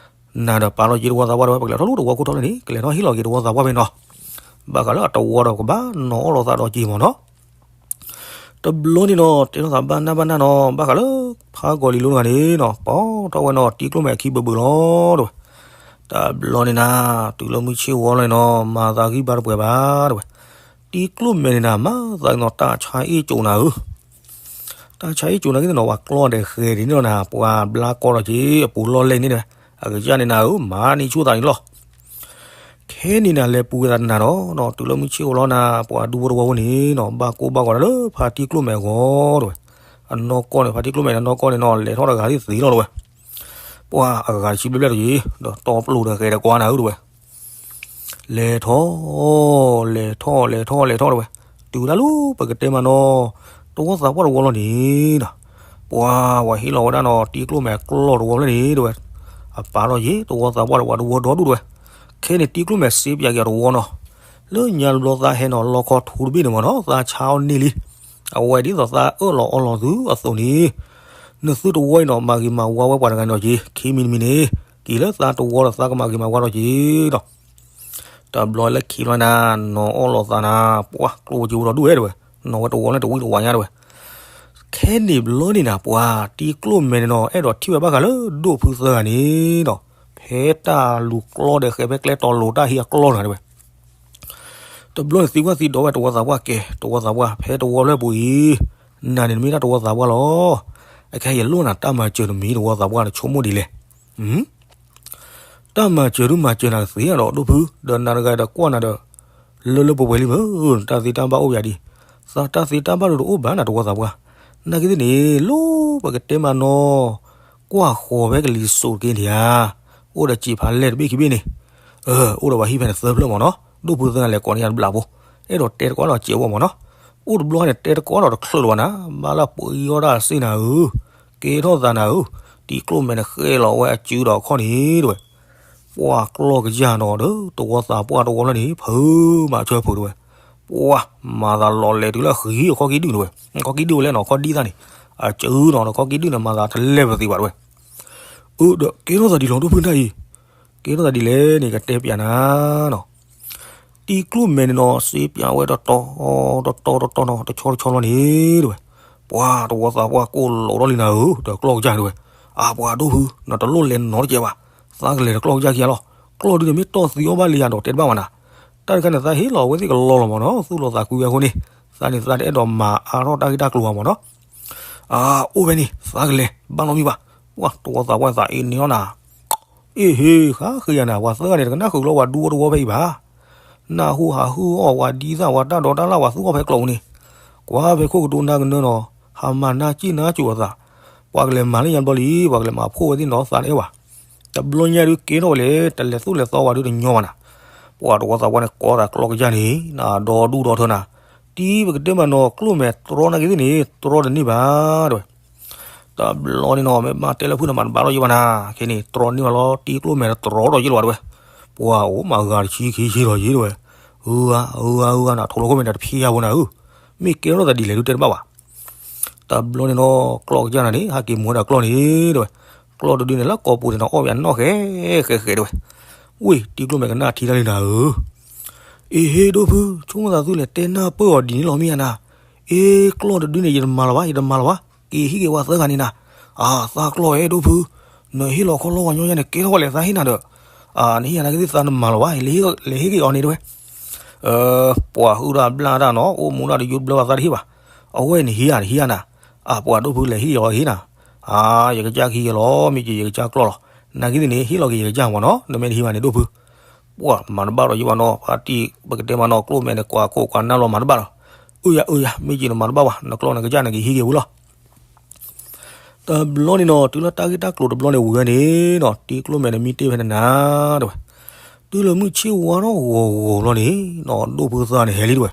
နၤဒီးပာ်လီၤက့ၤတဝီသးပှၢ်တဲဝဲ ပကလဲၤထီၣ်လူတဝီခိၣ်ထီၣ်လၢန့ၣ် ကလဲၤထီၣ်ဟ့ၣ်လီၤက့ၤတဝီသးပှၢ်ဖဲနီၤ, ဘၣ်ဃးလၢအတဝီဒီးကဘၣ်နီၤအီၣ်လီၤသးဒီးက့ၤမးနီၤ တဘျီန့ၣ်နီၤ တဲထီၣ်သးဘၣ်နၢ်ဘၣ်နၢ်နီၤ ဘၣ်ဃးလၢ ဖါကီၤလံၤလိၤတဂၤန့ၣ်နီၤ ပိာ်ထီၣ်ဝဲနီၤ တံၤကျိၣ်မဲာ်အခံဘၢဘၢလီၤတဲဝဲ, တဘျီန့ၣ်နၤ တုၤလၢမုၢ်ဆ့ၣ်ဝီလီၤန့ၣ်နီၤ မၤသးဂံၢ်ဘါတပှဲၤဘၣ်တဲဝဲ, တံၤကျိၣ်မဲာ်န့ၣ်နၤ မၤသးနီၤ တၢ်ဆါအ့ၣ်ကၠိနၤဧၢ တၢ်ဆါအ့ၣ်ကၠိနၤက့ၤနီၤ ပှၤကျီၢ်ဒီးဃဲၤဒ်န့ၣ်လီၤနၤ ပှၤဘျါကီဒီးက့ၤ အပူၤလီၢ်လဲၢ်န့ၣ်တဲဝဲ, အကစၢ်န့ၣ်နၤဧၢ မၤန့ၢ်ဆူၣ်သးန့ၣ်လီၤ ခဲန့ၣ်နၤလဲၤပူၤဝဲသးတနၤဒီး တုၤလၢမုၢ်ဆ့ၣ်ဝီလီၤနၤ ပှၤဒူဖိတဝီဖိန့ၣ်နီၤ ဘၣ်ကိၢ်ဘၣ်ဂီၤဒီးလၢဖါတံၤကျိၣ်မဲာ်အဂီၢ်တဲဝဲ, အနီၢ်ကီၢ်န့ၣ် ဖါတံၤကျိၣ်မဲာ်န့ၣ် အနီၢ်ကီၢ်န့ၣ်နီၤ လဲၤထီၣ်တဂၤသ့ၣ်သ့လီၤတဲဝဲ, ပှၤအဂၤတဆံဘျဲၣ်ဘျဲၣ်တယံၤ ဒီးတီပျိာ်ဒီးဃဲၤဒီးကွၢ်နၤဧၢတဲဝဲ လဲၤထီၣ် လဲၤထီၣ် လဲၤထီၣ် လဲၤထီၣ်တဲဝဲ, တုၤဒၣ်လၢ ပကတဲမးနီၤ တဝီသးပှၢ်တဝီလီၤန့ၣ်နီၤ, ပှၤ ပှၤဟ့ၣ်လီၤဝဲဒၣ်နီၤ တံၤကျိၣ်မဲာ်ကျီၢ်တဝီဖျၢၣ်န့ၣ်တဲဝဲ, အပာ်လီၤယ့ၤ တဝီသးပှၢ်တဝီ တဝီဒီဒူၣ်တဲဝဲ, ခဲန့ၣ်တံၤကျိၣ်မဲာ်စ့ပၠးက့ၤအီၤတဝီနီၤ, လၢညါတဘျီသးဟဲနီၤ လီခီထူတဘ့ၣ်န့ၣ်မးနီၤ သးဆါအီၤန့ၢ်လံ, အဝဲဒ်သိးသးအၢၣ်လီၤအီလီၤသုအသိးန့ၣ်, နသုတဝီအံၤနီၤ မၤဂ့ၤမၤဝါဝဲပှၤတဂၤန့ၣ်ဒီးက့ၤ ခံမံၤတမံၤန့ၣ် က့ၤလၢသးတဝီဒီးသးကမၤဂ့ၤမၤဝါဒီးက့ၤဒီး တဘျီလၢခံဘျီနၤ နီၤအီၣ်လီၤသးနၤ ပှၤကျိၣ်ဝဲက့ၤဝဲဒီဒူၣ်ဝဲတဲဝဲ, နီၤဝဲတဝီန့ၣ်တဝံၣ်တဝါညါတဲဝဲ, ခဲန့ၣ်ဘျီန့ၣ်နၤ ပှၤတံၤကျိၣ်မဲာ်န့ၣ်နီၤ အဲၣ်ဒိးထံၣ်ဝဲဘၣ်ဃးလၢဒိၣ်ဖုသၢဂၤန့ၣ်နီၤ, ဖဲတၢ်လူၤကျီဒီးဃဲၤဖဲကျဲတီၤလိၤတၢ်ဟံးအကျီတဂၤတဲဝဲ တဘျီန့ၣ်သံကွၢ်သံဒိးဝဲတဝီသးပှၢ်ကဲ တဝီသးပှၢ် ဖဲတဝီဖျၢၣ်ပူၤအံၤ, နၤန့ၣ်နမ့ၢ်ဒၣ်တဝီသးပှၢ်လီၤ. အခဲအံၤယလိၣ်နၤတၢ်မၤစၢၤတမံၤ တဝီသးပှၢ်နဆိကမိၣ်ဒ်လဲၣ်. တၢ်မၤစၢၤဒုမၤစၢၤနၤတသ့အဒီးဒိၣ်ဖု, ဒီးနၤတဂၤဒီးကွၢ်နၤဒီး လၢလၢပှဲၤပှဲၤလံမ့ၢ်, တၢ်သ့တၢ်ဘၣ်အိၣ်ပယၤဒံး, သးတၢ်သ့တၢ်ဘၣ်ဒုတအိၣ်ဘၣ်နၤတဝီသးပှၢ်, နာ်က့သ့ၣ်န့ၣ် လိၣ်ပကတဲမးနီၤ, ကွၢ်ဃီၤဖဲကလံၤစိးတက့ၢ်ဒံးဧါ, အိၣ်ဒီးစံာ်ဖးလဲၢ်တဘ့ၣ်ခံဘ့ၣ်န့ၣ် အိၣ်ဒီးပှၤဟံၣ်ဖဲန့ၣ်သၢဖျၢၣ်မ့ၢ်နီၤ, ဒိၣ်ဖုသၢဂၤလဲၤကိးန့ၢ်ယၤတဘျီဖိ, အဲၣ်ဒိးတဲတကိးလီၤစဲးဝဲမ့ၢ်နီၤ, အိၣ်တဘျီန့ၣ် တဲတကိးဒီးတချုးလၢၤဘၣ်နၤ, ဘၣ်လၢပှ့ၤအီၣ်တၢ်စ့ၢ်နၤဧၢ, ကဲထီၣ်သးနၤဧၢ, တံၤကျိၣ်မဲာ်န့ၣ်ဃဲလီၤဝဲအစုဒီးအခီၣ်န့ၣ်တဲဝဲ, ပှၤကျီၢ်ကယၢ်နီၤဒီး တဝီသးပှၢ်တဝီလၢန့ၣ် ဖုးမးဆၢဖုးတဲဝဲ, ပှၤမၤသးလီၤလဲၤတုၤလၢအဃံအခီၣ်ကံဒုၣ်တဲဝဲ, အခီၣ်ကံဒုၣ်ဝဲလဲၣ်နီၤ အခီၣ်ဒံၣ်သၣ်န့ၣ်, အစုနီၤ အခီၣ်ကံဒုၣ်န့ၣ် မၤသးတလဲၤပသ့ဘၣ်တဲဝဲ, အၢဒီးကဲထီၣ်သးဒ်လဲၣ်ဒိၣ်ဖုတၢ်အံၤ, ကဲထီၣ်သးဒ်လဲၣ်န့ၣ် ကတဲပျးနၤနီၤ တံၤကျိၣ်မဲာ်န့ၣ်နီၤ စ့ပျးဝဲတတီၤ, တတီၤတတီၤနီၤ တဆီတဆီလီၤန့ၣ်တဲဝဲ, ပှၤတဝီသးပှၢ်ကိၢ်လိာ်ထီၣ်လံနၤဧၢ, ဒီးကျီၢ်ကစၢ်တဲဝဲ, အၢ ပှၤဒိၣ်ဖု နတလိၣ်လဲၤနီတကဲးဘၣ်, သးကလဲၤတကျီၢ်ကစၢ်ခံဂၤလီၤ, ကျီၢ်ဒုန့ၣ်မ့ၢ်တီၢ်သံအီၣ်ဘၣ်လံယၤဒီးတဲတဘၣ်ဘၣ်နၤ, တၢ်တခါန့ၣ် သးဟ့ၣ်လီၤအဝဲသ့ၣ်ကလီလီၤမ့ၢ်နီၤ သူၣ်လီၤသးကွံဝဲအဃိန့ၣ်, သးန့ၣ်သးတအဲၣ်ဒိးမၤအါထီၣ်တၢ်ဂ့ၢ်တၢ်ကျိၤဘၣ်မ့ၢ်နီၤ, အၢ အိၣ်ဖဲန့ၣ် သးကလဲၤ ဘၣ်နီတမံၤဘၣ်, ပှၤတဝီသးပှၢ်သးအ့န့ၢ်အီၣ်နၤ အ့ၣ်ဟ့ ဃါဃ့ယၤနၤ ပှၤသၢဂၤန့ၣ် တကနၣ်ဃုာ်လီၤဝဲဒူဝဲတဝီဖဲအံၤဘၣ်, နၢ်ဟူဟးဟုၣ်အီၣ်ဝဲဒ်သၣ်ဝဲတၢ်ဒိးတၢ်လၣ်ဝဲသူၣ်အီၣ်ဖဲကျိာ်ပူၤန့ၣ်, ကွၢ်ဖဲခိၣ်ကဒိနၢ်ကနၢနီၤ, ဟးမၤနၢ်စ့ၣ်နၢ်ကိၤအသး, ပှၤကလဲၤမၤလၢညါတဘျီလံ ပှၤကလဲၤမၤဖှိၣ်ဝဲသ့ၣ်နီၤသးတအဲၣ်ဘၣ်, တဘျီညါဒုးကဲထီၣ်ဝဲလဲၣ် တလဲၤသိၣ်လဲၤသီဝဲဒုးတညီဘၣ်နၤ, ပှၤတဝီသးပှၢ်န့ၣ် ကိးသးကျီၢ်ကစၢ်န့ၣ် နဒီဒူၣ်ဒီထၢနၤ, တံၤပကတဲမးနီၤ ကျိၣ်မဲာ်တြီနာ်က့သ့ၣ်န့ၣ် တြီတန့ၢ်ဘၣ်တဲဝဲ တဘျီန့ၣ်နီၤ မ့ၢ်ဘၣ်တဲလၢဖုၣ်နမၤတဘၣ်ထီၣ်ယ့ၢ်ဘၣ်နၤ, ခဲန့ၣ် တြီန့ၢ်ဘၣ်လီၤ တံၤကျိၣ်မဲာ်တတြီထီၣ်ယ့ၢ်လၢၤဘၣ်တဲဝဲ, ပှၤအိၣ်မးဂၤတဆံခံဆံလီၤယ့ၢ်တဲဝဲ, အၢ အၢ အၢ နထိးလီၤခိၣ်မဲာ်နၤတဖျဲယါဖိနၤဧၢ, မ့ၢ်ကဲထီၣ်သးဒ်လဲၣ်ဒုးတဲတဘၣ်ဘၣ်, တဘျီန့ၣ်နီၤ ကျီၢ်ကစၢ်နၤန့ၣ် ဟးက့ၤမူဝဲဒၣ်ကျီၢ်န့ၣ်တဲဝဲ, ကျီၢ်တဒုန့ၣ် လၢကိာ်ပူၤန့ၣ်နီၤ အီၣ်ဝဲအနီၣ်ဃဲဃဲဃဲတဲဝဲ, ဝ့ၢ်တံၤကျိၣ်မဲာ်ကနၣ်ထံတၢ်လံနၤဧၢ အ့ၣ်ဟ့ ဒိၣ်ဖု ဆိကမိၣ်သးသုလဲၤတဲနၢ်ပၢၢ်အီၤ ဒ်န့ၣ်လီၤမ့ၢ်ဧါနၤ, အ့ၣ် ကျီၢ်တဒုန့ၣ် ယတမၤလၢၤဘၣ် ယတမၤလၢၤဘၣ်, က့ၤဟံၣ်က့ၤဝဲသၢဂၤန့ၣ်နၤ, အၢ သးကျီၢ်ဝဲ ဒိၣ်ဖု, နဟ့ၣ်လီၤခီလီဝဲညီယါန့ၣ် ကဲထီၣ်ဝဲလဲၣ် သးဟ့ၣ်နၤဒီး, နဟ့ၣ်ယၤနာ်က့သ့ၣ်သးနမၤလၢၤဘၣ် လဲၤဟ့ၣ်က့ၤအီၤန့ၣ်တဲဝဲ, ပှၤဟုၣ်တၢ်ဘျၣ်တၢ်နီၤ အိၣ်မူဒၣ်တယိတဘျၢဘၣ်သးတဟ့ၣ်ဘၣ်, အဝဲန့ၣ်ဟံးဧါ တဟံးဧါနၤ, အၢ ပှၤဒိၣ်ဖုလဲၤဟ့ၣ်အီၤဟ့ၣ်နၤ, အၢ ယကစၢ်ကဟံးက့ၤလီၤ မ့ၢ်က့ၤယကစၢ်ကျီၢ်လီၤ, နာ်က့သ့ၣ်န့ၣ် ဟ့ၣ်လီၤက့ၤယကစၢ်မ့ၢ်နီၤ နမ့ၢ်တဟံးဘၣ်န့ၣ် ဒိၣ်ဖု ပှၤမၤတဘၣ်ဒီးယဘၣ်နီၤ ဖါတံၢ် ပကတဲမးနီၤ ကျိၣ်မဲာ်န့ၣ် ကွၢ်ခိၣ်ကွၢ်နၢ်လီၤမၤတဘၣ်ဒီး, အၢယၤ အၢယၤ မ့ၢ်က့ၤနမၤတဘၣ်ဘၣ် နကျီၢ်နကစၢ်န့ၣ်ကဟံးက့ၤဝံၤလီၤ. တဘျီန့ၣ်နီၤ တုၤလၢတၢ်ဂ့ၢ်တၢ်ကျိၤတဘျီန့ၣ်ဝံၤဝဲန့ၣ်နီၤ တံၤကျိၣ်မဲာ်န့ၣ်မံတ့ၢ်ဖဲန့ၣ်နၤ တဲဝဲ, တုၤလၢမုၢ်ဆ့ၣ်ဝါထီၣ်ဂီၤဂီၤဘျီန့ၣ်နီၤ ဒိၣ်ဖုသၣ်န့ၣ်ဟဲလံတဲဝဲ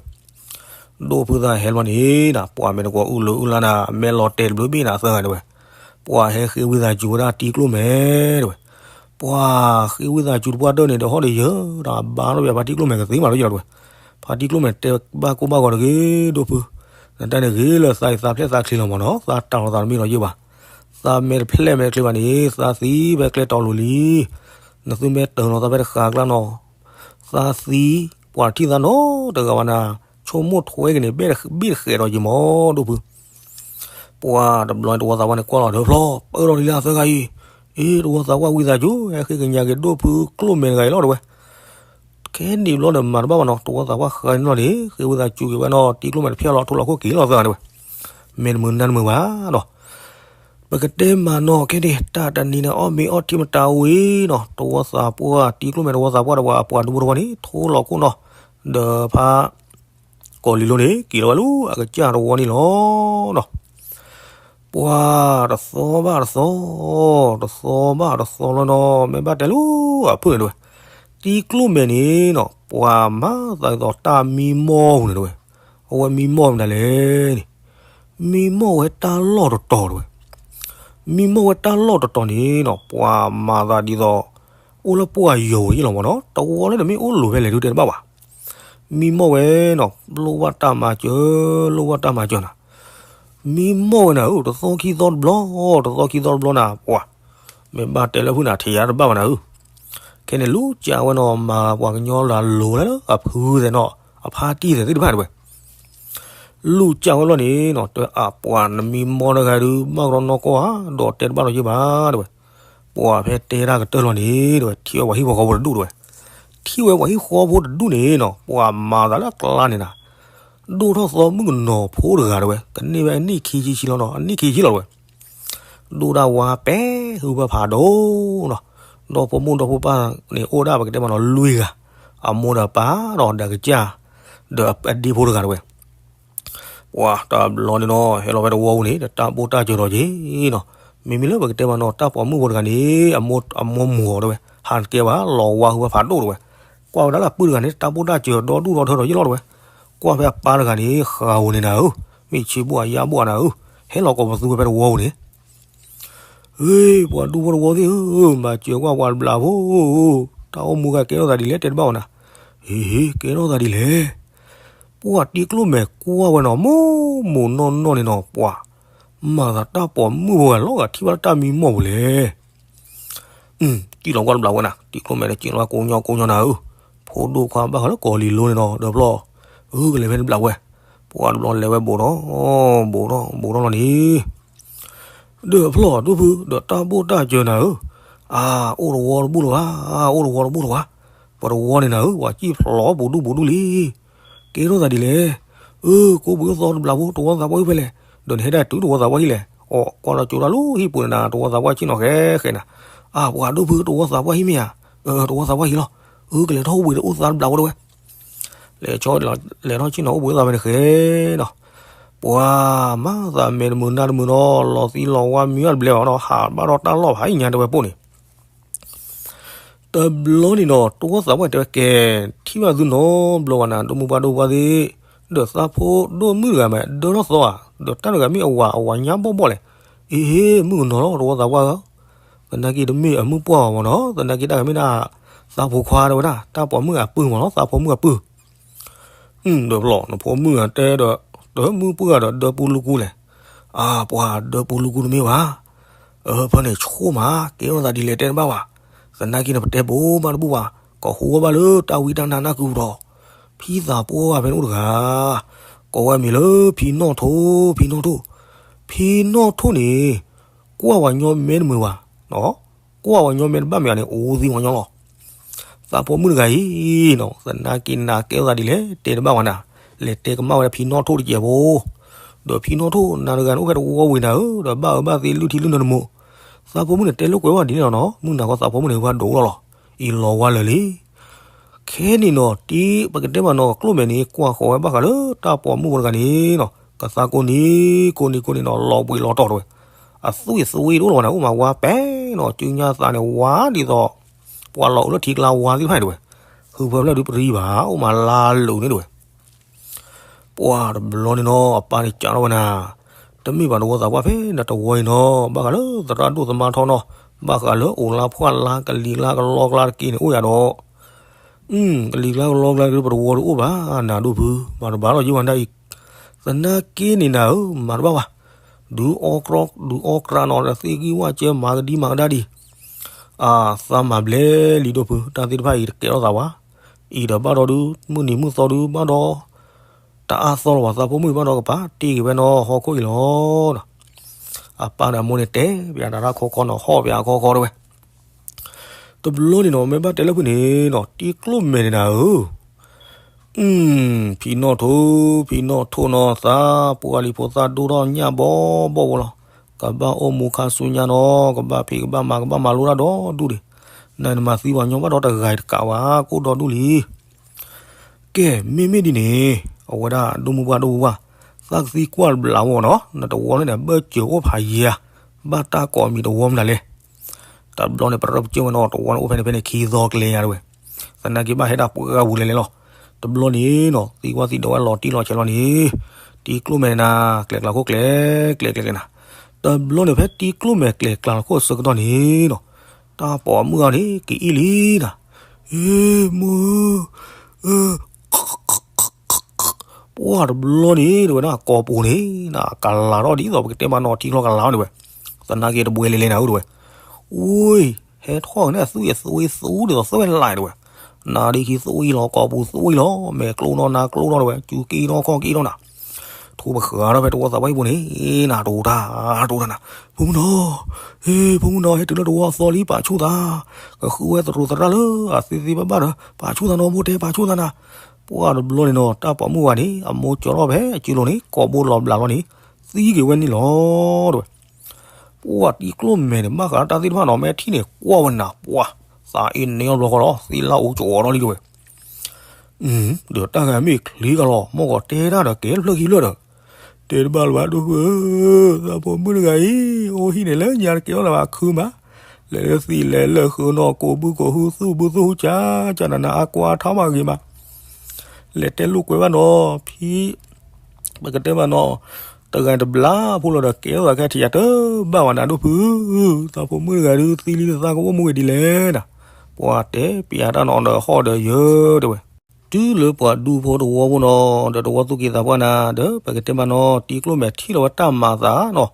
ဒိၣ်ဖုသၣ်ဟဲလီၤန့ၣ်နၤ ပှၤမ့ၢ်တကိးအုၣ်လၢအုၣ်လၢနၤ မဲာ်လီၤတဲာ်တဘျုးဘ့ၣ်နၤသၢဂၤတဲဝဲ, ပှၤဟဲဃ့ဝံသးစူၤဝဲဒၣ်တံၤကျိၣ်မဲာ်တဲဝဲ, ပှၤဃ့ဝံသးစူၤတပှၢ်တၢၢ်န့ၣ် ဒီးဟီၣ်ဒီးယၢၤ တၢ်ဘါထီၣ်ဝဲဖါတံၤကျိၣ်မဲာ်ကသ့မးလီၤယလီၤတဲဝဲ, ဖါတံၤကျိၣ်မဲာ်တဲဘၣ်ကိၢ်ဘၣ်ဂီၤတဂ့ၤ ဒိၣ်ဖု, နတၢ်န့ၣ်ဂ့ၤလၢသးအံၤသးဖျဲၣ်သးချ့လီၤမ့ၢ်နီၤ သးတၢ်လီၤသးတမ့ၢ်လီၤယဲၢ်ဘၣ်, သးမဲာ်တဖျဲၣ်မဲာ်တချ့ဘၣ်န့ၣ် သးသံဖဲကျဲတီၤလိၤလံ နသုမ့ၢ်တၢၤလီၤသးဖဲတဃာ်ကျါနီၤ, သးသံ ပှၤထံၣ်သးနီတဂၤဘၣ်နၤ, ဆိကမိၣ်ထွဲက့ၤန့ၣ် ဘ့ၣ်တဃဲးဒီးယံၤမး ဒိၣ်ဖု, ပှၤတဘျီန့ၣ်တဝီသးပှၢ်န့ၣ်ကွၢ်လီၤဒီးဖျီ ပၢၢ်ထီၣ်လံလၢသၢဂၤအံၤ, အ့ တဝီသးပှၢ်ဝံသးစူၤ ဟဲဃ့ကညးက့ၤဒိၣ်ဖုကျိၣ်မဲာ်တဂၤအံၤလီၤတဲဝဲ ခဲန့ၣ်ဘျီဒီးမၤတဘၣ်ဘၣ်နီၤ တဝီသးပှၢ်ဃါန့ၣ်လီၤန့ၣ် ဃ့ဝံသးစူၤက့ၤဝဲနီၤ တံၤကျိၣ်မဲာ်တဖျဲၣ်လီၤ ထိးလီၤခိၣ်က့ၤလီၤသၢဂၤတဲဝဲ, မ့ၢ်တမုာ်နၢ်တမုာ်ဘၣ်နီၤ ပကတဲမးနီၤ ခဲန့ၣ် တၢ်တနံၤန့ၣ် အီၣ်မ့ၤအီထံမတၤဝံၤနီၤ တဝီသးပှၢ် တံၤကျိၣ်မဲာ်တဝီသးပှၢ်ဒီးပှၤအပှၤဒူဖိတဝီန့ၣ် ထိးလီၤခိၣ်နီၤ ဒီးဖါ ကီၤလံၤလိၤန့ၣ် က့ၤလီၤဝဲလၢအကစၢ်တဝီန့ၣ်လီၤနီၤ ပှၤတသီဘၣ်တသီ တသီဘၣ်တသီလီၤနီၤ မ့ၢ်ဘၣ်တဲလၢအဖုၣ်န့ၣ်တဲဝဲ, တံၤကျိၣ်မဲာ်န့ၣ်နီၤ ပှၤမၤသးဒ်သိးတၢ်မံမီၢ်ပူၤန့ၣ်တဲဝဲ, အဝဲမံမီၢ်မနုၤလဲၣ်န့ၣ် မံမီၢ်ဝဲတၢ်လီၢ်တတီၤတဲဝဲ, မံမီၢ်ဝဲတၢ်လီၢ်တတီၤန့ၣ်နီၤ ပှၤမၤသးဒ်သိး အိၣ်လၢပှၢ်ယိာ်ဝဲယ့ၣ်လီၤမ့ၢ်နီၤ တဝီလၢတမ့ၢ်အိၣ်လိၤဖဲလဲၣ်ဒုးတဲတဘၣ်ဘၣ်, မံမီၢ်ဝဲနီၤ လိၣ်ဘၣ်တၢ်မၤစၢၤ လိၣ်ဘၣ်တၢ်မၤစၢၤနၤ, မံမီၢ်ဝဲနၤဧၢ တသီခံသီတဘျီ တသီခံသီတဘျီနၤ ပှၤ မ့ၢ်ဘၣ်တဲလၢဖုၣ်နၤ ထံၣ်ယါတဘၣ်ဘၣ်နၤဧၢ, ခဲန့ၣ်လူၤကၢ်ဝဲနီၤ မၤပှၤကညီလၢအလိၤလၢအဖုသဲးနီၤ အဖါတံၢ်သဲးသ့ၣ်တဖၣ်တဲဝဲ လူၤကၢ်ဝဲလီၤန့ၣ်နီၤ တဲအပှၤနမံမီၢ်တဂၤဒုး ဘၣ်ကရီနီၢ်ကီၢ်ဧါ ဒီးတဲတဘၣ်လီၤယ့ၢ်ဘၣ်တဲဝဲ, ပှၤဖဲတဲတၢ်ကတၢၢ်လီၤန့ၣ်တဲဝဲ ထံၣ်ဝဲပှၤဟံၣ်ဖိဃီဖိတဒူၣ်တဲဝဲ, ထံၣ်ဝဲပှၤဟံၣ်ဃီဖိတဒူၣ်န့ၣ်နီၤ ပှၤမၤသးလၢအကျါန့ၣ်နၤ, ဒိၣ်ထီၣ်သီမုၣ်ကနီၤဖိတဂၤတဲဝဲ ကန့ၢ်ဝဲအနံၣ်ခံဆံဆံလီၤနီၤ အနံၣ်ခံဆံလီၤတဲဝဲ ဒိၣ်ဒၣ်ဝါပဲာ်ဟုဘၣ်ဖးဒိၣ်နီၤ, ဒီဖိမိၢ်ဒီဖိပၢ်န့ၣ် အိၣ်ဒၣ်ပကတဲမးနီၤ လွံၢ်ဂၤ, အမိၢ်ဒီးပၢ်ဒီးဒီးကစၢ်, ဒီးအဒ့ဖိတဂၤတဲဝဲ, ပှၤတဘျီန့ၣ်နီၤ ဟဲလီၤဖဲတဝီပူၤန့ၣ် တၢ်ဘိၣ်တၢ်စၢၤဒီးက့ၤနီၤ, မ့မ့ၢ်လၢပကတဲမးနီၤ တၢ်ပိာ်မုၣ်ဖိတဂၤန့ၣ် အမိၢ်မိၢ်မိၢ်တဲဝဲ ဟးတကဲဘၣ် လီၤဝါဟုဘၣ်ဖးဒိၣ်တဲဝဲ, ကွၢ်ဝဲဒၣ်လၢအပုၢ်တဂၤန့ၣ် တၢ်ဘိၣ်တၢ်စၢၤဒီဒူၣ်ဒီထၢဒီးယဲၢ်လီၤတဲဝဲ, ကွၢ်ဖဲအပၢ်တဂၤန့ၣ် ဃးဧိၤန့ၣ်နၤဧၢ, မ့ၢ်ဆ့ဘိၣ်အယါဘိၣ်နၤဧၢ, ဟဲလီၤကိးပသူဖဲတဝီဧိၤန့ၣ် ဟ့ၣ် ပှၤဒူဖိတဝီသ့ၣ်ဧၢ, မၤစၢၤကွၢ်ပှၤတဘျးဖိ, တၢ်အိၣ်မူဂၤကဲထီၣ်သးဒ်လဲၣ် တဲတဘၣ်ဝဲနၤ, ဟ့ၣ် ကဲထီၣ်သးဒ်လဲၣ်, ပှၤတံၤကျိၣ်မဲာ်ကွၢ်ဝဲနီၤ မိၢ်မိၢ်နီၢ်နီၢ်န့ၣ်နီၤ ပှၤ မၤသးတၢ်ပိာ်မုၣ်ဖိဂၤလီၤဂာ်ထံၣ်ဘၣ်လၢတၢ်မံမီၢ်ပူၤလဲၣ် ကံၣ်လီၤကွၢ်တဘျးဝဲနၤ, တံၤကျိၣ်မဲာ်ဒီးက့ၤလီၤကိညီကိညီနၤဧၢ, ဖိဒိၣ်ခွါဘၣ်ဃးလၢကီၤလံၤလိန့ၣ်နီၤ, ဒီးဖျီၣ်, အကလဲၤဖဲတဘျးဝဲ, ပှၤတဘျီလဲၤဝဲဘူးဒီး, ဘူးဒီး ဘူးဒီးလီၤန့ၣ်, ဒီးဖျီၣ်ဒိၣ်ဖု ဒီးတၢ်ဘိၣ်တၢ်စၢၤနၤဧၢ, အါ အိၣ်တဝီတဘူၣ်လၢၤဘၣ်, အိၣ်တဝီတဘူၣ်လၢၤဘၣ်, ပတဝီန့ၣ်နၤဧၢ, ပှၤစံၣ်ဖျိးဘူးဒူၣ်ဘူးဒူၣ်လံ ကဲထီၣ်သးဒ်လဲၣ်, အၢ ကိးပှ့ၤအိၣ်သီတဘျးဖိ တဝီသးပှၢ်ဟံၣ်ဖဲလဲၣ်, ဒီးနဟဲဒၣ်တုၤတဝီသးပှၢ်ဟံၣ်လဲၣ်, အိၣ်ကွၢ်လီၤကၠိတၢ်လၢဟံၣ်ပူၤန့ၣ်နၤ, တဝီသးပှၢ်ဆ့ၣ်နီၤဃဲဃဲနၤ, အၢ ပှၤဒိၣ်ဖု တဝီသးပှၢ်ဟံၣ်မ့ၢ်ဧါ, အၢ တဝီသးပှၢ်ဟံၣ်လီၤ, အၢ ကလဲၤထီၣ်အိၣ်ဘှံးဒီးအိၣ်သးတဘျးဖိတဲဝဲ လဲၤဆီ လဲၤထီၣ်ဆ့ၣ်နီၤအိၣ်ဘှံးအိၣ်သးဖဲန့ၣ်ဃဲနီၤ, ပှၤမၤသးမဲာ်တမုာ်နါတမုာ်နီၤ, လီၤသံလီၤဝါမံဘၣ်တဘျဲဘၣ်နီၤ, ဟးဘၣ်ဒီးတၢ်လီၢ်ဖးအံၤညါတဲဝဲပိၢ်န့ၣ် တဘျီန့ၣ်နီၤ တဝီသးပှၢ်တဲဝဲကဲ, ထံၣ်ဘၣ်သုနီတဘျီဘၣ်နၤ ဒိၣ်မုၢ်ပှၢ်ဒိၣ်ပှၢ်သ့ၣ်, ဒီးသးဖိဒိၣ်မုၣ်တဂၤမး ဒၢထီၣ်သီဧါ, ဒီးတၢ်တဂၤမ့ၢ်အဝၤ အဝၤညါဘီၣ်ဘီၣ်လဲၣ်, အ့ မုၣ်ကနီၤလီၤ တဝီသးပှၢ်ဧၢ, သနာ်က့တမ့ၢ်အမုၣ်ပှၢ်ဘၣ်မနီၤ, သနာ်က့တၢ်ဂၤမ့ၢ်ဒၣ် သးဖိခွါတဲဝဲဒၣ် တၢ်ပိာ်မုၣ်အပုၢ်မနီၤ, သးဖိမုၣ်အပုၢ် ဒီးဖျီၣ် နဖိမုၣ်ဂၤတဲဒီး တမုၣ်ပှၢ်ဒီးဒၢပူလူကူလဲၣ်, အါ ပှၤဒၢပူလူကူတမ့ၢ်ဘၣ်, အၢ ဖဲန့ၣ်ဆိၣ်မး ကဲထီၣ်သးဒ်လဲၣ်တဲတဘၣ်ဘၣ်, သနာ်က့န့ၣ်ပတဲပိာ်မးတဘူၣ်ဘၣ်, ကဟူးဝဲဘၣ်လၢတၢ်ဝံတၢ်နါနၢ်ကုပူၤဒီး, ဖံသးပှၢ်ဝဲဖဲန့ၣ်အိၣ်တဂၤ, ကိးဝဲမံၤလၢဖံနီၣ်ထိၣ်, ဖံနီၣ်ထိၣ်, ဖံနီၣ်ထိၣ်န့ၣ် ကွၢ်ဝဲညီမဲတမုာ်ဘၣ် ကွၢ်ဝဲညီမဲတဘၣ်မ့ၢ်ဧါန့ၣ် အိၣ်သံဝဲညီလီၤ, သးဖိမုၣ်တဂၤအံၤနီၤ သနာ်က့နၤကဲထီၣ်သးဒ်လဲၣ် တဲတဘၣ်ဝဲနၤ, လဲၤတဲကမၣ်ဝဲဒၣ်ဖံနီၣ်ထိၣ်တစဲးဖိ, ဒီးဖံနီၣ်ထိၣ်နၤတဂၤန့ၣ်အိၣ်ဖဲတဝီဝံၤနၤဧၢ, ဒီးဘၣ်အၢဘၣ်သီလုၢ်ထံလုၢ်နိန့ၣ်မး, သးဖိမုၣ်န့ၣ်တဲလိာ်ကွဲဝဲဒ်န့ၣ်လီၤနီၤ, မုၢ်နၤခီသးဖိမုၣ်န့ၣ်ဝဲဒိးလီၤလီၤ, အံၤလီၤဝါလၢာ်လံ ခဲန့ၣ်နီၤ တံၤပကတဲမးနီၤ ကျိၣ်မဲာ်န့ၣ် ကွၢ်ဃီၤဝဲဘၣ်ဃးလၢတၢ်ပိာ်မုၣ်ဖိတဂၤန့ၣ်နီၤ ကသါကိးနံၤကိးနံၤကိးနံၤနီၤ လီၤဘှံးလီၤတီၤတဲဝဲ, အသွံၣ်သွံၣ်တအိၣ်လၢၤဘၣ်န့ၣ် အိၣ်မးဝါပဲနီၤ ကၠူညါသးန့ၣ် ဝါဒ်သိး ပှၤလီၤအုးလၢထံကျါဝါသ့ၣ်တဖၣ်န့ၣ်တဲဝဲ, ဟုဖၢဖျၢၣ်ဒုးပရံဘၣ် အိၣ်မးလါလိၤန့ၣ်တဲဝဲ ပှၤတဘျီန့ၣ်နီၤ အပၢ်န့ၣ်ကးထီၣ်ဝဲနၤ, တမ့ၢ်ဘၣ်တဝီသးပှၢ်ဖဲနတဝီအံၤနီၤ ဘၣ်ဃးလၢသရၣ်ဒိၣ်သမါထီနီၤ, ဘၣ်ဃးလၢအိၣ်လါဖှၣ်လါကလံၤကျါကလီကျါတက့ၢ်န့ၣ်အိၣ်ယၤဒီး, ကလံၤကျါကလီကျါတက့ၢ်ပတဝီတအိၣ်ဘၣ် နၤဒိၣ်ဖု မၤတဘၣ်လီၤယုၢ်ဝဲဒၣ်အံၤ, သနာ်က့န့ၣ်နၤဧၢ မၤတဘၣ်ဘၣ်, ဒုးအီကြီ ဒုးအီကြီနီၤ သ့ၣ်ဂံၢ်ဝၣ်ကၢမၤကဒံမၤကဒါဒံး, အသးမၤဘျဲလံဒိၣ်ဖု တၢ်သ့ၣ်တဖၣ်အံၤတကဲထီၣ်သးဘၣ်, အံၤဒီးဘၣ်ဒီးဒုး မုၢ်နံၤမုၢ်သီဒုးဘၣ်ဒီး တအါသီလၢၤဘၣ် သးဖိမုၣ်ဘၣ်ဒီးကပၤတ့ၢ်က့ၤဝဲနီၤဟီၣ်ခိၣ်အံၤလီၤ. အပၢ်ဒီးအမိၢ်န့ၣ်တဲဘၣ်တၢ်တၢ်ခီခီနီၤ ဟီၣ်ဘၣ်အခီခီတဲဝဲ, တဘျီန့ၣ်နီၤ မ့ၢ်ဘၣ်တဲလၢဖုန့ၣ်နီၤ တံၤကျိၣ်မဲာ်န့ၣ်နၤဧၢ, ဖံနီၣ်ထိၣ် ဖံနီၣ်ထိၣ်နီၤ သးပှၢ်လံၤဖိသၣ်ဒိၣ်ထီၣ်ညၣ်ဘီဘီဝဲလီၤ, ကဘၣ်အိၣ်မူခါဆူညါနီၤ ကဘၣ်ဖံးကဘၣ်မၤကဘၣ်မၤလိတၢ်ဒီဒူၣ်ဒံး, နၤနမၤသံပှၤညီဘၣ်ဒီးတဂၤတကးဘၣ် ကိၣ်ဒီဒူၣ်လံ ကဲ မ့မ့ၢ်ဒ်န့ၣ် အဝဲဒၣ်ဒိၣ်မုၢ်ပှၢ်ဒိၣ်မုၢ်ပှၢ် သးကသံကွၢ်တဘျးဝဲနီၤ နတဝီန့ၣ်ဒီး ဘၢၣ်စၢၤအိၣ်ဖးယံၤဧါ, ဘၣ်တၢ်ကိးမံၤတဝီမနုၤလဲၣ်. တဘျီန့ၣ် ပရၢပကၢၢ်ဝဲနီၤ တဝီန့ၣ်အိၣ်ဖဲန့ၣ်ဖဲန့ၣ် ခံသီကျဲညါတဲဝဲ, သနာ်က့ဘၣ်ဟဲဒၣ်ပှၢ်ဂၤဝံၤလဲၤလဲၤလီၤ. တဘျီန့ၣ်နီၤ သံကွၢ်သံဒိးဝဲလီၤတံၢ်လီၤဆဲးလီၤန့ၣ်, တံၤကျိၣ်မဲာ်န့ၣ်နၤ ကျဲၤကျါခိၣ်ကျဲၤ ကျဲၤကျဲၤကျဲၤနၤ, တဘျီန့ၣ်ဖဲတံၤကျိၣ်မဲာ်ကျဲၤကျါလီၤခိၣ်အဆၢကတီၢ်န့ၣ်နီၤ တၢ်ပိာ်မုၣ်အံၤန့ၣ် ကအံၣ်လံနၤ, အ့ မိၢ်ဧၢ, ပှၢ်တဘျီန့ၣ် တဲဝဲဒၣ် ကိာ်ပူၤန့ၣ် နကလၤထီၣ်ဒ်သိးပကတဲမးနီၤ ထံချီကလၤထီၣ်န့ၣ်ဝဲ, သနာ်က့တဘှဲလဲၤလဲၤနၤဧၢတဲဝဲ, အိ ဟဲထီၣ်န့ၣ် အသွံၣ်အသွံၣ်သူဒ်သိးသွဲၣ်လးတဲဝဲ, နၤဒ်ခံသွံၣ်လီၤ ကိာ်ပူၤသွံၣ်လီၤ မဲာ်ကျိနီၤနါကျိနီၤတဲဝဲ စူၤက့နီၤခီၣ်က့နီၤနၤ ထိပဃာ်ထီၣ်ဖဲတဝီသးပှၢ်ဟံၣ်ပူၤန့ၣ် နၤတအိၣ်တၢ် တအိၣ်တၢ်နၤ, ဖိမုၣ်နီၤ, ဟ့ ဖိမုၣ်နီၤ ဟဲတုၤလၢတဝီအသီလံ ပာ်ဆူၣ်သး, ကဃုဝဲသရူးသရၣ်လၢအသ့သ့ဘၣ်ဘၣ်ဒီး ပာ်ဆူၣ်သးနီၤ မိၢ်တဲ ပာ်ဆူၣ်သးနၤ, ပှၢ်တဘျီန့ၣ်နီၤ တၢ်ပိာ်မုၣ်ဝဲန့ၣ် အမိၢ်ကၠီထီၣ်ဖဲအစုလိၤန့ၣ် ကိာ်ဘိလီၤဘျးလီၤန့ၣ် သံက့ၤဝဲန့ၣ်လီၤတဲဝဲ ပှၢ်တံၤကျိၣ်မဲာ်န့ၣ် ဘၣ်ဃးတၢ်သ့ၣ်တဖၣ်နီၤ မ့ၢ်ထံၣ်န့ၣ် ကွၢ်ဝဲနၤ ပှၢ် သးအ့န့ၢ်အီၤဘျီဃီလီၤ သံလၢအိၣ်ကၠီထီၣ်လံတဲဝဲ, ဒီးတၢ်ဂၤမ့ၢ်ချ့ကလီၤ မ့ၢ်ကီးတဲတၢ်ဒီးကဲဖျၢၣ်ခံဖျၢၣ်ဒီး, တဲတဘၣ်လၢၤဘၣ်ဒိၣ်ဖုဧၢ, သးဖိမုၣ်တဂၤအံၤ အိၣ်ဟံၣ်န့ၣ်လၢညါတကဲထီၣ်လၢၤဘၣ်ခုမး, လဲၤလၢသံးလဲၤလၢဃုာ်နီၤ ကိးဘုကိးဟုသူၣ်ဘုသူၣ်ဟုကၢ်ကၢ်နးနး အါကွၢ်ထီၣ်မးဂ့ၤမး လဲၤတဲလိာ်ကွဲဘၣ်နီၤ ဖံ ပကတဲမးနီၤ တဂၤတဘျါဖိလီၤဒီး ကဲထီၣ်သးခဲထံးယၤတဘၣ်ဝဲနၤဒိၣ်ဖု သးဖိမုၣ်တဂၤဒုးသံလံသးကအိၣ်မူဂ့ၤဒ်လဲၣ်နၤ ပှၤတဲပျးတၢ်နီၤဒီးဟီၣ်ဒီးယၢ တဲဝဲ တုၤလၢပှၤဒူဖိတဝီဖိနီၤ ဒီးတဝီသူၣ်က့သးပှၢ်နၤ ဒီးပကတဲမးနီၤ တံၤကျိၣ်မဲာ်ထံၣ်လီၤဝဲတၢ်မၤသးနီၤ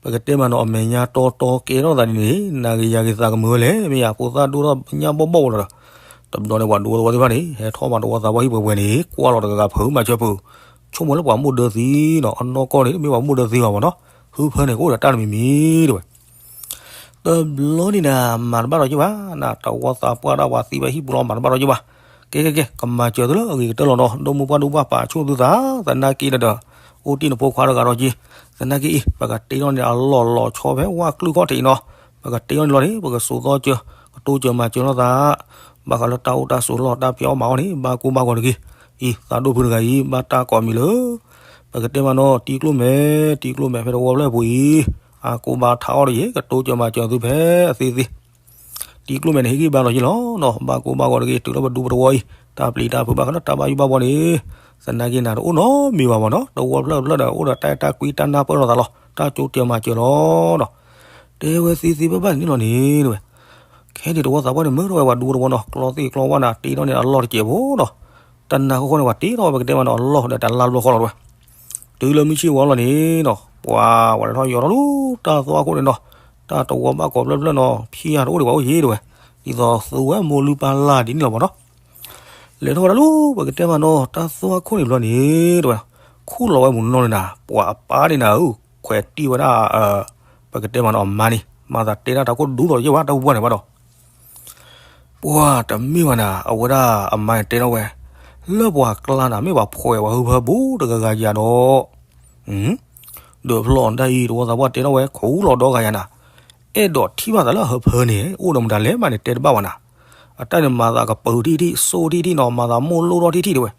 ပကတဲမးနီၤ အမဲာ်ညါတီတီကဲထီၣ်သးန့ၣ်န့ၣ် နၤဂ့ၤယၤဂ့ၤသးကမုာ်ဝဲလဲၣ် မ့ၢ်ယၤဖိသၣ်ဒိၣ်ထီၣ်ညၣ်ဘီၣ်ဘီၣ်ဝဲလီၤဒီး တဘျီန့ၣ်ပှၤဒူဖိတဝီသ့ၣ်တဖၣ်န့ၣ် ဟဲထီၣ်မးတဝီသးပှၢ်ဟံၣ်ပှဲၤပှဲၤန့ၣ် ကွၢ်လီၤတဂၤဂၤဖုးမၤစၢၤဖုး ဆိကမိၣ်လၢပှၤမိၢ်ဒၢသံနီၤ အနီၢ်ကီၢ်န့ၣ် တမ့ၢ်ပှၤမိၢ်ဒၢသံဘၣ်မးနီၤ ဟုဖၢန့ၣ် ကအိၣ်ဒီးတၢ်တမံၤမံၤတဲဝဲ တဘျီန့ၣ်နၤ မၤတဘၣ်ဒီးက့ၤဘၣ် နတဝီသးပှၢ်ဒၣ်ပှၤသံဝဲဟံၣ်ပူၤလီၤ မၤတဘၣ်ဒီးက့ၤဘၣ် ကဲကဲကဲ ကမၤစၢၤသုလၢအဂ့ၤကတၢၢ်လီၤနီၤ ဒိၣ်မုၢ်ပှၢ်ဒိၣ်ဘၣ်ပာ်ဆိၣ်သုသး သနာ်က့ဒီး အိၣ်တ့ၢ်နဖိခွါတဂၤဒီးက့ၤ သနာ်က့အံၤ ပကတ့ထီၣ်န့ၣ်အလီၢ်လီၤဆီဖဲဝၣ်ကျုၢ်ခီၣ်ထံးအံၤနီၤ ပကတ့ထီၣ်န့ၣ်လီၤန့ၣ် ပကစိာ်သီစၢၤ ကတိစၢၤမၤစၢၤလိာ်သး ဘၣ်ဃးလၢတၢ်အိၣ်တၢ်ဆိးလီၢ်တၢ်ဖံးအီၣ်မၤအီၣ်န့ၣ် ဘၣ်ကိၢ်ဘၣ်ဂီၤတဂ့ၤ အံၤသးဒိၣ်ဖုတဂၤအံၤ ဘၣ်တၢ်ကိးမံၤလၢ ပကတဲမးနီၤ တံၤကျိၣ်မဲာ် တံၤကျိၣ်မဲာ်ဖဲတဝီဖျၢၣ်ပူၤအံၤ အါကိၢ်ဘၣ်ထးအီၣ်တဂ့ၤ ကတိစၢၤမၤစၢၤသုဖဲအသ့သ့ တံၤကျိၣ်မဲာ်န့ၣ် ဟ့ၣ်ဂံၢ်ဘါလီၤယ့ၢ်လီၤနီၤ ဘၣ်ကိၢ်ဘၣ်ဂီၤတဂ့ၤ တုၤလၢပဒူပတဝီအံၤ တၢ်ပျံၤတၢ်ဖုးဘၣ်ဃးလၢတၢ်ဘၣ်ယိၣ်ဘၣ်ဘှီန့ၣ် သနာ်က့နၤတအိၣ်နီတမံၤဘၣ်မးနီၤ တဝီဖျၢၣ်တဖျၢၣ်ဒီး အိၣ်ဒီးတၢ်အဲၣ်တၢ်ကွံတၢ်နၢ်ပၢၢ်လိာ်သးလီၤ တၢ်ကၠိတၢ်မၤစၢၤလီၤနီၤ တဲဝဲသ့သ့ဘၣ်ဘၣ်န့ၣ်လီၤန့ၣ်တဲဝဲ ခဲန့ၣ်တဝီသးပှၢ်န့ၣ် မၢထီၣ်ဝဲပှၤဒူတဝီနီၤ ကျီသ့ၣ်ကျီဝၣ်နၤ တ့ထီၣ်န့ၣ်အလီၢ်တစဲးဖိနီၤ တနၤဃီဃီန့ၣ် ပှၤတ့ထီၣ်ဝဲပကတဲမးနီၤ အလီၢ်ဒီးတလါတဘျီဃီလီၤတဲဝဲ တုၤလၢမုၢ်ဆ့ၣ်ဝီလီၤန့ၣ်နီၤ ပှၤဝဲလဲၤထီၣ်ယီၤထီၣ်လူၤတၢ်သွၣ်ခိၣ်န့ၣ်နီၤ တၢ်တဝီဘၣ်ကိးဖျၢၣ်ဖျၢၣ်နီၤ ဖံးယၤတအိၣ်ဒံးဘၣ်အိၣ်ယ့ၢ်တဲဝဲ ဒ်သိးသူဝဲမိၢ်လုၢ်ပၢ်လၢ်ဒ်န့ၣ်လီၤမးနီၤ လဲၤထီၣ်ဝဲဒၣ်လူၤ ပကတဲမးနီၤ တၢ်သွၣ်ခိၣ်န့ၣ်ဘျီန့ၣ်တဲဝဲ ခူၣ်လီၤဝဲမုၢ်နီၤန့ၣ်နၤ ပှၤအပၢ်န့ၣ်နၤဧၢ ခွဲးတံၢ်ဝဲဒၣ် ပကတဲမးနီၤ အမါန့ၣ် မၤသးတဲတၢ်တၢ်ခိၣ်ဒူလီၤယ့ၢ်ဝဲတၢ်ပူၤပှၢ်န့ၣ်ဘၣ်ဒီး ပှၤတမ့ၢ်ဘၣ်နၤ အဝဲဒၣ်အမါန့ၣ်တဲထီၣ်ဝဲ လၢပှၤကျါနၤ မ့ၢ်ပှၤဖှဲးပှၤဟုဖၢဘူးတဂၤဂၤယၤဒီး ဒီးဖျီၣ်ဒၣ်အံၤ တဝီသးပှၢ်တဲထီၣ်ဝဲ ခူၣ်လီၤဒီဂၤယၤနၤ အဲၣ်ဒိးထံၣ်ဘၣ်သးလၢအဟၢဖၢန့ၣ် အိၣ်ဒီးမတၤလဲၣ်မးန့ၣ် တဲတဘၣ်ဝဲနၤ အတၢ်န့ၣ်မၤသးကပၢၤထံၣ်ထံၣ် စိၣ်ထံၣ်ထံၣ်နီၤ မၤသးမိၢ်လိၣ်ထီၣ်ထံၣ်ထံၣ်တဲဝဲ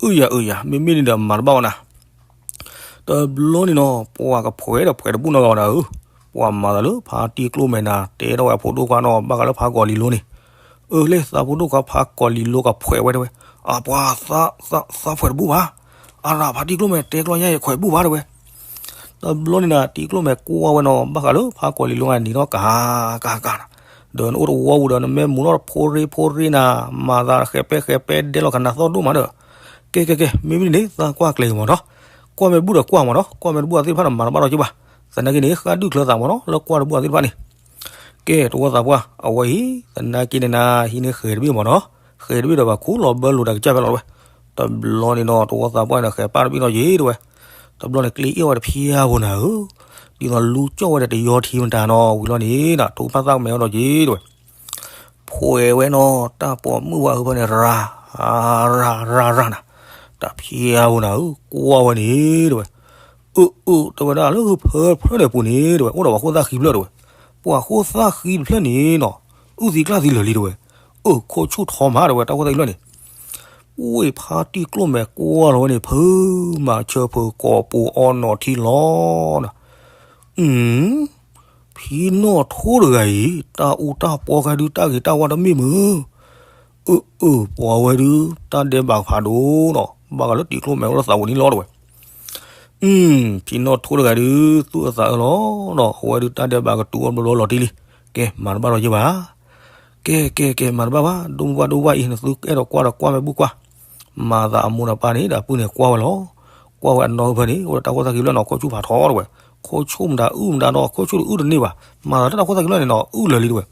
အုယၤအုယၤ မ့မ့ၢ်န့ၣ်ဒီးမၤတဘၣ်ဝဲနၤ တဘျီန့ၣ်နီၤ ပှၤကဖှဲးဒီးဖှဲးတဘူၣ်နီတဂၤဘၣ်နၤဧၢ, ပှၤမၤသးလၢဖါတံၢ်ကျိၣ်မဲာ်နၤ တဲထီၣ်ဝဲအဖိဒိၣ်ခွါနီၤ ဘၣ်ဃးလၢဖါကီၤလံၤလိန့ၣ်, အၢ လၢသးဖိဒိၣ်ခွါဖါကီၤလံၤလိကဖှဲးဝဲတဲဝဲ, အပှၤသး သးဖှဲးတဘူၣ်ဘၣ်, အရၣ်ဖါတံၢ်ကျိၣ်မဲာ်တဲကျီညါ ယခွဲးဘူၣ်ဘၣ်တဲဝဲ. တဘျီန့ၣ်နၤ တံၢ်ကျိၣ်မဲာ်ကွၢ်ဝဲနီၤ ဘၣ်ဃးလၢဖါကီၤလံၤလိန့ၣ် နံၤထီၣ်ကါကါကါနၤ, ဒီးနအိၣ်တဝီပူၤဒီး နမ့ၢ်မူၤထီၣ်ဖိရ့ဖိရ့နၤ, မၤသးဃဲၤပဲဃဲၤပဲဒဲလီၤကနၤသီၣ်ဒိၣ်မးဒီး, ကဲကဲကဲ မ့မ့ၢ်န့ၣ် သးကွၢ်ကျဲၤမးနီၤ, ကွၢ်မဲာ်တဘူၣ်ဒီးကွၢ်မးနီၤ, ကွၢ်မဲာ်တဘူၣ်အသ့ၣ်တဖၣ်န့ၣ် မၤတဘၣ်ဒီးက့ၤဘၣ်, သနာ်က့န့ၣ် ဃါဒုၣ်ချၢသးမးနီၤ လၢကွၢ်တဘူၣ်အသ့ၣ်တဖၣ်န့ၣ် ကဲ တဝီသးပှၢ် အဝဲအံၤ သနာ်က့န့ၣ်နၤ ဟံးန့ၢ်ဃဲၤတဘ့ၣ်မးနီၤ, ဃဲၤတဘ့ၣ်ဒီး ပှၤခူၣ်လီၤဘၢလိာ်တၢ်ကစၢ်ဖဲလီၤတဲဝဲ, တဘျီန့ၣ်နီၤ တဝီသးပှၢ်န့ၣ် ဃဲၤပၢ်တဘ့ၣ်နီၤယ့ၤတဲဝဲ, တဘျီန့ၣ် ကျ့အ့ၣ်ဝဲတဖျၢၣ်ဖိနၤဧၢ, ဒ်သိးလူကၠီၣ်ဝဲဒီးတယီထံမတၤနီၤ ဝံၤလီၤန့ၣ် ထိၣ်ဖၣ်သၣ်ကမဲာ်ဝဲဒီးယ့ၤတဲဝဲ ဖှဲးဝဲနီၤ တၢ်ပိာ်မုၣ်ဝဲအုၣ်ဖၢန့ၣ် ရၤ ရၤရၤရၤနၤ, တဖျၢၣ်ဖိနၤဧၢ ကွၢ်ဝဲန့ၣ်တဲဝဲ, အၢ အၢ တဲဝဲဒၣ်လၢဖၢဖျၢၣ်န့ၣ်ပူၤန့ၣ်တဲဝဲ အိၣ်ဒီးပှၤဃိၣ်သၣ်ဃံဖျၢၣ်တဲဝဲ, ပှၤဃိၣ်သၣ်ဃံတဖျၢၣ်န့ၣ်နီၤ အုၣ်သံကျၢ်သံလၢာ်လံတဲဝဲ, အၢ ခိၣ်ဆူၣ်ထီမးတဲဝဲ တၢ်ဃိၣ်သၣ်ဃံဖျၢၣ်န့ၣ် ဝ့ၢ်ဖါတံၢ်ကျိၣ်မဲာ်ကွၢ်လီၤဝဲန့ၣ် ဖုမၤဆၢဖုကိာ်ပူၤအီနီၢ်ထံလီၤနၤ, အု ဖံနီၣ်ထိတဂၤအံၤ တၢ်အူတၢ်ပီကဲဒုး တၢ်ဂ့ၤတၢ်ဝါတမ့ၢ်မုာ်, အၢ အၢ ပှၤဝဲဒုး တၢ်ဒဲးဘးဖးဒိၣ်နီၤ ဘၣ်ဃးလၢတံၤကျိၣ်မဲာ်အိၣ်လၢသးပူၤန့ၣ်လီၤတဲဝဲ, အု ဖံနီၣ်ထိတဂၤဒုး သူၣ်အသးအၢလီၤနီၤ အဝဲဒုးတၢ်ဒဲးဘးကတုၤအီၤဘျီဘျီလီၤတံၢ်လံ, ကဲ မၤတဘၣ်ဒီးယ့ၤဘၣ် ကဲ ကဲ ကဲ မၤတဘၣ်ဘၣ် ဒိၣ်မုၢ်ပှၢ်ဒိၣ်ဝၣ်အံၤ နသုအဲၣ်ဒိးကွၢ်ဒီးကွၢ်မဲာ်ဘူၣ်ကွၢ်, မၤသးအမိၢ်ဒီးပၢ်န့ၣ် ဒီးပုၢ်န့ၣ်ကွၢ်ဝဲလီၤ, ကွၢ်ဝဲအနီၢ်ဖၢန့ၣ် အိၣ်ဒီးတၢ်ခိၣ်သၣ်ခံဖျၢၣ်နီၤ ခိၣ်ဆူၣ်ဖးထီတဲဝဲ, ခိၣ်ဆူၣ်မတၤအုၣ်မတၤနီၤ ခိၣ်ဆူၣ်တအုၣ်တန့ၢ်ဘၣ်, မၤသးလၢတၢ်ခိၣ်သၣ်ခံဖျၢၣ်န့ၣ်နီၤ အုၣ်လၢာ်လံတဲဝဲ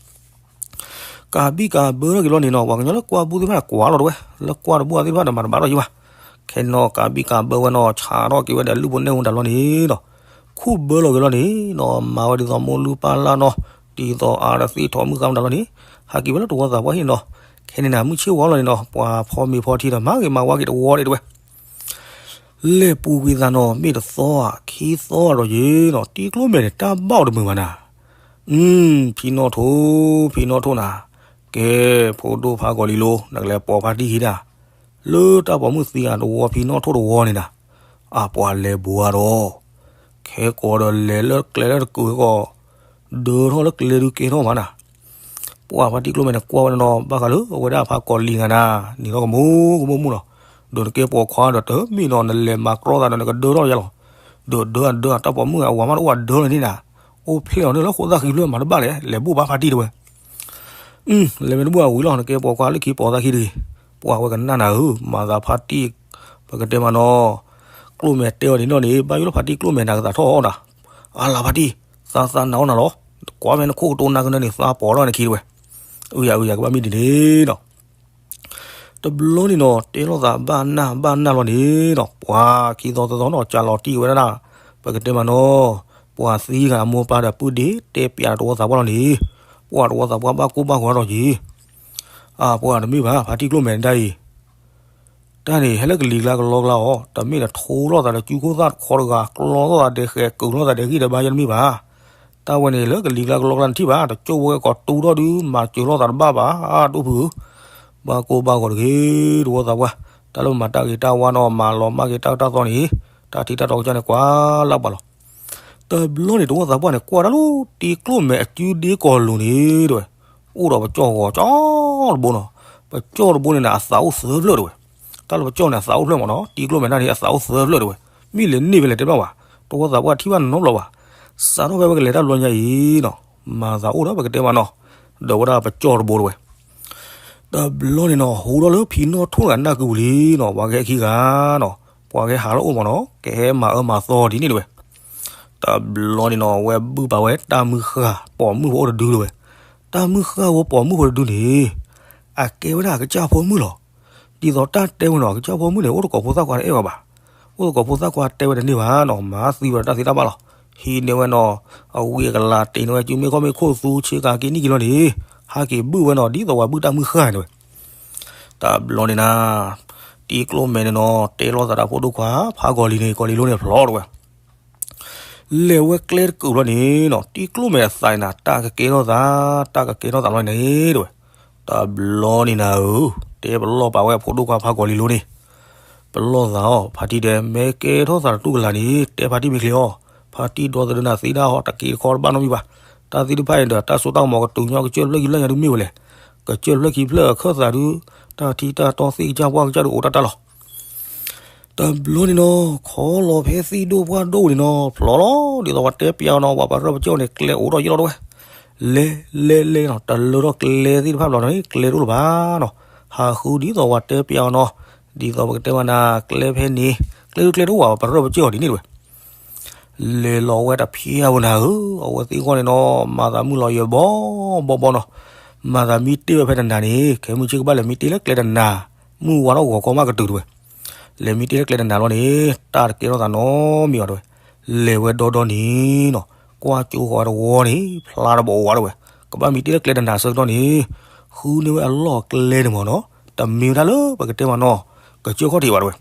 ကးဘံၣ်ကးဘၢထီၣ်က့ၤလီၤန့ၣ်နီၤ ပှၤကညီလၢကွၢ်ဘူၣ်သ့ၣ်တဖၣ်န့ၣ်ကွၢ်လီၤတဲဝဲ, လၢကွၢ်တဘူၣ်သ့ၣ်တဖၣ်န့ၣ် မၤတဘၣ်ဒီးယ့ၤဘၣ်, ခဲနီၤကးဘံၣ်ကးဘၢဝဲနီၤ ဆးထီၣ်က့ၤဝဲဒီးလုၢ်ဖိနဲၣ်ဖိတၢ်လီၤန့ၣ်နီၤ, ခူၣ်ဘၢလီၤက့ၤလီၤန့ၣ်နီၤ မၤဝဲဒ်သိးမိၢ်လုၢ်ပၢ်လၢ်နီၤ, ဒ်သိးအါဒီးသ့ၣ်ထီၣ်မုၣ်ဃါမတၤလီၤန့ၣ်, ဟးက့ၤဝဲလၢတဝီသးပှၢ်ဟံၣ်နီၤ, ခဲန့ၣ်နၤ မုၢ်ဆ့ၣ်ဝီလီၤန့ၣ်နီၤ ပှၤဖီမ့ၤဖီထံဒီး မၤဂ့ၤမၤဝါက့ၤတဝီဒဲးတဲဝဲ လဲၤပူၤကွံာ်သးနီၤ မ့ၢ်တသီဧါ ခံသီဧါဒီးယ့ၤနီၤ တံၤကျိၣ်မဲာ်န့ၣ် တၢ်ဘၣ်အီၤတမုာ်ဘၣ်နၤ, အု ဖံနီၣ်ထိ ဖံနီၣ်ထိနၤ, ကဲ ဖိဒိၣ်ဖါကီၤလံၤလိၤ နကလဲၤပိာ်ဖါတံၢ်ဟံၣ်နၤ, လၢတၢ်ပိာ်မုၣ်သံအတဝီ ဖံနီၣ်ထိတဝီန့ၣ်နၤ, အပှၤလဲၤဘှါဒီး ခဲကိးဒီးလဲၤလၢကျဲလၢတကုာ်ကီး, ဒၢထီၣ်လၢကျဲဒုးကဲထီၣ်မးနၤ. ပှၤဖါတံၢ်ကျိၣ်မဲာ်န့ၣ်ကွၢ်ဝဲဒၣ်နီၤ ဘၣ်ဃးလၢအဝဲဒၣ်ဖါကီၤလံၤဂၤနၤ နံၤထီၣ်ကမူကမူမူနီၤ, ဒီးနကဲပိာ်ခွါဒီးတမ့ၢ်နီၤ နလဲၤမၤကြီသးဒီးနကဒၢထီၣ်ယါလီၤ. ဒီးဒၢအဒၢအတၢ်ပိာ်မုၣ်အဝၤမးတအိၣ်အဒၢလၢၤန့ၣ်နၤ, အိၣ်ဖျဲၣ်အီၤန့ၣ်လၢဃိသၣ်ဃံဖျၢၣ်မၤတဘၣ်လဲၣ် လဲၤဘူၣ်ဘါဖါတံၢ်တဝဲ လဲၤမ့ၢ်တဘူၣ်အဝံၤလီၤ နကဲပိာ်ခွါလၢခံပိာ်သးခံတဂ့ၤ. ပှၤဝဲကနၣ်နၤဧၢ မၤသးဖါတံၢ် ပကတဲမးနီၤ, ကျိၣ်မဲာ်တဲအီၤဒ်နီၣ်န့ၣ် ဘၣ်ယိၣ်လၢဖါတံၢ်ကျိၣ်မဲာ်နၤကသးထီၣ်အီၣ်နၤ, အလၤဖါတံၢ် သးသးနာ်အီၣ်နၤလီၤ, ကွၢ်ဖဲနခိၣ်ကတိၤနၤကနၢန့ၣ် သးပိာ်ထီၣ်နခံတဝဲ, အုယၤအုယၤကဘၣ်မ့ၢ်ဒ်န့ၣ်နီၤ တဘျီန့ၣ်နီၤ တဲလိာ်သးဘၣ်နၢ်ဘၣ်နၢ်လီၤန့ၣ်နီၤ ပှၤခံသီသၢသီနီၤ ကၢလီၤတံၢ်ဝဲဒၣ်, ပကတဲမးနီၤ, ပှၤသံဂၤအမိၢ်ပၢ်ဒီးပုၢ်ဒ့တဲပၠးတဝီသးပှၢ်လီၤန့ၣ်, ပှၤတဝီသးပှၢ်ဘၣ်ကိၢ်ဘၣ်ဂီၤထီၣ်က့ၤ, အပှၤတမ့ၢ်ဘၣ် ဖါတံၢ်ကျိၣ်မဲာ်ဒၣ်အံၤ တၢ်န့ၣ် ဟဲလၢကလံၤကျါကလီကျါအီၤ, တမ့ၢ်လၢထိလိာ်သးဒီးကၠူခိၣ်သၣ်တခီတဂၤ ကျီလိာ်သးဒီးဃဲၤ ကုာ်လိာ်သးဒီးဂံၢ်ဒီးဘါယဲတမ့ၢ်ဘၣ်. တၢ်ဝဲန့ၣ်လၢကလံၤကျါကလီကျါနထံၣ်ဘၣ်, တကၠိၣ်ဝဲကိးတူဒီၣ်ဒုး မၤစၢၤလိာ်သးတဘၣ်ဘၣ်, ဒိၣ်ဖုဧၢ, ဘၣ်ကိၢ်ဘၣ်ဂီၤတဂ့ၤ တဝီသးပှၢ်, တၢ်လၢမၤတၢ်ဂ့ၤတၢ်ဝါနီၤ မၤလီၤမၢ်က့ၤတၢ်အၢတၢ်သီန့ၣ်, တၢ်ထံတၢ်တီကစၢ်န့ၣ် ကွၢ်လၢပှၤလီၤ. တဘျီန့ၣ် တဝီသးပှၢ်န့ၣ် ကွၢ်တၢ်လၢတံၤကျိၣ်မဲာ်အစုဒ့ကီၤလိၤန့ၣ် တဲဝဲ, အိၣ်ဒီးပကၠီၣ်ဂီၤကၠီတဘိနီၤ, ပကၠီၣ်တဘိန့ၣ်နၤ အသးအိၣ်သၢဖျၢၣ်တဲဝဲ, တၢ်လၢပကၠီၣ်န့ၣ် အသးအိၣ်ဖျၢၣ်မးနီၤ, တံၤကျိၣ်မဲာ်ဒၣ်န့ၣ် အသးအိၣ်သၢဖျၢၣ်တဲဝဲ, မ့ၢ်လဲၤန့ၢ်ဖဲလဲၣ်တဲဘၣ်ဝဲ, တဝီသးပှၢ်ထံၣ်ဘၣ်နီတဘျီဘၣ်, စးထီၣ်ဖဲဝဲကလဲၤတၢ်ဘျီညါအံၤနီၤ, မၤသးအိၣ်ဒီးပကတဲမးနီၤ, ဒီးဝဲဒၣ်ပကၠီၣ်တဘိတဲဝဲ တဘျီန့ၣ်နီၤ ဟူထီၣ်လၢဖံနီၣ်ထိၣ်တဂၤနၢ်ကုပူၤလံနီၤ, ပှၤကဟဲခံဂၤနီၤ, ပှၤကဟဲဟးလၢအအိၣ်မးနီၤ, ကဟဲမၤအၢမၤသီဒ်န့ၣ်တဲဝဲ. တဘျီန့ၣ်နီၤ ဝဲဘုၣ်ပာ်ဝဲတၢ်မုၢ်ဃၢ်ပိာ်မုၣ်ဖိအိၣ်တဒုတဲဝဲ, တၢ်မုၢ်ဃၢ်ဖိပိာ်မုၣ်ဖိတဒုန့ၣ် အကဲဝဲဒၣ်အကစၢ်ဖိမုၣ်လီၤ. ဒ်သိးတၢ်တဲဝဲနီၤ အကစၢ်ဖိမုၣ်န့ၣ် အိၣ်သကိးဖိသၣ်ခွါတအဲၣ်ဝဲဘၣ်, အိၣ်သကိးဖိသၣ်ခွါတဲဝဲတန့ၢ်ဘၣ်နီၤ, မၤသံဝဲဒီးတၢ်သ့တၢ်ဘၣ်လီၤ. ဟံးန့ၢ်ဝဲနီၤ, အဝံအကလၤတ့ၢ်န့ၢ်ဝဲ စုမ့ၢ်ခီၣ်မ့ၢ်ခိၣ်သူဆ့ကၤက့ၤနံၣ်က့ၤလီၤန့ၣ်, ဟးက့ၤဘုၣ်ဝဲနီၤ ဒ်သိးပှၤဘုၣ်တၢ်မုၢ်ဃၢ်န့ၣ်တဲဝဲ. တဘျီန့ၣ်နၤ, တံၤကျိၣ်မဲာ်န့ၣ်နီၤ တဲလိာ်သးဒီးဖိဒိၣ်ခွါ ဖးကီၤလံၤန့ၣ် ကီၤလံၤလိန့ၣ်ဖျီတဲဝဲ လဲၤဝဲကျဲတကုာ်ဘျီန့ၣ်နီၤ တံၤကျိၣ်မဲာ်အသးန့ၣ် တၢ်ကကဲထီၣ်သး, တၢ်ကကဲထီၣ်သးလီၤန့ၣ်တဲဝဲ. တဘျီန့ၣ်နၤဧၢ, တဲပလီၢ်ပာ်ဝဲအဖိဒိၣ်ခွါဖးကီၤလံၤလိန့ၣ်, ပလီၢ်သးအီၤ ဖါတံၢ်တဲ မ့ၢ်ကဲထီၣ်သးတတူၢ်ကလာ်န့ၣ် တဲဖါတံၢ်မ့ၢ်ချ့အီၤ, ဖါတံၢ်ဒီသဒၢနၤသ့ဒၣ်ဟီ တက့ၤတခီတဘၣ်နီတမံၤဘၣ်. တၢ်သ့ၣ်တဖၣ်အံၤဒီး တၢ်စိတၢ်ကမီၤကတုၤညီ ကစၢၢ်ဖျၢၣ်ခံဖျၢၣ်ညါဒုးမ့ၢ်ဝဲလဲၣ်, ကစၢၢ်ဖျၢၣ်ခံဖျၢၣ်အခၢၣ်သးဒုး, တၢ်ထံတၢ်တီသ့ၣ်ကစၢ်ပှၢ်ကစၢ်ဒုးအိၣ်တၢ်တၢ်လီၤ. တဘျီန့ၣ်နီၤ ခီလီၤဖဲသ့ၣ်ဒိၣ်ပှၢ်ဒိၣ်န့ၣ်နီၤ ဖျီလီၤ ဒ်သိးပှၤတဲပျးအီၤနီၤ ပှၤပရၢပကၠီၣ်န့ၣ် ကျဲအိၣ်ထီၣ်ယံာ်လီၤတဲဝဲ. လဲၤလဲၤလဲၤနီၤ တလၢထီၣ်ကျဲသ့ၣ်တဖၣ်ဘျီန့ၣ် ကျဲတအိၣ်လၢၤဘၣ်နီၤ. ဟးဃုဒ်သိးပှၤတဲပျးအီၤနီၤ, ဒ်သိးပကတဲဝဲနၤ ကျဲဖဲန့ၣ် ကျဲဒုးကျဲတအိၣ်ဘၣ် ပှၤပရၢပကၠီၣ်ဒ်န့ၣ်တဲဝဲ. လဲၤလီၤဝဲတဖျၢၣ်ဝဲနၤဧၢ, အဝဲသ့ၣ်ဂီၢ်န့ၣ်နီၤ မၤသးမုၢ်လီၤယၢၤဘီဘီဘီနီၤ. မၤသးမ့ၢ်တ့ၢ်ဝဲဖဲတနၤန့ၣ် ခဲမုၢ်ဆ့ၣ်ကဘၣ်လဲၤမ့ၢ်တ့ၢ်လၢကျဲတနၤ, မုၢ်ဝါထီၣ်ဂီၤခီမးကတုၤတဲဝဲ. လဲၤမ့ၢ်တ့ၢ်လၢကျဲတနၤလီၤန့ၣ် တၢ်တကဲထီၣ်သးနီတမံၤဘၣ်တဲဝဲ. လဲၤဝဲဒီဒီန့ၣ်နီၤ ကွၢ်ကၠိဃီၤဝဲတဝီန့ၣ် ဖျါတဘီဝါတဲဝဲ. ကဘၣ်မ့ၢ်တ့ၢ်လၢကျဲတနၤဆၢကတီၢ်န့ၣ် ဃုန့ၢ်ဝဲအလီၢ်အကျဲန့ၣ်မ့ၢ်နီၤ တမ့ၢ်ဝဲဒၣ်လၢပကတဲမးနီၤ ကစၢၢ်ခီၣ်ထံးဘၣ်တဲဝဲ.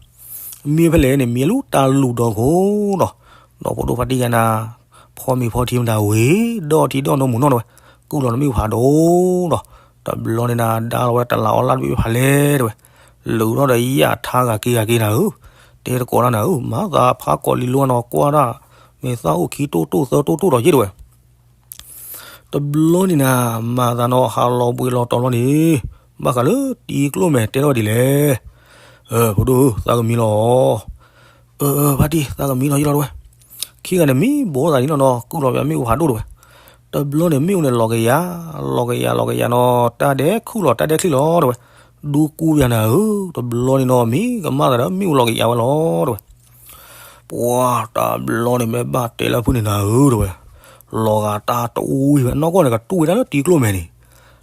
မ့ၢ်ဖဲလဲၣ်န့ၣ် မ့ၢ်လၢတၢ်လူၢ်ဒီခိၣ်နီၤ. ဒီးဖိဒိၣ်ဖါတံၢ်ယါနၤ ဖီမ့ၤဖီထံမတၤဝံၤ ဒီးထံဒီးနိမိၢ်နီၢ်တဲဝဲ. ကုၢ်လီၤနမ့ၣ်အူဖးဒိၣ်နီၤ. တဘျီန့ၣ်နၤ ဒါလီၤဝဲတလးအီလၢတဘ့ၣ်ဖးလဲၢ်တဲဝဲ. လုာ်ထီၣ်ဒီးယၣ်ထါဂၤက့ၤဂၤက့ၤနၤဧၢ. တဲသကိးတၢ်နၤဧၢ မၤသးဖးကီၤလံၤလိနီၤ ကွၢ်တၢ် မ့ၢ်သၣ်အိၣ်ခံတိၢ်တိၢ်သၢတိၢ်တိၢ်ဒီးယ့ၢ်တဲဝဲ. တဘျီန့ၣ်နၤ မၤသးနီၤ ဟးလီၤဘှံးလီၤတီၤလီၤန့ၣ် ဘၣ်ဃးလၢတံၤကျိၣ်မဲာ်တဲထီၣ်ဝဲဒ်လဲၣ်. ဖိဒိၣ်ဧၢ သးကမံလီၤ. အၢ ဖါတံၢ် သးကမံလီၤယ့ၢ်လီၤတဲဝဲ. ခံဂၤန့ၣ်မံဘိသးဒ်နီၢ်နီၢ် ကုၢ်လီၤပမ့ၣ်အူဖးဒိၣ်တဲဝဲ. တဘျီန့ၣ်မ့ၣ်အူန့ၣ်လီၤကယၤ လီၤကယၤလီၤကယၤနီၤ တၢ်ဒဲးခုၣ်လီၤတၢ်ဒဲးချံလီၤတဲဝဲ. ဒူကူပယၤနၤဧၢ တဘျီန့ၣ်နီၤ မံကမၣ်သးဒီးမ့ၣ်အူလီၤကယၤဝဲလီၤတဲဝဲ. ပှၤတဘျီန့ၣ်မ့ၢ်ဘၣ်တဲလၢဖုၣ်န့ၣ်နၤဧၢတဲဝဲ. လီၤဂာ်တၢ်တဝံၤဝဲနီၢ်ကီၢ်န့ၣ် ကတူၢ်ဝဲဒၣ်လၢတံၤကျိၣ်မဲာ်န့ၣ်.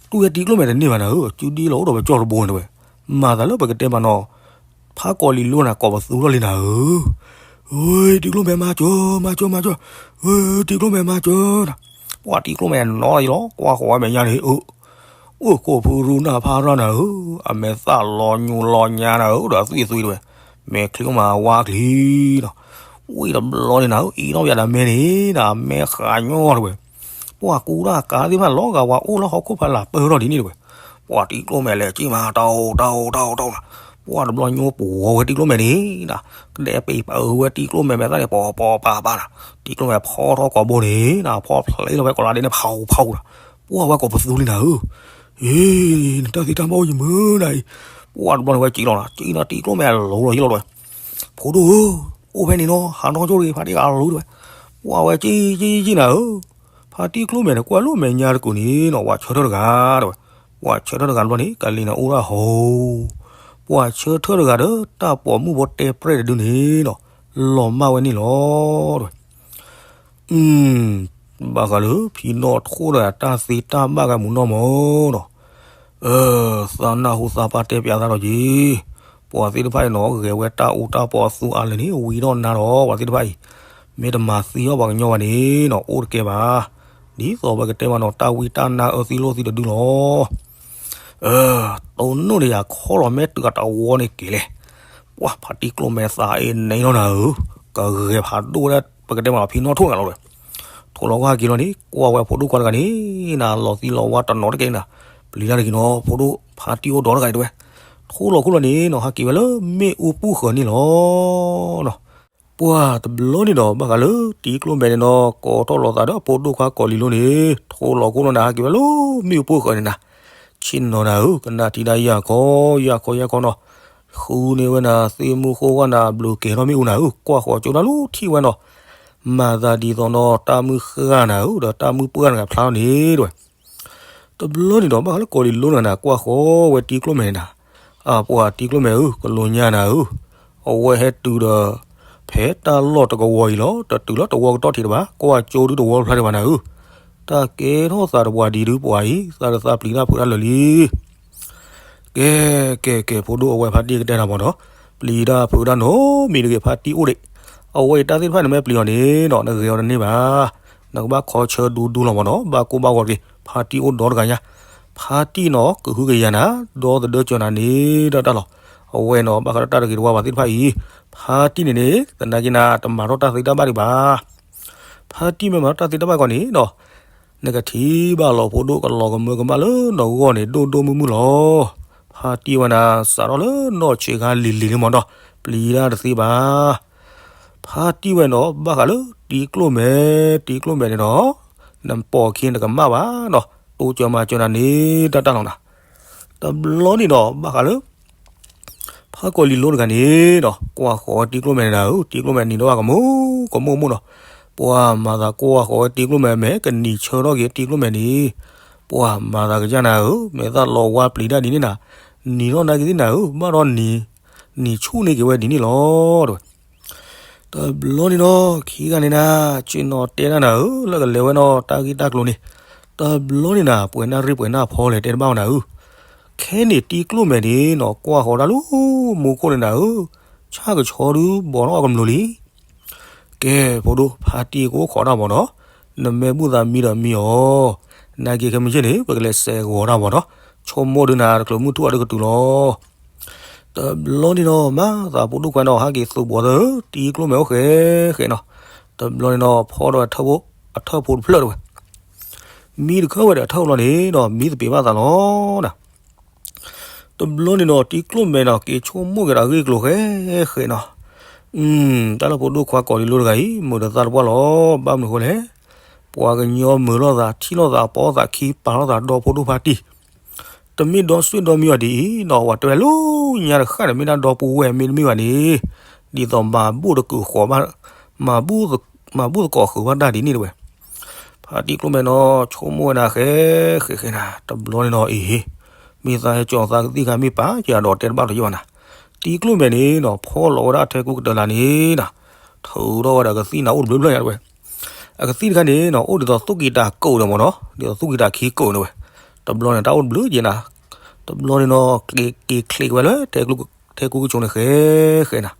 တူၢ်ဝဲတံၤကျိၣ်မဲာ်တန့ၢ်ဘၣ်နၤဧၢ စုဒံလီၤအိၣ်ဒီးပကၠီၣ်တဘိန့ၣ်တဲဝဲ. မၤသးလၢပကတဲမးနီၤ ဖးကီၤလံၤလိနၤ ကိးပသူထီၣ်လံနၤဧၢ. ဝ့ တံၤကျိၣ်မဲာ်မၤစၢၤ မၤစၢၤ မၤစၢၤ, ဝ့ တံၤကျိၣ်မဲာ်မၤစၢၤနၤ. ပှၤတံၤကျိၣ်မဲာ်နီၤလီၤ ကွၢ်ဃီၤဝဲမဲာ်ညါန့ၣ် အိၣ်ခိၣ်ဖုရူနၢ်ဖးရၢ်နၤဧၢ, အမဲာ်သၣ်လီၤညူလီၤညါနၤဧၢ ဒီးအသွံၣ်အသွံၣ်တဲဝဲ, မဲာ်ချံမၤဝါချံနီၤ. ဝံၤတဘျီန့ၣ်နၤဧၢ အံၤနီၣ်ပယၤဒီးမဲာ်န့ၣ် နမဲာ်ဃးညီတဲဝဲ. ပှၤကူတၢ်ကးသ့ၣ်တဖၣ်လီၤဂာ်ဝဲအိၣ်လၢဟီၣ်ခိၣ်ဖးလၢ်ပၢၢ်ထီၣ်ဒ်န့ၣ်တဲဝဲ. ပှၤတံၤကျိၣ်မဲာ်လဲၤက့ၤမး တၢ်အိၣ်တၢ်အိၣ်တၢ်အိၣ်တၢ်အိၣ်နၤ. ပှၢ်တဘျီညိပဝီၤဝဲတံၤကျိၣ်မဲာ်န့ၣ်နီၤ, ကဒဲးပ့ၤပဝဲတံၤကျိၣ်မဲာ်မဲာ်သၣ်န့ၣ် ပီၤပီၤပၤပၤနီၤ, တံၤကျိၤမဲာ်ဖီထီၣ်ကိာ်ဘိန့ၣ်နီၤ, ဖီၣ်ဖျဲလီၤဝဲကိးလါဒ့န့ၣ် ဖးအူဖးအူနီၤ, ပှၢ်ဝဲကိးပသူလံနၤဧၢ, အ့ နတၢ်သ့တၢ်ဘၣ်အိၣ်ယမုာ်နၤအံၤ, ပှၢ်တဘျီန့ၣ်ဝဲက့ၤလီၤနီၤ, က့ၤနီၤတံၤကျိၤမဲာ်အလိၤလီၤယ့ၣ်လီၤဝဲ, ဖိဒိၣ်ဧၢ, အိၣ်ဖဲန့ၣ်နီၤ, ဟးထီၣ်ကၠိတဂ့ၤ ဖါတံၢ်အလိၤတဲဝဲ, ပှၢ်ဝဲက့ၤက့ၤက့ၤနၤဧၢ ဖါတံၢ်ကျိၣ်မဲာ်န့ၣ် ကွၢ်လိၣ်မဲာ်ညါတကုာ်န့ၣ်နီၤ, ပှၤဆၢထၢၣ်တဂၤတဲဝဲ, ပှၤဆၢထၢၣ်တဂၤတဘျီန့ၣ် ကလံၤန့ၣ်အိၣ်ဒၣ်ဟီ, ပှၤဆၢထၢၣ်တဂၤဒီး တၢ်ပိာ်မုၣ်ဖိတဲပြဲၣ်တဒုန့ၣ်နီၤ, လီၤမၢ်ဝဲန့ၣ်လီၤတဲဝဲ, ဘၣ်ဃးလၢဖံနီၣ်ထိၣ်ဒီး တၢ်သ့တၢ်ဘၣ်ဂၤမုၢ်နီၢ်မီၤနီၤ သးနၢ်ဟူသးပၢ်တဲပၠးသးဒီးက့ၤ, ပှၤသ့ၣ်တဖၣ်အံၤနီၤ ဂဲၤဝဲတၢ်အူတၢ်ပီအသူအါလဲၣ်န့ၣ် ဝံၤထီၣ်နါဒီး ပှၤသ့ၣ်တဖၣ်အံၤ, မ့ၢ်တမၤသံအီၣ်ပှၤကညီဘၣ်န့ၣ်နီၤ အိၣ်တကဲဘၣ်, ဒ်သိးပကတဲမးနီၤ တၢ်ဝံတၢ်နါအၢသံလိၣ်သံတဒုလီၤ. တိၢ်နီၣ်ဒီးယၤခီလီၤ မ့ၢ်တုၤအတဝီန့ၣ်က့ၤလဲၣ်, ပှၢ်ဖါတံၢ်ကျိၤမဲာ်သးအ့ၣ်န့ၣ်လီၤနၤဧၢ, ကဂဲၤဖးဒိၣ်ဝဲဒၣ် ပကတဲမးနီၤ ဖံနီၣ်ထိၣ်ဂၤလီၤတဲဝဲ, ထိၣ်လီၤကွၢ်ဟဲက့ၤလီၤန့ၣ် ကွၢ်ဝဲဖိဒိၣ်ခွါတဂၤန့ၣ်နၤ လီၤသံလီၤဝါတနီၤတက့ၢ်နၤ, ပျံၤတၢ်တဂ့ၤနီၤ ဖိဒိၣ်ဖါတံၢ်အိၣ်ဒီးတဂၤအံၤတဲဝဲ, ထိၣ်လီၤခိၣ်လီၤန့ၣ်နီၤ ဟဲက့ၤဝဲလၢမ့ၣ်အူပူၤဃၢၤန့ၣ်လီၤနီၤ. ပှၢ်တဘျီန့ၣ်ဒီး ဘၣ်ဃးလၢတံၤကျိၤမဲာ်န့ၣ်နီၤ ကိးထီၣ်လိာ်သးဒီးဖိဒိၣ်ခွါကိးလံၤလိၤန့ၣ် ထိၣ်လီၤခိၣ်လီၤနၤ ဟဲက့ၤဝဲလၢမ့ၣ်အူပူၤဃၢၤန့ၣ်နၤ, ဆ့ၣ်နီၤနၤဧၢ ကနၣ်ထံဒၣ်ယၢ်ခီ ယၢ်ခီယၢ်ခီနီၤ, ဃုန့ၢ်ဝဲနၤ သ့ၣ်မုၢ်ဃိၣ်ဝဲနၤ ဘျုးကဲၤထီၣ်မ့ၣ်အူနၤဧၢ, ကွၢ်ဃီၤကၠိတၢ်လီၤထံၣ်ဝဲနီၤ, မၤသးဒ်သိးနီၤ တၢ်မုၢ်ဃၢ်နၤဧၢ ဒီးတၢ်မုၢ်ပှၢ်နၤဖျါထီၣ်န့ၣ်တဲဝဲ တဘျီန့ၣ်ဒီး ဘၣ်ဃးလၢကိးလံၤလိၤနၤနၤ ကွၢ်ဃီၤဝဲတံၤကျိၣ်မဲာ်န့ၣ်နၤ, အပှၤတံၤကျိၣ်မဲာ်ဧၢ ကလိညါနၤဧၢ, အဝဲဟဲတုၤဒီး ဖဲတၢ်လီၢ်တကဝီၤအံၤလီၤ, တတုၤလၢတဝီကတီၢ်ထံးတဘၣ်, ကွၢ်ကၠိဒုတဝီဖျါဒံးဘၣ်နၤဧၢ, တၢ်ကဲထီၣ်သးတပှၤဒ်ဒုပှၤအံၤ သးတသးပျံၤတၢ်ဖုးတၢ်လၢာ်လံ ကဲ ကဲ ကဲ ဖိဒိၣ်အဝဲဖါတံၢ်ကတဲနၤမ့ၢ်နီၤ, ပျံၤတၢ်ဖုးတၢ်နီတမံၤတဂ့ၤ ဖါတံၢ်အိၣ်ဒံး, အဝဲအံၤတၢ်သ့ၣ်တဖၣ်န့ၣ်မ့ၢ်ပျံၤအီၤန့ၣ်နီၤ နဂဲၤအီၤတန့ၢ်ဘၣ်, နကဘၣ်ခီဆၢဒူဒူလီၤမ့ၢ်နီၤ, ဘၣ်ကိၢ်ဘၣ်ဂီၤတက့ၢ်, ဖါတံၢ်အိၣ်ဒီတဂၤညါ, ဖါတံၢ်နီၤ ကဟုကယာ်နၤ, ဒီသဒၢစၢၤနၤန့ၣ်ဒီးတၢ်လီၤ, အဝဲနီၤ ဘၣ်ဃးဒီးတၢ်တဂ့ၤတဝါဘၣ်သ့ၣ်တဖၣ်အံၤ, ဖါတံၢ်န့ၣ်န့ၣ် သနာ်က့နၤ တမၤထီၣ်တၢ်သ့တၢ်ဘၣ်ဒံးဘၣ် ဖါတံၢ်မ့ၢ်မၤထီၣ်တၢ်သ့တၢ်ဘၣ်ကီးန့ၣ်နီၤ, နကထံၣ်ဘၣ်လီၤဖိဒိၣ်ကလီၤကမၢကမၣ်လၢနဂီၢ်န့ၣ် ဒိၣ်ဒိၣ်မုၢ်မုၢ်လီၤ. ဖါတံၢ်ဝဲနၤ စးထီၣ်လၢနီၢ်ဆံးခါလံၤလံၤလံမ့ၢ်နီၤ, ပျံၤတၢ်တသ့ဘၣ်. ဖါတံၢ်ဝဲနီၤ ဘၣ်ဃးလၢတံၤကျိၣ်မဲာ်, တံၤကျိၣ်မဲာ်န့ၣ်နီၤ, နပိာ်ခံနကမၣ်ဘၣ်နီၤ, တိစၢၤမၤစၢၤနၤန့ၣ် တၢ်တၢ်လီၤနၤ. တဘျီန့ၣ်နီၤ ဘၣ်ဃးလၢ ဖါကီၢ်လံၤလိတဂၤန့ၣ်နီၤ ကွၢ်ဃီၤဝဲတံၤကျိၣ်မဲာ်န့ၣ်နၤဧၢ, တံၤကျိၣ်မဲာ်နံၤဒီးကမူကမူမူနီၤ, ပှၤမၤသးကွၢ်ဃီၤဝဲတံၤကျိၣ်မဲာ်မဲာ် ကနံၤဆၢထီၣ်က့ၤတံၤကျိၣ်မဲာ်န့ၣ်, ပှၤမၤသးကစၢ်နၤဧၢ, မဲာ်သၣ်လီၤဝါပျံၤတၢ်ဒ်န့ၣ်နၤ, နံၤထီၣ်နာ်က့ၤသ့ၣ်နၤဧၢ, ဘၣ်ဒီးနံၤ, နံၤဆူၣ်န့ၢ်က့ၤဝဲဒ်န့ၣ်လီၤ တဲဝဲ. တဘျီန့ၣ်နီၤ ခံဂၤန့ၣ်နၤ, ဆ့ၣ်နီၤတဲဒၣ်နၤဧၢ, လၢကလဲၤဝဲနီၤ တၢ်ဂ့ၢ်တၢ်ကျိၤန့ၣ်, တဘျီန့ၣ်နၤ ပှဲၤနၢ်ရ့ၣ်ပှဲၤနၢ်ဖီလဲၣ် တဲတဘၣ်ဝဲနၤဧၢ. ခဲန့ၣ်တံၤကျိၣ်မဲာ်န့ၣ်နီၤ ကွၢ်ဃီၤတၢ်လၢမူခိၣ်န့ၣ်နၤဧၢ, ဆၣ်ကဆီဒုဘီထီၣ်အကမျူးလံ. ကဲ ဖိဒိၣ် ဖါတံၢ်ကအိၣ်ခိးတၢ်မ့ၢ်နီၤ, နမ့ၢ်ဘူၣ်သးမံဒီးမံအီၤ, နာ်က့ၤခဲမုၢ်ဆ့ၣ်န့ၣ် ပကလဲၤစဲးဂီၤတၢ်မ့ၢ်နီၤ, ဆိကမိၣ်ဒုနၤ တချုးမုၢ်ထူၣ်အဒုကတုၤလီၤ. တဘျီန့ၣ်နီၤ မၤသးဖိဒိၣ်ခွါနီၤ ဟးက့ၤသူးဘီသၢ တံၤကျိၣ်မဲာ်အိၣ်ဃဲဃဲနီၤ, တဘျီန့ၣ်နီၤ ဖီၣ်ဒီးအထၢၣ်ဖိတဖျၢၣ်တဲဝဲ မံတခၢၣ်ဝဲဒီးအထၢၣ်ဖိလီၤန့ၣ်နီၤ မံသပ့ၤဘၣ်သးလီၤနၤ. တဘျီန့ၣ်နီၤ တံၤကျိၣ်မဲာ်နီၤ က့ၤဆိကမိၣ်က့ၤဒီးအဂ့ၢ်ကျိၤဃဲဃဲနီၤ, တၢ်လၢဖိဒိၣ်ခွါကီၤလံၤလိတဂၤအံၤ မုာ်ဒီးသးတပှၢ်လီၤ. ဘၣ်မနုၤဃိလဲၣ်, ပှၤကညီမုာ်လိာ်သး ထံၣ်လိာ်သး ပိာ်သးခံ ပာ်လိာ်သးဒီဖိဒိၣ်ဖါတံၢ် တမ့ၢ်ဒီစွ့ဒီမံအီၤဒ်အံၤနီၤ, ပှၤတဲဝဲလၢညါတဃၣ်န့ၣ် မ့ၢ်ဒၣ်ဒီပုၢ်ဝဲၢ်မ့တမ့ၢ်ဘၣ်န့ၣ်, ဒ်သိးမၤဘူၣ်တကုာ်ဃီၤဘၣ်, မၤဘူၣ်သကိးဃုာ်ဘၣ်တၢ်ဒ်န့ၣ်တဲဝဲ. ဖါတံၢ်ကျိၣ်မဲာ်နီၤ ဆိကမိၣ်ဝဲဒၣ်ဃဲ ဃဲ ဃဲနၤ, တဘျီန့ၣ်နီၤ အ့ဟ့, မ့ၢ်သးဟဲကၠီၤသးကသံၣ်ခါမ့ၢ်ပာ်ယၤဒီးတဲတဘၣ်တယီၣ်နၤ, တံၤကျိၣ်မဲာ်န့ၣ်နီၤ ဖီၣ်လီၤဝဲဒၣ်ထဲကူကတၢၢ်လၢ်န့ၣ်နၤ, ထုးထီၣ်ဝဲဒၣ်ကသံၣ်နၤအိၣ်တဘျုးဘျီယၤတဲဝဲ အကသံၣ်တခါန့ၣ်နီၤ အိၣ်ဒ်သိးသူၣ်ကံၢ်တၢ်ကိးန့ၣ်မ့ၢ်နီၤ, ဒ်သိးသူၣ်ကံၢ်တၢ်ခံကိးန့ၣ်ဝဲ, တဘျီန့ၣ် တၢ်အိၣ်တဘျုးက့နၤ, တဘျီန့ၣ်နီၤ က့ၤက့ၤချ့းဝဲလၢ ထဲကူကဆိးန့ၣ်ဃဲ ဃဲနၤ,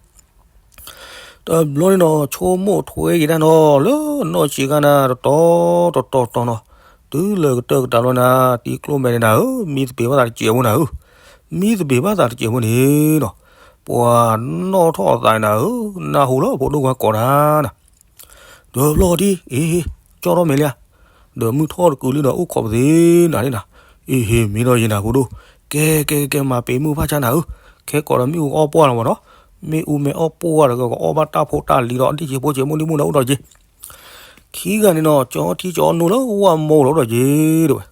တဘျီန့ၣ်နီၤ ဆိကမိၣ်ထွဲက့ၤတၢ်နီၤ လၢနီၢ်ဆံးခါနၤ တတီၤတတီၤတတီၤနီၤ, တုၤလၢကတၢၢ်ကတာ်လီၤနၤ တံၤကျိၣ်မဲာ်န့ၣ်နၤဧၢ, မံသပ့ၤဘၣ်သးတစဲးဖိနၤဧၢ, မံသပ့ၤဘၣ်သးတစဲးဖိန့ၣ်နီၤ, ပှၤနီၣ်ထီၣ်အသးန့ၣ်နၤဧၢ, နၢ်ဟူလၢဖိဒိၣ်ခွါကိးနၤနၤ ဒီးဘျီဒ်အံၤ ကၠီထီၣ်မဲာ်လံဧါ, ဒီးမုၢ်ထီၣ်တကုာ်လံဒီး အိၣ်ခိးပသ့နၤန့ၣ်နၤ, အ့ဟ့ မ့ၢ်ဒီးယဲနၤဖိဒိၣ်, ကဲ ကဲ ကဲ မၤပ့ၤမုၢ်ဖၣ်ဆါနၤဧၢ, ခဲကိးဒီးမ့ၣ်အူကအီၣ်ပှၢ်လီၤမးနီၤ, မ့ၣ်အူမ့ၢ်အီၣ်ပှၢ်ဒီး ကအီၣ်ဘၣ်တၢ်ဖိတၢ်လံၤဒီး ဒ်က့ဖိက့မုၢ်ဒံမုၢ်နၤအိၣ်ဒီးက့ၤ ခံဂၤန့ၣ်နီၤ ကၠီထံကၠီနိလၢဝၣ်မိၢ်လီၤဒီးက့ၤ တဲဝဲ,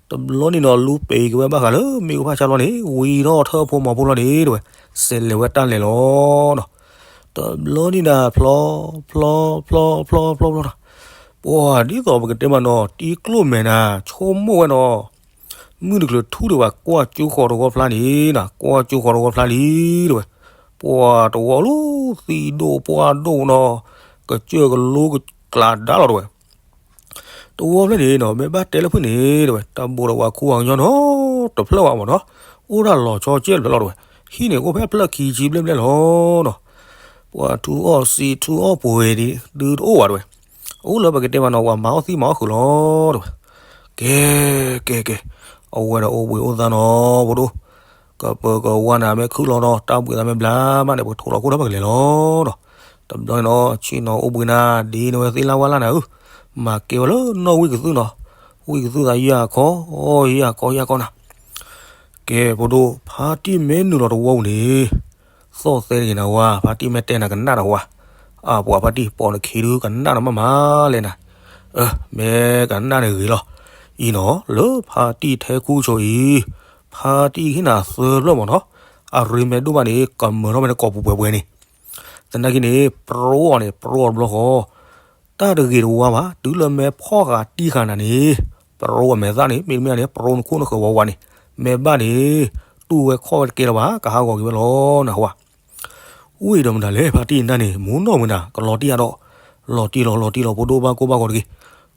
တဘျီန့ၣ်နီၤ လူပ့ၤက့ၤဝဲဘၣ်ဃးလၢမ့ၣ်အူဖၣ်ဆါလီၤန့ၣ် ဝံၤထီၣ်ထၢၣ်ဖိမီၤဖိလီၤန့ၣ် တဲဝဲ, စဲးလဲၤဝဲတၢ်လဲၤလီၤနီၤ. တဘျီန့ၣ်နၤ ဖျီ ဖျီ ဖျီ ဖျီ ဖျီ ဖျီနီၤ, ပှၤဒ်သိးပကတဲမးနီၤ တံၤကျိၣ်မဲာ်နၤ ဆိကမိၣ်ဝဲနီၤ မုၢ်တချုးထူၣ်ဒံးဘၣ် ကွၢ်ကၠိဃီၤတဝီဖျါန့ၣ်နီၤ ကွၢ်ကၠိဃီၤတဝီဖျါလံ တဲဝဲ, ပှၤတဝီလၢသံဒိၣ်ပှၢ်ဒိၣ်နီၤ ကစၢၢ်ကလိကကျးဒါလီၤ တဲဝဲ. တဝီဖျၢၣ်န့ၣ်နီၤ မ့ၢ်ဘၣ်တဲလၢဖုၣ်န့ၣ် တဲဝဲ တၢ်ဘိးဒီးပှၤခူပှၤကညီနီၤ တဖျၢၣ်ဝဲမးနီၤ, အိၣ်ဒၣ်လီၤဆီကဲတဖျၢၣ်လီၤ တဲဝဲ, ဟံၣ်န့ၣ်အိၣ်ဖဲဖျၢၣ်ခံဆံဘျဲၣ်ဘျဲၣ်လီၤနီၤ. ပှၤထူအီၣ်စံးထူအီၣ်ပှ့ၤဒ်ဒုတအိၣ်ဘၣ် တဲဝဲ, အိၣ်လၢပကတဲမးနီၤ ပှၤမၤအီၣ်သံမၤအီၣ်ဃုာ်လီၤ တဲဝဲ. ကဲ ကဲ ကဲ, အဝဲဒီးအိၣ်ဘှံးအိၣ်သါနီၤ ဖိဒိၣ်, ကပၢၤကဝါနၤမ့ၢ်ခုၣ်လီၤနီၤ တၢ်ဘှံးသးမ့ၢ်ဘျါမးန့ၣ် ပကထိးလီၤခိၣ်ဒီးပကလဲၤလီၤနီၤ. တဘျီန့ၣ်နီၤ ဆ့ၣ်နီၤအိၣ်ဘှံးနၤ ဒ်န့ၣ်ဝဲသ့ၣ်လၢ်ဝါလၢ်နၤဧၢ, မၤကဲဝဲလၢနီၣ်ဝံၣ်ကသုၣ်နီၤ, ဝံၣ်ကသုၣ်သးယၢ်ခီ ယၢ်ခီ ယၢ်ခီနၤ. ကဲ ဖိဒိၣ် ဖါတံၢ်မ့ၢ်နုာ်လီၤတဝီပူၤန့ၣ် သီၣ်သဲတဂ့ၤနၤဝါ, ဖါတံၢ်မ့ၢ်တဲနၤကနၣ်နၤဝါ, အပှၤဖါတံၢ်ပိာ်နခံဒုကနၣ်နၤမးမးလဲၣ်နၤ, အၢ မ့ၢ်ကနၣ်န့ၣ်ဂ့ၤလီၤ. အံၤနီၤ လၢဖါတံၢ်ထဲခူဆိအံၤ ဖါတံၢ်ဟ့ၣ်နၤသၢဖျၢၣ်မးနီၤ, အရ့မဲာ်ဒိၣ်မးန့ၣ် ကမၢထီၣ်မ့ၢ်နကိာ်ပူၤပှဲၤပှဲၤန့ၣ်, သနာ်က့န့ၣ် ပရိအီၤန့ၣ် ပရိအီၤတဘျီဃီ တၢ်တဂ့ၤတဝါဘၣ် တုၤလၢမဲာ်ဖီၣ်ဃာ်တံၢ်ဃာ်နၤန့ၣ် ပရိအီၤမဲာ်သၣ်န့ၣ် မ့တမ့ၢ်န့ၣ် ပရိနခိၣ်နဃၢၤဝးဝးန့ၣ် မဲာ်ဘၣ်န့ၣ် တူၢ်ဝဲခီၣ်ဝဲတကဲလၢၤဘၣ် ကဟးဂီၤက့ၤဝဲလီၤနၤဟဝါ. ဝံၤဒီးမတၤလဲၣ် ဖါတံၢ်နၤန့ၣ် မူနီၢ်ဝဲနၤ ကလီၤတံၢ်အဒီး လီၤတံၢ်လီၤ လီၤတံၢ်လီၤ ဖိဒိၣ်ဘၣ်ကိၢ်ဘၣ်ဂီၤတဂ့ၤ.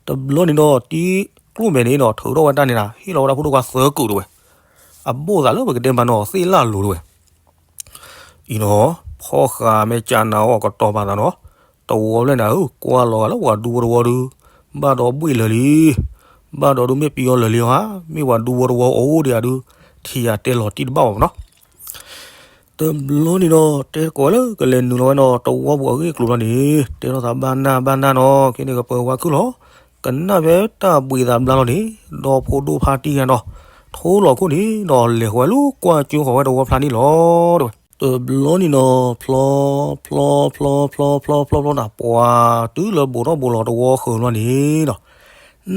တဘျီန့ၣ်ဒီး တံၤကျိၣ်မဲာ်န့ၣ်ဒီး ထုးထီၣ်ဝဲတၢ်န့ၣ်နၤ ဟ့ၣ်လီၤဝဲဒၣ်ဖိဒိၣ်ခွါသၢကုာ်တဝဲ အဘိၣ်သးလၢပကတဲမးနီၤ သ့ၣ်လၢ်လိၤတဝဲ အံၤနီၤ ဖီၣ်ဃာ်မ့ၢ်ကနၤအီၤကတီၤပာ်သးနီၤ, တဝီဖျၢၣ်နၤဧၢ ကွၢ်လီၤဂာ်လၢပှၤဒူဖိတဝီဒု, ဘၣ်ဒီးဘှ့ၣ်လၢာ်လံ, ဘၣ်ဒီးဒုမ့ၢ်ပယီၤလၢာ်လံဧါ, မ့ၢ်ပှၤဒူဖိတဝီအိၣ်ဒံးဧါဒု, ထံၣ်ယၤတဲလီၤတံၢ်တဘၣ်ဘၣ်မးနီၤ. တဘျီန့ၣ်ဒီး တဲကိးလၢကလဲၤနုာ်လီၤဝဲနီၤ တဝီပူၤအဂ့ၢ်အကျိၤလီၤန့ၣ်, တဲထီၣ်သးဘၣ်နၢ်ဘၣ်နၢ်နီၤ, ခဲန့ၣ်ကပၢၤဝါခုၣ်လီၤ, ကနၣ်ဖဲတၢ်ဘှံးသးဘျါလီၤန့ၣ်, ဒီဖိဒိၣ်ဖါတံၢ်ညါနီၤ, ထိလီၤခိၣ်န့ၣ်ဒီး လဲၤဃီၤဝဲလၢကွၢ်ကၠိဃီၤဝဲတဝီဖျါန့ၣ်လီၤ. တဘျီန့ၣ်နီၤ ဖျီ ဖျီ ဖျီ ဖျီ ဖျီ ဖျီ ဖျီ ဖျီနၤ ပှၤတုၤလၢဘူးထီၣ်ဘူးလီၤတဝီဃၢၤဘျီန့ၣ်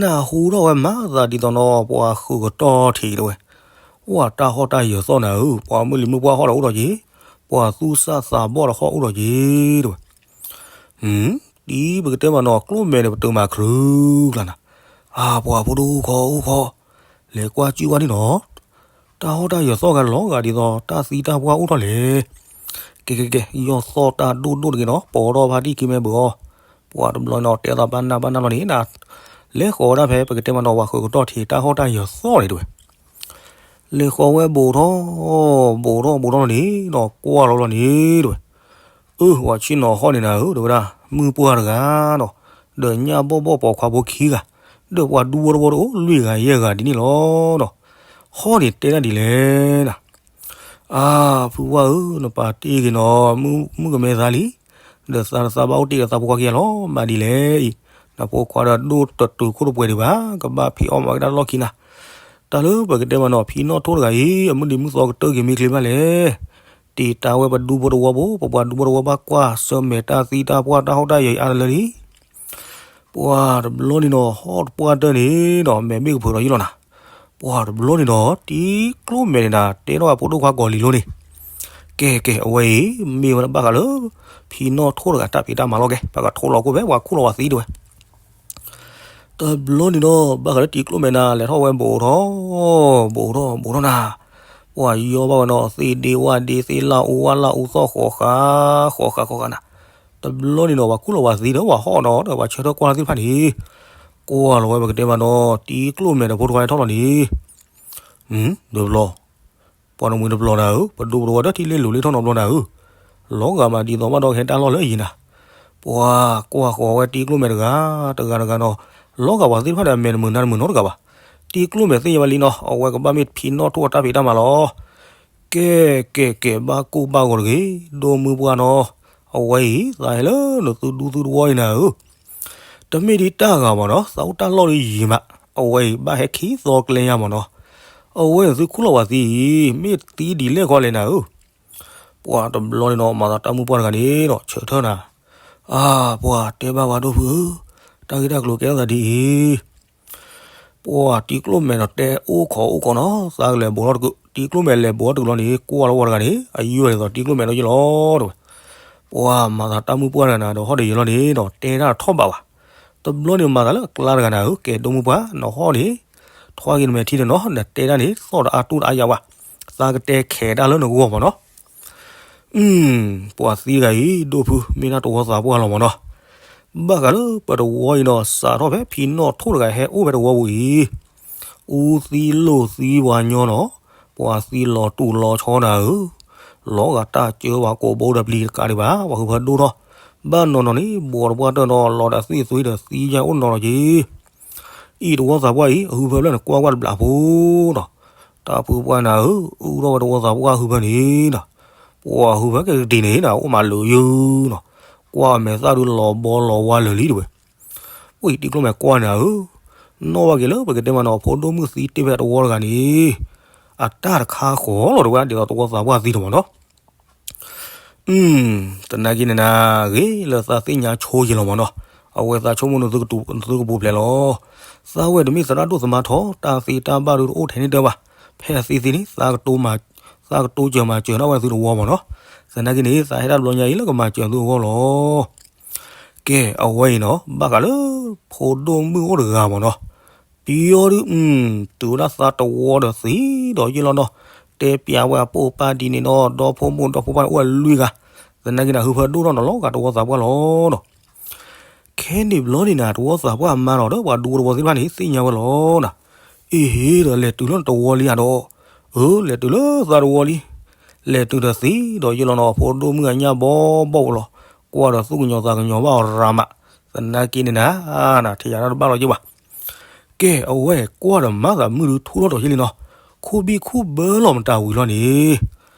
နၢ်ဟူထီၣ်ဝဲမၤသးဒ်သိးနီၤ ပှၤဃုာ်ကတီၢ်ထံးတဝဲ, ဝဲတၢ်ဟီၣ်တၢ်ယၢၤသီၣ်နၤဧၢ, ပှၤမုၢ်လံၤမုၢ်ပှၢ်ဟီၣ်ဒီးအိၣ်ဒီးက့ၤ, ပှၤသူၣ်စၢ်သးဘီၣ်ဒီးဟီၣ်အိၣ်ဒီးက့ၤတဝဲ တံၤပကတဲမးနီၤ ကျိၣ်မဲာ်န့ၣ် ပတုာ်မၤချုးကျါနၤ, အါ ပှၤဖိဒိၣ်ခီအိၣ်ခီ, လဲၤကွၢ်ကၠုၢ်ဝဲန့ၣ်နီၤ, တၢ်ဟီၣ်တၢ်ယၢၤသီၣ်ဂၤလီၤဂာ်ဒ်သိး တၢ်သံတၢ်ပှၢ်အိၣ်ထီၣ်လဲၣ်. ကဲကဲကဲ ယီၢ်သီၣ်တၢ်ဒိၣ်ဒိၣ်တဂ့ၤနီၤ ပိာ်ထီၣ်ဖါတံၢ်ခံမဲာ်ဘၢအီၤ, ပှၤတဘျီနီၤ တဲသးဘၣ်နၢ်ဘၣ်နၢ်လီၤန့ၣ်နၤ, လဲၤဃီၤဝဲဒၣ်ဖဲ ပကတဲမးနီၤ ပှၤဃုာ်ကတီၢ်ထံး တၢ်ဟီၣ်တၢ်ယၢၤသီၣ်န့ၣ်တဝဲ လဲၤဃီၤဝဲဘူးထီၣ် ဘူးထီၣ်ဘူးထီၣ်န့ၣ်နီၤ ကွၢ်လီၤလီၤန့ၣ်တဝဲ, အၢ ပှၤဆ့ၣ်နီၤဟီၣ်န့ၣ်နၤဧၢ တဲဝဲဒၣ် မုၢ်ပှၢ်တဂၤနီၤ, ဒီးညၣ်ဘီၣ်ဘီၣ်ပိာ်ခွါဖိခံဂၤ, ဒီးပှၤဒူဖိတဝီတအိၣ်လွံၢ်ဂၤယဲၢ်ဂၤဒ်န့ၣ်လီၤနီၤ, ဟီၣ်န့ၣ်တဲဒၣ်ဒ်လဲၣ်နၤ အါ ဖုဝါဧၢ နပာ်တ့ၢ်က့ၤနီၤ မုၣ်ကမဲသးလံ, ဒီးသးတသးဘၣ်အိၣ်တ့ၢ်ဒီးသးဖိခွါခံဂၤလီၤ မၤဒ်လဲၣ်အံၤ, နဖိခွါဒီးဒိၣ်တတုၤခိၣ်တပှဲၤဒံးဘၣ် ကဘၣ်ဖံးအီၣ်မၤကဒါလီၢ်ခံနၤ, တၢ်လၢပကတဲမးနီၤ ဖံနီၣ်ထိၣ်တဂၤအံၤ အမုၢ်နံၤမုၢ်သီကတၢၢ်က့ၤမ့ၢ်ချ့ဘၣ်လဲၣ်, တံၤတၢ်ဝဲပဒူဖိတဝီဖိ ပပှၤဒူဖိတဝီဘၣ်ကွၢ်ဆၢၣ်မဲာ်တၢ်သံတၢ်ပှၢ်တၢ်ဟီၣ်တၢ်ယၢၤအံၤအါတလၢလံ ပှၤတဘျီန့ၣ်နီၤ ဟီၣ်တပှၢ်တၢၢ်န့ၣ်နီၤ မဲာ်ဘ့ၣ်ကဖုးဒီးယံာ်လီၤနၤ, ပှၤတဘျီန့ၣ်နီၤ တံၤကျိၣ်မဲာ်န့ၣ်နၤ တဲထီၣ်ဖိဒိၣ်ခွါကီၤလံၤလိန့ၣ်, ကဲကဲ အဝဲအံၤ မ့ၢ်ဝဲဒၣ်ဘၣ်ဃးလၢ ဖံနီၣ်ထိၣ်တဂၤတၢ်ဖံးတၢ်မၤလီၤ ကဲ ပကထိးလီၤခိၣ်ဖဲပှၤခူၣ်လီၤဝဲသံတဝဲ တဘျီန့ၣ်နီၤ ဘၣ်ဃးလၢတံၤကျိၣ်မဲာ်နၤ လဲၤထီၣ်ဝဲဘူးထီၣ် ဘူးထီၣ်ဘူးထီၣ်နၤ, ပှၤယီၢ်ဘၣ်ဝဲနီၤ သ့ၣ်ဒ့ဝၣ်ဒ့ သ့ၣ်လၣ်အူဝၣ်လၣ်အူသီၣ် ဃီၤဃာ် ဃီၤဃာ်ဃီၤဃာ်နၤ, တဘျီန့ၣ်နီၤ ပှၤခူၣ်လီၤဝဲသံဒီး ပှၤဟီၣ်ဒီး ပှၤဆၢထၢၣ်ကွၢ်လီၤသ့ၣ်တဖၣ်န့ၣ်, ကွၢ်လီၤဝဲပကတဲမးနီၤ တံၤကျိၣ်မဲာ်ဒီးဖိတခွါဟဲထီၣ်လီၤန့ၣ်, ဒုးဘျီ ပှၤနမှံၤတဘျီနၤဧၢ, ပဒူပတဝီဒီးထံၣ်လ့လိၤလ့ထီၣ်နီတဘျီနၤဧၢ, လီၤဂာ်မးဒ်သိးဘၣ်ဒီးကဟဲတၢ်လီၢ်လၢအယံၤနၤ, ပှၤကွၢ်ဃီၤဝဲတံၤကျိၣ်မဲာ်တဂၤ တဂၤတဂၤနီၤ, လီၤဂာ်ပှၤသ့ၣ်တဖၣ်ဒီးအမဲာ်တမုာ်နါတမုာ်နီတဂၤဘၣ်, တံၤကျိၣ်မဲာ်သ့ၣ်ညါဝဲလံနီၤ အဝဲကဘၣ်မ့ၢ်ဖံနီၣ်ထိၣ်အတၢ်ဖံးတၢ်မၤလီၤ, ကဲကဲကဲ ဘၣ်ကိၢ်ဘၣ်ဂီၤတဂ့ၤ, ဒိၣ်မုၢ်ပှၢ်နီၤ, အဝဲအံၤ သးဟဲလၢနသုဒူသုတဝီအံၤနၤဧၢ တမ့ၢ်ဒ်တၢ်ဂၤမးနီၤ, သးအိၣ်တၢ်လီၢ်လၢယံၤမး, အဝဲအံၤဘၣ်ဟဲခံသီကျဲညါမးနီၤ, အဝဲန့ၣ်သုခူၣ်လီၤဝဲသံအံၤ, မ့ၢ်သံဒ်လဲၣ်ဃီလဲၣ်နၤဧၢ. ပှၤတဘျီန့ၣ်ဒီး မၤသးတၢ်မုၣ်ပှၢ်တဂၤန့ၣ်ဒီး ဆၢထၢၣ်နၤ, အါ, ပှၤတဲဘၣ်ဝဲဒိၣ်ဖုဧၢ, တၢ်ဂ့ၢ်တၢ်ကျိၤကဲထီၣ်သးဒ်အံၤ, ပှၤတံၤကျိၣ်မဲာ်ဒီးတဲအိၣ်ခိးအိၣ်ခိးနီၤ, သးကလဲၤဘိးထီၣ်တကုး, တံၤကျိၣ်မဲာ်လဲၤဘိးထီၣ်တကုးလီၤန့ၣ် ကွၢ်လီၤဝဲတဂၤန့ၣ် အယုၢ်ဝဲဒ်သိးတံၤကျိၣ်မဲာ်လီၤယ့လီၤ တဲဝဲ. ပှၤမၤသးတၢ်မုၣ်ပှၢ်တဂၤနၤဒီး ဟီၣ်ဒီးယဲလီၤန့ၣ်ဒီး တဲတၢ်ထီၣ်ဘးဘၣ်. တဘျီန့ၣ်မၤသးလၢအကျါတဂၤနၤဧၢ, ကဲဒိၣ်မုၣ်ပှၢ် နဟီၣ်န့ၣ် ထွါက့ၤနမဲာ်ထံတနီၤ, နတဲတၢ်န့ၣ် သီၣ်တအါတူၢ်တအါယၤဘၣ်, သးကတဲခဲးတၢ်လၢနဂီၢ်မၢ်နီၤ. အု ပှၤသံတဂၤအံၤ ဒိၣ်ဖု မ့ၢ်ဒၣ်တဝီသးပှၢ်လီၤမၢ်နီၤ. ဘၣ်ဃးလၢပတဝီအံၤဒီး စးထီၣ်ဖဲဖံနီၣ်ထိၣ်တဂၤဟဲအိၣ်ဖဲတဝီပူၤအံၤ, အူသံလိာ်သံပှၤညီနီၤ, ပှၤသံလီၤတူာ်လီၤဆီနၤဧၢ, လီၤဂာ်တၢ်ကၢဘၣ်ကိးဘိဒီးပျံၤတကးဒံးဘၣ်, ပှၤဟုးဖၢဒိၣ်ထီၣ်, ဘၣ်နီၢ်နီၢ်န့ၣ် ဘှီတပှၢ်တၢၢ်ဒီး လီၤဒီးသွံၣ်သွံဒီးသံယါအိၣ်နီၤလီၤက့ၤ အံၤတဝီသးပှၢ်အံၤ အဟုးဖၢဖျၢၣ်န့ၣ်ကွၢ်ကွၢ်တဘျးဖိဒီး, တၢ်ဖုပှၢ်နၤဧၢ, အူထီၣ်ဝဲတဝီသးပှၢ်ဟုးဖၢန့ၣ်ဒီး, ပှၤဟုးဖၢကဲကတံၤန့ၣ်နၤ အိၣ်မးလၢာ်ယုနီၤ, ကွၢ်အမဲာ်သၣ်ဒုးလီၤဘီလီၤဝါလၢာ်လံတဝဲ. အံၤတံၤကျိၣ်မဲာ်ကွၢ်နၤဧၢ, နီၣ်ဘၣ်က့ၤလၢပကတဲမးနီၤ ဖိဒိၣ်မုၣ်သံတ့ၢ်ဖဲတဝီတဂၤန့ၣ်, အတၢ်တခါဃီလီၤတဝဲ ဒ်သိးတဝီသးပှၢ်သံတမးနီၤ. သနာ်က့န့ၣ်နၤ ဂ့ၤလၢသးသ့ၣ်ညါဆိယ့လီၤမၢ်နီၤ, အဝဲသးဆိကမိၣ်နသုကပူၤဖျဲးလီၤ. သးဝဲတမ့ၢ်သရၣ်ဒိၣ်သမါထီၣ် တၢ်သ့တၢ်ဘၣ်ဒုးတအိၣ်ထဲန့ၣ်တၢ်ဘၣ်, ဖဲအသ့သ့န့ၣ် သးကတိစၢၤမၤစၢၤဒၣ်ဝဲသုတဝီမၢ်နီၤ. သနာ်က့န့ၣ် သးဟဲတၢ်တဘျီညါအံၤလၢကမၤစၢၤသုအဂီၢ်လီၤ. ကဲ အဝဲအံၤနီၤ ဘၣ်ဃးလၢ ဖိဒိၣ်မုၣ်အိၣ်တဂၤမၢ်နီၤ, ပယီၤဒုး တုၤဝဲဒၣ်သးတဝီဒီးသံဒီးယ့ၢ်လီၤနီၤ, တဲပျးဝဲအပိာ်ပၢ်ဒ်န့ၣ်နီၤ, ဒီဖိမိၢ်ဒီဖိပၢ်အိၣ်ဝဲလွံၢ်ဂၤ, သနာ်က့န့ၣ် ဟုးဖၢဒိၣ်ထီၣ်နီၤလီၤဂာ်တဝီသးပှၢ်လီၤနီၤ. ခဲန့ၣ်ဘျီန့ၣ်နၤ တဝီသးပှၢ်အမါဒီး ပှၤဒူဖိတဝီသ့ၣ်တဖၣ်န့ၣ် သ့ၣ်ညါဝဲလီၤနၤ, အ့ဟ့ဒီး လဲၤတုၤလၢနတဝီလံဧါဒီး, အၢ လဲၤတုၤလၢသးတဝီလံ, လဲၤတုၤဒီးသံဒီးယ့ၢ်လီၤနီၤ, ဖိဒိၣ်မုၣ်အညၣ်ဘီဘီဝဲလီၤ, ကွၢ်ဒီးသူၣ်ကညီၤသးကညီၤဘၣ်အီၤရၤမး, သနာ်က့န့ၣ်နၤ နထံၣ်ယၤတၢ်တဘၣ်လီၤက့ၤဘၣ် ကဲ အဝဲကွၢ်ဒီးမၤသးမုၢ်ဒုးထူထီၣ်ထီၣ်ယ့ၢ်လံနီၤ, ခူၣ်ဘံၣ်ခူၣ်ဘၢလီၤမတၤဝံၤလီၤန့ၣ်,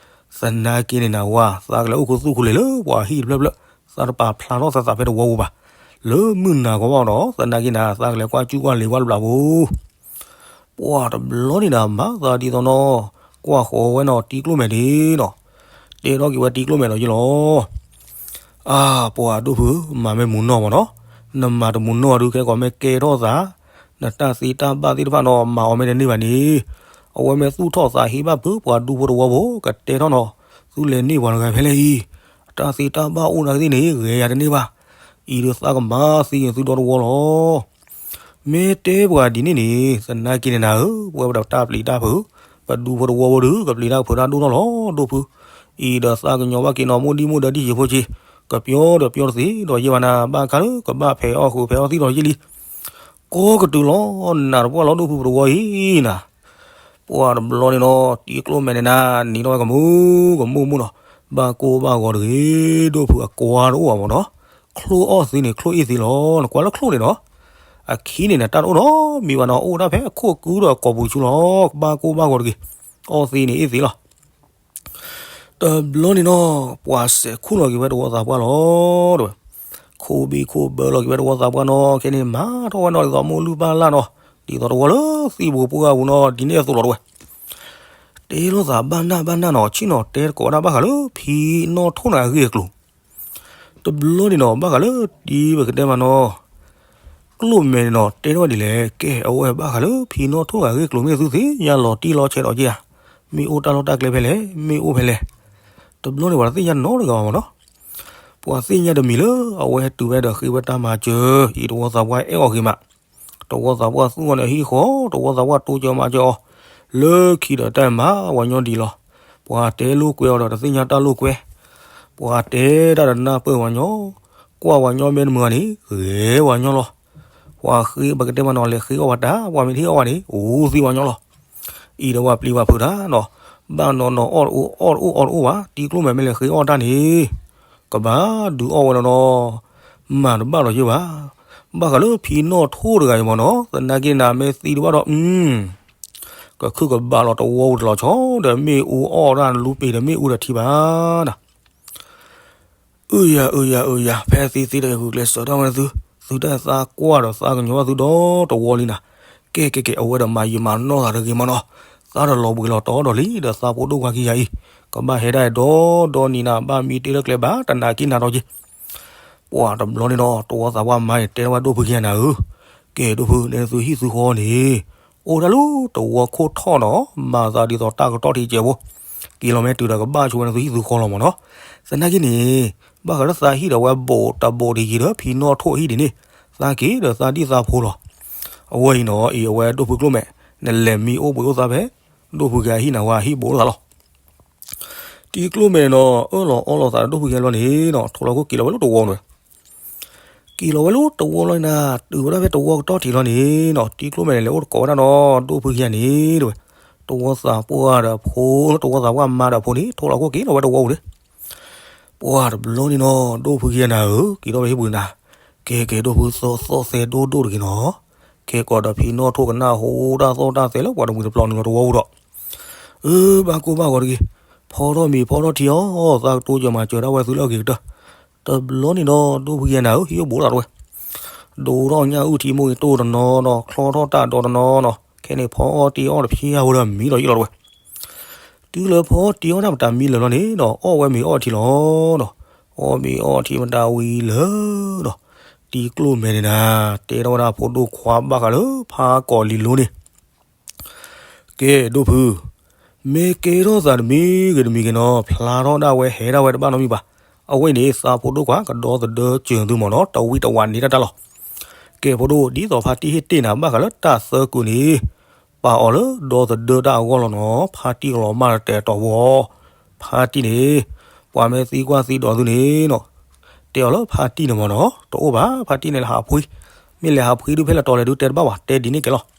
သနာ်က့န့ၣ်နၤဝဲ သးကလဲၤအိၣ်ခူသူၣ်ခူလံၤလၢပှၤဟံၣ်တဖျၢၣ်ဖျၢၣ်, သးတပာ်ဖျါထီၣ်သးသးဖဲတဝီပူၤဘၣ်, လၢမုၢ်နၤကီးဘၣ်ဒီး သနာ်က့နၤ သးကလဲၤကွၢ်ကူကွၢ်လံၤဝဲတဘျးပူၤ ပှၤတဘျီန့ၣ်နၤ မၤသးဒ်သိးနီၤ, ကွၢ်ဃီၤဝဲနီၤ တံၤကျိၣ်မဲာ်န့ၣ်နီၤ, တဲထီၣ်က့ၤဝဲတံၤကျိၣ်မဲာ်ဒီးယ့ၢ်လီၤ အါ ပှၤဒိၣ်ဖု မၤမ့ၢ်မူနီၢ်မၢ်နီၤ, နမၤတမူနီၢ်ဒုး ခဲကိးမ့ၢ်ကဲထီၣ်သး, နတၢ်သ့တၢ်ဘၣ်သ့ၣ်တဖၣ်နီၤ မၤအီၤမ့ၢ်တန့ၢ်ဘၣ်န့ၣ်, အဝဲမ့ၢ်သူၣ်ထီၣ်သးဟ့ဘၣ်ဖုး ပှၤဒူဖိတဝီဖိ ကတဲထီၣ်နီၤ, သုလဲၤန့ၢ်ပှၤတဂၤဖဲလဲၣ်အံၤ, အတၢ်သ့တၢ်ဘၣ်အိၣ်နာ်က့သ့ၣ်န့ၣ် ဂဲၤယၤတန့ၢ်ဘၣ်, အံၤဒုးသးကမၤသံသုဒီတဝီလီၤ မ့ၢ်တဲပှၤဒ်န့ၣ်န့ၣ် သနာ်က့န့ၣ်နၤဧၢ, ပဝဲပတၢ်ပျံၤတၢ်ဖုး, ပဒူဖိတဝီဖိဒီး ကပျံၤတၢ်ဖုးတၢ်ဒိၣ်ထီၣ်လီၤ ဒိၣ်ဖု, အံၤဒီးသးကညီၤဘၣ်က့ၤနီၤ မိၢ်ဒံၣ်မိၢ်ဒၢဒ်ယံၤဖိက့ၤ, ကပျီဒီးပျီတသ့ဒီးယ့ၢ်ဘၣ်နၤ ဘၣ်ခါလၢကဘၣ်ဖဲးအီၣ်ဃုာ်ဖဲးအီၣ်သံဒီးယ့ၢ်လံ, ကိးကတုၤလီၤ နးတပှၢ်လီၤ ဒိၣ်ဖုပတဝီအံၤနၤ ပှၤတဘျီန့ၣ်နီၤ တံၤကျိၣ်မဲာ်န့ၣ်နၤ နံၤထီၣ်ဝဲကမူကမူမူနီၤ, ဘၣ်ကိၢ်ဘၣ်ဂီၤတဂ့ၤ, ဒိၣ်ဖုအကွါတအိၣ်ဘၣ်မၢ်နီၤ, ချိၣ်အီၣ်သ့န့ၣ် ချိၣ်အ့ၣ်သ့လီၤ, နကွၢ်လၢချိၣ်န့ၣ်နီၤ, အခံန့ၣ်နတၢ်တအိၣ်နီတမံၤဘၣ်နီၤ, အိၣ်ဒၣ်ဖဲအခိၣ်ကုဒီးအကိာ်ပူၤဆူလီၤ, ဘၣ်ကိၢ်ဘၣ်ဂီၤတဂ့ၤ, အီၣ်သ့န့ၣ်အ့ၣ်သ့လီၤ တဘျီန့ၣ်နီၤ ပှၤစဲးခူၣ်လီၤက့ၤဝဲတဝီသးပှၢ်လီၤ တဲဝဲ, ခိၣ်ဘံၣ်ခိၣ်ဘၢလီၤက့ၤဝဲတဝီသးပှၢ်နီၤ, ခဲန့ၣ်မၤထီၣ်ဝဲနီၤ ဒ်သိးမိၢ်လုၢ်ပၢ်လၢ်နီၤ, ဒ်သိးတဝီလၢသံၣ်ပူၤပှၢ်ပူၤနီၤ ဒ်န့ၣ်အသိးလီၤတဲဝဲ, တဲလိာ်သးဘၣ်နၢ်ဘၣ်နၢ်နီၤ, ဆ့ၣ်နီၤတဲတကိးဒၣ်ဘၣ်ဃးလၢဖံနီၣ်ထိၣ်နၤအဂ့ၢ်အကျိၤ တဘျီန့ၣ်နီၤ ဘၣ်ဃးလၢတံၤပကတဲမးနီၤ, ကျိၣ်မဲာ်န့ၣ်နီၤ တဲထီၣ်ဝဲဒ်လဲၣ်, ကဲ အဝဲဘၣ်ဃးလၢဖံနီၣ်ထိၣ်ဂၤအဂ့ၢ်အကျိၤ မ့ၢ်သုသ့ၣ်ညါလီၤတံၢ်လီၤဆဲးဒီးက့ဧါ, မ့ၢ်အိၣ်တၢ်လီၢ်တၢ်ကျဲဖဲလဲၣ်, မ့ၢ်အိၣ်ဖဲလဲၣ်, တဘျီန့ၣ်ပှၤတသ့ၣ်ညါနီတဂၤဘၣ်မးနီၤ, ပှၤသ့ၣ်ညါတမံၤလၢ အဝဲတုၤဝဲဒီးဃ့ဝဲတၢ်မၤစၢၤ အံၤတဝီသးပှၢ်အဲၣ်အီၤဂ့ၤမး တဝီသးပှၢ်သူၣ်အီၤန့ၣ်ဟံၣ်ဃီ, တဝီသးပှၢ်တိစၢၤမၤစၢၤအီၤ, လၢခံဒီးတၢ်မၤဝၤညီဒံးလီၤ. ပှၤတဲလိာ်ကွဲအီၤဒီးတသ့ၣ်ညါတၢ်လိာ်ကွဲ, ပှၤတဲတၢ်ဒီးနၢ်ပၢၢ်ဝၤညီ, ကွၢ်ဝၤညီမ့ၢ်တမုာ်ဘၣ်န့ၣ် ဂဲၤဝၤညီလီၤ. ပှၤဃ့ပကတဲမးနီၤ လဲၤဃ့အီၣ်ဝဲတၢ် ပှၤမ့ၢ်တဟ့ၣ်အီၣ်ဝဲန့ၣ် အိၣ်သံဝၤညီလီၤ. အံၤဒီးပှၤပျံၤပှၤဖုးတၢ်နီၤ, ဘၣ်နီၤနီၤအီၣ်တအိၣ်အီၣ်တအိၣ်အီၣ်တအိၣ်ဘၣ် တံၤကျိၣ်မဲာ်မ့ၢ်လဲၤဃ့အီၣ်တၢ်န့ၣ် ကဘၣ်ဒုးအီၣ်ဝဲလီၤနီၤ, မၤတဘၣ်လီၤယဲၢ်ဘၣ်. ဘၣ်ဃးလၢဖံနီၣ်ထိၣ်တဂၤအံၤမးနီၤ သနာ်က့နၤမ့ၢ်သံတဘၣ်ဒီး ကခုၣ်ကဘၣ်လီၤတဝီပူၤတလီၤဆီဒီး မ့ၣ်အူအီၣ်တၢ်လူပံၤဒီးမ့ၣ်အူဒီးထံဘၣ်နၤ အုယၤအုယၤအုယၤ ဖဲသံသ့ဒီးယဂုာ်ကျဲးစၢးဒၣ်ဝဲသု, သုတၢ်သးကွၢ်ဒီးသးကညီၤဘၣ်သုဒီးတဝီလံနၤ. ကဲကဲကဲ အဝဲဒီးမၤယံာ်မၤနီၢ်သးတဂ့ၤမးနီၤ. သ သးတလီၤဘှံးလီၤတီၤဒီးလံ ဒီးသးဖိဒိၣ်ခွါခံဂၤအံၤ ကဘၣ်ဟဲဒၣ်ဒီဒီနံၤနၤ ဘၣ်မံတ့ၢ်လၢကျဲဘၣ် တနာ်က့နၤဒီးက့ၤ ပှၢ်တဘျီန့ၣ်ဒီး တဝီသးပှၢ်မါန့ၣ် တဲထီၣ်ဝဲဒိၣ်ဖုခံဂၤနၤဧၢ, ကဲဒိၣ်ဖု နသုဟံၣ်သုဃီန့ၣ် အိၣ်ဒၣ်လၢတဝီခိၣ်ထီၣ်နီၤ, မၤသးဒ်သိးတၢ်ကတီၢ်ထံကဲးဖိ, က့ၤလီၤမ့ၢ်တုၤဒီးကဘၣ်ဆိဝဲနသုဟံၣ်သုဃီလီၤမ့ၢ်နီၤ, သနာ်က့န့ၣ် ဘၣ်ဃးလၢသးဟံၣ်ဒီးဝဲဘိးတဘိးတယံၤဒီး ဖံနီၣ်ထိၣ်အဟံၣ်ဒ်န့ၣ် သးက့ၤဒီးသးဒံၣ်သးဖိလီၤ. အဝဲအံၤနီၤ အံၤအဝဲဒိၣ်ဖုကျိၣ်မဲာ် နလဲၤမံအိၣ်ဘှံးအိၣ်သးဖဲ ဒိၣ်ဖုခံဂၤဟံၣ်နၤဝဲဟံၣ်ဘိလိာ်သးလီၤ. တံၤကျိၣ်မဲာ်န့ၣ်နီၤ အၢၣ်လီၤအီလီၤသးဒီးဒိၣ်ဖုခံဂၤလီၤန့ၣ်နီၤ ထိၣ်လီၤခိၣ်က့ၤလီၤဝဲလၢတဝီန့ၣ်ဝဲ က့ၤလီၤဝဲလၢတဝီလီၤနၤ တုၤဝဲဒၣ်ဖဲတဝီကတီၢ်ထံးလီၤန့ၣ်နီၤ တံၤကျိၣ်မဲာ်န့ၣ် လဲၤအိၣ်တကိးဝဲဒၣ်နီၤ ဒိၣ်ဖုခံဂၤန့ၣ်တဲဝဲ, တဝီသးပှၢ်ဒီးဖိ တဝီသးပှၢ်မါဒီးဖိန့ၣ် ထိၣ်လီၤခိၣ်က့ၤလီၤဝဲတဝီပူၤန့ၣ် ပှၢ်တဘျီန့ၣ်နီၤ ဒိၣ်ဖုခံဂၤနၤဧၢ က့ၤထီၣ်ဝဲဟံၣ်ပူၤနၤ, ကဲကဲဒိၣ်ဖု သီၣ်သီၣ်သဲဒိၣ်ဒိၣ်တဂ့ၤနီၤ, ခဲကီးဒီးဖံနီၣ်ထိၣ်ကနၣ်ဟူတၢ်သီၣ်တၢ်သဲလၢ ပှၤတမှံၤတပျီၤနုာ်လီၤတဝီပူၤဒီး အၢ ဘၣ်ကိၢ်ဘၣ်ဂီၤတဂ့ၤ, ဖီထီၣ်မ့ၤဖီထီၣ်ထံအီၤ သးကတိၤစၢၤမၤစၢၤဒၣ်ဝဲသုလၢအဂ့ၤကတၢၢ်, တဘျီန့ၣ်နီၤ ဒိၣ်ဖုခံဂၤနၤဧၢ ဟံၣ်အိၣ်ဘူးတၢ်တဝဲ ဒိၣ်ထီၣ်ညၣ်အုၣ်ထံမိၢ်ဂ့ၤတိၢ်တနီၤနီၤ ချီထီၣ်တၢ်ဒီတနီၤနီၤ ခဲန့ၣ်ဖီအီၣ်တ့အီၣ်တဖျါဝဲဒီးမံဒီးယံာ်လီၤတဝဲ, တုၤလၢဖီအီၣ်တ့အီၣ်တၢ်ပတၢ်မံလၢာ်လီၤန့ၣ်ဒီး အီၣ်ဝဲမ့ၤအီၣ်ထံလီၤဒီး အီၣ်မ့ၤအီၣ်ထံမတၤဝံၤလၢာ်ဒီး တံၤကျိၣ်မဲာ်န့ၣ်နၤ တဲထီၣ်ဝဲဒၣ်ဖိဒိၣ်ခွါဘၣ်ဃးလၢဖါကီးလံၤလိန့ၣ် ကဲဒိၣ်ဖု, မ့ၢ်ကဲထီၣ်သးတမံၤဂ့ၤတမံၤဂ့ၤနီၤ ဖျါထီၣ်ဒၣ်ဝဲဟဲဒၣ်ဝဲတဘၣ်နီတမံၤဘၣ်. အဝဲအံၤန့ၣ် သးဖိဒိၣ်ခွါကဒီသဒၢစၢၤသုမ့ၢ်နီၤ တဝံတဝးန့ၢ်တၢ်တၢ်လီၤ. ကဲဖိဒိၣ် ဒ်သိးဖါတံၢ်ဟ့ၣ်တ့ၢ်နၤဘၣ်ဃးလၢတၢ်သၢကုာ်န့ၣ် ပာ်အီၤလၢဒီသဒၢတၢ်အဂီၢ်လီၤနီၤ ဖါတံၢ်ကလီၤမၢ်လီၤတဲာ်တီၤဖိအီၤ, ဖါတံၢ်န့ၣ် ပှၤမ့ၢ်သံကွၢ်သံဒိးသုန့ၣ်နီၤ တဲအီၤလၢဖါတံၢ်န့ၣ်မ့ၢ်နီၤ တအိၣ်ဘၣ် ဖါတံၢ်န့ၣ်လဲၤဟးဖှံ, မ့ၢ်လဲၤဟးဖှံဒုးဖဲလဲၣ်တီၤလဲၣ်ဒုးတဲတဘၣ်ဘၣ် တဲဒ်န့ၣ်ကဲလီၤ.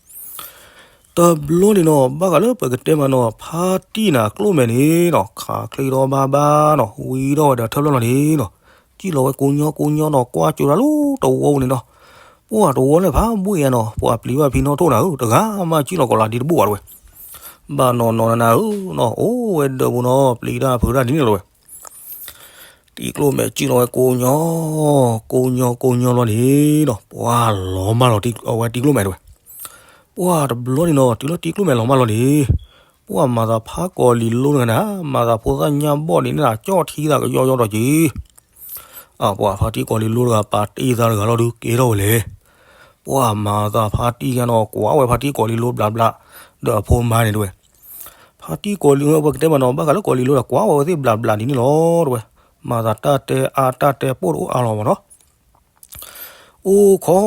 တဘျီန့ၣ်နီၤ ဘၣ်ဃးလၢပကတဲမးနီၤ ဖါတံၢ်နၤကျိၣ်မဲာ်န့ၣ်နီၤ ခးချ့ထီၣ်ဘၣ်ဘၣ်နီၤ ဝံထီၣ်ဝဲဒီးထၢၣ်ဖျၢၣ်လီၤန့ၣ်နီၤ စံၣ်လီၤဝဲကိညီကိညီနီၤ ကွၢ်ကၠိဒၣ်လၢတဝီပူၤန့ၣ်နီၤ ပှၢ်တဝီလၢဖးဘှ့ၣ်ညါနီၤ ပှၤပျံၤဘၣ်ဖံနီၣ်ထိၣ်နၤဧၢ တဂၤမးစံၣ်လီၤကီးလၢဒ်တဘူၣ်ဘၣ်တဝဲ ဘၣ်နီၢ်နီၢ်နၤဧၢနီၤ အိၣ်ဝဲဒၢးပူၤနီၤ ပျံၤတၢ်ဖုးတၢ်ဒ်န့ၣ်လီၤဝဲ တံၤကျိၣ်မဲာ်စံၣ်လီၤဝဲကိညီ ကိညီကိညီလီၤန့ၣ်နီၤ ပှၢ်လီၤမၢ်လီၤအဝဲတံၤကျိၣ်မဲာ်တဝဲ ပှၢ်တဘျီန့ၣ်နီၤ တုၤလၢတံၤကျိၣ်မဲာ်လီၤမၢ်လီၤန့ၣ် ပှၢ်မၤသးဖါကီးလံၤလိတဂၤနၤ မၤသးဖိသၣ်ညၣ်ဘီၣ်န့ၣ်နၤ ကၠီၣ်ထံသးကယီယီဒီးက့ၤ အပှၤဖါတံၢ်ကီးလံၤလိတဂၤ ပာ်တ့ၢ်သးတဂၤလီၤဒုးကဲထီၣ်ဝဲလဲၣ် ပှၢ်မၤသးဖါတံၢ်ညါနီၤ ကွၢ်ဝဲဖါတံၢ်ကီးလံၤလိဘျးဘျး ဒီးအဖိမါန့ၣ်တဝဲ ဖါတံၢ်ကီးလံၤလိ ပကတဲမးနီၤ ဘၣ်ဃးလၢကီးလံၤလိဒီး ကွၢ်ဝဲဝဲသ့ၣ်ဘျးဘျးဒ်န့ၣ်လီၤတဝဲ မၤသးတၢ်တဲအါတၢ်တဲပိၢ်တအိၣ်အါလီၤမးနီၤ အိၣ်ခိး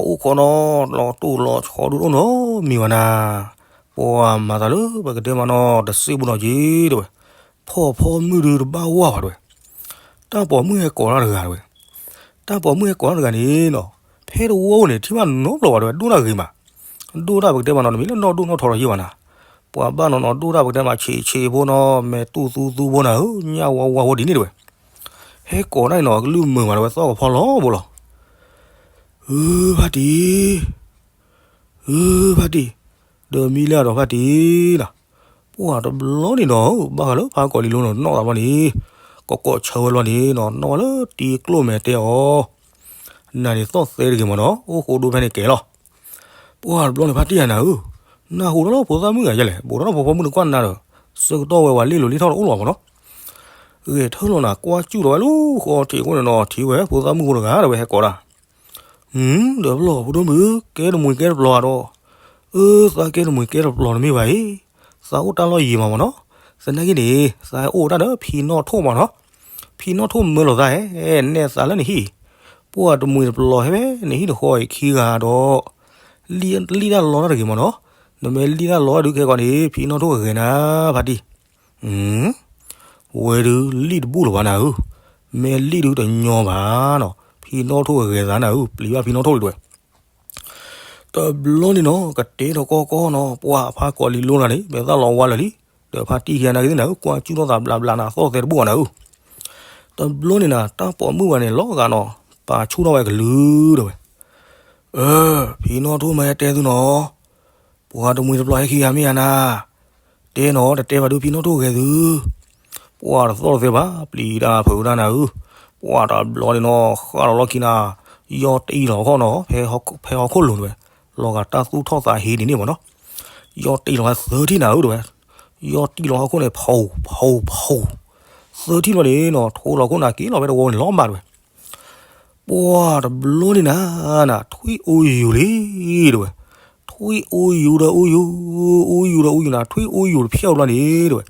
အိၣ်ခိးနီၤ လီၤတိၢ်လီၤဆီဒုးအိၣ်နီတမံၤဘၣ်နၤ ပှၤမၤသးလၢပကတဲမးနီၤ တစ့ဘူးနီၤက့ၤတဝဲ ဖီၣ်ဖီမုၢ်ဒုးတဘၣ်ဝါဘၣ်တဝဲ တၢ်ပိာ်မုၣ်ဟဲကိးတၢ်တဂၤတဝဲ တၢ်ပိာ်မုၣ်ဟဲကိးတၢ်တဂၤန့ၣ်နီၤ ဖဲတဝီန့ၣ် ထံၣ်ဘၣ်နီတဘျီဘၣ်တဝဲ ဒိၣ်တၢ်ဂ့ၤမး ဒိၣ်တၢ်ပကတဲမးနီၤ တမ့ၢ်လၢနီၢ်ဒိၣ်နီၢ်ထီထီယ့ၢ်ဘၣ်နၤ ပှၤဘၣ်နီၤနီၤဒိၣ်တၢ်ပကတဲမး ဆံးဆံးဖိနီၤ မဲာ်တူၢ်သူသူဖိနၤဧၢ ညၣ်ဝါဝါဖိဒ်န့ၣ်တဝဲ ဟဲကိးတၢ်အံၤနီၤ အကလုၢ်မုာ်မးတဝဲ သီၣ်ကဖီလီၤဘိလီၤ ဧၢ ဖါတံၢ် ဧၢ ဖါတံၢ် ဒီးမံလၢအဒီးဖါတံၢ်နီၤ ပှၢ်တဘျီန့ၣ်နီၤ ဘၣ်ဃးလၢဖါကီးလံၤလိနီၤ နီၣ်သးဘျီန့ၣ် ကကိးဆၢဝဲဘျီန့ၣ်နီၤ နီၣ်ဝဲလၢတံၤကျိၣ်မဲာ်တဲအီၤ နၤန့ၣ်သီၣ်သဲတဂ့ၤမးနီၤ အိၣ်ဃိဒိဖဲန့ၣ်ကဲလီၤ ပှၢ်တဘျီန့ၣ်ဖါတံၢ်ယၤနၤဧၢ နၢ်ဟူထီၣ်လၢဖိသၣ်မုၣ်ဂၤယဲလဲၣ် ဘူးထီၣ်လၢဖိဖီမုၣ်နကွၢ်နၤဒီး ဆၢကတီၢ်ဝဲဝဲလ့ၣ်လိၤလ့ၣ်ထီၣ်တအိၣ်လီၤမးနီၤ ဂဲၤထၢၣ်လီၤနၤ ကွၢ်စူၣ်လီၤဝဲလၢဃီထံးအဃိန့ၣ်နီၤ ထံၣ်ဝဲဖိသၣ်မုၣ်ဖိတဂၤဒီးဝဲဟဲကိးတၢ် ဒီးပလီၢ် ဖိဒိၣ်မုၣ် ကဲတမှံၤကဲတပျီၤဒီး အၢ သးကဲတမှံၤကဲတပျီၤတမ့ၢ်ဘၣ်အံၤ သးအိၣ်တၢ်လီၢ်ယံၤမးမးနီၤ သနာ်က့န့ၣ် သးအိၣ်ဝဲဒၣ်ဒီးဖံနီၣ်ထိၣ်မးနီၤ ဖံနီၣ်ထိၣ်မၢလီၤသးဟဲ နဲၣ်သးလၢနဟံၣ် ပှၢ်တမှံၤတပျီၤဟဲဖဲ နဟံၣ်တဃီအံၤခံဂၤဒီး လံၣ်တၢ်လီတၢ်တဂ့ၤမးနီၤ နမ့ၢ်လံၣ်တၢ်လီတၢ်ဒုးခဲကီးန့ၣ် ဖံနီၣ်ထိၣ်ကဂဲၤနၤ ဖါတံၢ် ဝဲဒုးလံၣ်တဘူၣ်လၢၤဘၣ်နၤဧၢ, မ့ၢ်လံၣ်ဒုးတညီဘၣ်နီၤ, ဖံနီၣ်ထိၣ်ဂဲၤသးနၤဧၢ, ပျံၤဘၣ်ဖံနီၣ်ထိၣ်ဒ်ဝဲ. တဘျီန့ၣ်နီၤ ကတဲထီၣ်ကီကီနီၤ, ပှၤဖါကီးလံၤလိနၤန့ၣ် မဲာ်သၣ်လီၤဝါလၢာ်လံ, ဒီးဖါတံၢ်ခံဂၤနာ်က့သ့ၣ်နၤဧၢ ကွၢ်စူၣ်ထီၣ်သးဘျးဘျးနၤ သီၣ်သဲတဘူၣ်ဘၣ်နၤဧၢ. တဘျီန့ၣ်နၤ တၢ်ပိာ်မုၣ်ဝဲန့ၣ် လီၤဂာ်နီၤ ပာ်ဆူၣ်ထီၣ်ဝဲကလုာ်ဒၣ်ဝဲ အၢ, ဖံနီၣ်ထိၣ်မ့ၢ်ဟဲတဲသုနီၤ, ပှၤတမှံၤတပျီၤဟဲခံဂၤမ့ၢ်ဧါနၤ, တဲနီၤ တတဲဘၣ်ဒုးဖံနီၣ်ထိၣ်ဂဲၤသု, ပှၤတသီၣ်တသဲဘၣ် ပျံၤတၢ်ဖုးတၢ်နၤဧၢ, ပှၤတဘျီန့ၣ်နီၤ ဃၣ်လီၤလီၢ်ခံနၤ, ယီၢ်တအံၤလီၤခီနီၤ ဖဲဟီၣ်ခိၣ်လိၤတဝဲ, လီၤဂာ်တၢ်သူၣ်ထီၣ်သးဟ့ဒ်န့ၣ်မ့ၢ်နီၤ, ယီၢ်တံၢ်လီၤဝဲသၢထံၣ်နၤဧၢ တဲဝဲ, ယီၢ်တံၢ်လီၤဟီၣ်ခိၣ်န့ၣ် ဖီဖီဖီ, သၢထံၣ်လီၤန့ၣ်နီၤ ထိလီၤခိၣ်နၤက့ၤလီၤဝဲတဝီန့ၣ်လီၤမးတဲဝဲ, ပှၢ်တဘျီန့ၣ်နၤ, နထွံၣ်အိၣ်ယူၤလံ, တဲဝဲ, ထွံၣ်အိၣ်ယူၤဒီးအိၣ်ယူၤ, အိၣ်ယူၤဒီးအိၣ်ယူၤနၤ ထွံၣ်အိၣ်ယူၤတဖျၢၣ်ဘျီန့ၣ် တဲဝဲ,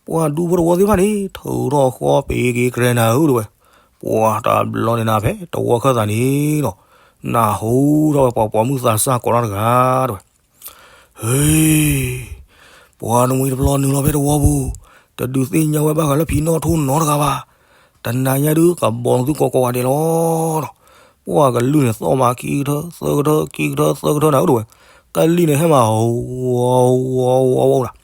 ပှၢ်ဒူဖိတဝီသ့ၣ်တဖၣ်န့ၣ် ထုးထီၣ်ဃီပ့ၤက့ၤကရဲနၤဧၢ တဲဝဲ, ပှၢ်တဘျီန့ၣ်နၤ ဖဲတဝီခၢၣ်သးန့ၣ်နီၤ, နၢ်ဟူထီၣ်ဝဲပှၤပိာ်မုၣ်သးစၢ်ကိးထီၣ်တဂၤ တဲဝဲ ဟ့, ပှၤနမှံၤတပျီနုာ်လီၤဖဲတဝီပူၤ, တဒုးသ့ၣ်ညါဝဲဘၣ်ဃးလၢဖံနီၣ်ထိနီတဂၤဘၣ်, တနၤညါဒုးကဘီသုကိးကိးဂၤဒဲးလီၤ, ပှၢ်ကလုၢ်န့ၣ်သီၣ်မးခံကထၢ သၢကထၢ ခံကထၢ သၢကထၢနၤဧၢ တဲဝဲ, ကလံၤန့ၣ်ဟဲမး ဝီဝီဝီဝီဒၣ်,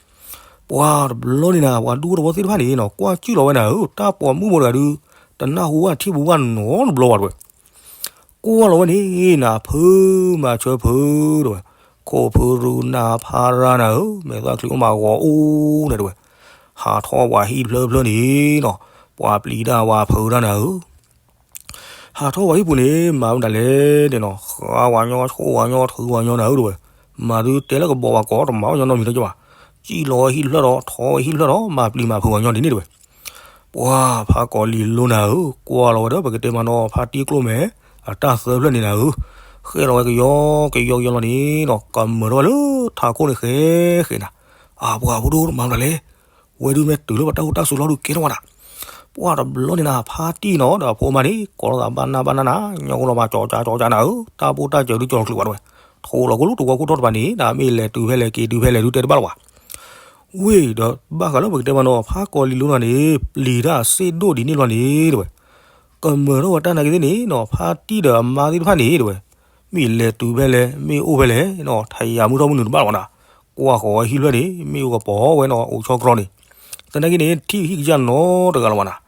ပှၢ်တဘျီန့ၣ်နၤ ပှၤဒူဖိတဝီသ့ၣ်တဖၣ်န့ၣ်နီၤ ကွၢ်စူၣ်လီၤဝဲနၤဧၢ တၢ်ပိာ်မုၣ်ဖိတဂၤဒုး, တနၢ်ဟူဘၣ်ထံၣ်ပူၤဘၣ်နီတဘျီဘၣ်တဲဝဲ ကွၢ်လီၤဝဲန့ၣ် နၤဖုမၤဆၢဖု တဲဝဲ, ခိၣ်ဖုရူနၤဖါရၤနၤဧၢ, မဲာ်သၣ်ချံအိၣ်မးဂီၤအိၣ်န့ၣ်တဲဝဲ, ဟးထီၣ်ပှၤဟံၣ်ဖျၢၣ်ဖျၢၣ်န့ၣ်နီၤ, ပှၤပျံၤတၢ်ဝၤဖုတၢ်နၤဧၢ, ဟးထီၣ်ပှၤဟံၣ်ပူၤန့ၣ် မၤမနုၤလဲၣ်န့ၣ်နီၤ, ဃါဝၤညီ ဆိၣ်ဝၤညီ ထုးဝၤညီနၤဧၢတဲဝဲ, မၤဒုးတဲလၢကဘီဝဲကိး တမၤဝဲညီနီတမံၤလၢၤဘၣ်, စံၣ်လီၤဝဲဟံၣ်ဖျၢၣ်ဒီး ထီၣ်ဝဲဟံၣ်ဖျၢၣ်ဒီး မၤပျံၤမၤဖုးဝဲညီဒ်န့ၣ်တဲဝဲ ပှၢ်ဖးကီးလံၤလိနၤဧၢ, ကွၢ်လီၤဝဲဒီးပကတဲမးနီၤ ဖါတံၢ်ကျိၣ်မဲာ် အတၢ်သၢဖျၢၣ်န့ၣ်နၤဧၢ, ဃဲၣ်လီၤဝဲကယီကယီကယီလီၤန့ၣ်နီၤ ကမၢၢ်ထီၣ်ဝဲလၢထးခိၣ်န့ၣ်ဃဲဃဲနၤ, အပှၤဖိဒိၣ်တမၤမနုၤလဲၣ်, ဝဲဒုးမ့ၢ်တုၤလၢပတၢ်အိၣ်တၢ်ဆိးလီၤဒုးကဲထီၣ်ဝဲဒၣ်, ပှၢ်တဘျီန့ၣ်နၤ ဖါတံၢ်နီၤ ဒီးအဖိအမါန့ၣ် ကိးလိာ်သးဘၣ်နၢ်ဘၣ်နၢ်နၤ, ညီကလီၤမးကၠီကၠါကၠီကၠါနၤဧၢ, တၢ်ပိၢ်တၢ်စၢၤဒုးကၠီၤချုးဘၣ်တဲဝဲ, ထိလီၤကိၣ်လၢတဝီခိၣ်ထီၣ်တဖၣ်န့ၣ် နမ့ၢ်လဲၤတုၤဖဲလဲၣ်က့ၤတုၤဖဲလဲၣ်ဒုးတဲတဘၣ်လၢၤဘၣ် ဝ့ၢ်ဒီးဘၣ်ဃးလၢပကတဲမးနီၤ ဖါကီးလံၤလိနၤန့ၣ် ပျံၤတၢ်စ့ၢ်ဒိၣ်ဒ်န့ၣ်လီၤန့ၣ်တဲဝဲ, ကမၢၢ်ထီၣ်ဝဲတၢ်နာ်က့သ့ၣ်န့ၣ်နီၤ ဖါတံၢ်ဒီးအမါသ့ၣ်တဖၣ်န့ၣ်တဲဝဲ, မ့ၢ်လဲၤတုၤဖဲလဲၣ် မ့ၢ်အိၣ်ဖဲလဲၣ်နီၤ ထယၤမုၢ်ထီၣ်မုၢ်နုာ်တဘၣ်လၢၤဘၣ်နၤ, ကွၢ်ဃီၤဝဲဟံၣ်ဖျၢၣ်န့ၣ် မ့ၣ်အူကပီၤဝဲနီၤ အိၣ်ဆီကြီန့ၣ်, သနာ်က့န့ၣ် ထံၣ်ဟံၣ်ကစၢ်နီတဂၤလၢၤဘၣ်နၤ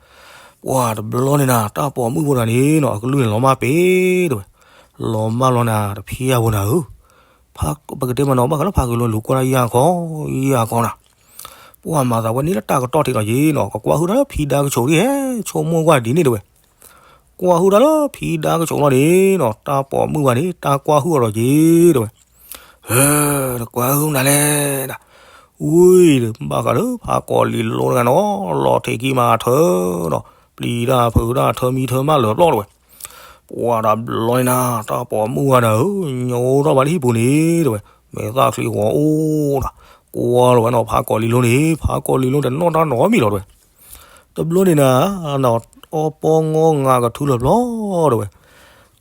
ပှၢ်တဘျီန့ၣ်နၤ တၢ်ပိာ်မုၣ်ဖိတဂၤန့ၣ်နီၤ အကလုၢ်န့ၣ်လီၤမၢ်ပ့ၤတဲဝဲ, လီၤမၢ်လီၤနၤတဖံးယၤဖိနၤဧၢ, ပကတဲမးနီၤ ဘၣ်ဃးလၢဖးကီးလံၤလိၤကွၢ်တၢ်ယၢ်ခီ ယၢ်ခီနၤ, ပှၢ်မၤသးဝဲန့ၣ်လၢတၢ်ကတီၢ်ထံးလီၤက့ၤနီၤ ကကွၢ်ဟုၣ်တၢ်လၢဖံဒါကဆိးဒ်ဟဲ ဆိကမိၣ်ကွၢ်ဒ်န့ၣ်တဲဝဲ ကွၢ်ဟုၣ်တၢ်လၢဖံဒါကဆိးလီၤန့ၣ်နီၤ တၢ်ပိာ်မုၣ်ဘၣ်န့ၣ် တၢ်ကွၢ်ဟုၣ်အီၤလီၤက့ၤတဲဝဲ, ဟဲ, နကွၢ်ဟုၣ်မနုၤလဲၣ်, ဝ့ၢ်, ဘၣ်ဃးလၢဖးကီးလံၤလိတဂၤနီၤ လီၤထံးကံမၤထၢနီၤ ပျံၤတၢ်ဖုးတၢ်ထၢမံထၢမးလၢာ်ပျီၢ်တဲဝဲ, ပှၢ်တဘျီန့ၣ်နၤ တၢ်ပိာ်မုၣ်ဝဲနၤဧၢ, ညိထီၣ်ဘၣ်လၢဟံၣ်ပူၤန့ၣ်တဲဝဲ, မဲာ်သၣ်ချံဂီၤအိၣ်နၤ, ကွၢ်လီၤဝဲနီၤ ဖးကီးလံၤလိန့ၣ် ဖးကီးလံၤလိတနီၣ်တၢ်နီတမံၤလီၤတဲဝဲ တဘျီန့ၣ်နၤ, အီပီငီငၤကထူလၢာ်ပျီၢ်တဲဝဲ,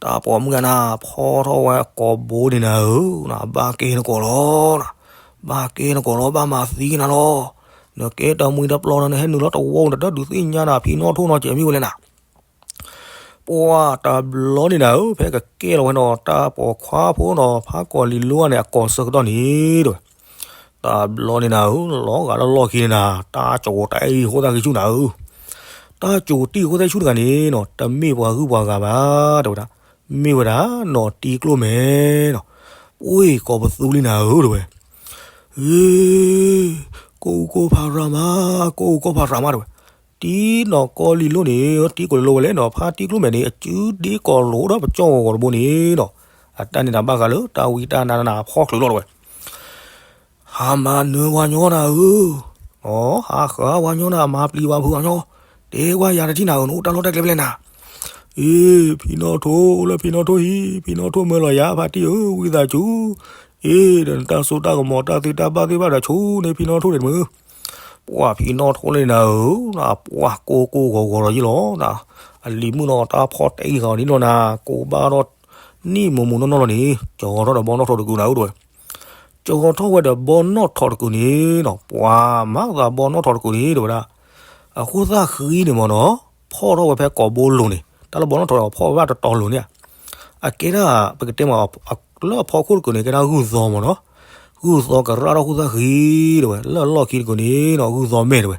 တၢ်ပိာ်မုၣ်ဂၤနၤ ဖီထီၣ်ဝဲကိာ်ဘိန့ၣ်နၤဧၢ, နဘၣ်ကဲနကိာ်လီၤနၤ, ဘၣ်ကဲနကိာ်လီၤ ဘၣ်မၤသံကနၤလီၤ, နကဲတမှံၤတပျီၢ်ဒီး နဟဲနုာ်လီၤတဝီနတဒုးသ့ၣ်ညါနၤ ဖံနီၣ်ထိနီၤ ကဲမ့ၢ်ဝဲလဲၣ်နၤ ပှၢ်တဘျီန့ၣ်နၤဧၢ, ဖဲကကဲလီၤဝဲနီၤ တၢ်ပိာ်ခွါဖိနီၤ ဖးကီးလံၤလိန့ၣ် အကိာ်ဆၢကတီၢ်န့ၣ်တဲဝဲ, တဘျီန့ၣ်နၤဧၢ, လီၤဂာ်လၢလီၢ်ခံန့ၣ်နၤ တၢ်ကိးတၢ်အ့ၣ်ဃိသၣ်ဃံဆူၣ်နၤဧၢ, တၢ်ကိးတံၢ်ဃိသၣ်ဆူၣ်တဂၤန့ၣ်နီၤ တမ့ၢ်ပှၤဂုၢ်ပှၤဂၤဘၣ်တဲဝဲဒၣ်, မ့ၢ်ဝဲဒၣ်နီၤတံၤကျိၣ်မဲာ်နီၤ, ပှ့ၢ်ကိးပသူလံနၤဧၢတဲဝဲ ဟ့, ကိၢ်အူကိၢ်ဖးရၤမး, ကိၢ်အူကိၢ်ဖးရၤမးတဲဝဲ, တံၤနီၤကီးလံၤလိန့ၣ် တံၤကိးလံၤလိဝဲလဲၣ်နီၤ ဖါတံၤကျိၣ်မဲာ်န့ၣ် အစုဒ့ကိးလိာ်ဒီးပကၠီဂီၤဂီၤတဘိန့ၣ်နီၤ, အတၢ်န့ၣ်တၢ်ဘၣ်ဃးလၢတၢ်ဝံတၢ်နါနၤဖီၣ်ချုးလီၤတဲဝဲ ဟးမၤနၢၤဝဲညီနၤဧၢ, ဟးဃးဝဲညီနၤ မၤပျံၤဝဲဖုးဝဲညီ, တဲဝဲယၤတထံၣ်နၤဧၢ နအိၣ်တၢ်လီၢ်တၢ်ကျဲဖဲလဲၣ်နၤ, အ့ ဖံနီၣ်ထိလၢဖံနီၣ်ထိဟံၣ် ဖံနီၣ်ထိမၢလီၤယၤ ဖါတံၢ်ဧၢ ဝံသးစူၤ, အ့ ဒီးနတၢ်စိတၢ်ကမီၤတၢ်သ့တၢ်ဘၣ်သ့ၣ်တဖၣ်ဒီးဆူန့ၢ်ဖံနီၣ်ထိန့ၣ်တမုာ် ပှၢ်ဖံနီၣ်ထိန့ၣ်နၤဧၢ, ပှၢ်ကိၢ်ကိၢ်ဂီၤဂီၤဒီးယ့ၢ်လီၤ, အလံၤမုၣ်နီၤတၢ်ဖီၣ်တ့ၢ်ဃာ်အီၤန့ၣ်လီၤနၤ, ကိးဘၣ်ထီၣ်နံၣ်မိၢ်မိၢ်နီၢ်နီၢ်လီၤန့ၣ် ကၠီထီၣ်ဒီးဘီနီၣ်ထီၣ်တကုာ်နၤဧၢတဲဝဲ, ကၠီထီၣ်ဝဲဒီးဘီနီၣ်ထီၣ်တကုာ်န့ၣ်နီၤ ပှၤမၤသးဘီနီၣ်ထီၣ်တကုာ်န့ၣ်တဲဝဲဒၣ်, အဃိသၣ်ဃံန့ၣ်မ့ၢ်နီၤ, ဖီၣ်ထီၣ်ဝဲဖဲကိာ်ဘိလိၤန့ၣ် တၢ်လၢဘီနီၣ်ထီၣ်ဒီးဖီၣ်ဝဲဘၣ်တတီၤလိၤန့ၣ်ဧါ, အကဲဒၣ် ပကတဲမး လၢအဖီခိၣ်တကုာ်န့ၣ် ကဲဒၣ်ဂုၢ်သီမ့ၢ်နီၤ, ဂုၢ်သီကရၣ်ထီၣ်ဃိသၣ်ဃံတဲဝဲ, လၢအလီၢ်ခံတကုာ်န့ၣ်နီၤ ဂုၢ်သီမဲာ်တဲဝဲ,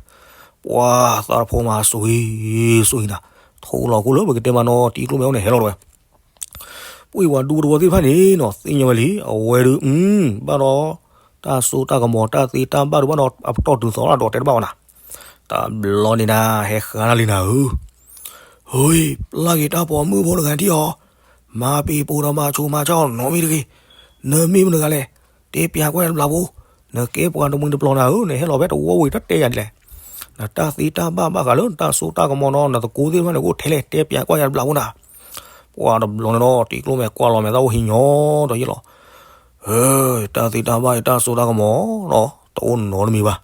ပှၤသးတဖိမးဆိၣ်ဂ့ၤဆိၣ်ဂ့ၤနၤ, ထိလီၤခိၣ်လၢပကတဲမးနီၤ တံၤကျိၣ်မဲာ်အိၣ်န့ၣ်ဟဲလီၤတဲဝဲ ပှ့ၢ်ဝဲဒူဖိတဝီသ့ၣ်တဖၣ်န့ၣ်နီၤ သ့ၣ်ညါဝဲလံ အဝဲဒုး ဘၣ်ဒီး တၢ်စိတၢ်ကမီၤတၢ်သ့တၢ်ဘၣ်ဒိဘၣ်ဒီးအပတီၢ်တုၤသီၣ်လၢဒီးတဲတဘၣ်ဝဲနၤ, တဘျီန့ၣ်နၤ ဟဲဃါနၤလံနၤဧၢ, ဟ့, ပျၢ်က့ၤတၢ်ပိာ်မုၣ်ဖိတဂၤထံၣ်အီၤ, မၤပ့ၤပိာ်ဒီးမၤဆိမၤဆါအီၤနီတမံၤတဂ့ၤ, နမ့ၢ်မနုၤဂၤလဲၣ်, တဲပျးကွၢ်တဘျီဖိ, နကဲပှၤတမှံၤတပျီၤနၤဧၢ, နဟဲလီၤဖဲတဝီဝံၤတတဲယၤဒ်လဲၣ်. နတၢ်သ့တၢ်ဘၣ်ဘၣ်ဃးလၢနတၢ်စိတၢ်ကမီၤနီၤ, နသကိးသ့ၣ်တဖၣ်န့ၣ် အိၣ်ထဲလဲၣ်, တဲပၠးကွၢ်ယၤတဘျီဖိနၤ. ပှၤတဘျီန့ၣ်ဒီး တံၤကျိၣ်မဲာ်ကွၢ်လီၤမဲာ်သၣ်အိၣ်ဟံးညီဒီးယဲလီၤ. ဧၢ, တၢ်သ့တၢ်ဘၣ် တၢ်စိတၢ်ကမီၤနီၤ တအိၣ်နီတမံၤဘၣ်.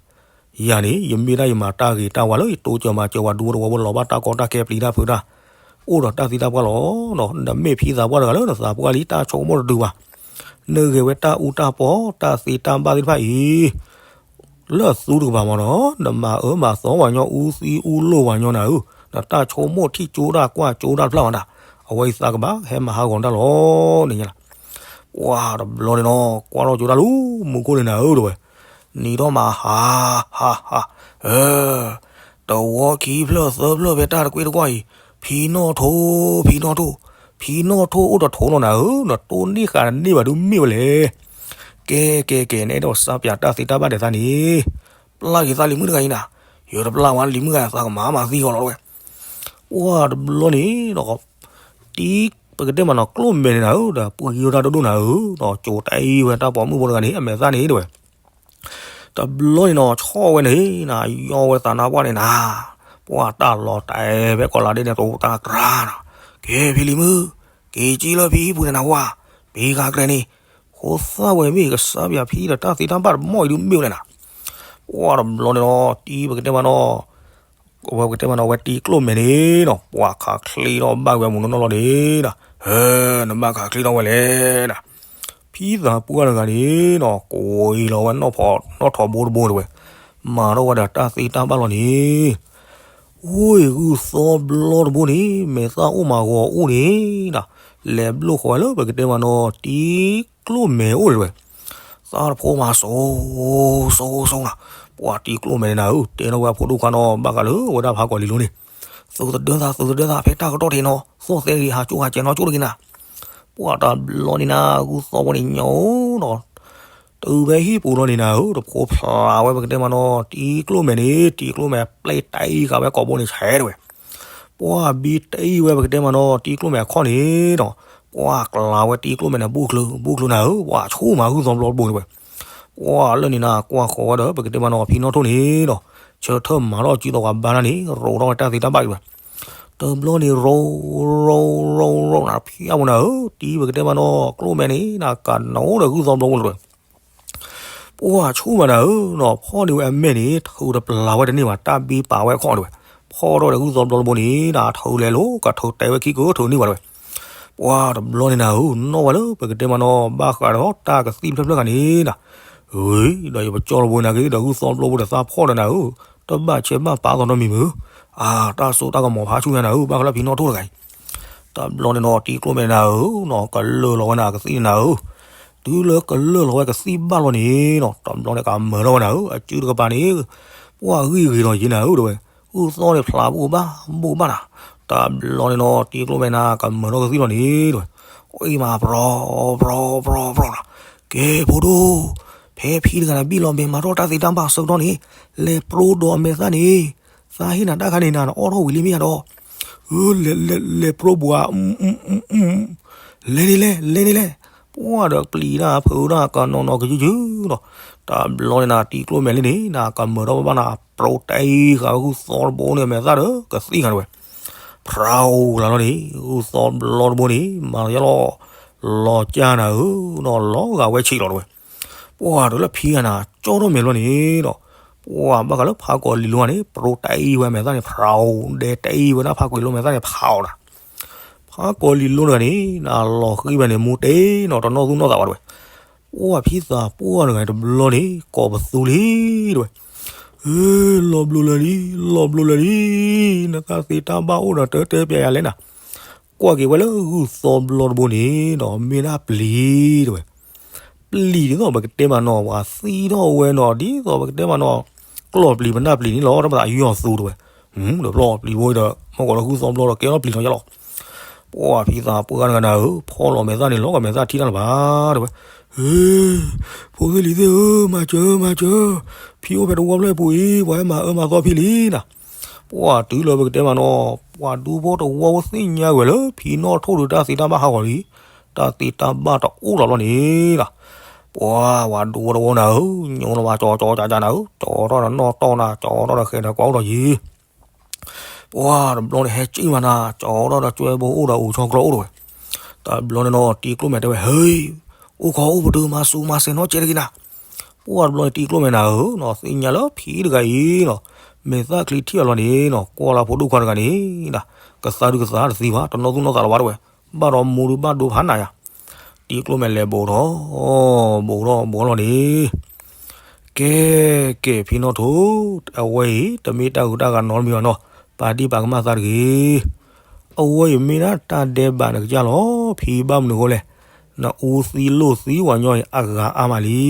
ယၤန့ၣ် ယမ့ၢ်ဒၣ်ယမၤတၢ်ဂ့ၤတၢ်ဝါလၢယတိစၢၤမၤစၢၤပှၤဒူဖိတဝီဖိ လီၤဘၣ်တၢ်ကီတၢ်ခဲပျံၤတၢ်ဖုးတၢ်, အိၣ်ဒီးတၢ်သံတၢ်ပှၢ်လီၤ. နမ့ၢ်ဖံသးပှၢ်တဂၤလၢနသးပှၢ်လံ တၢ်ဆိကမိၣ်တတုၤဘၣ်. နဂဲၤဝဲတၢ်အူတၢ်ပီ တၢ်သ့တၢ်ဘၣ်သ့ၣ်တဖၣ်အံၤ လၢအသူတကပၤမ့ၢ်နီၤ, နမၤအၢမၤသီပှၤညီ အူသံအူလိာ်ပှၤညီနၤဧၢ, နတၢ်ဆိကမိၣ်ထံၣ်ကၠိတၢ်ကွၢ်ကၠိတၢ်တဖျၢၣ်မးနၤ, အဝဲအံၤသးကဘၣ်ဟဲမၤဟးဂီၤတၢ်လီၤန့ၣ်ညါလီၤ. ပှၤတဘျီန့ၣ်နီၤ ကွၢ်ထီၣ်ကၠိတၢ်လၢမူခိၣ်န့ၣ်နၤဧၢ တဲဝဲ, နံၤထီၣ်မးဟး ဟး ဟး, အၢ တဝီခံဖျၢၣ်သၢဖျၢၣ်ဖဲတၢ်တကွ့ၢ်တကွီၢ်အံၤ, ဖံနီၣ်ထိၣ် ဖံနီၣ်ထိၣ်, ဖံနီၣ်ထိၣ်အိၣ်တထိးလီၤနၤဧၢ, နတိၢ်န့ၢ်ဃာ်တန့ၢ်ဘၣ်ဒုးမ့ၢ်ဝဲလဲၣ်. ကဲ ကဲ ကဲ နအဲၣ်ဒိးစၢ်ပၠးတၢ်သ့တၢ်ဘၣ်ဒဲးသးန့ၣ်, ပျၢ်က့ၤသးလံၤမုၣ်တဂၤအံၤနၤ, ယတပျၢ်ဝဲလံၤမုၣ်ဂၤသးကမၤမၤသံဂီၤလီၤဝဲ. ပှၤတဘျီန့ၣ်ဒီး တံၤပကတဲမးနီၤ ကျိၣ်မဲာ်န့ၣ်နၤဧၢ, ဒီးပှ့ၤယိတၢ်ဒိၣ်ဒိၣ်နၤဧၢ, ဒီးကၠိတၢ်အံၤဝဲတၢ်ပိာ်မုၣ်ဖိတဂၤန့ၣ် အမဲာ်သၣ်န့ၣ်တဲဝဲ တဘျီန့ၣ်နီၤ ဆီၣ်ဝဲန့ၣ်နၤ, ယီၢ်ဝဲသးနါပှၢ်န့ၣ်နၤ, ပှၤတၢ်လီၤတဲာ်ဖဲကီးလးဒ့န့ၣ် တအိၣ်တၢ်ကြၢးနီၤ, ကဲဖံလံၤမုၣ်, က့ၤကံလၢဖံဟံၣ်ပူၤန့ၣ်နၤဝါ, ပ့ၤဃာ်ကြဲးန့ၣ်, ဖိသၣ်ဝဲမ့ၢ်ကစၢ်ပၠးဖံဒီးတၢ်သ့တၢ်ဘၣ်တမီၢ်အံၤဒုးမ့ၢ်ဝဲလဲၣ်နၤ. ပှၤတဘျီန့ၣ်နီၤ တံၤပကတဲမးနီၤ ဝဲပကတဲမးနီၤ ဝဲတံၤကျိၣ်မဲာ်န့ၣ်နီၤ ပှၤခးချ့ထီၣ်ဘၣ်ဝဲမူးနီၢ်နီၢ်လီၤန့ၣ်ဒီး, ဟဲ နဘၣ်ခးချ့ထီၣ်ဝဲလဲၣ်ဒီး, ဖံသးပှၢ်တဂၤန့ၣ်နီၤ ကွံာ်လီၤဝဲနီၣ်ဖီးနီၣ်ထိးဘိတဘိတဲဝဲ, မၤထီၣ်ဝဲဒီးတၢ်သ့တၢ်ဘၣ်လီၤန့ၣ်, ဝ့ၢ်ဂုၢ်သီဘျီတဘိန့ၣ် မဲာ်သၣ်အိၣ်မးဂီၤအိၣ်န့ၣ်ဒီး, လဲၤဘျိၣ်ဃီၤဝဲလၢပကတဲမးနီၤ တံၤကျိၣ်မဲာ်အိၣ်တဲဝဲ သးတဖိမးစိ စိ စိနီၤ, ပှၤတံၤကျိၣ်မဲာ်န့ၣ်နၤဧၢ, တဲထီၣ်ဝဲအဖိဒိၣ်ခွါနီၤ ဘၣ်ဃးလၢဝဲဒၣ်ဖးကီးလံၤလိၤန့ၣ်, သုးသဒၢသး သုးသဒၢသး ဖဲတၢ်ကတီၢ်တဟ့ၣ်နီၤ, သီၣ်သဲတဂ့ၤ ဟးကၠိဟးကဲနီၤကၠိတဂ့ၤနၤ. ပှၤတဘျီန့ၣ်နၤ ဂုၢ်သီဘိန့ၣ်ညီနီၤ, တုၤဖဲဟံၣ်ပူၤလီၤန့ၣ်နၤဧၢ, တဖိဖျးဝဲပကတဲမးနီၤ တံၤကျိၣ်မဲာ်န့ၣ်, တံၤကျိၣ်မဲာ်ပျဲတံၤဃာ်ဝဲကိာ်ဘိန့ၣ်ဆဲးတဲဝဲ ပှၤဘံတံၤဝဲပကတဲမးနီၤ တံၤကျိၣ်မဲာ်အခီၣ်န့ၣ်ဒီး, ပှၤကျါဝဲတံၤကျိၣ်မဲာ်န့ၣ် ဘူၣ်ချုး ဘူၣ်ချုးနၤဧၢ, ပှၤဆူၣ်မးဂုၢ်သီဘျီတဘိန့ၣ်ဝဲ. ပှၤလၢန့ၣ်နၤ ကွၢ်ဃီၤဝဲဒီး ပကတဲမးနီၤ ဖံနီၣ်ထိၣ်န့ၣ်ဒီး, ဆၢထၢၣ်မၤထီၣ်စုသီဝဲဘါနၤန့ၣ် ရိးထီၣ်ဝဲတၢ်သ့တၢ်ဘၣ်အံၤဝဲ. တဘျီန့ၣ်ရိး ရိး ရိး ရိးနၤ ဖံအါပူၤနၤဧၢ, တံၤပကတဲမးနီၤ ကျိၣ်မဲာ်န့ၣ် နၤကနိဒီးဂုၢ်သီဘျီတဘိန့ၣ်ဝဲ ပှၤဆူၣ်မးနၤဧၢနီၤ, ဖီၣ်န့ၢ်ဝဲအမဲာ်န့ၣ် ထုးတပျၢ်ဝဲတန့ၢ်ဘၣ်, တၢ်ဘံပာ်ဝဲအခီၣ်တဲဝဲ, ဖီၣ်ထီၣ်ဒီးဂုၢ်သီဘျီတဘိန့ၣ် နၤထုးလဲၤလိာ်ကထုးတဲဝဲခံကထုးန့ၢ်ဘၣ်တဲဝဲ. ပှၤတဘျီန့ၣ်နၤဧၢ, နီၣ်ဝဲလၢပကတဲမးနီၤ ဘၣ်ဃးဒီးတၢ်ကသံၣ်ဖျၢၣ်ဖျၢၣ်ဂၤန့ၣ်နၤ, အ့ ဒီးယပကၠီတဘိနၤက့ၤဒီးဂုၢ်သီဘျီဘိဒီးသးဖီၣ်ဒီးနၤဧၢ, တဘၣ်ဆဲးဘၣ်ပာ်သီနီတမံၤမုၢ်, အါ တၢ်စိတၢ်ကမီၤဖးဆူၣ်ညါနၤဧၢ, ဘၣ်ဃးလၢဖံနီၣ်ထိၣ်တဂၤအံၤ တဘျီန့ၣ်နီၤတံၤကျိၣ်မဲာ်နၤဧၢနီၤ ကလၢာ်လီၤဝဲနၤကသံၣ်န့ၣ်နၤဧၢ, တုၤလၢကလၢာ်လီၤဝဲကသံၣ်ဘၣ်လီၤန့ၣ်နီၤ တဘျီန့ၣ်ကမၢထီၣ်ဝဲနၤဧၢ, အစုတကပၤန့ၣ် ပှၤဂံၢ်ဂ့ၤဒီးယ့နၤဧၢတဲဝဲ, ဂုၢ်သီန့ၣ်ဖျးဘိၣ်ဘၣ်ဘိၣ်ဘၣ်နၤ, တဘျီန့ၣ်နီၤတံၤကျိၣ်မဲာ်နၤကမၢထီၣ်ကသံၣ်လီၤန့ၣ်တဲဝဲ, အံၤမးပြီ ပြီ ပြီ ပြီနၤ, ကဲဖိဒိၣ်, ဖဲဖံတဂၤန့ၣ်ဘံၣ်လီၤမဲာ်မၤထီၣ်တၢ်သ့တၢ်ဘၣ်ဆၢကတီၢ်န့ၣ်, လဲၤပြိဒီးအမဲာ်သၣ်န့ၣ် သးဟ့ၣ်နၤတၢ်ခါန့ၣ်နၤ နအီၣ်ထီၣ်ဝံၤလံမ့ၢ်ဧါဒီး, လဲၤ လဲၤ လဲၤပြိဘှါ, လဲၤန့ၣ်လဲၣ် လဲၤန့ၣ်လဲၣ်, ပှၤဒီးပျံၤတၢ်ဖုးတၢ်ကနီၤနီၤကယုၢ်ယုၢ်နီၤ, တဘျီန့ၣ်နၤတံၤကျိၣ်မဲာ်လံန့ၣ် နၤကမၢထီၣ်ဘၣ်ဘၣ်နၤ ပြိတအံၤဃာ်ဝဲဂုၢ်သီတဘိန့ၣ် အမဲာ်သၣ်ဒီးကသံၣ်ဃာ်တဲဝဲ, ဖြါအိၣ်လီၤလီၤန့ၣ် ဂုၢ်သီဘျီတဘိန့ၣ် မၤလီၤယါလီၤ, လီၤကၢ်နၤဧၢနီၤ လီၤဂာ်ဝဲဆံးလီၤတဲဝဲ ပှၤဒီးလၢဖံဂၤနၤ ကၠီထီၣ်မဲာ်လီၤန့ၣ်ဒီး, ပှၤဘၣ်ဃးလၢဖးကီးလံၤလိၤဂၤန့ၣ် ပြိတအံၤဝဲမဲာ်သၣ်န့ၣ် ဖြါအိၣ်ဒဲတအံၤဝဲဒၣ်ဖးကီးလံၤလိၤမဲာ်သၣ်န့ၣ် ဖးအိၣ်နၤ, ဖးကီးလံၤလိၤတဂၤန့ၣ် နၤလီၤဃံၤဝဲန့ၣ် မူတ့ၢ်နီၤ တနီၣ်သူၣ်နီၣ်သးဘၣ်တဲဝဲ, ပှၤဖံသးပှၢ်တဂၤန့ၣ်တဘျီန့ၣ် ကိးပသူလံတဲဝဲ, လီၤဘျိလၢာ်လံ, လီၤဘျိလၢာ်လံ, နတၢ်သ့တၢ်ဘၣ်အိၣ်ဒီးတၢ်တဲပျးယၤလဲၣ်နၤ, ကွၢ်က့ၤဝဲလၢဂုၢ်သီဘျီတဘိန့ၣ်ဒီး မ့ၢ်ဒၣ်ပျံၤတဲဝဲ, ပျံၤဒ်သိးပကတဲမးနီၤ ပှၤသံထီၣ်ဝဲနီၤ ဒ်သိးပကတဲမးနီၤ ကျီၢ်ပျံၤပနၢ်ပျံၤန့ၣ်လီၤ တၢ်မၤသးယီၢ်သူတဲဝဲ, ဒီးပျီပျံၤဘိဒီး မ့ၢ်ကီးလၢဂုၢ်သီဘျီဒီးကဲထီၣ်ပျံၤလီၤယါလီၤ, ပှၤဖံသးပှၢ်တဂၤနၤဧၢ ဖီၣ်လီၤမဲာ်သၣ်န့ၣ် လီၤကမဲာ်သၣ်ထံတၢ်လၢၤဘၣ်တဲဝဲ, ဧၢ ဖိသ့ၣ်လံၤသ့ၣ်ဧၢ မၤစၢၤ မၤစၢၤ, ဖံအိၣ်ဖဲတဝီဖျၢၣ်အပူၤအံၤ ပှၤဟဲမၤအၢမၤသီဖံလံနၤ, ပှၤတုၤလၢပကတဲမးနီၤ ပှၤဒူဖိတဝီဖိသ့ၣ်ညါဝဲလၢ ဖံနီၣ်ထိၣ်ဒီးတၢ်သ့တၢ်ဘၣ်ဟးဂီၤလံ, တၢ်သ့တၢ်ဘၣ်တအိၣ်လီၤဘျီန့ၣ်လီၤ, ပှၤ ပှၤဒူဖိတဝီနၤဧၢ, ညိလီၤဘၣ်ကၠီကၠီကၠီကၠီနၤဧၢ, ကၠီထီၣ်ဒီးနီၢ်တီၢ်နၤ, ကၠီထီၣ်ဒီးဃဲၤဒီးကွၢ်အိၣ်ဒီးယံၤ, ပှၤတဘျီန့ၣ်ဟဲကံၣ်မးနၤ, ကၠီထီၣ်ဒီးကၠွဲဘိအိၣ်ဒီးအိၣ်ဆီကျီအိၣ်တဝဲ, တဘျီန့ၣ်နီၤ တံၤကျိၣ်မဲာ်တဲဝဲ ဟ့, အိၣ်ခိးအိၣ်ပတုာ်မၤစူၤမၤစဲၤနီတစဲးတဂ့ၤနၤ, ပှၤတဘျီန့ၣ်တံၤကျိၣ်မဲာ်နၤဧၢနီၤ သ့ၣ်ညါလၢဖံတဂၤအံၤနီၤ, မဲာ်သၣ်ချံထံၣ်အလီၢ်န့ၣ်နီၤ ကွၢ်လၢဖိဒိၣ်ခွါတဂၤန့ၣ်, ကသါဒုကသါတသံဘၣ် တနီၢ်သူၣ်နီၢ်သးလၢၤဘၣ်တဝဲ, ဘၣ်ဒီးမူဒုးဘၣ်ဒိဖးနၤယၤ, တံၤကျိၣ်မဲာ်လဲၤဘူးထီၣ်, ဘူးထီၣ်ဘူးလီၤန့ၣ်, ကဲ, ကဲဖံနီၣ်ထိၣ်, အဝဲအံၤ တမ့ၢ်တၢ်ဂုၤတၢ်ဂၤနီတမံၤဘၣ်နီၤ, ပာ်ဒံၣ်ပာ်ကမၣ်သးတဂ့ၤ, အဝဲအံၤမ့ၢ်ဒၣ်တၢ်ဒဲးဘးနကစၢ်လီၤ, ဖံဘၣ်မနုၤအဃိလဲၣ်, နအူသံလိၢ်သံဝဲညီအံၤအဂၤအါမးလံ,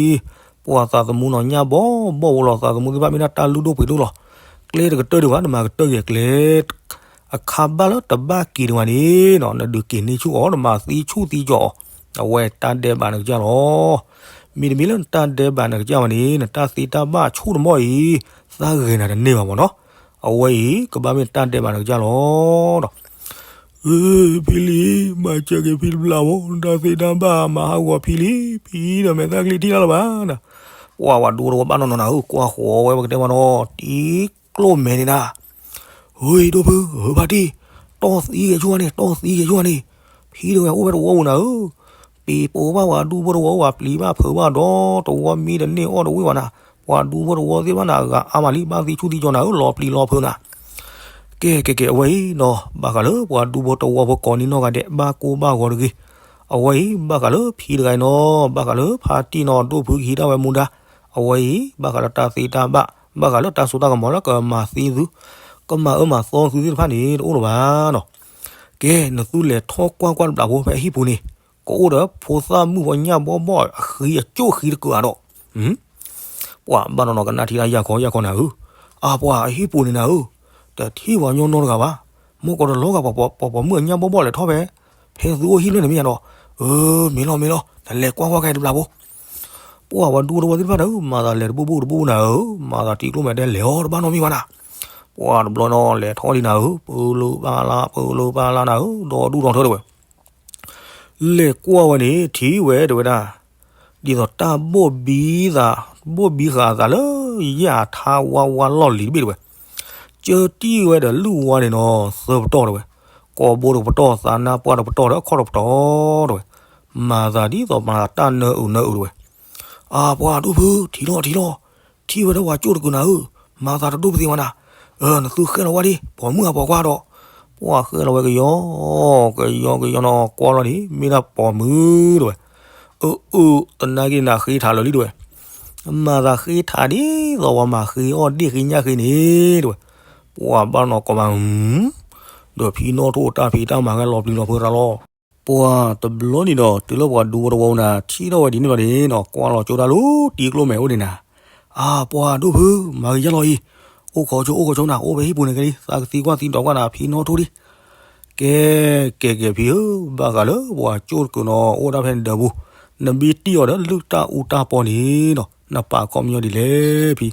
ပှၤသးသမူနီၤညၣ်ဘီဘီအိၣ်လီၤ သးသမူသ့ၣ်တဖၣ်မ့ၢ်ဒၣ်တၢ်လုၢ်ဒိၣ်ပှ့ၤဒိၣ်လီၤ, ကျဲတကတၢၢ်ဒံးဘၣ် နမၤကတၢၢ်က့ၤကျဲ အခါဘၣ်လၢတဘၣ်က့ၤဒံးဘၣ်န့ၣ်နီၤ နဒုးက့ၤန့ၢ်ဆူၣ်အီၤ နမၤသံဆူၣ်သံကီၤအီၤ, အဝဲတၢ်ဒဲးဘးနကစၢ်လီၤ, မ့တမ့ၢ်လၢနတၢ်ဒဲးဘးနကစၢ်ဘၣ်န့ၣ် နတၢ်သ့တၢ်ဘၣ်ဆူၣ်တမီၢ်အံၤ, သးဂ့ၤနၤတန့ၢ်ဘၣ်မ့ၢ်နီၤ, အဝဲအံၤ ကဘၣ်မ့ၢ်တၢ်ဒဲးဘးနကစၢ်လီၤဒီး ဖံလံၤ, မၤစၢၤက့ၤဖံတဘျီဖိ, တၢ်သ့တၢ်ဘၣ်မၤဟးဂီၤဖံလံၤ, ဖံဒီးမဲာ်သၣ်ချံထံၣ်တၢ်လၢၤဘၣ်နၤ, ပှၤ ပှၤဒူဖိတဝီဘၣ်နီၢ်နီၢ်နၤဧၢ, ကွၢ်ဃီၤဝဲပကတဲမ့ၢ်နီၤ တံၤကျိၣ်မဲာ်န့ၣ်နၤ, ဟ့ ဒိၣ်ဖု, ဟ့ ဖါတံၢ်, တီၢ်သံက့ၤဆူၣ်န့ၣ် တီၢ်သံက့ၤဆူၣ်န့ၣ်, ဖံတဂၤအိၣ်ဝဲတဝီပူၤနၤဧၢ, ပံၤပိာ်ဘၣ်ပှၤဒူဖိတဝီ ပှၤပျံၤဘၣ်ဖုးဘၣ်ဒီးတဝီမံတန့ၢ်အီၣ်တဝံၣ်ဘၣ်နၤ, ပှၤဒူဖိတဝီသ့ၣ်တဖၣ်န့ၣ် အဂၤအါမးလံ ဘၣ်သံဆူၣ်သံကီၤနၤဧၢ လီၤပျံၤလီၤဖုးနၤ, ကဲကဲကဲ အဝဲအံၤနီၤ ဘၣ်ဃးလၢပှၤဒူဖိတဝီဖိကိးနံၤနီၢ်ဂၤဒဲး ဘၣ်ကိၢ်ဘၣ်ဂီၤတဂ့ၤ, အဝဲအံၤ ဘၣ်ဃးလၢဖံတဂၤအံၤနီၤ ဘၣ်ဃးလၢဖါတံၢ်နီၤ ဒိၣ်ဖုကဟံးဒၣ်ဝဲမူဒါ, အဝဲအံၤ ဘၣ်ဃးလၢတၢ်သ့တၢ်ဘၣ် ဘၣ်ဃးလၢတၢ်စိတၢ်ကမီၤလၢကမၤသံသု ကမၤအၢမၤသီသုသ့ၣ်တဖၣ်န့ၣ် တအိၣ်လၢၤဘၣ်နီၤ, ကဲ နသုလဲၤထီၣ်ကွၢ်ကွၢ်တဘျီဖိဖဲအဟံၣ်ပူၤန့ၣ်, ကအိၣ်ဒီးဖိသၣ်မုၣ်ဖိညၣ်ဘီဘီအဃံအကၠိၣ်ဃံတကုာ်ဧါဒီး ပှၤဘၣ်နီၢ်နီၢ်ကနၣ်ထံၣ်တၢ်ယၢ်ခီယၢ်ခီနၤဧၢ, အါပှၤအဟံၣ်ပူၤန့ၣ်နၤဧၢ, တထံၣ်ပှၤညီနီတဂၤဘၣ်, မ့ၢ်ကီးတလီၤဂာ်ပှၤပိာ်မုၣ်အညၣ်ဘီဘီလဲၤထီၣ်ဖဲ, ဖဲသုအိၣ်ဟံၣ်လၢန့ၣ်မ့ၢ်ယါဒီး, အၢ မ့ၢ်လီၤမ့ၢ်လီၤ နလဲၤကွၢ်ကွၢ်ခဲတဘျီဖိ, ပှၤပှၤဒူဖိတဝီသ့ၣ်တဖၣ်နၤဧၢ မၤသးလဲၤတဘူၣ်ဘူၣ်တဘူၣ်နၤဧၢ, မၤသးတံၤကျိၣ်မဲာ်တဲလဲၤအီၤတဘၣ်နီတမံၤဘၣ်နၤ, ပှၤတဘျီနီၤလဲၤထီၣ်လံနၤဧၢ, ပၢလၢပၢလၢပၢလၢနၤဧၢ, ဒီဒူၣ်ဒီထၢတဝဲ လဲၤကွၢ်ဝဲန့ၣ် ထံၣ်ဝဲတဲဝဲဒၣ်, ဒ်သိးတၢ်ဘိၣ်ဘံသး, ဘိၣ်ဘံဃာ်အသးလၢယၣ်ထါဝါဝါလီၢ်လံၤတဘ့ၣ်တဝဲ, ကၢတံၢ်ဝဲဒီးလုၢ်ဝါန့ၣ်နီၤ သၢပတီၢ်တဝဲ, ကိာ်ဘိတကပတီၢ် သးနါပှၢ်တကပတီၢ်ဒီးအခီၣ်တကပတီၢ်တဝဲ, မၤသးဒ်သိးမၤသးတၢ်နၢအုးနၢအုးတဝဲ အါပှၤဒိၣ်ဖု ထံၣ်လီၤထံၣ်လီၤ, ထံၣ်ဝဲဒၣ်ပှၤကၠိၣ်တကုာ်နၤဧၢ, မၤသးတဒိၣ်ပသ့ၣ်ဝဲနၤ, အၢ နသုဃဲလီၤဝဲဒၣ် ပိာ်မုၣ်အပိာ်ခွါဒီး, ပှၤဃဲလီၤဝဲကယီ, ကယီကယီနီၤ ကွၢ်လီၤန့ၣ် မ့ၢ်ဒၣ်ပိာ်မုၣ်တဝဲ, အၢ အၢ သနာ်က့နၤဃ့ထးလၢာ်လံတဝဲ, မၤသးဃ့ထးဒ်သိးပှၤမၤဃ့အီၣ်ဒ့ၣ်ဃ့ညၣ်ဃ့န့ၣ်တဝဲ, ပှၤဘၣ်နီၤကိးမး ဒီးဖံနီၣ်ထိၣ်တၢ်ဖံးတၢ်မၤဂဲၤလီၤပျံၤလီၤဖုးရၤလီၤ ပှၤတဘျီန့ၣ်ဒီး တုၤလၢပှၤဒူဖိတဝီနၤ ထံၣ်ထီၣ်ဝဲဒ်န့ၣ်လီၤန့ၣ်နီၤ ကွၢ်လီၤကၠိဒၣ်လၢတံၤကျိၣ်မဲာ်အိၣ်န့ၣ်နၤ, အါပှၤဒိၣ်ဖု မၤဂ့ၤယါလီၤအံၤ, အိၣ်ခိးဆိအိၣ်ခိးဆိနၤ အိၣ်ဖဲဟံၣ်ပူၤန့ၣ်ကဲလံ သးကသံကွၢ်သံဒိးကွၢ်နၤ ဖံနီၣ်ထိၣ်လံ, ကဲ ကဲကဲဖံဧၢ, ဘၣ်ဃးလၢပှၤကၠိၣ်တကုာ်နီၤ အိၣ်ဒၣ်ဖဲန့ၣ်ဒၢးပူၤ, နမ့ၢ်တံၢ်အီၤဒီးလုၢ်တၢ်အူတၢ်ပီန့ၣ်နီၤ နပာ်ခီပညီဒ်လဲၣ်ဖံ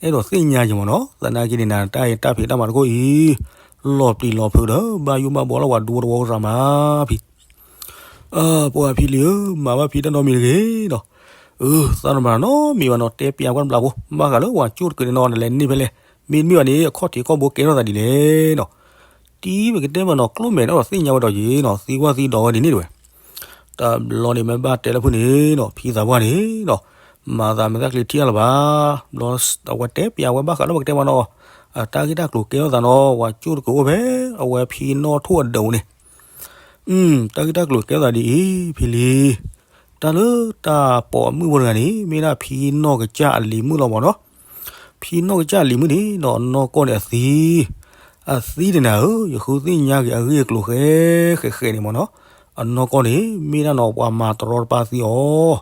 အဲၣ်ဒိးသ့ၣ်ညါယမ့ၢ်နီၤ သနာ်က့န့ၣ်နၤ တၢ်တၢ်ဖံးတၢ်မၤတခိၣ်အံၤ လီၤပျံၤလီၤဖုးဒီး ဘၣ်ယိၣ်ဘၣ်ဘှီလၢပှၤဒူဖိတဝီရၤမးဖံ, ပှၤဖံလံၤဧၢ မၤဘၣ်ဖံတၢ်နီတမံၤတဂ့ၤနီၤ, သးတမၤနီတမံၤဘၣ်နီၤ တဲပျးကွၢ်တဘျီဖိ ဘၣ်ဃးလၢပှၤကၠိၣ်တကုာ်န့ၣ်နီၤ နလဲၤန့ၢ်ဖဲလဲၣ် မ့တမ့ၢ်ဘၣ်န့ၣ် အခီၣ်ထံးခီၣ်ဘိကဲထီၣ်သးဒ်လဲၣ်နီၤ, တံၤပကတဲမ့ၢ်နီၤ ကျိၣ်မဲာ်န့ၣ်ဒီးသ့ၣ်ညါဝဲဒီးယံၤနီၤ သံကွၢ်သံဒိးဝဲဒ်န့ၣ်တဝဲ တဘျီန့ၣ်မ့ၢ်ဘၣ်တဲလၢဖုန့ၣ်နီၤ ဖံသးပှၢ်န့ၣ်နီၤ မၤသးမဲာ်သၣ်ချံထံၣ်အါလၢၤဘၣ်, ဘျီအဝဲတဲပျးဝဲဘၣ်ဃးလၢပကတဲမ့ၢ်နီၤ, တၢ်ဂ့ၢ်တၢ်ကျိၤကဲထီၣ်သးနီၤ ပှၤကၠိၣ်တကုာ်အိၣ်ဖဲ အဝဲဖံနီၣ်ထိၣ်အဒၢးပူၤန့ၣ်, တၢ်ဂ့ၢ်တၢ်ကျိၤကဲထီၣ်သးဒ်အံၤ ဖံလံၤ, တၢ်လၢတၢ်ပိာ်မုၣ်ဖိတဂၤန့ၣ် မ့ၢ်ဒၣ်ဖံနီၣ်ကစၢ်အလံၤမုၣ်လီၤမ့ၢ်နီၤ ဖံနီၣ်ကစၢ်အလံၤမုၣ်န့ၣ်နီၤ အနီၢ်ကီၢ်န့ၣ်အသံ, အသံန့ၣ်နၤဧၢ ယဃုသ့ၣ်ညါက့ၤအဂ့ၢ်အကျိၤဃဲဃဲဃဲန့ၣ်မ့ၢ်နီၤ, အနီၢ်ကီၢ်န့ၣ် မ့ၢ်ဒၣ်နီၤ ပှၤမၤတရီတပါသံအီၤ,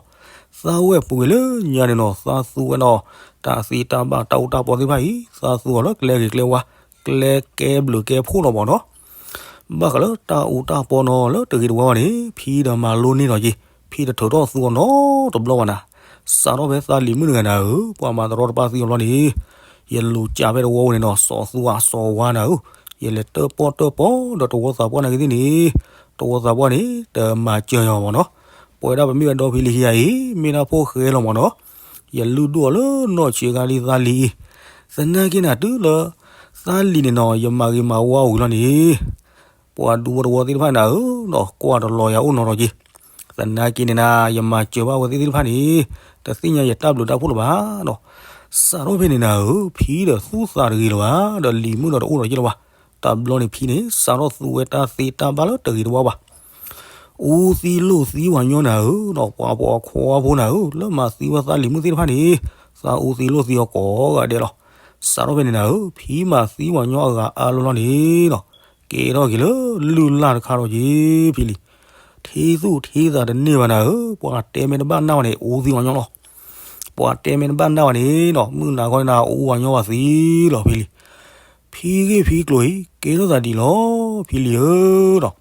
သးဝဲၢ်ပူၤကွံာ်လၢညါန့ၣ်နီၤ သးသူဝဲနီၤ, တၢ်သ့တၢ်ဘၣ်တၢ်အူတၢ်ပီသ့ၣ်တဖၣ်အံၤ သးသူအီၤလၢကျဲဂ့ၤကျဲဝါ, ကျဲကဲဘျုးကဲဖှိၣ်လီၤမ့ၢ်နီၤ ဘၣ်ဃးလၢတၢ်အူတၢ်ပီနီၤ လၢတဂ့ၤတဝါဘၣ်န့ၣ် ဖံဒီးမၤလိန့ၢ်လီၤက့ၤ, ဖံတထုးထီၣ်သူအီၤနီတဘျီဘၣ်နၤ, စးထီၣ်ဖဲသးလံၤမုၣ်တဂၤနၤဧၢ, ပှၤမၤတရီတပါသံအီၤဘျီန့ၣ်, ယလူၤကးဖဲတဝီပူၤန့ၣ်နီၤ စီၤသူဝါစီၤဝါနၤဧၢ, ယလဲၤတၢၣ်ပီၣ်တၢၣ်ပီဒီးတဝီသးပှၢ်နာ်က့ၤသ့ၣ်န့ၣ်, တဝီသးပှၢ်န့ၣ် တမၤစၢၤယၤဘၣ်နီၤ, ပဝဲဒၣ်ပမ့ၢ်ဝဲဒီဖံလံၤခံဂၤအံၤ မ့ၢ်ဒၣ်ဖိၣ်ဃဲလီၤမၢ်နီၤ, ယလုၢ်ဒိၣ်အီၤလၢနီၢ်ဆံးခါဒ်သးလံၤအံၤ, သနာ်က့န့ၣ်တုၤလၢ သးလံၤန့ၣ်နီၤ ယမၤဂ့ၤမၤဝါဝံၤလီၤန့ၣ် ပှၤဒူဖိတဝီသ့ၣ်တဖၣ်န့ၣ်ဧၢ, ကွၢ်တလီၤယၤအိၣ်နီတဂၤက့ၤ, သနာ်က့န့ၣ်နၤ ယမၤစၢၤဘၣ်ဝဲသ့ၣ်သ့ၣ်တဖၣ်န့ၣ် တသ့ၣ်ညါယတၢ်ဘျုးတၢ်ဖှိၣ်လၢၤဘၣ်နီၤ, စးထီၣ်ဖဲန့ၣ်နၤဧၢ, ဖံဒီးသူၣ်သးတဂ့ၤလၢၤဘၣ်, ဒီးလံၤမုၣ်ဒီးတအိၣ်ဒီးယ့ၢ်လၢၤဘၣ်, တဘျီန့ၣ်ဖံန့ၣ် စးထီၣ်သူဝဲတၢ်သ့တၢ်ဘၣ်လၢတဂ့ၤတဝါဘၣ် အူသံလိာ်သံဝၤညီနၤဧၢ, ပှၤပိာ်ခွါဖိနၤဧၢ, လၢမၤသံဝဲသးလံၤမုၣ်သ့ၣ်တဖၣ်န့ၣ် သးအူသံလိာ်သံအီၤကိးဂၤဒဲးလီၤ, စးထီၣ်ဖဲန့ၣ်နၤဧၢ, ဖံမၤသံဝၤညီအဂၤအါလီၢ်လီၢ်န့ၣ်နီၤ, ကဲထီၣ်က့ၤလၢလုၢ်လၢ်တခါဒီးက့ၤဖံလံၤ, ထံသူၣ်ထံသးတန့ၢ်ဘၣ်နၤဧၢ, ပှၤတဲမ့ၢ်တဘၣ်နၢ်ဘၣ်န့ၣ် အူသံဝၤညီလီၤ, ပှၤတဲမ့ၢ်တဘၣ်နၢ်ဘၣ်န့ၣ်နီၤ, မုၢ်နၤခီန့ၣ်နၤ အူဝၤညီဝၤသံလီၤဖံလံၤ, ဖံဂ့ၢ်ဖံကျိၤအံၤ ကဲထီၣ်သးဒ်လီၤ ဖံလံၤဧၢနီၤ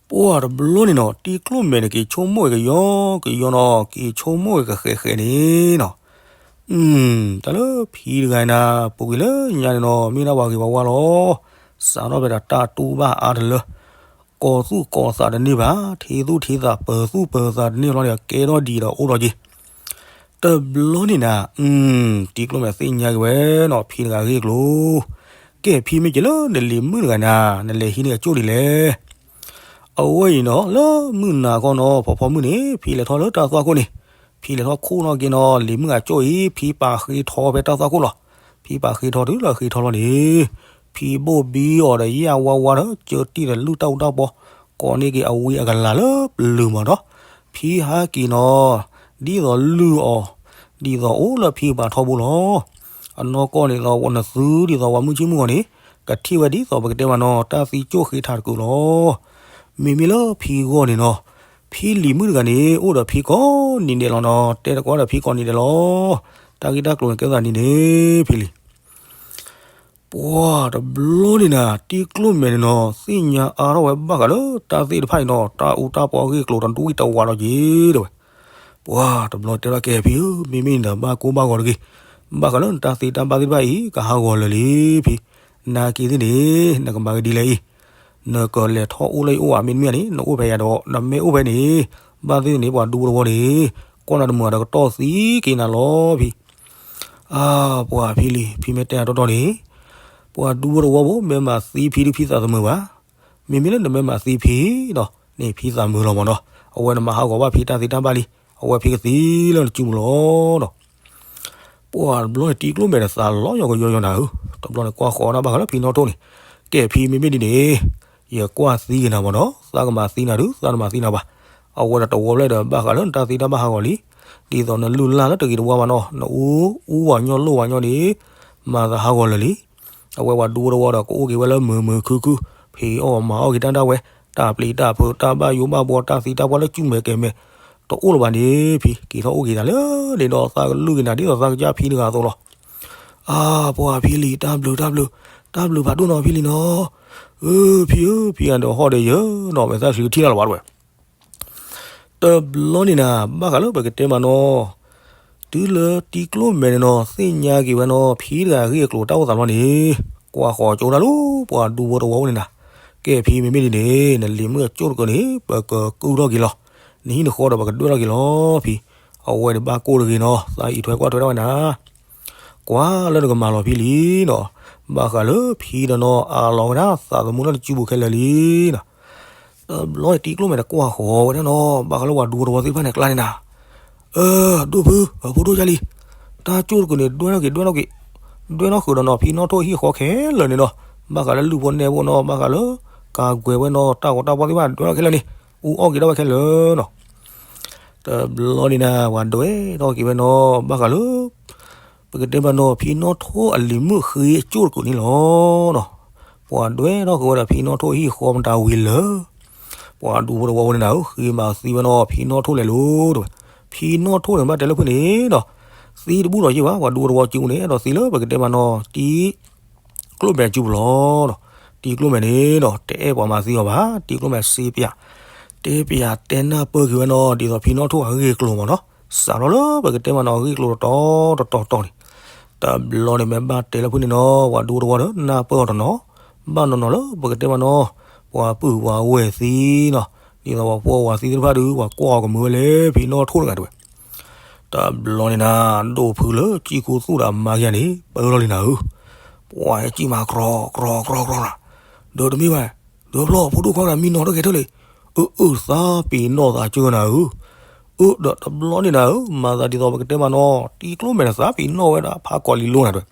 ပှၤတဘျီန့ၣ်နီၤ တံၤကျိၣ်မဲာ်န့ၣ် က့ၤဆိကမိၣ်ဝဲကယီကယီနီၤ, က့ၤဆိကမိၣ်ဝဲကဃဲးဃဲးန့ၣ်နီၤ, တၢ်လၢဖံတဂၤနၤ ပူၤကွံာ်လၢညါန့ၣ်နီၤ မ့ၢ်ဒၣ်ပှၤဂ့ၤပှၤဝါလီၤ, စးထီၣ်ဖဲဒီးတၢ်တူၢ်ဘၣ်အါတလၢ, ကီၤသူၣ်ကီၤသးတန့ၢ်ဘၣ်, ထံသူၣ်ထံသးပၢၤသူၣ်ပၢၤသးတန့ၢ်ဘၣ်လီၤန့ၣ် ကဲထီၣ်ဒံးဒီးအိၣ်ဒီးက့ၤ တဘျီန့ၣ်နၤ, တံၤကျိၣ်မဲာ်သ့ၣ်ညါက့ၤဝဲနီၤ ဖံတဂၤဂ့ၢ်ကျိၤ, ကဲဖံမ့ၢ်က့ၤလၢနလံၤမုၣ်တဂၤနၤ နလဲၤဟံးန့ၢ်အကၠိၣ်ဒ်လဲၣ်, အဝဲအံၤနီၤ လၢမုၢ်နၤခီနီၤ ဖီဖီမုၢ်န့ၣ် ဖံလဲၤထီၣ်လၢတၢ်သွၣ်ခိၣ်န့ၣ်, ဖံလဲၤထီၣ်ခိၣ်နီၣ်က့ၤနီၤ လံၤမုၣ်အကၠိၣ်အံၤ ဖံပာ်ဃ့ထီဖဲတၢ်သွၣ်ခိၣ်လီၤ, ဖံပာ်ဃ့ထီတုၤလၢဃ့ထီလီၤန့ၣ်, ဖံဘိၣ်ဘံအီၤဒီးယၢ်ဝါဝါဒီး ကၢတံၢ်ဒီးလုၢ်တၢ်အူတၢ်ပီ, ကိးန့ၢ်က့ၤအဝံအကလၤလၢပျၢၤမၢ်နီၤ, ဖံဟးက့ၤနီၤ, ဒ်သိးလုၢ်အီၤ, ဒ်သိးအိၣ်လၢဖံပာ်ထီဘိလီၤ, အနီၢ်ကီၢ်န့ၣ်ဒီး နသုဒ်သိးပှၤမုၢ်ဆ့ၣ်မုၢ်ဂီၤန့ၣ်, ကထံၣ်ဝဲဒ်သိးပကတဲမးနီၤ တၢ်သံကၠိၣ်ဃ့ထးတကုာ်လီၤ, မ့မ့ၢ်လၢဖံဂီၢ်န့ၣ်နီၤ, ဖံလံၤမုၣ်တဂၤန့ၣ် အိၣ်ဒီးဖံကိးနံၤဒဲးလီၤနီၤ, တဲတကိးဒီးဖံကိးနံၤဒဲးလီၤ, တၢ်ဂ့ၢ်တၢ်ကျိၤန့ၣ် ကဲသးဒ်န့ၣ် ဖံလံၤ ပှၤတဘျီန့ၣ်နၤ တံၤကျိၣ်မဲာ်န့ၣ်နီၤ သ့ၣ်ညါအါထီၣ်ဝဲဘၣ်ဃးလၢတၢ်သ့ၣ်တဖၣ်အံၤနီၤ တၢ်အူတၢ်ပီအဂ့ၢ်အကျိၤတဒူၣ်ဝံၣ်တဝးလီၤက့ၤတဲဝဲ, ပှၤတဘျီတဲထီၣ်ကဲဖံဧၢ မ့မ့ၢ်နၤ ဘၣ်ကိၢ်ဘၣ်ဂီၤတဂ့ၤ, ဘၣ်ဃးလၢနတၢ်သ့တၢ်ဘၣ်သ့ၣ်တဖၣ်အံၤ ကဟးဂီၤလၢာ်လံဖံ, နာ်က့သ့ၣ်န့ၣ် နကမၤကဒ်လဲၣ်အံၤ, နကလဲၤထီၣ်အိၣ်လၢယအိၣ်ဧါ မ့တမ့ၢ်န့ၣ် နအိၣ်ဖဲယၤဒီး နမ့ၢ်အိၣ်ဖဲန့ၣ်, ဘၣ်သ့ၣ်သ့ၣ်န့ၣ် ပှၤဒူဖိတဝီန့ၣ် ကွၢ်နၤတမုာ်ဒီးကတီၢ်သံက့ၤနၤလီၤဖံ အါ ပှၤဖံလံၤ ဖံမ့ၢ်တဲအါတီတီန့ၣ်, ပှၤဒူဖိတဝီဖိ မ့ၢ်မၤသံဖံဒုးဖံသးသမုာ်ဘၣ်, မ့မ့ၢ်လၢနမ့ၢ်မၤသံဖံဒီး န့ၣ်ဖံသးမုာ်လီၤမၢ်နီၤ, အဝဲနမၤဟးဂီၤဘၣ်ဖံတၢ်သ့တၢ်ဘၣ်လံ, အဝဲဖံကသံလၢနစုပူၤလီၤဒီး ပှၤတဘျီန့ၣ် တံၤကျိၣ်မဲာ်ဒီးသးလီၤယီၤကယီယီနၤဧၢ, တဘျီန့ၣ်ကွၢ်ဃီၤနၤဘၣ်ဃးလၢဖံနီၣ်ထိၣ်န့ၣ်, ကဲဖံမ့မ့ၢ်ဒ်န့ၣ်, ယကွၢ်သံက့ၤနၤမၢ်နီၤ, သးကမၤသံနၤဒုး သးတမၤသံနၤဘၣ်, အဝဲဒၣ်တဝီဖျၢၣ်ဒီး ဘၣ်ဃးလၢနတၢ်သ့တၢ်ဘၣ်ဟးဂီၤလံ, ဒ်သိးနလုၢ်လၢ်လၢတဂ့ၤတဝါဘၣ်နီၤ, နအူအူဝၤညီလိၣ်ဝၤညီန့ၣ်, မၤသးဟးဂီၤလၢာ်လံ, အဝဲပှၤဒူဖိတဝီဒီးကအိၣ်က့ၤဝဲလၢမုာ်မုာ်ခုခု, ဖံးအီၣ်မၤအီၣ်က့ၤတၢ်ဒၣ်ဝဲ, တၢ်ပျံၤတၢ်ဖုးတၢ်ဘၣ်ယိၣ်ဘၣ်ဘှီတၢ်သံတၢ်ပှၢ်လၢကၠူမဲာ်ကဲမဲာ်, တအိၣ်လၢၤဘၣ်န့ၣ်ဖံ, က့ၤထီၣ်အိၣ်က့ၤသးလၢန့ၣ်ဒီး သးကလုၢ်က့ၤနၤဒ်သိးသးကစၢ်ဖံတဂၤအသိးလီၤ. အါ ပှၤဖံလံၤ တၢ်ဘျုးတၢ်ဘျုး, တၢ်ဘျုးဖးဒိၣ်နီၤဖံလံၤနီၤ, အၢ ဖံဧၢ ဖံဂၤဒီးဟီၣ်ဒီးယၢၤနီၤ မဲာ်သၣ်ဆှံကထံၣ်လၢ်လၢၤဘၣ်တဝဲ တဘျီန့ၣ်နၤ ဘၣ်ဃးလၢပကတဲမးနီၤ, တုၤလၢတံၤကျိၣ်မဲာ်န့ၣ်နီၤ သ့ၣ်ညါက့ၤဝဲနီၤ ဖံတဂၤအဂ့ၢ်အကျိၤတၢ်အိၣ်သးလီၤန့ၣ်, ကွၢ်ဃီၤကၠိဒၣ်လၢ ပှၤဒူဖိတဝီအိၣ်န့ၣ်နၤ, ကဲဖံမ့မ့ၢ်ဒ်န့ၣ် နလံၤမုၣ်အကၠိၣ်တကၢၢ်န့ၣ် ပကကုၢ်ထီၣ်က့ၤလီၤ, နဟံၣ်နဃီဒီးပကဒွဲၣ်ထီၣ်က့ၤလီၤဖံ, အဝဲန့ၣ်ဘၣ်ကိၢ်တဂ့ၤနီၤ သးအံးထွဲကွၢ်ထွဲဒၣ်ဝဲနၤ ကွၢ်လၢနကမၤလီၤဖံလံၤနီၤ, ဘၣ်ဃးလၢဖံဒီးနီၤ အးလီၤဝဲဒၣ်သးသမူလၢနစုပူၤခဲလၢာ်လံနီၤ. တဘျီန့ၣ်တံၤကျိၣ်မဲာ်န့ၣ်ကွၢ်ဃီၤဝဲဒၣ်နီၤ ဘၣ်ဃးလၢပှၤဒူဖိတဝီသ့ၣ်တဖၣ်န့ၣ်ကျါန့ၣ်နၤ, အၢ ဒိၣ်ဖု အဖိဒိၣ်ယါလံ, တၢ်ကၠိၣ်တကုၢ်န့ၣ် ဒွဲၣ်ထီၣ်က့ၤ ဒွဲၣ်ထီၣ်က့ၤ ဒွဲၣ်ထီၣ်ဃုာ်ဒီးနီၤ ဖံနီၣ်ထိၣ်ဟံၣ်ဃီခဲလၢာ်န့ၣ်နီၤ, ဘၣ်ဃးလၢလုၢ်ဖိနဲၣ်ဖိနီၤ ဘၣ်ဃးလၢ ကၤကွဲးဝဲနီၤ တၢ်ဂီၤတၢ်ဖီၣ်သ့ၣ်တဖၣ်ဒွဲၣ်ထီၣ်ခဲလၢာ်န့ၣ်, အူအီၣ်က့ၤဒၣ်ဝဲခဲလၢာ်နီၤ တဘျီန့ၣ်နၤ ပှၤဒွဲၣ်ထီၣ်က့ၤဝဲနီၤ ဘၣ်ဃးလၢ ပကတဲမးနီၤ ဖံနီၣ်ထိၣ်အလံၤမုၣ်ဃ့အကၠိၣ်တကုၢ်န့ၣ်လီၤ. ပှၤဒွဲၣ်ထီၣ်က့ၤဝဲဒီးဖံနီၣ်ထိၣ်ဟံၣ်ဃီမတၤဝံၤလၢာ်, ပှၤဒူဖိတဝီဖိန့ၣ်နၤဧၢ ဃ့မၤသံဝဲနီၤ ဖံနီၣ်ထိၣ်လဲၤလိၤတဲဝဲ, ဖံနီၣ်ထိၣ်န့ၣ် ဘၣ်တဲလၢဖုန့ၣ်ဒီး သံတဘူၣ်ဒီးယ့ၢ်ဘၣ် ပှၤဒူဖိတဝီစုပူၤန့ၣ် အဲၣ်ဒိးသံလၢပကတဲမးနီၤ တံၤ ကျိၣ်မဲာ်စုပူၤလီၤ. တံၤကျိၣ်မဲာ်န့ၣ်ဒီး တအဲၣ်ပှၤမၤသံအီၤဘၣ်, တံၤကျိၣ်မဲာ်စ့ပျး, တဲပျးတဲနၢ်ပၢၢ်က့ၤဝဲနီၤ ဒ်သိးဖံနီၣ်ထိၣ်အဂ့ၢ်အကျိၤမးနီၤ, စးထီၣ်လၢပကတဲမးနီၤအဂ့ၢ်ကျိၤတတီၤတတီၤတီၤန့ၣ်, တဘျီန့ၣ်မ့ၢ်ဘၣ်တဲလၢဖုန့ၣ်နီၤ ပှၤဒူဖိတဝီဒီးနၢ်ပၢၢ်အီၤတနီၤ, ဘၣ်နီၤနီၤလၢပကတဲမးနီၤ ပှၤပုၢ်ပှၤဝဲၢ်သံနီၤ, ဒ်သိးပှၤဖိဝၤသံသ့ၣ်တဖၣ်ဒုး ပှၤကွၢ်အီၤကမုာ်ဝဲလဲၣ် ဖံနီၣ်ထိၣ်တဂၤတဲဝဲ. တဘျီန့ၣ်နၤ ဒိၣ်ဖုလၢကံၣ်ခူသူၣ်ဒီးမါခံဂၤန့ၣ် ပၢလီၤလံနၤဧၢ, ပှၤဟဲကံၣ်မၤကြီကြီကြီကြီ, ဒီးတမ့ၢ်ဘၣ်, ဒီးဖျီၣ်ဖိဒိၣ်ခွါတဂၤမံနီၤတဂဲၤထၢၣ်လံ, အၢ အၢ သးပ့ၤနီၣ်သးကၢနၤဧၢ, အၢ ဒီးတဘျီန့ၣ်နၤဧၢ မၤသးဒ်သိးပကတဲမးနီၤ တံၤကျိၣ်မဲာ်န့ၣ် သးပ့ၤနီၣ်ဝဲဒၣ်ဖးကီးလံၤလိနၤတဲဝဲ.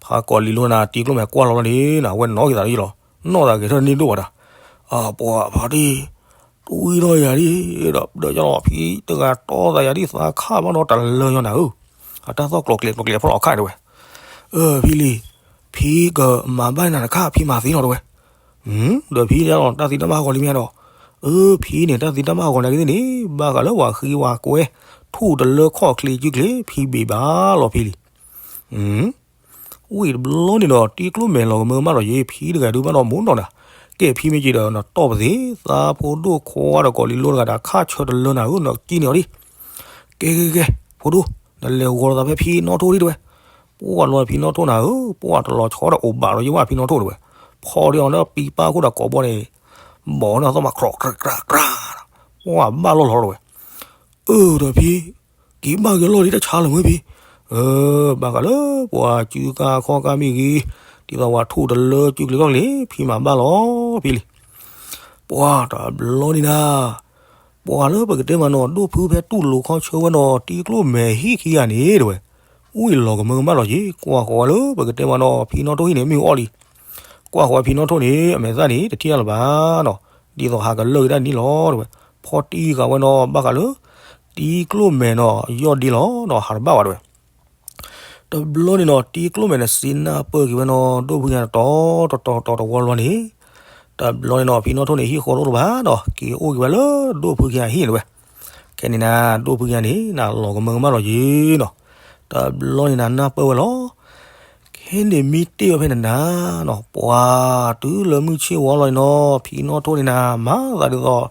ဖးကီးလံၤလိနၤ တံၤကျိၣ်မဲာ်ကွၢ်လီၤလီၤန့ၣ်နၤ အဝဲနီၣ်က့ၤသးလၢယလီၤ, နီၣ်သးဂဲၤထၢၣ်န့ၣ်ဒိၣ်ဘၣ်တၢ်, အပှၤဖးတံၢ် တွံၢ်ထီၣ်ယၤဒ်, ဒီးဒီးယလီၤ ဖံတဂၤတီသးယၤဒ် သးခးဘၣ်နီတလၢညီနၤဧၢ, အတၢ်သီၣ်ကျိၤကျဲၤကျိၤကျဲၤဖီၣ်လီၤခါတဲဝဲ. အၢ ဖံလံၤ, ဖံကမၤဘၣ်နၤတခါ ဖံမၤသ့လီၤတဲဝဲ. ဒီးဖံလီၤ တၢ်သံတၢ်ဘၣ်ဟးဂီၤလံမ့ၢ်ဒီး, အၢ ဖံန့ၣ် တၢ်သံတၢ်ဘၣ်ဟးဂီၤနာ်က့သ့ၣ်န့ၣ် ဘၣ်ဃးလၢပှၤဃ့ဝဲကွဲ ထူၣ်တလၢခီၣ်ချ့ကုကျ့ ဖံဘ့ၣ်ဘၣ်လီၤဖံလံၤ. ဝံၤတဘျီန့ၣ်ဒီး တံၤကျိၣ်မဲာ်လီၤကမၢကမၣ်လီၤယ့ ဖံတဂၤဒုးဘၣ်ဒီးမိၢ်နီၢ်နၤ, ကဲဖံမ့ၢ်က့ၤဒီး နတီၢ်ပသ့ သးဖိဒိၣ်ခွါဒီးကီးလံၤလိတဂၤဒီး ခါဆၢတလၢနၤဧၢ နကံၣ်န့ၢ်အီၤဒံး, ကဲကဲကဲ ဖိဒိၣ် နလဲၤဂီၤလိာ်သးဖဲဖံနီၣ်ထိၣ်ဒံးတဲဝဲ. ပှၤလီၤဖံနီၣ်ထိၣ်နၤဧၢ, ပှၤတလီၤဆီဒီးအိၣ်ဘၣ်လီၤယ့ဝဲဖံနီၣ်ထိၣ်တဲဝဲ, ဖီဒံးအီၤလၢပံပၢ်ခိၣ်ဒီးကိးဘီန့ၣ်, ဘီန့ၢ်အီၤသီၣ်မး ခြောက်ခြောက်ခြောက်ခြောက်, ပှၤဘၣ်လီၢ်လီၤတဲဝဲ. အၢ ဒီးဖံ က့ၤဘၣ်က့ၤလီၢ်လံတၢ်ဆါလၢၤမ့ၢ်ဖံ, အၢ ဘၣ်ဃးလၢပှၤစုကါခီၣ်ကါမ့ၢ်ဂ့ၤ, ဒ်သိးပှၤထူၣ်တလၢစုကျ့ခီၣ်ကျ့ ဖံမၤဘၣ်လီၤဖံလံၤ. ပှၤတဘျီန့ၣ်နၤ, ပှၤလၢပကတဲမးနီၤ ဒိၣ်ဖုဖဲတူၢ်လိာ်ခီဆၢဝဲနီၤ တံၤကျိၣ်မဲာ်ဟံၣ်ခံဂၤန့ၣ်တဲဝဲ, ဝံၤလီၤကမၢကမၣ်လီၤက့ၤ ကွၢ်ဃီၤဝဲလၢပကတဲမးနီၤ ဖံနီၣ်ထိၣ်ဟံၣ်န့ၣ် မ့ၢ်အီၣ်လံ ကွၢ်ဃီၤဝဲဖံနီၣ်ထိၣ်န့ၣ် အမဲာ်သၣ်န့ၣ် တထံၣ်တၢ်လၢၤဘၣ်နီၤ, ဒ်သိးဟးကလၢာ်ကဒါနံၣ်လီၤတဲဝဲ, ဖီတံၢ်ဃာ်ဝဲနီၤ ဘၣ်ဃးလၢ တံၤကျိၣ်မဲာ်နီၤ ယီၢ်ဒ့လီၤနီၤ ဟးတဘၣ်ဘၣ်တဲဝဲ. တဘျီန့ၣ်နီၤ တံၤကျိၣ်မဲာ်န့ၣ် စံးနၢ်ပၢၢ်က့ၤဝဲနီၤ ဒိၣ်ဖုညါတတီၤတတီၤတဝီလီၤန့ၣ်, တဘျီန့ၣ်နီၤ ဖံနီၣ်ထိၣ်န့ၣ် ဟံၣ်ဃီတအိၣ်လၢၤဘၣ်ဒီး က့ၤအိၣ်က့ၤဝဲလၢဒိၣ်ဖုခံဂၤဟံၣ်တဲဝဲ. ခဲန့ၣ်နၤ ဒိၣ်ဖုခံဂၤန့ၣ် နၤလီၤကမၢကမၣ်လီၤယ့ၤနီၤ, တဘျီန့ၣ်နၤနၢ်ပၢၢ်ဝဲလီၤ ခဲန့ၣ်မ့ၢ်တ့ၢ်ဝဲဖဲန့ၣ်နၤနီၤ ပှၤတုၤလၢမုၢ်ဆ့ၣ်ဝါလီၤန့ၣ်နီၤ ဖံနီၣ်ထိၣ်န့ၣ်နၤ မၤသးဒ်သိး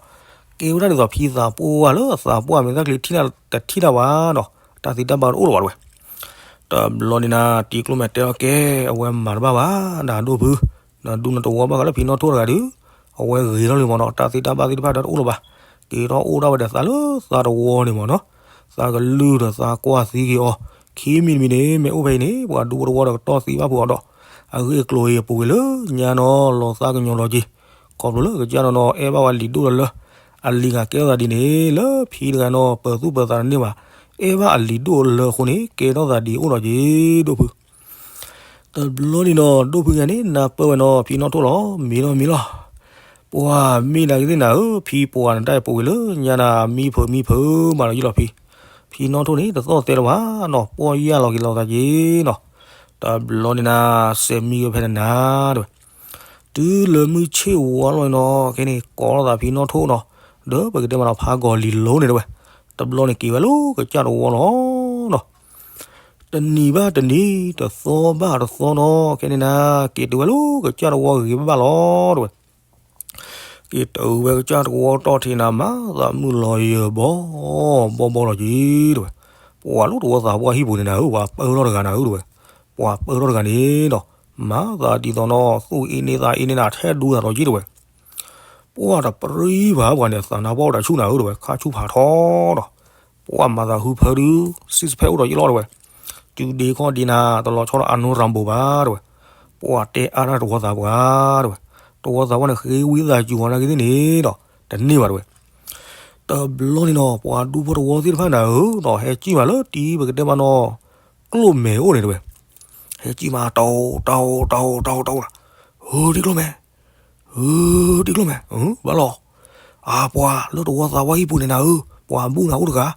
ကဲဝဲဒၣ်ဒ်သိးဖံသးပှၢ်လၢအသးပှၢ်မဲာ်သၣ်ချံထံၣ်တၢ်တထံၣ်တၢ်ဘၣ်နီၤ, တၢ်သံတၢ်ဘၣ်တအိၣ်လၢၤဘၣ်တဲဝဲ. တဘျီန့ၣ်နၤ တံၤကျိၣ်မဲာ်တဲအီၤကဲ အဝဲမၤတဘၣ်ဘၣ် နၤဒိၣ်ဖု, နဒူနတဝီဘၣ်ဃးလၢဖံနီၣ်ထိၣ်တဂၤဒုး, အဝဲဂ့ၤထီၣ်လံမ့ၢ်နီၤ တၢ်သံတၢ်ဘၣ်သ့ၣ်တဖၣ်ဒီးတအိၣ်လၢၤဘၣ်, က့ၤထီၣ်အိၣ်ဒၣ်ဝဲဒီးသးလၢသးတဝီန့ၣ်မ့ၢ်နီၤ, သးကလုၢ်ဒီးသးကွၢ်သံက့ၤအီၤ, ခံမံၤတမံၤန့ၣ် မ့ၢ်အိၣ်ဖဲအံၤန့ၣ် ပှၤဒူဖိတဝီဒီးကတီၢ်သံဘၣ်ဖုးအီၤဒီး, အဂ့ၢ်အကျိၤအံၤအပူၤကွံာ်လၢညါနီၤ လီၤသးကညီၤလီၤက့ၤ, ခီဖျိလၢကစၢ်နီၤနီၤ အဲၣ်ဘၣ်ဝဲလံၤဒိၣ်လၢ အလံၤဂၤကဲထီၣ်သးဒ်န့ၣ် လၢဖံတဂၤနီၤ ပၢၤသူၣ်ပၢၤသးတန့ၢ်ဘၣ်, အဲၣ်ဘၣ်အလံၤဒိၣ်လၢအဃိန့ၣ် ကဲထီၣ်သးဒ်အိၣ်ဒီးက့ၤ ဒိၣ်ဖု တဘျီန့ၣ်နီၤ ဒိၣ်ဖုခံဂၤန့ၣ် နၢ်ပၢၢ်ဝဲနီၤ ဖံနီၣ်ထိၣ်လီၤ မ့ၢ်လီၤမ့ၢ်လီၤ, ပှၤမ့ၢ်နၤကသ့ၣ်နၤဧၢ ဖံပှၤနတၢ်အံၤပူၤကွံာ်လၢညါနၤ မံဖုးမံဖုးမးလီၤယ့ၣ်လီၤဖံ, ဖံနီၣ်ထိၣ်န့ၣ် တသီၣ်သဲလၢၤဘၣ်နီၤ ပီၢ်ယၢ်လီၤက့ၤလီၤသးက့ၤနီၤ, တဘျီန့ၣ်နၤ စဲးမံဝဲဖဲန့ၣ်နၤ တဲဝဲ တုၤလၢမုၢ်ဆ့ၣ်ဝါလီၤနီၤ ခဲန့ၣ် ကိးထီၣ်သးဖံနီၣ်ထိၣ်နီၤ, ဒီးပကတဲမးနီၤ ဖးကီၤလံၤလိၤန့ၣ်တဲဝဲ, တဘျီန့ၣ်က့ၤဝဲလၢကစၢ်တဝီလီၤ တနံၤဘၣ်တနံၤ တသီဘၣ်တသီနီၤ ခဲန့ၣ်နၤ က့ၤတုၤဝဲလၢကစၢ်တဝီဂ့ၤဘၣ်ဘၣ်လီၤ တဲဝဲ, က့ၤတုၤဝဲကစၢ်တဝီတီၢ်ထံးနၤ မၤသးမုၢ်လီၤယၢၤဘီဘီဘီလီၤက့ၤ တဲဝဲ, ပှၤလၢတဝီသးပှၢ်ဟံၣ်ပူၤန့ၣ်နၤဧၢ ပှၤပၢထီၣ်တဂၤနၤဧၢ တဲဝဲ, ပှၤပၢထီၣ်တဂၤန့ၣ်ဒီး မၤသးဒ်သိးနီၤ သူၣ်အ့န့သးအ့န့နၤ ထဲဒူသးလီၤက့ၤ တဲဝဲ ပှၤတပြံဘၣ်ပှၤန့ၣ် သးနါပှၢ်အိၣ်ဒီးဆူၣ်နၤဧၢ တဲဝဲ ခါဆူၣ်ဖးထီဒီး ပှၤမၤသးဟုဖၢဒုး စံးစဖဲအိၣ်ဒီးယ့ၣ်လီၤ တဲဝဲ, စုဒ့ခီၣ်ဒ့နၤ တလီၤဆီဒီးအနိရၤဘိးဘၣ် တဲဝဲ, ပှၤတဲအါတၢ်တဝီသးပှၢ် တဲဝဲ, တဝီသးပှၢ်န့ၣ် ဃ့ဝံသးစူၤဝဲနာ်က့သ့ၣ်န့ၣ်ဒီး တန့ၢ်ဘၣ် တဲဝဲ တဘျီန့ၣ်နီၤ ပှၤဒူဖိတဝီသ့ၣ်တဖၣ်နၤဧၢ ဒီးဟဲကံၣ်မးလၢတံၤပကတဲမးနီၤ ကျိၣ်မဲာ်အိၣ်န့ၣ် တဲဝဲ, ဟဲကံၣ်မး တၢ်အိၣ် တၢ်အိၣ် တၢ်အိၣ် တၢ်အိၣ် တၢ်အိၣ် ဧၢ တံၤကျိၣ်မဲာ် ဧၢ တံၤကျိၣ်မဲာ် ဘၣ်လီၤ, အါ ပှၤလၢတဝီသးပှၢ်ဟံၣ်ပူၤန့ၣ်နၤဧၢ ပှၤဘူၣ်နၤအိၣ်တဂၤ,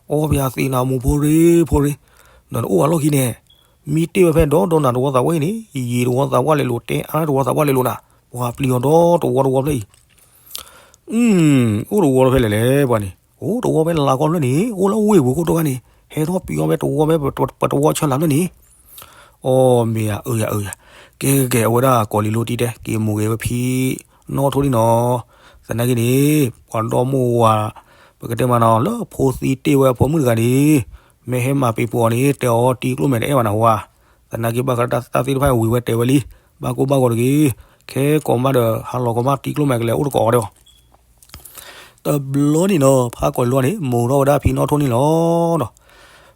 အီပယၤသ့ၣ်နၤမိၢ်ဖိရ့ဖိရ့, နတအိၣ်ဘၣ်လီၢ်ခံန့ၣ်, မ့ၢ်တ့ၢ်ဝဲဖဲဒီဒီနၤတဝီသးပှၢ်အံၤန့ၣ် ယံာ်တဝီသးပှၢ်လဲၤလိာ် တဲအါတဝီသးပှၢ်လဲၤလိာ်နၤ, ပှၤပျံၤအီၤဒီတဝီတဝီဖျၢၣ်အံၤ အိၣ်တဝီဖဲလဲၣ်လဲၣ် ပှၤန့ၣ်, အိၣ်တဝီဖဲလါကီၢ်ဖျၢၣ်န့ၣ် အိၣ်လၢဝ့ၢ်ပူၤခိၣ်တိခါန့ၣ် ဟဲထီၣ်ပျံၤအီၤဖဲတဝီဖဲပတဝီဆၢလၢ်ဖျၢၣ်န့ၣ်, အီ မ့ၢ်ယၤ အၢယၤ အၢယၤ, ကဲကဲကဲ အဝဲဒၣ်ကီၤလံၤလိတံၢ်တဲ က့ၤမိၢ်ဂ့ၤဝဲဖံနီၣ်ထိၣ်လံနီၤ, သနာ်က့န့ၣ် ပှၤဒီမိၢ်ဝၤ ပကတဲမးနီၤ လၢဖိသံတ့ၢ်ဝဲအဖိမုၣ်တဂၤန့ၣ် မ့ၢ်ဟဲမၤပ့ၤပှၤန့ၣ် တဲအီၤတံၤကျိၣ်မဲာ်တအဲၣ်ဘၣ်နဟူဧါ, သနာ်က့ဘၣ်ဃးတၢ်သ့ၣ်တဖၣ်ဝံၤဝဲတဲဝဲလံ, ဘၣ်ကိၢ်ဘၣ်ဂီၤတဂ့ၤ, ခဲကိးမးဒီး ဟးလီၤကီးမးတံၤကျိၣ်မဲာ်ကလဲၤအိၣ်တကိးအီၤဒီး တဘျီန့ၣ်နီၤ ဖးကီၢ်လီၤန့ၣ် မိၢ်ထီၣ်ဝဲဒၣ်ဖံနီၣ်ထိၣ်န့ၣ်လီၤနီၤ.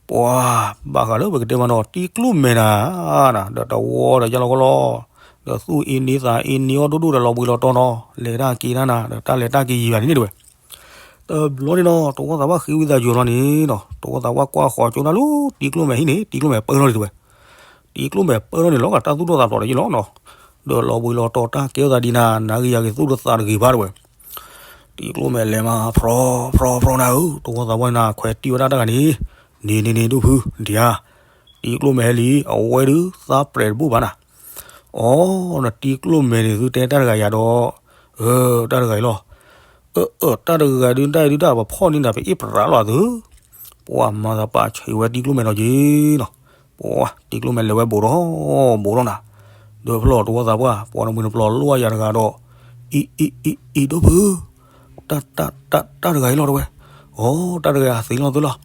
ပှၤဘၣ်ဃးလၢပကတဲမးနီၤ တံၤကျိၣ်မဲာ်နၤ, ဒီးတဝီဒီးယါလီၤကီလီၤ, ဒီးသူၣ်အ့န့သးအ့န့အီၤဒိၣ်ဒိၣ်ဒီးလီၤဘှံးလီၤတီၤနီၤ, လဲၤတၢ်က့ၤတၢ်နၤ ဒီးတၢ်လဲၤတၢ်က့ၤယံာ်ဘၣ်န့ၣ်န့ၣ်တဝဲ. တဘျီန့ၣ်နီၤ တဝီသးပှၢ်ဃ့ဝံသးစူၤလီၤန့ၣ်နီၤ တဝီသးပှၢ်ကွၢ်ဃီၤကၠိနၢ်လၢ တံၤကျိၣ်မဲာ်ဟံၣ်န့ၣ် တံၤကျိၣ်မဲာ်ပၢၢ်ထီၣ်န့ၣ်တဝဲ. တံၤကျိၣ်မဲာ်ပၢၢ်ထီၣ်န့ၣ်လီၤ ကတၢ်သူၣ်ဒိၣ်သးဖျိးဒီးယလီၤနီၤ, ဒီးလီၤဘှံးလီၤတီၤတၢ်ကဲထီၣ်သးဒ်နၤ နၤဂ့ၤယၤဂ့ၤသူၣ်တသးတဂ့ၤဘၣ်တဝဲ. တံၤကျိၣ်မဲာ်လဲၤမးဖျီဖျီဖျီနၤဧၢ, တဝီသးပှၢ်န့ၣ်နၤ ခွဲးတံၢ်ဝဲဒၣ်တၢ်တဂၤန့ၣ်, န့ၣ်န့ၣ်န့ၣ် ဒိၣ်ဖု, ဒံၤဧါ, တံၤကျိၣ်မဲာ်ဟဲလံ အဝဲဒုးသးပျဲးတဘူၣ်ဘၣ်နၤ. အိ နတံၤကျိၣ်မဲာ်န့ၣ် သုတဲတၢ်တဂၤယၤဒီး, အၢ တၢ်တဂၤအံၤလီၤ. အၢ အၢ တၢ်တဂၤဒုးတၢ်အံၤဒုးတၢ်ပဖီၣ်န့ၢ်နၤ ပအ့ၣ်ပရးလီၤသု. ပှၤမၤသးပာ်ဆံးဝဲတံၤကျိၣ်မဲာ်နီၤက့ၤနီၤ. ပှၤတံၤကျိၣ်မဲာ်လဲၤဝဲဘူးဒီးဘူးဒီးနၤ, ဒီးဖျီၣ်တဝီသးပှၢ် ပှၤနမှံၤနပျီၤလိၣ်အယၤတဂၤဒီး, အံၤ အံၤ အံၤ အံၤ ဒိၣ်ဖု, တၢ် တၢ် တၢ်တဂၤအံၤလီၤတဝဲ. အိ တၢ်တဂၤသ့လီၤသုလီၤ.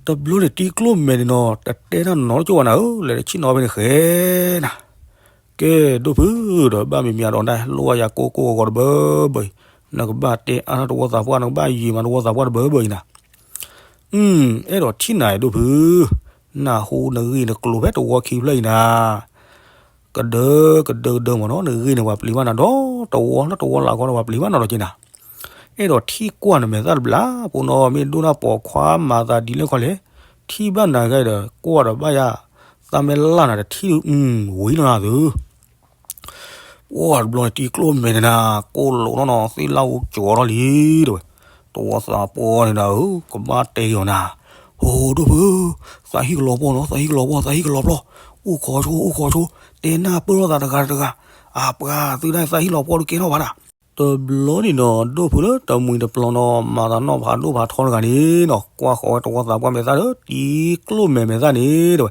တဘျီန့ၣ်တံၤကျိၣ်မဲာ်န့ၣ်နီၤ တတဲတၢ်နီတကၠိၢ်ဘၣ်နၤဧၢ, လဲၤတဆ့ၣ်နီၤဖဲန့ၣ်ဃဲနၤ. ကဲ ဒိၣ်ဖု, ဒီးဘၣ်မံၤမံၤအဒီးနၤ လိၣ်အယၤကိၢ်ကိၢ်ဂီၤဂီၤတဘၢဘၢအံၤ, နကဘၣ်တဲအါထီၣ်တဝီသးပှၢ် နကဘၣ်ယံာ်မးတဝီသးပှၢ်တဘၢဘၢအံၤနၤ. အ့ၣ် အဲၣ်ဒိးထံၣ်နၤဒိၣ်ဖု, နၢ်ဟူနဂ့ၢ်နကျိၤဖဲတဝီခံဖျၢၣ်အံၤနၤ. ကဒၢ ကဒၢကဒၢမ့ၢ်နီၤ နဂ့ၢ်န့ၣ် ပှၤပျံၤဘၣ်နၤဒီးတဝီနီတဝီလၢကီဒီး ပှၤပျံၤဘၣ်နၤဒီးက့ၤနၤ. အဲၣ်ဒိးထံၣ်ကွၢ်နမဲာ်သၣ်တဘျီ ဖိနီၤ မ့ၢ်ဒိၣ်နၢ်ပိာ်ခွါမၤသးဒ်လဲၣ်ခီလဲၣ်, ထံၣ်ဘၣ်နၤဂ့ၤဒီး ကွၢ်ဒီးဘၣ်ယၤ သးမဲာ်လၢ်နၤတထံၣ် ဝံၤလီၤနၤသု. ပှၤတဘျီန့ၣ် တံၤကျိၣ်မဲာ်န့ၣ်နၤ ကိၢ်လိာ်နီၢ်နီၢ် သ့ၣ်လၢ်အူကၠီၤထီၣ်လံတဝဲ. တဝီသးပှၢ်န့ၣ်နၤဧၢ ကဘၣ်တဲက့ၤအီၤနၤ, ဟိ ဒိၣ်ဖု, သးဟံၣ်ကလီၤပှီၢ်နီၤ သးဟံၣ်ကလီၤပှီၢ် သးဟံၣ်ကလီၤပှီၢ်, အိၣ်ခိးဆိ အိၣ်ခိးဆိ, တဲနၢ်ပၢၢ်ထီၣ်သးတဂၤတဂၤ, အပှၤသုဒၣ်သးဟံၣ်လီၤပှီၢ်ဒုးကဲထီၣ်ဘၣ်နၤ. တဘျီန့ၣ်နီၤ ဒိၣ်ဖုလၢတမှံၤတပျီၤနီၤ မၤသးနီၣ်ဖးဒိၣ်ဖးထီတဂၤန့ၣ်နီၤ ကွၢ်ဃီၤဝဲတဝီသးပှၢ်မဲာ်သၣ်ဒီး တံၤကျိၣ်မဲာ်မဲာ်သၣ်န့ၣ်တဝဲ.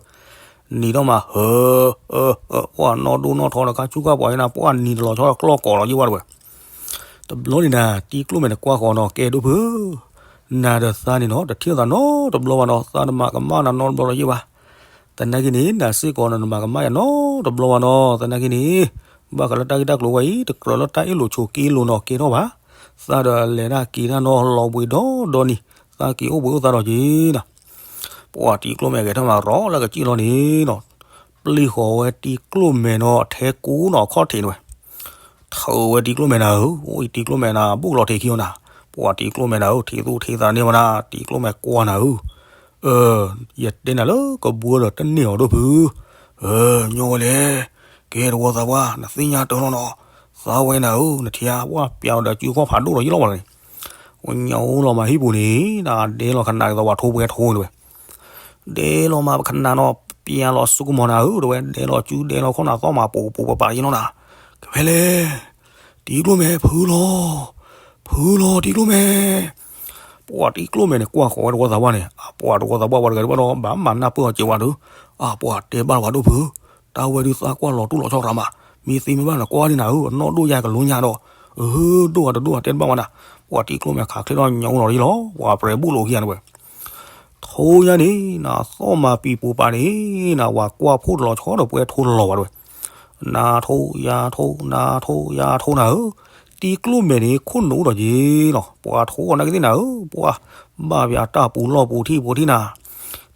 နံၤထီၣ်မး ဟၢ ဟၢ ပှၤနီၢ်ဒိၣ်နီၢ်ထီတခါဆူၣ်ခါပှၤအံၤနၤ ပှၤနံၤတလီၤဆီကျီၢ်ကီးလီၤယံၤဝဲတဝဲ. တဘျီန့ၣ်နၤ တံၤကျိၣ်မဲာ်န့ၣ်ကွၢ်ဃီၤနီၤ ကဲဒိၣ်ဖု, နၤဒီးသးန့ၣ်နီၤ တထံၣ်လိာ်သးနီတဘျီဘၣ်နီၤ သးတမၤကမၣ်နၤနီတဘျီလီၤယံၤဘၣ်. သနာ်က့န့ၣ် နၤစ့ၢ်ကီးနတမၤကမၣ်ယၤနီတဘျီဘၣ်နီၤ သနာ်က့န့ၣ်, ဘၣ်ဃးလၢတၢ်ဂ့ၢ်တၢ်ကျိၤဝဲအံၤ တကြၢးလၢတၢ်အ့ၣ်လိာ်ဆိးက့လိာ်နီၤကဲထီၣ်ဘၣ်. သးဒီးလဲၤတၢ်က့ၤတၢ်နီၤလီၤဘှံးဒီဒီနံၤ သးက့ၤအိၣ်ဘှံးအိၣ်သါဒီးက့ၤနီၤ. ပှၤတံၤကျိၣ်မဲာ်ဂဲၤထီၣ်မးရီၤလၢကစံၣ်လီၤန့ၣ်နီၤ, ပျံၤဃီၤဝဲတံၤကျိၣ်မဲာ်နီၤထဲကူနီၤအခီၣ်ထံးန့ၣ်ဝဲ. ထၢဝဲတံၤကျိၣ်မဲာ်နၤဧၢ, အိၣ်အံၤတံၤကျိၣ်မဲာ်နၤ ဘူးလီၤထဲခံအီၤနၤ, ပှၤတံၤကျိၣ်မဲာ်နၤဧၢ ထံးသူၣ်ထံးသးန့ၢ်ဝဲနၤ တံၤကျိၣ်မဲာ်ကွၢ်နၤဧၢ. အၢ, ယတဲနၤလၢကဘှီဒီးတန့ၢ်အီၤဒိၣ်ဖု, အၢ, ညီဝဲလဲၣ်, ကဲတဝီသးပှၢ် နသ့ၣ်ညါတၢ်လီၤနီၤ, သးဝဲနၤဧၢ နထံၣ်ဧါ ပှၤပျးလီၤဒီးစုခီၣ်ဖးဒိၣ်ဒီးယလီၤဘၣ်န့ၣ်, ဝဲညါအိၣ်လီၤမးဟံၣ်ပူၤန့ၣ် နဒဲလီၤခနၣ်ကသီဝဲထိပှဲၤထိန့ၣ်ဝဲ ဒဲလီၤမးပခနၣ်နီၤ ပျးလီၤစုကမီၤနၤဧၢ တဝဲ ဒဲလီၤစုဒဲလီၤခီၣ်နၤ သီၣ်မးပူၤပူၤပပာ်ယလီၤနၤ, ကဖဲလဲၣ်, တံၤကျိၣ်မဲာ် ဖုလီၤ, ဖုလီၤ တံၤကျိၣ်မဲာ်. ပှၤတံၤကျိၣ်မဲာ်န့ၣ် ကွၢ်ဃီၤဝဲတဝီသးပှၢ်န့ၣ် အပှၤတဝီသးပှၢ်ပှၤတဂၤတဘၣ်ဒီး ဘၣ်မၤနၢ်ပၢၢ်အီၤစဲးဝဲဒီး, အပှၤတဲဘၣ်လီၤဝဲဒိၣ်ဖု, တၢ်ဝဲဒုးသးကွၢ်လီၤတူၢ်လီၤဆီတဂၤမး, မ့ၢ်သ့မ့ၢ်ဘၣ်နကွၢ်န့ၣ်နၤဧၢ အနီၢ်ဒိၣ်ယၤကလိညါဒီး, အၢ ဒိၣ်ဂၤတဒိၣ်ဂၤတဲတဘၣ်ဝဲနၤ, ပှၤတံၤကျိၣ်မဲာ်ခးချ့ထီၣ်ညါအိၣ်လီၤလီၤ, ပှၤပြဲၤဘူၣ်လိာ်ခံဂၤတဝဲ ထိညါန့ၣ် နသီၣ်မၤပံၤပူၤပာ်န့ၣ် နဝၤကွၢ်ဖှိၣ်တလီၤဆီဒီးပှဲၤထိတလီၤဝဲတဝဲ, နထိယၤထိ နထိယၤထိနၤဧၢ, တံၤကျိၣ်မဲာ်န့ၣ် ခိၣ်နူာ်အိၣ်ဒီးက့ၤလီၤ, ပှၤထိအီၤနာ်က့သ့ၣ်နၤဧၢ, ပှၤဘၣ်ပၠးတၢ်ပူၤလီၢ်ပူၤထံၣ်ပူၤထံၣ်နၤ,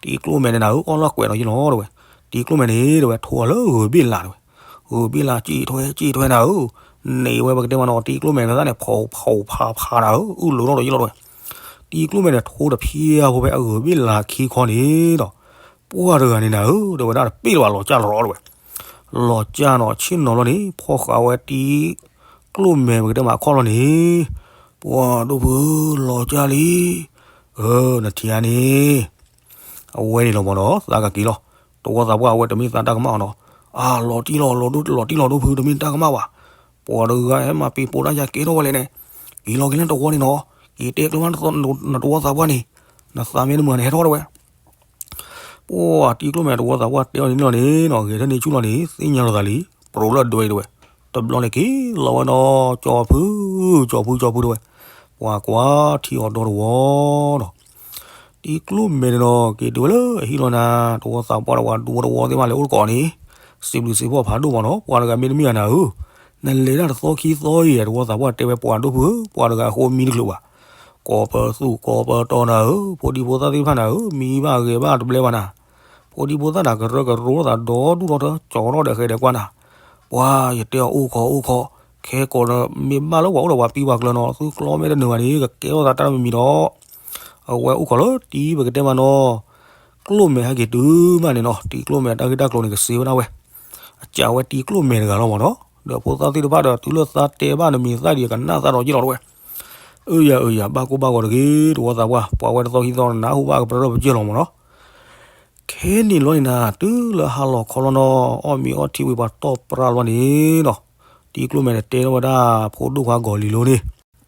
တံၤကျိၣ်မဲာ်န့ၣ်နၤဧၢ အီၣ်လီၢ်ကွဲးဒီးယလီၤတဝဲ, တံၤကျိၣ်မဲာ်န့ၣ်တဝဲ ထိအီၤလၢဂုၤဘ့ၣ်လးတဝဲ, ဂုၤဘ့ၣ်လးစံၣ်ထွဲစံၣ်ထွဲနၤဧၢ, န့ၢ်ဝဲပကတဲမးနီၤ တံၤကျိၣ်မဲာ်န့ၣ်သ့ၣ်န့ၣ် ဖီဖီဖးဖးနၤဧၢ အုၣ်လိာ်ထီၣ်ဒီးယလီၤတဝဲ, တံၤကျိၣ်မဲာ်န့ၣ် ထိတဖျဲဖိဖဲအဂုၤဘ့ၣ်လးခံခီန့ၣ်ဒီး, ပှၤတဂၤန့ၣ်နၤဧၢ တဝဲဒၣ်တပ့ၢ်လၢၤဘၣ်လီၤကၢ်လီၤရီတဝဲ, လီၤကၢ်နီၤ ဆ့ၣ်နီၤလီၤန့ၣ် ဖီၣ်ဃာ်ဝဲတံၤကျိၣ်မဲာ်ပကတဲမးအခီၣ်လီၤန့ၣ်, ပှၤဒိၣ်ဖုလီၤကၢ်လံ, အၢ နထံၣ်ဧါန့ၣ် အဝဲန့ၣ်လီၤမးနီၤ သးကက့ၤလီၤ, တဝီသးပှၢ်အဝဲတမ့ၢ်သးတၢ်ကမၣ်အီၤနီၤ, အၢ လီၤတံၢ်လီၤ လီၤတံၢ်လီၤဒိၣ်ဖု တမ့ၢ်တၢ်ကမၣ်ဘၣ်, ပှၤတဂၤဟဲမၤပံၤပိာ်တၢ်ယၤကဲထီၣ်ဝဲလဲၣ်န့ၣ်, က့ၤလီၤက့ၤလၢတဝီန့ၣ်နီၤ, က့ၤတဲကျၢၤဘၣ်နတဝီသးပှၢ်န့ၣ်, နသးမ့ၢ်တမုာ်န့ၣ်ဟဲထီၣ်တဝဲ ပှၤတံၤကျိၣ်မဲာ်တဝီသးပှၢ်တဲအီၤန့ၣ်လီၤန့ၣ်နီၤ ဂဲၤထၢၣ်န့ၢ်ဆူၣ်လီၤန့ၣ် သ့ၣ်ညါလီၤသးလံ, ပရိးလၢအဒွဲအံၤတဝဲ, တဘျီန့ၣ်က့ၤလီၤဝဲနီၤ ကၠီဖု, ကၠီဖု ကၠီဖုတဝဲ, ပှၤကွၢ်ထံအီၤဒီတဝီနီၤ, တံၤကျိၣ်မဲာ်န့ၣ်နီၤ က့ၤတုၤဝဲလၢအဟံၣ်လီၤနၤ, တဝီသးပှၢ်တဝီဒူတဝီသ့ၣ်မးလဲၤအိၣ်တကိးန့ၣ်, စံးဘျုးစံးဖှိၣ်ဖးဒိၣ်မးနီၤ ပှၤတဂၤမ့တမ့ၢ်ဧါနၤဧၢ, နလဲၤဒၣ်တသီခံသီအံၤ တဝီသးပှၢ်တဲဝဲ ပှၤဒိၣ်ဖုဧၢ, ပှၤတဂၤအဃိမံတချုးဘၣ်. ကိးပသူၣ်ကိးပတီနၤဧၢ, ဖိဒံဖိသၣ်သ့ၣ်တဖၣ်နၤဧၢ, မံဘၣ်ဂဲၤဘၣ်တဘျဲဘၣ်နၤ. ဖိဒံဖိသၣ်နၤ ကရၢကရိသးဒီဒူၣ်ဒီထၢ ကၠီထီၣ်ဒီးဃဲဒီးကွၢ်နၤ. ပှၤယတဲအီၤအိၣ်ခိးအိၣ်ခိး, ခဲကိးဒီး မ့ၢ်ဘၣ်လၢပှၤအိၣ်ဒီးပှၤပံပှၤကျၢၤနီၤ သုကျီမဲာ်တနုာ်ဘၣ်န့ၣ် ကကဲထီၣ်သးတၢ်တမံၤမံၤဒီး အဝဲအိၣ်ခိးလၢတံၤပကတဲမးနီၤ ကျိၣ်မဲာ်ဟဲက့ၤတုၤမးန့ၣ်နီၤ တံၤကျိၣ်မဲာ်တၢ်ဂ့ၢ်တၢ်ကျိၤန့ၣ် ကစ့ဝဲဒၣ်ဝဲ, အစးဝဲတံၤကျိၣ်မဲာ်တဂၤလီၤမးနီၤ. ဒီးဖိသၣ်သ့ၣ်တဖၣ်ဒီး တုၤလၢသးတဲဘၣ်နမံၤသၣ်ဒံး ကနၣ်သးဒီးယ့ၢ်လီၤတဝဲ. အၢယၤအၢယၤ ဘၣ်ကိၢ်ဘၣ်ဂီၤတဂ့ၤ တဝီသးပှၢ်, ပှၤဝဲတသီခံသီနနၢ်ဟူဘၣ်ကပြၢထီၣ်ပကၢၢ်လီၤမးနီၤ. ခဲန့ၣ်လီၤန့ၣ်နၤ တုၤလၢဟါလီၤခီလီၤနီၤ အီၣ်မ့ၤအီထံဝံၤပှၤတီၢ်ပြၢလီၤန့ၣ်နီၤ, တံၤကျိၣ်မဲာ်န့ၣ်တဲထီၣ်ဝဲဒၣ် ဖိဒိၣ်ခွါကီၤလံၤလိန့ၣ်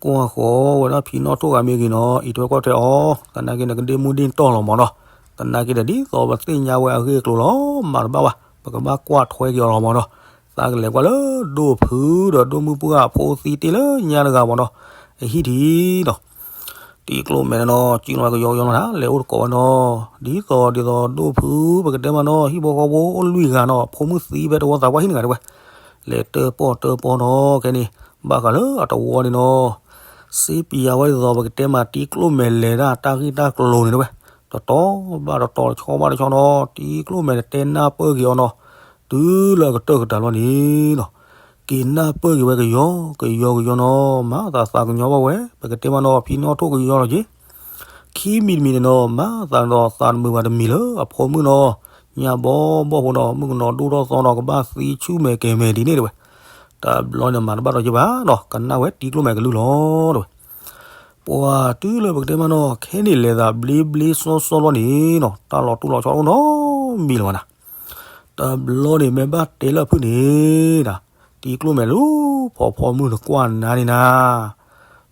ကွၢ်ဃီၤဝဲဒၣ်ဖံနီၣ်ထိၣ်ဂၤမ့ၢ်ဂ့ၤနီၤ အံးထွဲကွၢ်ထွဲအီၤ, သနာ်က့န့ၣ် ကဒ့မုၢ်ဒ့ၣ်တီၢ်လီၤမးနီၤ. သနာ်က့ဒီး ဒ်သိးပသ့ၣ်ညါဝဲအဂ့ၢ်အကျိၤလီၤ မၤတဘၣ်ဘၣ် ပကဘၣ်ကွၢ်ထွဲက့ၤအီၤလီၤမးနီၤ. သးကလဲၤကွၢ်လၢဒိၣ်ဖုဒီးဒိၣ်မုၢ်ပှၢ်အဖိသံတ့ၢ်လၢညါတဂၤမးနီၤ, အဟံၣ်ထံးနီၤ တံၤကျိၣ်မဲာ်န့ၣ်နီၤ ကံလီၤကယီကယီနီၤ လဲၤအိၣ်တကိးဝဲနီၤ, ဒ်သိးဒ်သိးဒိၣ်ဖု ပကတဲမးနီၤ ဟံၣ်ဖိဃီဖိအိၣ်လွံၢ်ဂၤနီၤ ဖိမုၣ်သံဖဲတဝီသးပှၢ်ဟံၣ်တဂၤတဝဲ, လဲၤတၢၣ်ပီၣ်တၢၣ်ပီနီၤ ခဲန့ၣ် ဘၣ်ဃးလၢအတဝီန့ၣ်နီၤ စ့ပံၤယၤဝဲဒ်သိးပကတဲမး တံၤကျိၣ်မဲာ်လဲၤဒၣ်တၢ်ဂ့ၢ်တၢ်ကျိၤန့ၣ်တဝဲ, တတီၤဘၣ်တတီၤ တဆီဘၣ်တဆီနီၤ တံၤကျိၣ်မဲာ်န့ၣ်တဲနၢ်ပၢၢ်က့ၤအီၤနီၤ, တုၤလၢအကတၢၢ်ကတၢၢ်လီၤန့ၣ်နီၤ က့ၤနၢ်ပၢၢ်က့ၤဝဲကယီကယီကယီနီၤ မၤသးသးကညီၤဘၣ်ဝဲ ပကတဲမးနီၤ ဖံနီၣ်ထိၣ်ကယီလီၤက့ၤ ခံမံၤတမံၤန့ၣ်နီၤ မၤသးဒီးသးတမုာ်ဘၣ်တမံၤလၢအဖိမုၣ်နီၤ, ညၣ်ဘီဘီဖိနီၤ မုၣ်ကနီၤဒိၣ်ထီၣ်သီနီၤ ကဘၣ်သံဆူၣ်မဲာ်ကဲၤမဲာ်ဒ်န့ၣ်တဝဲ, တဘျီန့ၣ်မၤတဘၣ်ဒီးယဘၣ်နီၤ ကနၣ်ဝဲတံၤကျိၣ်မဲာ်ကလုၢ်လီၤတဝဲ, ပှၤတုၤလၢပကတဲမးနီၤ ခဲန့ၣ်လဲၤသးဘျ့ဘျ့စီစီလီၤန့ၣ်နီၤ တၢ်လီၤတူၢ်လီၤဆီအိၣ်နီတမံၤလၢၤဘၣ်နၤ တဘျီန့ၣ်မ့ၢ်ဘၣ်တဲလၢအဖုၣ်န့ၣ်ဒၣ် တံၤကျိၣ်မဲာ်လၢဖီဖီမုၢ်တကွၢ်နၤန့ၣ်နၤ,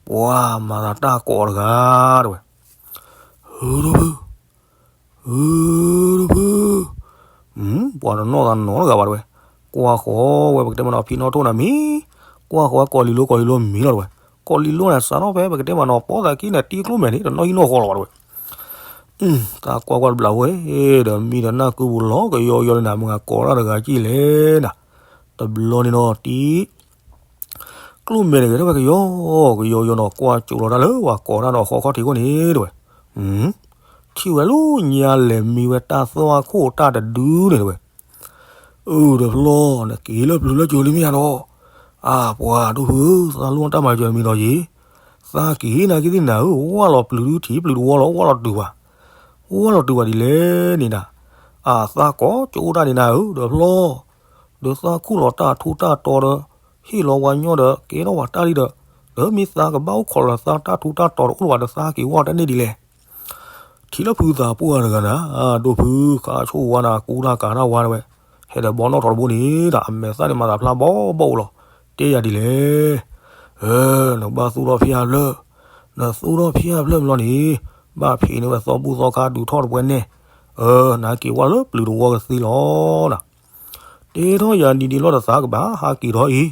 ပှၤမၤသးတၢ်ကိးတဂၤတဝဲ, ဟၢဒိၣ်ဖုၣ်, ဟၢဒိၣ်ဖုၣ်, ပှၤတနီၣ်သးနီတဂၤဘၣ်တဝဲ, ကွၢ်ဃီဝဲပကတဲမးနီၤ ဖံနီၣ်ထိၣ်နၤမံၤ, ကွၢ်ဃီဝဲကီၤလံၤလိကီၤလံၤလိမံၤလီၤတဝဲ, ကီၤလံၤလိန့ၣ်စးထီၣ်ဖဲပကတဲမးနီၤ ပိာ်သးကံၢ်န့ၣ် တံၤကျိၣ်မဲာ်န့ၣ် တနီၣ်ဟံၣ်နီၣ်ဃီလီၤဘၣ်တဝဲ သးကွၢ်ကွၢ်တဘျီဝဲ, ဒီးမံဒီးနၢ်ကုပူၤလီၤကယီကယီန့ၣ်နၤ မုၢ်ဂၤကိးတၢ်တဂၤကံၢ်လဲၣ်နၤ, တဘျီန့ၣ်နီၤ တံၤကျိၣ်မဲာ်န့ၣ်ဂဲၤထီၣ်ဝဲကယီကယီကယီနီၤ ကွၢ်ကၠိလီၤတၢ်လၢပှၤကိးတၢ်ဒီးဃီခီၣ်ထံးခိၣ်န့ၣ်တဝဲ, ထံၣ်ဝဲလၢညါလဲၤမံဝဲတၢ်သွၣ်ခိၣ်တၢ်တဒုန့ၣ်တဝဲ အၢ ဒီးဖျီ နက့ၤလၢပျုၤလၢကၠိလံမ့ၢ်ဧါနီၤ, အၢ ပှၤဒိၣ်ဖုၣ် သးလိၣ်တၢ်မၤစၢၤမံၤဒီးယံၤ, သးက့ၤနာ်က့ၤသ့ၣ်နၤဧၢ ဝၢ်လီၤပျုၤဒုထံးပျုၤတဝီလီၤ ဝၢ်လီၤတုၤဘၣ်, ဝၢ်လီၤတုၤဘၣ်ဒ်လဲၣ်န့ၣ်နၤ, အၢ သးကိးကၠိတၢ်န့ၣ်နၤဧၢ ဒီးဖျီ ဒီးသးခူၣ်လီၤတၢ်ထူးတၢ်တီၤဒီး ဟ့ၣ်လီၤဝဲညီဒီး ကဲထီၣ်ဝဲတၢ်လံဒီး, ဒီးမ့ၢ်သးကဘၣ်အိၣ်ခိးလၢသးတၢ်ထူးတၢ်တီၤတအိၣ်လၢၤဘၣ်ဒီးသးက့ၤဝဲတၢ်န့ၣ်ဒ်လဲၣ် ထံၣ်လၢဖုသးပှၢ်တဂၤနၤ, ဒိၣ်ဖု ခးဆိၣ်ဝါနၤ ကူတၢ်ကၤတၢ်ဝါတဝဲ, ဟဲဒီးဘီနီၣ်ထီတဘိန့ၣ် အမဲာ်သၣ်န့ၣ်မၤသးဖျါဘီဘီအိၣ်လီၤ, တဲယၤဒ်လဲၣ်, နကဘၣ်သူၣ်ထီၣ်ဖျါဖျၢၣ်, နသူၣ်ထီၣ်ဖျါဖျၢၣ်ဘျီန့ၣ်, ဘၣ်ဖံးန့ၢ်ဝဲသီဘူၣ်သီခါဒုးထီၣ်တပှဲၤန့ၣ်, နက့ၤဝဲလၢပျုၤတဝီကသ့လီၤနၤ တဲထီၣ်ယၤဒ်ဒ်လီၤဒီး သးကဘၣ်ဟးက့ၤထီၣ်အံၤ,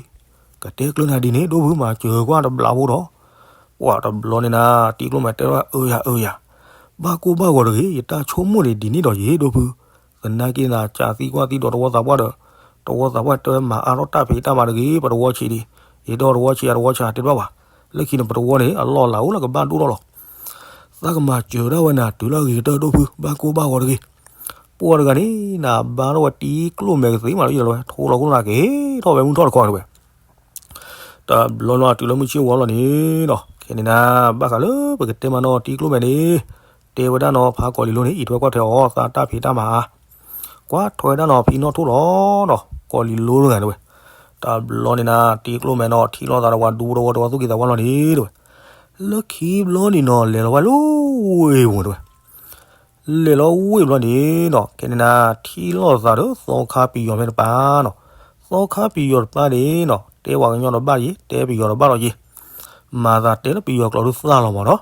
ကတဲကျၢၤနၤဒ်န့ၣ် ဒိၣ်ဖုမၤစၢၤကွၢ်တဘျီဖိဒီး, ပှၤတဘျီန့ၣ်နၤ တံၤကျိၣ်မဲာ်တဲထီၣ် အၢယၤအၢယၤ, ဘၣ်ကိၢ်ဘၣ်ဂီၤတဂ့ၤ ယတၢ်ဆိကမိၣ်န့ၣ်ဒ်န့ၣ်ဒီးယံၤ ဒိၣ်ဖု, သနာ်က့နၤ ကးသံကွၢ်သံဒီးတဝီသးပှၢ်ဒီး, တဝီသးပှၢ်တဲဝဲမၤအါထီၣ်တၢ်ဖံးတၢ်မၤတဂ့ၤ ပတဝီဆံးဒံး, ယဒီးတဝီဆံးအတဝီဆံးတဲတဘၣ်ဘၣ်, လၢခံန့ၣ် ပတဝီန့ၣ်အလီၢ်လၤအိၣ်လၢကဘၣ်ဒိၣ်ထီၣ်လီၤ သးကမၤစၢၤဒၣ်ဝဲနၤတုၤလၢအဂ့ၤကတၢၢ်ဒိၣ်ဖု ဘၣ်ကိၢ်ဘၣ်ဂီၤတဂ့ၤ, ပှၤတဂၤန့ၣ် နဘါထီၣ်ဝဲတံၤကျိၣ်မဲာ်ကသ့မးလၢယလီၤဝဲ ထိလီၤခိၣ်နၢ်က့ၤထီၣ်ဝဲမုၢ်ထီၣ်တခီန့ၣ်ဝဲ, တဘျီလီၤတုၤလၢမုၢ်ဆ့ၣ်ဝါလီၤန့ၣ်ဒီး ခဲန့ၣ်နၤ ဘၣ်ဃးလၢပကတဲမးနီၤ တံၤကျိၣ်မဲာ်န့ၣ် တဲဝဲဒၣ်နီၤ ဖးကီၤလံၤလိန့ၣ် အံးထွဲကွၢ်ထွဲအီၤ သးတၢ်ဖံးတၢ်မၤအါ ကွၢ်ထွဲဒၣ်နီၤ ဖံနီၣ်ထိၣ်လီၤနီၤ ကီၤလံၤလိတဂၤန့ၣ်ဝဲ, တဘျီန့ၣ်နၤ တံၤကျိၣ်မဲာ်နီၤ ထံၣ်လိာ်သးဒီးပှၤဒူဖိတဝီ တဝီသူၣ်က့သးဝါလီၤန့ၣ်တဝဲ, လၢခံဘျီန့ၣ်နီၤ လဲၤလီၤဝဲလၢဝ့ၢ်ပူၤန့ၣ်တဝဲ လဲၤလီၤဝ့ၢ်ဘျီန့ၣ်နီၤ ခဲန့ၣ်နၤ ထံၣ်လိာ်သးဒီးသီခါပယီၤဖဲတပၤနီၤ, သီခါပယီၤတပၤန့ၣ်နီၤ တဲပှၤကညီဒီးဘၣ်ယံၤ တဲပယီၤဒီးဘၣ်လီၤယံၤ, မၤသးတဲလၢပယီၤကျိာ်ဒုးသၣ်လီၤမးနီၤ,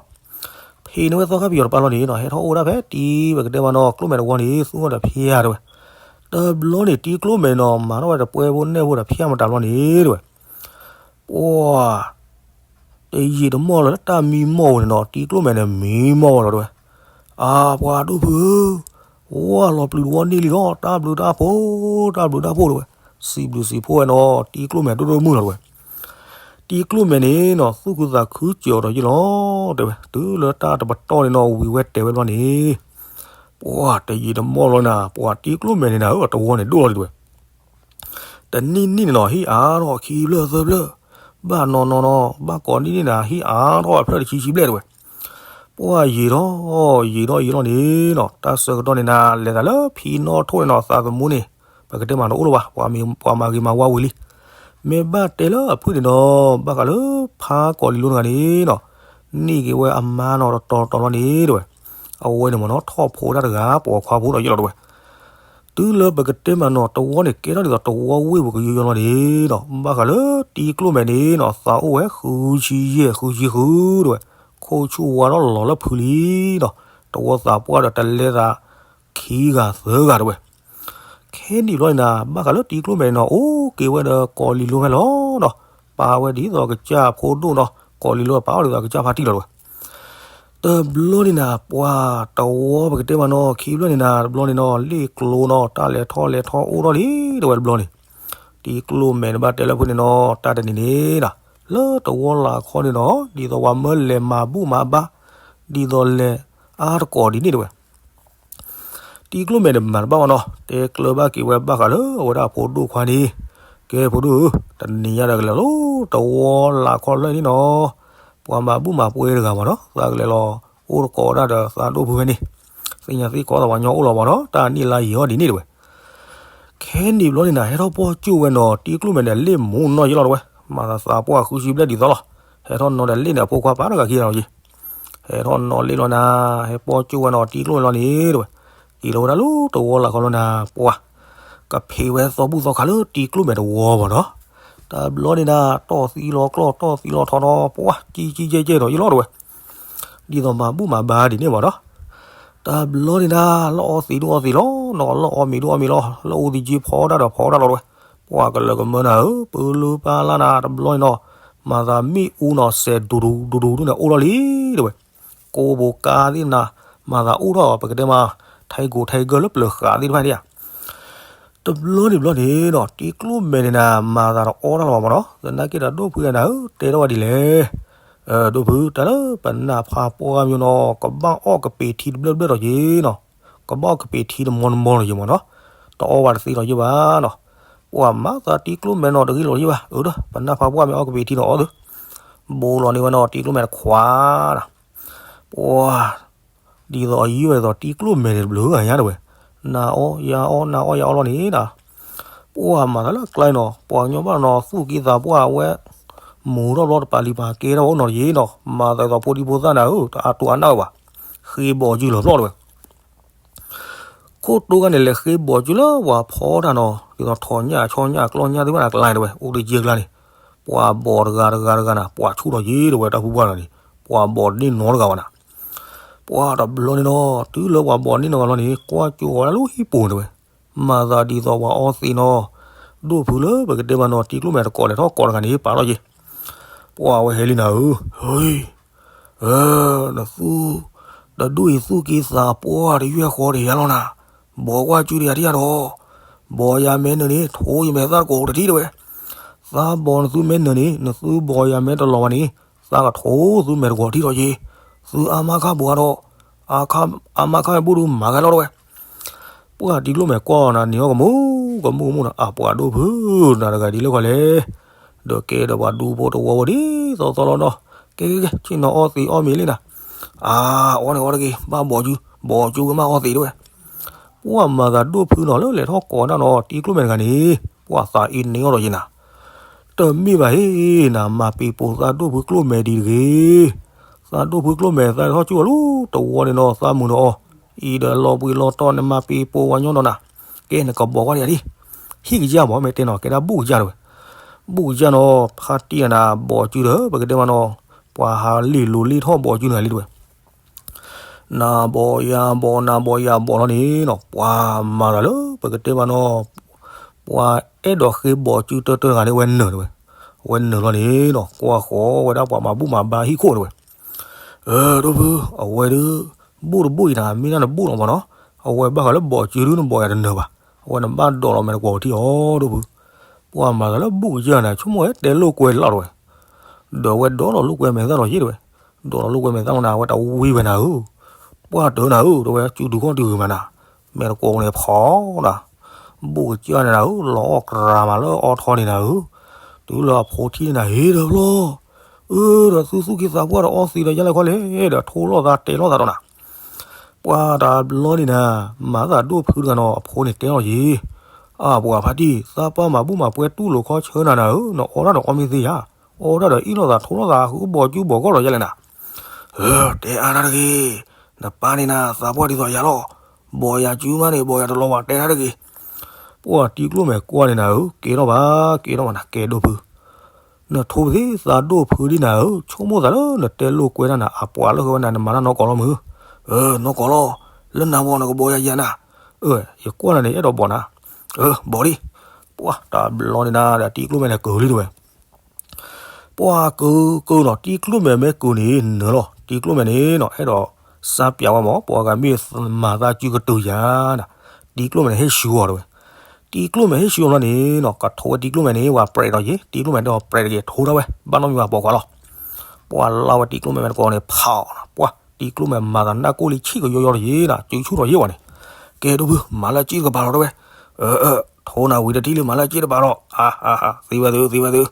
ဖံးန့ၢ်ဝဲသီခါပယီၤတပၤလီၤန့ၣ်နီၤ ဟဲထီၣ်အိၣ်ဝဲဒၣ်ဖဲတံၤပကတဲမးနီၤ ကျိၣ်မဲာ်တဝီန့ၣ် သူၣ်ထီၣ်ဒီးဖၠါတဝဲ, တဘျီန့ၣ် တံၤကျိၣ်မဲာ်နီၤ မၤထီၣ်ဝဲတပှဲၤဖိနဲၣ်ဖိဒီးဖၠါမတၤဘျီန့ၣ်တဝဲ ပှၤ တယံာ်တမီၢ်လၢတၢ်မံမီၢ်ဝဲန့ၣ်နီၤ တံၤကျိၣ်မဲာ်န့ၣ် မံမီၢ်ဝဲလီၤတဝဲ, အါ ပှၤဒိၣ်ဖုဧၢ, ဝၢ်လီၤပျုၤတဝီန့ၢ်လံလီၤ တၢ်ဘျုးတၢ်ဖှိၣ် တၢ်ဘျုးတၢ်ဖှိၣ်တဝဲ, စံးဘျုးစံးဖှိၣ်ဝဲနီၤ တံၤကျိၣ်မဲာ်ဒိၣ်ဒိၣ်မုၢ်လီၤတဲဝဲ. တံၤကျိၣ်မဲာ်န့ၣ်နီၤ သူၣ်ခုသးခုစၢၤအီၤဒီးယ့ၢ်လီၤတဲဝဲ. တုၤလၢတၢ်တပတီၢ်န့ၣ်နီၤ ဝံၤဝဲတဲဝဲဘျီန့ၣ် ပှၤတယံာ်တမီၢ်လီၤနၤ ပှၤတံၤကျိၣ်မဲာ်န့ၣ်နၤဧၢ တဝီန့ၣ်ဒိၣ်လီၤတဲဝဲ. တနံၣ်နံၣ်န့ၣ်နီၤ ဟံၣ်အါထီၣ်ခံဖျၢၣ်သၢဖျၢၣ်, ဘၣ်နီၤနီၤနီၤ ဘၣ်ကိးနံၣ်နံၣ်နၤ ဟံၣ်အါထီၣ်ဝဲဖျၢၣ်တဆံဆံဘျဲၣ်တဲဝဲ. ပှၤယံာ်ထီၣ်ယံာ်ထီၣ်ယံာ်လီၤန့ၣ်နီၤ တၢ်ဆၢကတီၢ်န့ၣ်နၤ လဲၤသးလၢဖံနီၣ်ထိၣ်န့ၣ်နီၤ သးသမူန့ၣ် ပကတဲမးတအိၣ်လၢၤဘၣ်, ပှၤမၤဂ့ၤမၤဝါဝံၤလံ. မ့ၢ်ဘၣ်တဲလၢအဖုၣ်န့ၣ်ဒီး ဘၣ်ဃးလၢဖါကီးလံၤလိတဂၤန့ၣ်နီၤ န့ၢ်က့ၤဝဲအမါနီၤ တတီၤတတီၤလီၤန့ၣ်တဲဝဲ. အဝဲန့ၣ်မ့ၢ်နီၤ ထီၣ်ဖိတၢ်တဂၤ ပိာ်ခွါဖိဒီးယ့ၢ်လီၤတဲဝဲ. တုၤလၢပကတဲမးနီၤ တဝီန့ၣ်ကဲထီၣ်ဒ်သိးတဝီဝ့ၢ်ပူၤကယိယိလီၤန့ၣ်နီၤ ဘၣ်ဃးလၢတံၤကျိၣ်မဲာ်န့ၣ်နီၤ သးအိၣ်ဝဲဃုဆံယဲၢ်ဃုဆံဃုတဲဝဲ. ခိၣ်ဆူၣ်ဝါထီၣ်လီၤလၢဖုလံနီၤ တဝီသးပှၢ်ဒီးတလဲသးခံဂၤသၢဂၤတဲဝဲ. ခဲနံၣ်ဘျီန့ၣ်နၤ ဘၣ်ဃးလၢတံၤကျိၣ်မဲာ်န့ၣ်နီၤ အိၣ်က့ၤဝဲဒီးကီးလံၤလိဖဲလီၤနီၤ ပာ်ဝဲဒ်သိးကစၢ်ဖိဒိၣ်နီၤ ကီးလံၤလိပာ်အီၤဒ်သိးကစၢ်ဖါတံၢ်လီၤတဲဝဲ. တဘျီန့ၣ်နၤ ပှၤတဝီပကတဲမးနီၤ ခံဘျီန့ၣ်နၤ တဘျီန့ၣ်နီၤ လ့ၣ်ကျိနီၤ တၢ်လဲၤထီၣ်လဲၤထီၣ်အိၣ်ထီၣ်လံတဲဝဲတဘျီန့ၣ် တံၤကျိၣ်မဲာ်န့ၣ်ဘၣ်တဲလၢဖုၣ်န့ၣ်နီၤ တၢ်တနံၤန့ၣ်နီၤ လၢတဝီလၢ်ခီန့ၣ်နီၤ ဒ်သိးပှၤမၢလဲၤမၤဘူၣ်မၤဘါ ဒ်သိးလဲၤအါတကိးဒ်န့ၣ်တဲဝဲ. တံၤကျိၣ်မဲာ်န့ၣ်မၤတဘၣ်ဘၣ်နီၤ တဲကျၢၤဘၣ်က့ၤဝဲဘၣ်ဃးလၢအဝဲဒၣ်အဖိဒိၣ်ခွါန့ၣ် ကဲဖိဒိၣ်ဧၢ တနံၤညါဒီးကလဲၤလီၤ တဝီလၢ်ခီလၢာ်န့ၣ်နီၤ ပှၤမၤဘူၣ်မၤပှဲၤတဂၤမးနီၤ သးကလဲၤလီၤ အိၣ်တကိးဒၣ်ဒီးသးဒိၣ်ဖုဝဲန့ၣ် သ့ၣ်ညါသ့ၣ်ကီးသးပှၤညီအိၣ်လီၤမးနီၤ တၢ်နံၣ်လါယံာ်အီၤဒ်န့ၣ်တဲဝဲ. ခဲနံၣ်ဘျီန့ၣ်နၤ ဟဲထီၣ်ပိာ်ကၠိဝဲနီၤ တံၤကျိၣ်မဲာ်န့ၣ် လ့ၣ်မူနီၢ်ယ့ၢ်လီၤတဲဝဲ မၤသးသးပှၢ်ဃုဆံဘျဲၣ်ဒ်သိးလီၤ ဟဲထီၣ်နီၤဒီးလ့ၣ်န့ၣ် အဖိခွါပာ်တဂၤခံဂၤလီၤယ့ၢ် ဟဲထီၣ်နီၤလ့ၣ်လီၤနၤ ဟဲပိာ်ကၠိဝဲနီၤ တံၤကျိၣ်မဲာ်လီၤန့ၣ်တဲဝဲ. က့ၤလီၤဝဲဒၣ်လၢတဝီလၢ်ခီလီၤနၤ ပှၤ ကဖံးဝဲသီဘူၣ်သီခါလၢတံၤကျိၣ်မဲာ်တဝီမးနီၤ တဘျီန့ၣ်နၤ တီၢ်သံလီၤကျီၢ် တီၢ်သံလီၤထီထီ ပှၤကံကံကဲကဲဒီးယ့ၢ်လီၤတဲဝဲ ဒ်သိးမၤဘူၣ်မၤဘါဒ်န့ၣ်မးနီၤ တဘျီန့ၣ်နၤ လီၢ်အီသံးဒိၣ်အီသံးလီၤနီၤ လီၢ်အီမ့ၤဒိၣ်အီမ့ၤလီၤ လီၢ်အူသံးက့ဖီတၢ်ဒီးဖီတၢ်လီၤတဲဝဲ. ပှၤကလၢကမၢနၤဧၢ ပၢလၢပၢ်လၢ်နၤ တဘျီန့ၣ်နီၤ မၤသးမ့ၣ်အူနီၤ စဲးဒူဒူဒူဒူဒူန့ၣ် အိၣ်ထီၣ်လံတဲဝဲ. ကိးဘိးကါသ့ၣ်နၤ မၤသးအိၣ်ထီၣ် ပကတဲမး ထဲးကိးထဲးဂၢၢ်လၢပျၢၤဃးသ့ၣ်တဖၣ်န့ၣ်ဧါ တဘျီန့ၣ်ဘျီန့ၣ်နီၤ တံၤကျိၣ်မဲာ်န့ၣ်နၤ မၤသးတအီၣ်တၢ်လၢၤဘၣ်မးနီၤ သနာ်က့ဒီးဒိၣ်ဖုနၤဧၢ တဲထီၣ်ဝဲဒ်လဲၣ်. ဒိၣ်ဖု တၢ်လၢပနၢ်ဖးပှၢ်မ့ၢ်နီၤ ကဘၣ်အီၣ်ကပ့ၤထံတဘျၢၣ်တဘျၢၣ်ဒီးယ့ၢ်နီၤ ကဘၣ်အီၣ်ကပ့ၤထံတမီတမီဒီးယ့ၢ်မးနီၤ တအီၣ်ဘၣ်တသ့ဒီးယ့ၢ်ဘၣ်နီၤ ပှၤမၤသးတံၤကျိၣ်မဲာ်နီၤ တဂ့ၢ်လိာ်ယ့ၢ်ဘၣ် အၢ ဒီးပနၢ်ဖးပှၢ်မ့ၢ်အီၣ်ကပ့ၤထံနီၤအီၣ်သု ဘိးလီၤန့ၢ်ဝဲနီၤ တံၤကျိၣ်မဲာ်တခွးနီၤ ပှၤ ဒ်သိးအယံၤဝဲဒ်သိးတံၤကျိၣ်မဲာ်န့ၣ်တဘျုးဂၤညါတဲဝဲ, နၤအီၣ်ယၤအီၣ် နၤအီၣ်ယၤအီၣ်လီၤန့ၣ်ဒီး, ပှၤမၤသးလၢအကျါနီၤ, ပှၤကညီဘၣ်နီၤ သူၣ်က့သးပှၢ်ဝဲ, မူၤထီၣ်ဘျီတပာ်လံၤပာ်ကဲထီၣ်ဘၣ်အိၣ်နီၤတယံၤနီၤ, မၤသးဒ်သိးဖိဒံဖိသၣ်နၤဧၢ, တအါတူၢ်အါနၢ်ဝဲဘၣ်, ဃ့ဘီးစုလီၤပျီၢ်တဲဝဲ. ခိၣ်တိခါန့ၣ် လဲၤဃ့ဘီးစုလၢပှၤဖီတၢ်နီၤ, ဒ်သိးထိးညၣ်ဆီညၣ်ကျီၢ်ညၣ်သ့ၣ်တဖၣ်န့ၣ် အကျါတဲဝဲ, အိၣ်တယံၤကျါန့ၣ်, ပှၤဘီးတဂၤတဂၤတဂၤနၤ ပှၤဆူၣ်ထီၣ်ယ့ၢ်တဲဝဲ တၢ်ဖုပှၢ်နီၤန့ၣ်, ပှၤဘီးတန့ၢ်နီတဂၤဘၣ်နၤ. ပှၤတဘျီန့ၣ်နီၤ, တုၤလၢပှၤဘီးတန့ၢ်နီတဂၤလီၤန့ၣ် ကွၢ်ကၠိဃီၤဝဲဒၣ်လၢဟံၣ်ပူၤတဲဝဲ, မၤသးဒ်သိးပှၤအီသံးနီၤ, ဒိၣ်ဖုလၢပကတဲမးနီၤ တံၤကျိၣ်မဲာ်တကိးလဲၤထီၣ်ကိးတဂၤန့ၣ် ပာ်ထီၣ်က့ၤ, ပှၤဝဲဟဲလံနၤဧၢ, ဟ့ နသူ တဒူၣ်အံၤသူၣ်က့သးပှၢ်တယွဲၢ်ဃီတယၤလီၤနၤ, ဘီးကွၢ်ကၠူတယၤတယၤဒီး, ဘီးယၤမဲနုာ်န့ၣ် ထိယမဲာ်သၣ်တကိးတထံၣ်တဲဝဲ, သးဘီးနသူမဲနုာ်န့ၣ် နသူဘီးယၤမဲတလီၤဘၣ်န့ၣ်, သးကထိသူမဲာ်တကိးထံၣ်ထီၣ်က့ၤ, သုအါမးခါဘိးဒီး, အါမးခါဘိးဒုးမၤဂဲၤလီၤတဲဝဲ. ပှၤတံၤကျိၣ်မဲာ်ကွၢ်နၤန့ၣ်အီၤကမူၣ်ကမူၣ်ကမူၣ်နၤ, အပှၤဒိၣ်ဖုနၤတဂၤဒ်လဲၣ်ခီလဲၣ် ဒီးကဲဒီးပှၤဒူဖိတဝီဝဲဒ်သိးသိးလီၤနီၤ, ကဲကဲကဲ ဆ့ၣ်နီၤအီသံးအီမ့ၤလံနၤ, အါ အီန့ၣ်အီတဂ့ၤ ဘၣ်ဘီးကၠူ, ဘီးကၠူကမၣ်အီသံးတဲဝဲ. ပှၤမၤသးဒိၣ်ဖုနီၤလၢလဲၤထီၣ်ကိးနၤနီၤ တံၤကျိၣ်မဲာ်တဂၤန့ၣ်, ပှၤသးအ့န့ၢ်အီၤဒီးယ့ၢ်နၤ, တမ့ၢ်ဘၣ်ဟ့ၣ်နၤ မၤပ့ၤပိာ်သးဒိၣ်ဖုကျိၣ်မဲာ်ဒ်တဂ့ၤ, သးဒိၣ်ဖုကျိၣ်မဲာ်သးထီၣ်ကၠူအီၤလၢတဝီန့ၣ်နီၤ သးမုာ်ဒီးအီၤ, အံၤဒီးလီၤဘှံးလီၤတီၤန့ၣ်မၤပ့ၤပိာ်ဝဲညီဒီးနၤ, ကဲနကဘီးကွၢ်တယၤဒ် ဟံၣ်ကယၢ်မး မ့ၢ်တဲနီၤ ကဲဒၣ်ဘူၣ်ကယၢ်တဲဝဲ, ဘူၣ်ကယၢ်နီၤ ဖါတံၢ်နၤ ဘီးကၠူဒီး ပကတဲမးနီၤ, ပှၤဟးလ့ၢ်လိၤလ့ၢ်ထီၣ်ဘီးကၠူနၤလံတဲဝဲ, နၤဘီးယၤဘီးနၤဘီးယၤဘီးလီၤန့ၣ်နီၤ ပှၤမၤတၢ်လၢပကတဲမးနီၤ, ပှၤအဲၣ်ဒိးဃ့ဘီးကၠူတၢတၢတဂၤန့ၣ် ဝဲနၢၤတဲဝဲ, ဝဲနၢၤလီၤန့ၣ်နီၤ ကွၢ်ဃီၤဝဲဒၣ်ပှၤမၤဘူၣ်မၤဘါဟံၣ်ခိၣ်တဲဝဲ, အၢ ဒိၣ်ဖု အဝဲဒုး ဘူၣ်တဘူၣ်အံၤနၤ မ့ၢ်ဒၣ်နဘူၣ်လီၤမးနီၤ, အဝဲဘၣ်ဃးလၢဘီးကၠူဒုးနဘီးယၤတနၢၤဘၣ်, အဝဲနဘၣ်ဒိးလီၤမဲာ်တကွီၤထံၣ်အီၤ ဒိၣ်ဖု ပှၤမၤသးလၢဘူၣ်ကစၢ်န့ၣ် ဆိကမိၣ်ဝဲတဲလိာ်ကွဲလီၤတဲဝဲ, ဒီးအဝဲဒိးလီၤလိာ်ကွဲမဲာ်သၣ်ဒီးယ့ၢ်တဲဝဲ, ဒိးလီၤလိာ်ကွဲမဲာ်သၣ်လီၤန့ၣ် အဝဲတဝံဝဲနၤဧၢ, ပှၢ်တၢၢ်နၤဧၢ တဲဝဲ စုဒုးကီၢ်တဂ့ၤမးနၤ, မဲာ်တကိးန့ၣ်ဖီနၤ, ဘူၣ်ကစၢ်န့ၣ်နၤဧၢ လီၤအီၣ်ကြၤမးလၢအီထီန့ၣ်နၤဧၢ, တုၤလၢအဖိထံၣ်န့ၣ်နၤ ဟ့ၣ်ဒီးဘျီ အၢ ဒီးသူသူၣ်က့သးပှၢ်ဒီးအီသံးဒီးယါလဲၣ်ခီလဲၣ် ဒီးထိလီၤသးတဲလီၤသးဒီးနၤ, ပှၢ်တဘျီန့ၣ်နၤ, မၤသးဒိၣ်ဖုတဂၤနီၤ အဖိန့ၣ်တဲလီၤယ့ၢ်, အၢ ပှၤဖါတံၢ် သးပၢ်မၤဘူၣ်မၤပှဲၤတူၢ်လိာ်ခီဆၢနၤနၤဧၢ, နအီၣ်တၢ်ဒီးအီမ့ၢ်သ့ယါ, အီၣ်တၢ်ဒီးအ့ၣ်လိာ်သးထိလီၤသးဃုဘီးကၠူဘီးကီၢ်ဒီးယါလဲၣ်နၤ, အၢ တဲအါတၢ်တဂ့ၤ, နပၢ်န့ၣ်နၤ သးပှၢ်ဒ်သိးယၤလီၤ, ဘီးယၤစုမးန့ၣ် ဘီးယၤတလီၤဘၣ် တဲတၢ်တဂ့ၤ, ပှၢ်တံၤကျိၣ်မဲာ်ကွၢ်န့ၣ်နၤဧၢ ကဲထီၣ်ဘၣ် ကဲထီၣ်ဘၣ်နၤ ကဲဒိၣ်ဖု နထိပသ့သးဒိၣ်ဖုဒ်နၤဧၢ, ဆိကမိၣ်သးလၢနတဲလိာ်ကွဲတၢ်နၤ အပှၤလၢဃဲဝဲနၤ နမၤတၢ်နီၢ်ကီၢ်လီၤမုၢ်, အၢ နီၢ်ကီၢ်လီၤ, လၢနၤဘီးနကဘီးယၤယၤနၤ, အၢ ယကွၢ်နၤန့ၣ် အဲၣ်ဒိးဘီးနၤ, အၢ ဘီးလံ, ပှၢ်တဘျီန့ၣ်နၤ ဒီးတံၤကျိၣ်မဲာ်န့ၣ်ကၢၤလံတဲဝဲ ပှၢ်ကၢကၢနီၤ တံၤကျိၣ်မဲာ်မ့ၢ်ကၢၤန့ၣ်နၢၤလီၤ, တံၤကျိၣ်မဲာ်န့ၣ်နီၤ အဲၣ်ဒိးစါပၠးဝဲမး ပှၤဂၤမ့ၢ်မၤသးစုကတုၤယၤနၤ, တံၤကျိၣ်မဲာ်န့ၣ်ဟ့ၣ်ဆူအီၤတဲဝဲ, တံၤကျိၣ်မဲာ်ဟ့ၣ်ဆူအီၤလီၤန့ၣ်နီၤ ကထိးဝဲတံၤကျိၣ်မဲာ်န့ၣ် ဝဲပြဲးဒီးယ့ၢ် တံၤကျိၣ်မဲာ်ဒီးပြဲးတက့ၢ် ထိးထီၣ်ဝဲ ဘၣ်နီတမံၤဘၣ်ပိာ်ခွါလီၤ, ပှၢ်လၢဝဲတံၤကျိၣ်မဲာ်မဲာ်တကိးန့ၣ် ဖးအီၤနီၤ ပှၢ်တံၤကျိၣ်မဲာ်မၤသးနၢ်ကိၢ်လံဆံၣ်ကယီယီတယ့ၢ်နၤ စုဆူၣ်ထီၣ်ယ့ၢ်ဝဲန့ၣ်, ကဲဒိၣ်ဖု မၤလၢစ့တကပၤလီၤတဲဝဲ, အၢ အၢ ထိးနၤဝံၤတထံၣ်လံမၤလၢစ့တကပၤလီၤ, အါ အါ အါ သံဝဲသု သံဝဲသု,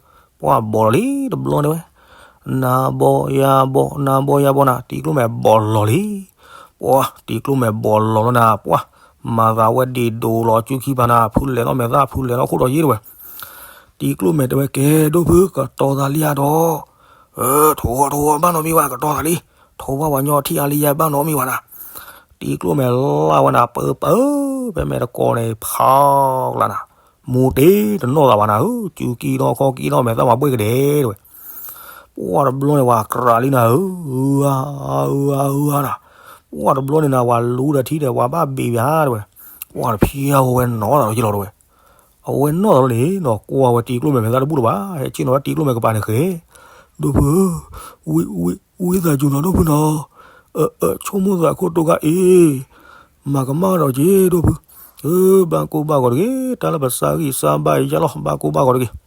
ပှၢ်ဘီးလီၤလံ တဘျီန့ၣ်ဝဲ, နၤဘီးယၤဘီး နၤဘီးယၤဘီးနၤ တံၤကျိၣ်မဲာ်ဘီးလီၤလံ, ပှၢ်တံၤကျိၣ်မဲာ်ဘီးလီၤလီၤနၤ ပှၢ်, မၤသးဝဲဒံးဒိးလီၤစုခံဖးနၤ ဖုလဲၤလီၤမဲာ်သၣ် ဖုလဲၤလီၤခိၣ်ဒီးယ့ၢ်တဲဝဲ, တံၤကျိၣ်မဲာ်တဲဝဲ ကဲဒိၣ်ဖု ကတီၤသးလံဧါဒီး, အၢ ထိးဝဲထိးဝဲ ဘၣ်နီတမံၤဘၣ် ကတီၤသးလံ, ထိးဘၣ်ပှၤညီထံၣ်အါလံယါ ဘၣ်နီတမံၤဘၣ်နၤ, တံၤကျိၣ်မဲာ်လၢဝဲနၤ ပၢပၢ ဖဲမဲာ်တကိးန့ၣ် ဖးကျါနၤ, မူတ့တနီၣ်သးဘၣ်နၤဧၢ, စုကံထီၣ်ခီကံထီၣ်မဲာ်သၣ်မၤဘှ့ၣ်ကဒဲတဲဝဲ, ပှၢ်တဘျီန့ၣ် ပှၤကြၤလံနၤဧၢ, အၢ အၢ အၢ အၢ နၤ, ပှၢ်တဘျီန့ၣ်နၤ ပှၤလူၤဒီးထံဒီး ပှၤဘၣ်ဘ့ၣ်ဘၣ်တဲဝဲ, ပှၢ်တဖျါဝဲနီၣ်သးလီၤယ့ၢ်လီၤတဲဝဲ အဝဲနီၣ်သးလီၤန့ၣ်နီၤ ကွၢ်ဝဲတံၤကျိၣ်မဲာ်မဲာ်သၣ်တဘူၣ်လၢၤဘၣ်, ဟဲဆ့ၣ်နီၤဝဲတံၤကျိၣ်မဲာ်ကပၤန့ၣ်ဃဲ, ဒိၣ်ဖုဧၢ, ဝံသးစူၤနီၤ ဒိၣ်ဖုနီၤ, အၢ အၢ ဆိကမိၣ်သးခိၣ်တိၢ်ခါအ့ၣ်, မၤကမၣ်ဒီးက့ၤ ဒိၣ်ဖု, အၢ ဘၣ်ကိၢ်ဘၣ်ဂီၤတဂ့ၤ, တၢ်လၢပစးဂံၢ်စးဘါယါလီၤ ဘၣ်ကိၢ်ဘၣ်ဂီၤတဂ့ၤ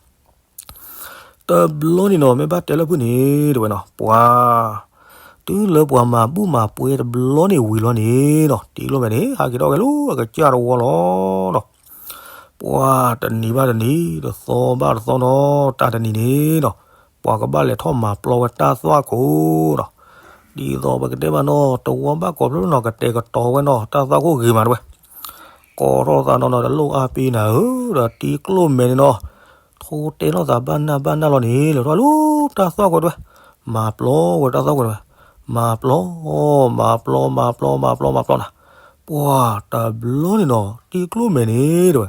တဘျီန့ၣ်နီၤ မ့ၢ်ဘၣ်တဲလၢဖုန့ၣ် တဲဝဲနီၤ ပှၤ, တုၤလၢပှၤမၤဘူၣ်မၤပှဲၤတဘျီန့ၣ်ဝံၤလီၤန့ၣ်နီၤ တံၤကျိၣ်မဲာ်န့ၣ် ဟးက့ၤထီၣ်ဝဲလၢအကစၢ်တဝီလီၤနီၤ, ပှၤတနံၤဘၣ်တနံၤ တသီဘၣ်တသီနီၤ တၢ်တနံၤန့ၣ်နီၤ ပှၤကဘၣ်လဲၤထီၣ်မၤပျီဝဲတၢ်သွၣ်ခိၣ်နီၤ, ဒ်သိးပကတဲမးနီၤ တဝီဘၣ်ကိးဖျိနီၤ ကတဲာ်ကတီၤဝဲနီၤ တၢ်သွၣ်ခိၣ်ဂ့ၤမးတဲဝဲ ကိးထီၣ်သးနီၤနီၤ တလိၣ်အါပ့ၤနၤဧၢ, ဒီးတံၤကျိၣ်မဲာ်န့ၣ်နီၤ ထိတဲလိာ်သးဘၣ်နၢ်ဘၣ်နၢ်လီၤန့ၣ် လဲၤထီၣ်လၢတၢ်သွၣ်ခိၣ်တဲဝဲ, မၤပျီဝဲတၢ်သွၣ်ခိၣ်တဲဝဲ, မၤပျီ, မၤပျီ မၤပျီ မၤပျီ မၤပျီနၤ, ပှၤတဘျီန့ၣ်နီၤ တံၤကျိၣ်မဲာ်န့ၣ်တဲဝဲ,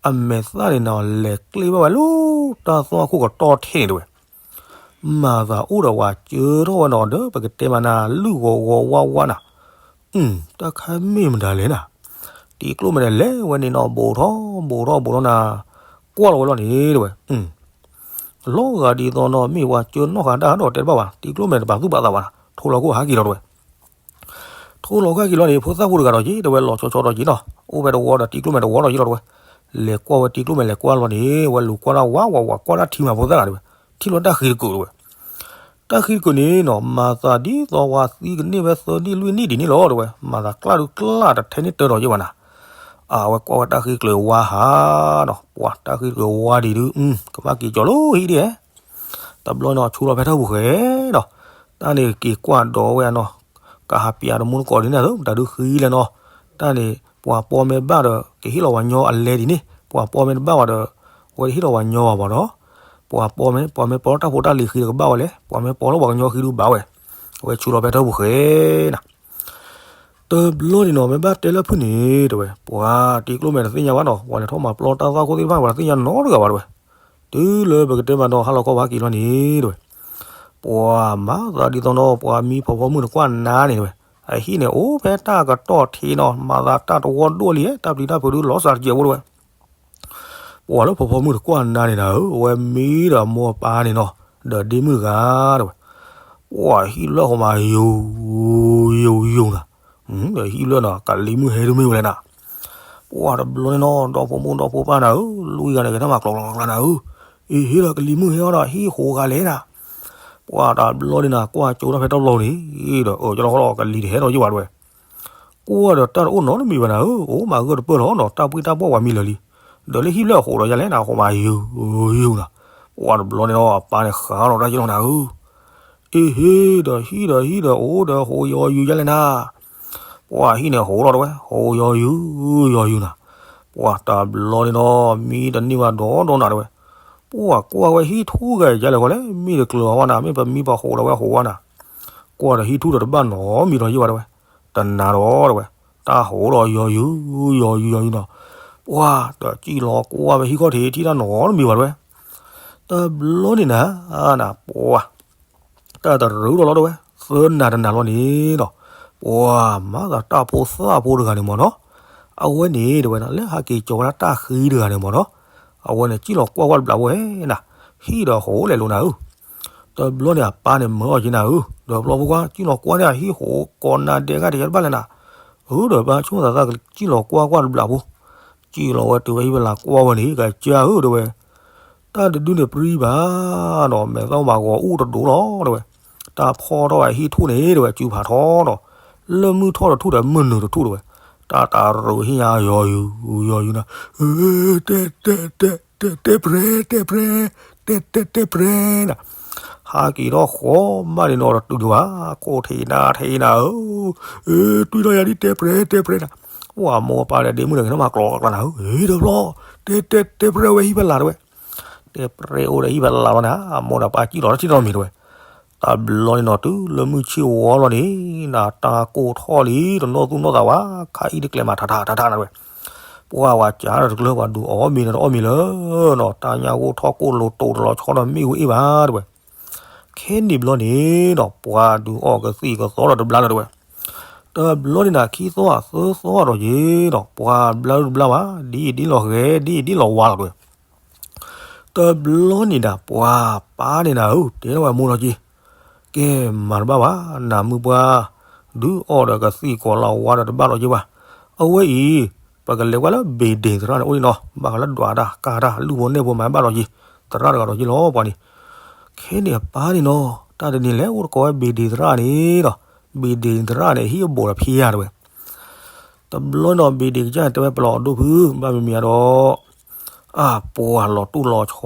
အမဲာ်သၣ်န့ၣ်နီၤ လဲၤကျ့ဘၣ်ဝဲလၢတၢ်သွၣ်ခိၣ်ကတီၢ်ထံးန့ၣ်တဲဝဲ မၤသးအိၣ်ဒီးပှၤစၢထီၣ်ဝဲနီၤ ဒီးပကတဲမးနၤ လုၢ်ဂီၤဂီၤဝါဝါနၤ, တၢ်ခါမ့ၢ်မတၤလဲၣ်နၤ, တံၤကျိၣ်မဲာ်န့ၣ်လဲၤဝဲန့ၣ်နီၤ ဘူးထီၣ်ဘူးထီၣ်ဘူးထီၣ်နၤ, ကွၢ်လီၤဝဲလီၤန့ၣ်တဲဝဲ, လီၤဂာ်ဒ်သိးနီၤ မ့ၢ်ပှၤစၢနီၣ်ဃာ်တၢ်ဒီးတဲတဘၣ်ဘၣ် တံၤကျိၣ်မဲာ်တပာ်သူၣ်ပာ်သးဘၣ်နၤ ထိလီၤခိၣ်ဟးက့ၤလီၤတဲဝဲ ထိလီၤခိၣ်ဟဲက့ၤလီၤန့ၣ် ဖိသၣ်ဖိတဂၤဒီးက့ၤတဲဝဲ လီၤဆီဆီဒီးက့ၤနီၤ အိၣ်ဖဲတဝီဒီးတံၤကျိၣ်မဲာ်တဝီဒီးက့ၤလီၤတဲဝဲ, လဲၤကွၢ်ဝဲတံၤကျိၣ်မဲာ်လဲၤကွၢ်လီၤန့ၣ် ဝဲလူၤကွၢ်တၢ်ဝးဝးဝး ကွၢ်တၢ်ထံမးဖိသၣ်ဂၤတဲဝဲ, ထံၣ်လီၤတၢ်ဃံတကုာ်တဲဝဲ, တၢ်ဃံတကုာ်န့ၣ်နီၤ မၤသးဒ်သိးပှၤသံကန့ၢ်ဝဲသၢနံၣ်လွံၢ်နံၣ်ဒ်န့ၣ်လီၤတဲဝဲ မၤသးကျၢ်ဒုကျၢ်တထဲန့ၣ်တၢ်ဒီးယ့ၢ်ဘၣ်နၤ, အဝဲကွၢ်ဝဲတၢ်ဃံတကုာ်ဝါဟးနီၤ ပှၤတၢ်ဃံတကုာ်ဝါဒံးဒုး ကဘၣ်က့ၤကၠီၤလၢဟံၣ်ဒံးဧဲ တဘျီနီၤ ဆူလီၤဖဲထၢၣ်ပူၤဃဲနီၤ, တၢ်န့ၣ်က့ၤကွၢ်ဒီးဝဲနီၤ, ကဟးပျးတမူတကိးဒ်န့ၣ် တၢ်ဒုးဃံလဲၣ်နီၤ, တၢ်န့ၣ် ပှၤပီမ့ၢ်ဘၣ်ဒီး ကဟ့ၣ်လီၤပှၤညီအလဲဒ်န့ၣ် ပှၤပီမ့ၢ်တဘၣ်ဘၣ်ဒီး ဝဲတဟ့ၣ်လီၤပှၤညီဘၣ်ဘၣ်ဒီး, ပှၤပီမ့ၢ် ပှၤမ့ၢ်ပီလၢတၢ်ဖိတၢ်လံၤဃံဒီးကဘၣ်ဝဲလဲၣ်, ပှၤမ့ၢ်ပီလၢပှၤကညီဃံဒုးဘၣ်ဝဲ, အဝဲဆူလီၤဖဲထၢၣ်ပူၤဃဲနီၤ တဘျီန့ၣ်နီၤ မ့ၢ်ဘၣ်တဲလၢဖုၣ်န့ၣ်တဲဝဲ, ပှၤတံၤကျိၣ်မဲာ်တသ့ၣ်ညါဘၣ်နီၤ, ပှၤလဲၤထီၣ်မၤပျီတၢ်သွၣ်ခိၣ်သ့ၣ်တဖၣ် ပှၤတသ့ၣ်ညါနီတဂၤဘၣ်တဲဝဲ, တုၤလၢပကတဲမးနီၤ ဟါလီၤခီပဟးက့ၤလီၤန့ၣ်တဲဝဲ, ပှၤမၤသးဒ်သိးနီၤ ပှၤမံဖီဖီမုၢ်တကွၢ်နါန့ၣ်တဲဝဲ, အဟံၣ်န့ၣ်အိၣ်ဖဲတၢ်ကတီၢ်ထံနီၤ မၤသးတၢ်တဝီဒိၣ်လံ တၢ်ပျံၤတၢ်ဖုးဒုးလီၤစၢ်တကဲးဖိတဲဝဲ ပှၤလၢဖီဖီမုၢ်တကွၢ်နါန့ၣ်နၤဧၢ, အဝဲမံဒီးအမိၢ်အပၢ်န့ၣ်နီၤ, ဒီးဒ့မုၣ်တဂၤတဲဝဲ, ပှၤဟံၣ်လၢဃီမးယိာ်, ယိာ်ယိာ်နၤ, ဒီးဟံၣ်လၢနီၤ ကလံၤမုၢ်ဟဲဒုးမ့ၢ်ဝဲလဲၣ်နၤ, ပှၢ်တဘျီန့ၣ်နီၤ ဒီဖိမိၢ်ဒီဖိပၢ်နၤဧၢ, လွံၢ်ဂၤန့ၣ် ကဲထီၣ်မၤကျိးကျိးကျါနၤဧၢ, အ့ဟ့ဒီးကလံၤမုၢ်ဟဲအီၤဒီးဟံၣ်ဟိးဂၤလဲၣ်နၤ, ပှၢ်တဘျီန့ၣ်နၤ ကွၢ်ကၠိတၢ်ဖဲတဘျီန့ၣ်ဒီး အၢ ကၠီလီၤဃီလီၤ ကလံၤတဟဲဒီးယဘၣ်တဝဲ ကွၢ်ဒီးတၢ်တအိၣ်နီတမံၤဘၣ်နၤဧၢ, အိၣ်မးဂၢၢ်တပၢၢ်လီၤနီၤ, တၢ်ပှံၢ်တၢ်ဘီၣ်ဝဲမံလၢာ်လံ, ဒီးလၢဟံၣ်ဖျၢၣ်အဟိးဒီးယလဲၣ်နၤ ဟိးမးယူၤယူၤနၤ, ပှၢ်တဘျီန့ၣ်နီၤ အပၢ်န့ၣ်ဃးဒီးတၢ်ယလီၤနၤဧၢ, အ့ဟ့ဒီးဟံၣ်ဒီးဟံၣ်ဒီးအိၣ်ဒီးဟိးယီၤယူၤယလဲၣ်နၤ, ပှၢ်ဟံၣ်န့ၣ်ဟိးလီၤတဝဲ ဟိးယီၤယူၤယီၤယူၤနၤ, ပှၢ်တဘျီန့ၣ်နီၤ မံတန့ၢ်ဘၣ်ဒီးဒီးနၤတဝဲ, ပှၢ်ကွၢ်ဝဲဟံၣ်ထူၣ်ဂၤယလဲၣ်ဃီလဲၣ် မ့ၢ်တကျၢၤအီၤဝဲနၤ မ့ၢ်ပမံပဟိးဒီးဝဲဟိးဝဲနၤ, ကွၢ်ဒီးဟံၣ်ထူၣ်ဒီးတဘၣ်နီတမံၤဒီးယဘၣ်တဝဲ, တနၤဒီးတဝဲ, တၢ်ဟိးဒီးယီၤယူၤယီၤယူၤယီၤယူၤနီၤ, ပှၢ်ဒီးစံၣ်လီၤကွၢ်ဝဲဟံၣ်ခီၣ်ထံးထံၣ်တၢ်နီတမံၤဘၣ်တဝဲ, တဘျီန့ၣ်နၤ နၤပှၢ် တၢ်တရူးဒီးလီၤတဝဲ သၢနၤတနၤလီၤန့ၣ်ဒီး ပှၢ်မၤသးတၢ်ဖိသၣ်ဖိတဂၤန့ၣ်မ့ၢ်နီၤ, အဝဲန့ၣ်တဝဲနၤ လၢဟးက့ၤကၠီၤဝဲဒၣ်တၢ်ဃံတဂၤန့ၣ်မ့ၢ်နီၤ, အဝဲန့ၣ်စံၣ်လီၤကွၢ်ကွၢ်တဘျီဝဲနၤ, ဟံၣ်ဒီးဟိးလဲၤလိာ်နၤဧၢ, တဘျီန့ၣ်အပၢ်န့ၣ်မၢအီၤက့ၤနၤဧၢ, ဒီးဘျီဖိခွါ စံၣ်လီၤကွၢ်န့ၣ် ဟံၣ်ဟိးကိးနၤဒဲးဂၤတယါတဘၣ်လဲၣ်နၤ, ဧၢဒီးပၢ်ဆိမိၣ်သးသၣ်ကစံၣ်လီၤကွၢ်ကွၢ်တဘျီဖိ, စံၣ်လီၤဝဲတုၤဝဲဟံၣ်ဖဲလၢ်ကွၢ်ဝဲန့ၣ် ကစၢ်ဧၢတဝဲ တၢ်တဒုန့ၣ်ပြံဘၣ်ဒီး မဲာ်သၣ်မၤဂီၤအိၣ်တဒိးလီၤတဝဲ, တၢ်ဖီၣ်ထီၣ်ဝဲဟံၣ်ထူၣ်န့ၣ်တဝဲ စုဖးထီဒီး လၢမုၢ်ထီၣ်တထူၣ်ဒီးမုၢ်နုာ်တထူၣ်တဝဲ, တၢ်တရူးဟံၣ်ညါယီၤယူၤယီၤယူၤနၤ, တဲ တဲ တဲ တဲ တဲပြဲ တဲပြဲ တဲ တဲ တဲပြဲနၤ, ဟးက့ၤထီၣ်ဃီမးန့ၣ်နီၤ တတုၤဒံးဘၣ် ကိးထံးနၤထံးနၤဧၢ, တွံၢ်ထီၣ်ယၤဒ်တဲပြဲတဲပြဲနၤ, ပှၢ်မိၢ်ပၢ်ဒီးဒ့မုၣ်ဒီးက့ၤထီၣ်မၤကျိးကျါနၤဧၢ, တဘျီ တဲ တဲ တဲပြဲဝဲဟံၣ်ဖဲလၢ်တဝဲ တဲပြဲအိၣ်ဒီးဟံၣ်ဖဲလၢ်လီၤနၤ, အမိၢ်ဒီးပၢ်စံၣ်လီၤထံၣ်ထီၣ်မံၤတဝဲ, တဘျီန့ၣ်နီၤ တုၤလၢမုၢ်ဆ့ၣ်ဝီလီၤန့ၣ် နၤတၢ်ကိၢ်ထီၣ်လံ တနီၣ်သူၣ်နီၣ်သးဝဲ ခါအံၤတကျဲမးထးထးထးထးနၤတဝဲ, ပှၢ်ဝဲကးဒီးတကျၢၤ ပှၤဒုးအီၣ်မ့ၤဒီးတအီၣ်မ့ၤလၢၤနီၤ, တၢ်ညၣ်ဂိၢ်ထီၣ်ကိၢ်လိၤတိးတလီၤဆီဒီးမ့ၣ်အူအ့ၣ်ဘၣ်တဝဲ, ခဲန့ၣ်ဘျီန့ၣ်ဒီး ပှၤဒုးအီၣ်ကသံၣ်ကသီဒီးတဘျါလၢၤတဝဲ, တဘျီန့ၣ်နၤ ခံသီသၢသီဒီးယ့ၤဒီး ပှၤဘျါဒုတဘျါဘၣ် ဒ်အံၤဒ်လီၤဂဲၤ ဒ်အံၤဒ်လီၤဝါလီၤတဝဲ တဘျီန့ၣ်နၤ ပှၤပၢ်န့ၣ်နၤဧၢ တဲထီၣ်ဝဲမိၢ်လီၤက့ၤ, ကဲမၤတဘၣ်ဘၣ် နၤမုၢ်ပှၢ် ဒုးအီၣ်ဒီးကသံၣ်ကိးလီၤဝါဒီးတဘၣ်လီၤက့ၤဘၣ်, အဝဲအံၤ ပကလဲၤကွၢ်လၢဘ့ၣ်ဒ့ၣ်သရၣ်န့ၣ်အိၣ်လံနီၤ, ဘၣ်ဃးလၢဒွးတၢ်ကၢ်တၢ် လုၢ်ဖိနဲၣ်ဖိမၤဘၣ်လီၤက့ၤ, သရၣ်တဂၤလီၤက့ၤလီၤပှၤန့ၣ်, ခဲန့ၣ်အပၢ်န့ၣ်နီၤ တၢ်တနံၤလဲၤအိၣ်တကိးဝဲဘ့ၣ်ဒ့ၣ်သရၣ်န့ၣ်ဒီး ဘ့ၣ်ဒ့ၣ်သရၣ်န့ၣ် ဟံၣ်အဘိးဒီးဖံးယၤတဝဲ တဘျီန့ၣ်ဒီး ဘ့ၣ်ဒ့ၣ်ကစၢ်န့ၣ် တဲဝဲပလီၢ်ဒိၣ်ဖု ဘၣ်မံၤမံၤဒီး အပှၤလီၤတူၢ်လီၤဆီ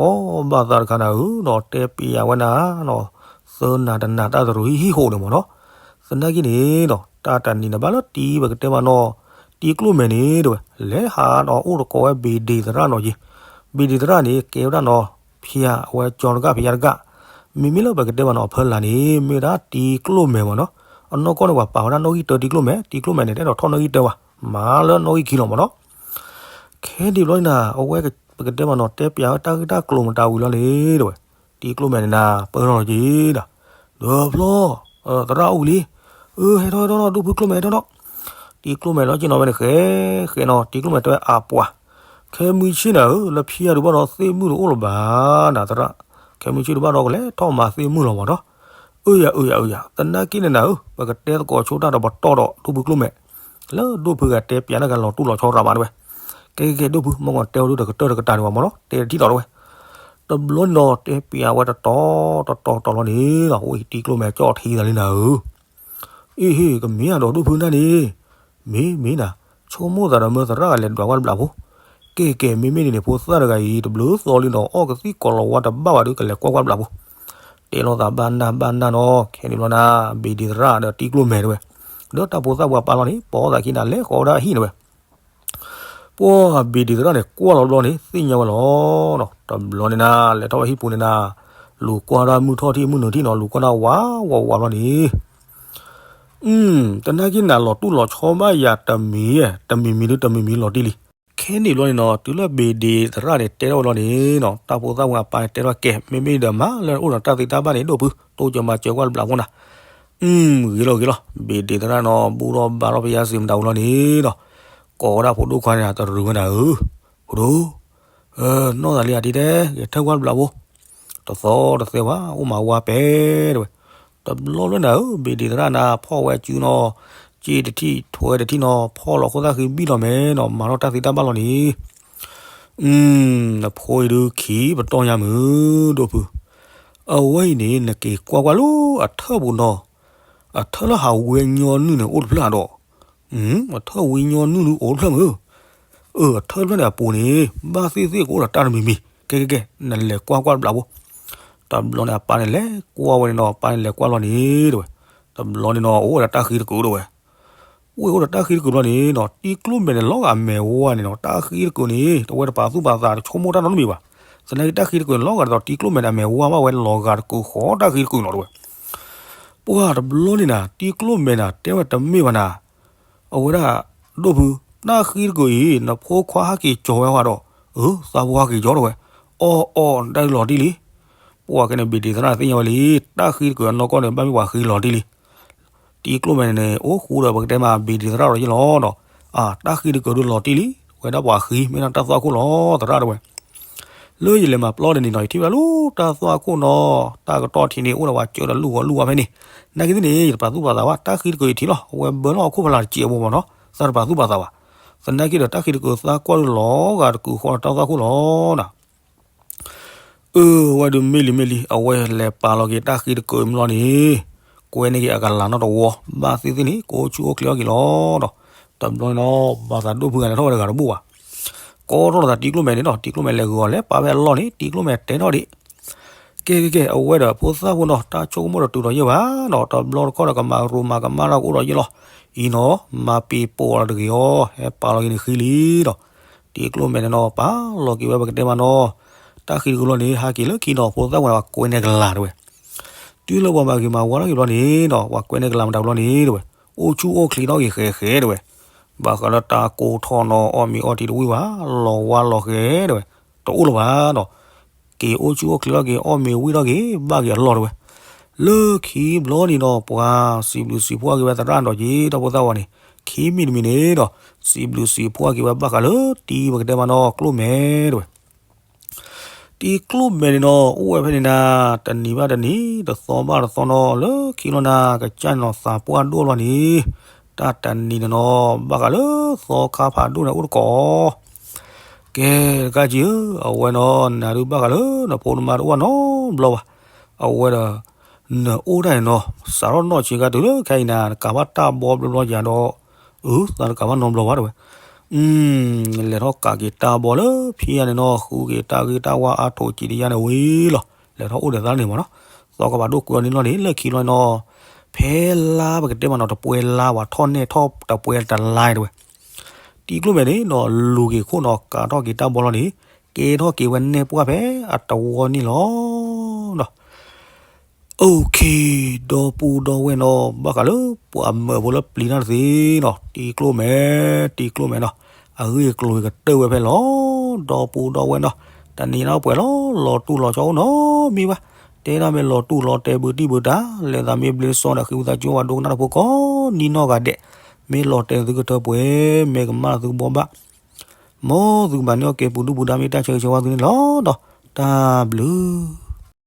ဘၣ်သးတခါနၤဧၢနီၤ, တဲပျးဝဲနၤနီၤ, သၢနၤတနၤတၢ်တရူးဟံၣ်ဟံၣ်ဃိးန့ၣ်မ့ၢ်နီၤ, သနာ်က့န့ၣ်ဒီး တၢ်တနံၤန့ၣ်ဘၣ်လၢတံၤပကတဲမးနီၤ, တံၤကျိၣ်မဲာ်န့ၣ်တဝဲ လဲၤဟးဒီးအိၣ်တကိးဝဲဘ့ၣ်ဒ့ၣ်သရၣ်နီၤက့ၤ, ဘ့ၣ်ဒ့ၣ်သရၣ်န့ၣ် ကဲဝဲဒၣ်နီၤ, ဖံးယၤအဝဲကၠီတဂၤဖံးယၤတဂၤ, မ့မ့ၢ်လၢပကတဲမးနီၤ အဖၢလၢ်န့ၣ် မ့ၢ်ဝဲဒၣ်တံၤကျိၣ်မဲာ်မ့ၢ်နီၤ, အနီၢ်ကီၢ်န့ၣ် ပှၤပာ်ဝဲဒၣ်နီၣ်ဂံၢ်တၢတံၤကျိၣ်မဲာ်, တံၤကျိၣ်မဲာ်န့ၣ် တအဲၣ်ဒိးထီၣ်နီၣ်ဂံၢ်တၢဘၣ်, မၤလၢနီၣ်ဂံၢ်ခံလီၤမ့ၢ်နီၤ, ခဲဒံးဘျီန့ၣ် အဝဲပကတဲမးနီၤ တဲပျးဝဲတၢ်ဂ့ၢ်တၢ်ကျိၤမတၤဝံၤလီၤန့ၣ်တဝဲ, တံၤကျိၣ်မဲာ်န့ၣ်နၤ ပၢၢ်ထီၣ်လီၤက့ၤဒီး, ဒီးဖျီ သရၣ်အိၣ်ဝံၤလံ, အၢ ဟဲထီၣ်ဟဲထီၣ်နီၤ ဒိၣ်ဖုကျိၣ်မဲာ်ဟဲထီၣ်နီၤ, တံၤကျိၣ်မဲာ်လီၤက့ၤနီၤ ဝဲန့ၣ်ဃဲ ဃဲနီၤ တံၤကျိၣ်မဲာ်တဲဝဲအပှၤ, ခဲမုၢ်ဆ့ၣ်နၤဧၢ လၢဖံးယၤဒုးဘၣ်ဒီးသ့ၣ်မုၣ်တအိၣ်လၢၤဘၣ်နၤသရၣ်, ခဲမုၢ်ဆ့ၣ်ဒုးဘၣ်ဒီးကလဲၤထီၣ်မၤသ့ၣ်မုၣ်လီၤမ့ၢ်နီၤ, အၢယၤအၢယၤအၢယၤ သနာ်က့န့ၣ်နၤဧၢ ပကတဲသကိးဆိတၢ်ဒီးပတီၢ်ဒီးဒိၣ်ဖုကျိၣ်မဲာ်, လၢဒိၣ်ဖုဂၤတဲပျးန့ၣ်ဂ့ၤလီၤတူၢ်လီၤဆီရၤမးတဝဲ, ကဲကဲကဲ ဒိၣ်ဖု မ့ၢ်ကီးတဲအီၤဒုးဒီးကတၢၢ်တကတၢၢ်န့ၣ်ဘၣ်မ့ၢ်နီၤ တဲတထံၣ်လီၤတဝဲ, တဘျီန့ၣ်ဒီး တဲပျးဝဲတတီၤတတီၤတတီၤလီၤန့ၣ်ဒီး ဝဲတံၤကျိၣ်မဲာ်ကၠီၣ်ထံသးလံနၤဧၢ, အ့ဟ့ၣ် ကမ့ၢ်အဒိးဒိၣ်ဖုနၢ်န့ၣ်, မ့ၢ်မ့ၢ်နၤ, ဆိကမိၣ်သးဒီးမၢသရၣ်ဂၤလဲၤဒွးကွၢ်တဘျီဖိ, ကဲကဲ မ့မ့ၢ်န့ၣ်န့ၣ် ဖိသၣ်တဂၤအံၤ တဘျုးသီလံဒီး အီၣ်ကသံၣ်ကိးလီၤဝါတဘၣ်ဘၣ်ဒီး ကလဲၤကွၢ်ကွၢ်တဘျီဖိ, တဲလိာ်သးဘၣ်နၢ်ဘၣ်နၢ်နီၤ ခဲန့ၣ်ဘျီနၤ, ဘ့ၣ်ဒ့ၣ်သရၣ်ဒီးတံၤကျိၣ်မဲာ်တဝဲ, ဒီးတၢ်ဖိသၣ်ပှၤပာ်လီၤန့ၣ် ပိာ်သးခံနၤ လဲၤဃီၤဝဲဒၣ်အဟံၣ်တဝဲ ပှၢ်ဘ့ၣ်ဒ့ၣ်သရၣ်န့ၣ် ကွၢ်လီၤတဘျီန့ၣ် သ့ၣ်ညါဝဲလီၤနီၤ, တဘျီန့ၣ်နၤ လဲၤထီၣ်ဝဲဟံၣ်ပူၤန့ၣ်နၤ, လူၤကွၢ်ဒၣ်မုၢ်ထီၣ်ထံၣ်မုၢ်နုာ်ထံၣ်နီၤ လူၤကွၢ်ဒၣ်ဝးဝးဝးဘျီန့ၣ်, သနာ်က့နၤလီၤတူၢ်လီၤဆီဘၣ်ယၤတမံၤ, တမံၤမံၤဒုတမံၤမံၤလီၤတံၢ်လံ. ခဲန့ၣ်ဘျီန့ၣ်နီၤ တုၤလၢဘ့ၣ်ဒ့ၣ်သရၣ်န့ၣ် တဲထီၣ်ဝဲလီၤန့ၣ်နီၤ တၢ်ဖိသၣ်ဝဲအပၢ်တဲထီၣ်ကဲ မ့မ့ၢ်ဒီးမၤလၢအိၣ်ဒီးတၢ်သ့တၢ်ဘၣ်န့ၣ် ဒိၣ်ဖု တိစၢၤမၤစၢၤကွၢ်တဘျီဖိနၤ, ဂ့ၤလီၤဂ့ၤလီၤ ဘ့ၣ်ဒ့ၣ်သရၣ်နီၤ ဘူၣ်ထီၣ်ဘါထီၣ်ပယါစံးမတၤဝံၤလီၤန့ၣ်နီၤ, ကိးဝဲဒၣ်ဖိဒိၣ်ခွါန့ၣ် တရူးဝဲနၤဧၢ, ဖိဒိၣ် နီၢ်သးလံဧါ တံၤတဲ ကဲထၢၣ်ကွၢ်တဘျီဖိ, တသီတသဲဘၣ် အိၣ်မးဝါပဲတဝဲ, တဘျီလၢနၤဧၢ ဘ့ၣ်ဒ့ၣ်သရၣ်နၤ ဖီၣ်ဝဲစုနီၤ, စ့တထံၣ်ထွဲတထံၣ်နီၤ ဖီၣ်လီၤခိၣ်သၣ်ဃံဘံၣ်လီၤမဲာ်နီၤ မၤထီၣ်တၢ်သ့တၢ်ဘၣ်လီၤန့ၣ်, နဖိအံၤဒုးခံပတီၢ်ညါမုၢ် ဒိၣ်ဖု, အဝဲအံၤန့ၣ် နက့ၤကွၢ်ကွၢ်လၢအထၢၣ်ပူၤနီၤ, အထၢၣ်လၢဟးဝံညီနုၢ်န့ၣ် အိၣ်တဖျၢၣ်ဧါဒီး, အထၢၣ်ဝံညီနုၢ်ဒုးအိၣ်တဖျၢၣ်မုၢ်, အၢ အထၢၣ်တဖျၢၣ်န့ၣ်အပူၤန့ၣ် ဘၣ်သ့ၣ်သ့ၣ်ကအိၣ်ဒီးတၢ်တမံၤမံၤ, ကဲကဲကဲ နလဲၤကွၢ်ကွၢ်တဘျီဖိ, တဘျီန့ၣ် အပၢ်န့ၣ်လဲၤကွၢ်ဝဲန့ၣ်နီၤ အပၢ်န့ၣ်လဲၤကွၢ်လီၤန့ၣ် တဲဝဲ, တဘျီန့ၣ်နီၤ အိၣ်ဝဲဒီးတၢ်ဃံတကုာ်, အိၣ်အိၣ်ဒီးတၢ်ဃံတကုာ်ဘျီန့ၣ်နီၤ တံၤကျိၣ်မဲာ်န့ၣ် လီၤဂာ်အမဲာ်ဝါန့ၣ်နီၤ တၢ်ဃံတကုာ်န့ၣ် တဝဲတပာ်သူၣ်ပာ်သးတဆိကမိၣ်တၢ်နီတမံၤဘၣ်, သနာ်က့တၢ်ဃံတကုာ်န့ၣ် လီၤဂာ်ဒ်သိးတံၤကျိၣ်မဲာ်န့ၣ် အမဲာ်ဝါဘၣ်ဝဲလီၤဂာ်တကုာ်ဃီတၢ်ဃံတကုာ်နီၤ တဲဝဲ, ပှၢ်တဘျီန့ၣ်နၤ တံၤကျိၣ်မဲာ်နၤ တဲဝဲတမ့ၢ်ဘၣ်နၤ အဝဲဒၣ် ဒိၣ်ဖု, တၢ်ဃံတကုာ်အံၤ နဖိခွါဟးက့ၤကၠီၤဝဲဟးဒီး, အၢ သးဖိဟးက့ၤကၠီၤတဲဝဲ, အီၣ်အီၣ် တၢ်လီၤတံၢ်လံ, ပှၢ်ကဲန့ၣ် ဘံၣ်ဒံသရၣ်န့ၣ်သ့ၣ်ညါဝဲလံ, တၢ်ဃံတကုာ်အနီၢ်ကီၢ်န့ၣ် ဘၣ်မ့ၢ်ပှၤဃံလီၤတံၢ်လံ, တံၤကျိၣ်မဲာ်န့ၣ် အိၣ်ဃူဒီးပကတဲမး ဘံၣ်ဒံသရၣ်ဒီးယ့ၢ်လီၤနီၤ, အၢ တၢ်ဃံတကုာ်ဒုးလီၤတံၢ်လံ, ဝဲဒၣ်ပှၤဃံ မ့ၢ်ဒၣ်တၢ်သွၣ်ခိၣ်လီၤ သရၣ်တဲဝဲ လၢယလဲၤမၤပျီတနံၤနီၤ ယထံၣ်ဝဲဒၣ်လၢတၢ်သွၣ်ခိၣ်နီၤ, တၢ်ကတီၢ်ထံးန့ၣ် အိၣ်ဒီးပှၤစၢဒီးလူၢ်ဂီၤလူၢ်ဝါဖဲန့ၣ်, နာ်က့သ့ၣ်န့ၣ် ယတပာ်သူၣ်ပာ်သးဘၣ် တၢ်ဃံတကုာ်အံၤထံးလီၤ အဝဲဘၢလီၤအခိၣ်ဖးလၢ်တစဲးအဘိမးနီၤ သးတပာ်သူၣ်ပာ်သးဘၣ်, သနာ်က့ဒီးတၢ်ဃံတကုာ်သးကွၢ်ဒုးလီၤဂာ်တကုာ်ဃီဒီးတၢ်သွၣ်ခိၣ်လီၤနီၤ အၢ ဝဲဒုးမ့ၢ်လံမ့ၢ်လံ အဝဲလဲၤပာ်လီၤက့ၤတၢ်ဃံတကုာ်မ့ၢ်လီၤန့ၣ်, ကွဲန့ၢ်က့ၤအကလၤနီတဝီ, ဘၣ်သ့ၣ်သ့ၣ်န့ၣ် ကအိၣ်ဆူၣ်အိၣ်ချ့အီၤက့ၤလီၤဒီး, တဘျီန့ၣ်နီၤ ဘၣ်သးဒိၣ်ဖုဂၤလဲၤထီၣ်ဝဲတဂၤတဘူၣ်ဘၣ်, ကိးထီၣ်လိာ်သးတံၤကျိၣ်မဲာ်န့ၣ်နီၤ တံၤကျိၣ်မဲာ်လဲၤဂုာ်အီၤ လဲၤပာ်ဖဲအလီၢ်န့ၣ် တံၤကျိၣ်မဲာ်တဲထီၣ်ဒံး ကဲကဲကဲ အဝဲဒီးဖိသၣ်ဖိနီၤ တၢ်ဆိကမိၣ်ဒီးတုၤဒီးယဲၢ်ဘၣ်နီၤ တဘျီတခီၣ်ဒီးကမၤရိမၤကမၣ်တၢ်ကအိၣ်ဒီးယဲၢ်လီၤ, အံၤနီၤ မၤပ့ၤပိာ်လီၤတဂ့ၤအီၤ ဟဲပာ်လီၤက့ၤန့ၣ်ဃံလံဒီး, တံၤကျိၣ်မဲာ်န့ၣ်နီၤ ပာ်လီၤက့ၤဝဲပကတဲမးနီၤ, တၢ်ဃံတကုာ်လီၤန့ၣ် ဟးက့ၤလၢခံနီၤ ဖိသၣ်ဖိန့ၣ် ပှၤကွဲန့ၢ်ကလၤတဲဝဲ တုၤလၢပှၤမၤဂ့ၤမၤဝါထီၣ်က့ၤဘျီန့ၣ်နီၤ ပှၤကွဲန့ၢ်ကလၤမတၤဘျီန့ၣ်တဲဝဲ, အိၣ်ဆူၣ်အိၣ်ချ့ထီၣ်က့ၤဃဲးဃဲးတဲဝဲ, ဘၣ်ဃးလၢတၢ်ကိၢ်ထီၣ်နီၤ အီၣ်မ့ၤအီထံတဝံၣ်ဘၣ်, လီၤဝါလီၤဃဲးတဲဝဲ, တအိၣ်လၢၤဘၣ်နီၤ, က့ၤအိၣ်ဆူၣ်အိၣ်ချ့ထီၣ်က့ၤ အီၣ်မ့ၤဝံၣ်ထီၣ်က့ၤ ဘၣ်က့ၤအလီၢ်တဲဝဲ, လၢခံဘျီန့ၣ်နီၤ ပှၤစံးဘျုးစံးဖှိၣ်က့ၤဝဲသရၣ်ဒီးက့ၤဒီးဖိသၣ်ဝဲန့ၣ်, ခံမံၤတမံၤန့ၣ်ဒီး, စံးဘျုးစံးဖှိၣ်က့ၤဝဲဘၣ်ဃးလၢတံၤပကတဲမးနီၤ ကျိၣ်မဲာ်တဲဝဲ တံၤကျိၣ်မဲာ်န့ၣ်နီၤ အိၣ်ဝဲဖဲန့ၣ်နၤ, တနံၤဘၣ်တနံၤ တသီဘၣ်တသီနီၤ လၢခံလီၤနၤ ကစၢ်န့ၣ်နီၤ သးပှၢ်ဒိၣ်လီၤန့ၣ်, တၢ်တနံၤန့ၣ်နီၤ ဘၣ်ဃးလၢသီခါဖးဒိၣ်န့ၣ်အိၣ်တကိး, ကဲတကးက့ၤဧၢ, အဝဲနီၤ နၤဒုးဘၣ်ဃးလၢနဖိနမါတအိၣ်နီတဘျီဘၣ်, အဝဲဒီး နအိၣ်ဒၣ်န့ၣ်နီၤ စးထီၣ်နီၢ်ဆံးခါတုၤလၢခဲအံၤနၤ နကးဘၣ်တၢ်ဘီဘျီဘျီယၤဒီး, အၢ သးတကးဘၣ်နီတဘျီဘၣ်တဲဝဲ လဲၤထီၣ်ကးက့ၤတၢ်ဘီလၢဖံယါန့ၣ်နီၤ ဃုက့ၤတၢ်ဂ့ၢ်တၢ်ဝါအါထိးစံးတယါန့ၣ်ဝံၤလီၤ. လဲၤထီၣ်အိၣ်ဒီးသးန့ၣ်မးနီၤ. သီခါဖးဒိၣ်ကွံာ်အီၤန့ၣ်လီၤန့ၣ် လၢခံလီၤနီၤ ဖဲလါပကတဲမးနီၤ တပှဲၤလါဝဲ ထီၣ်နဲၣ်ထီၣ်တပှဲၤတလါတဲဝဲ တံၤကျိၣ်မဲာ်န့ၣ်နီၤ လူၤက့ၤခိၣ်နီၤ ကးထီၣ်က့ၤတၢ်ဘီလီၤန့ၣ် ကဲထီၣ်က့ၤဝဲနဲၣ်ပှၢ်ဖဲအတဝီန့ၣ်လီၤနီၤ. OK ဒီပုၢ်ဒီဝဲၢ်နီၤ ဘၣ်ဃးလၢပှၤမၢဖိလၢပျံၤတၢ်တသ့နီၤ တံၤကျိၣ်မဲာ် တံၤကျိၣ်မဲာ်နီၤ အဂ့ၢ်အကျိၤကတၢၢ်ဝဲဖဲလီၤ. ဒီပုၢ်ဒီဝဲၢ်နီၤ တနံၤအံၤပှဲၤလီၤ လီၤတူၢ်လီၤဆီအိၣ်နီတမံၤဘၣ်. တဲဒၣ်မ့ၢ်လီၤတူၢ်လီၤတဲာ်ဘုတံၢ်ဘုတၢ် လဲၤသးမ့ၢ်ဘျ့စီဒီးဃ့ဝံသးစူၤဝဲဒိကနၣ်တဖိကိး နံၤနီၢ်ဂၤဒဲး မ့ၢ်လီၤတဲာ်သုကထၢပှဲၤ မ့ၢ်ကမၣ်သုကဘှီဘၣ် မ်သုကဘၣ်န့ၢ်အီၣ်ကဲပူၤဒူၣ်ပူၤဒါမ့ၢ်တၢ်ဆၢဂ့ၤဆၢဝါသုန့ၣ်လီၤဒီး တၢ်ဘျုး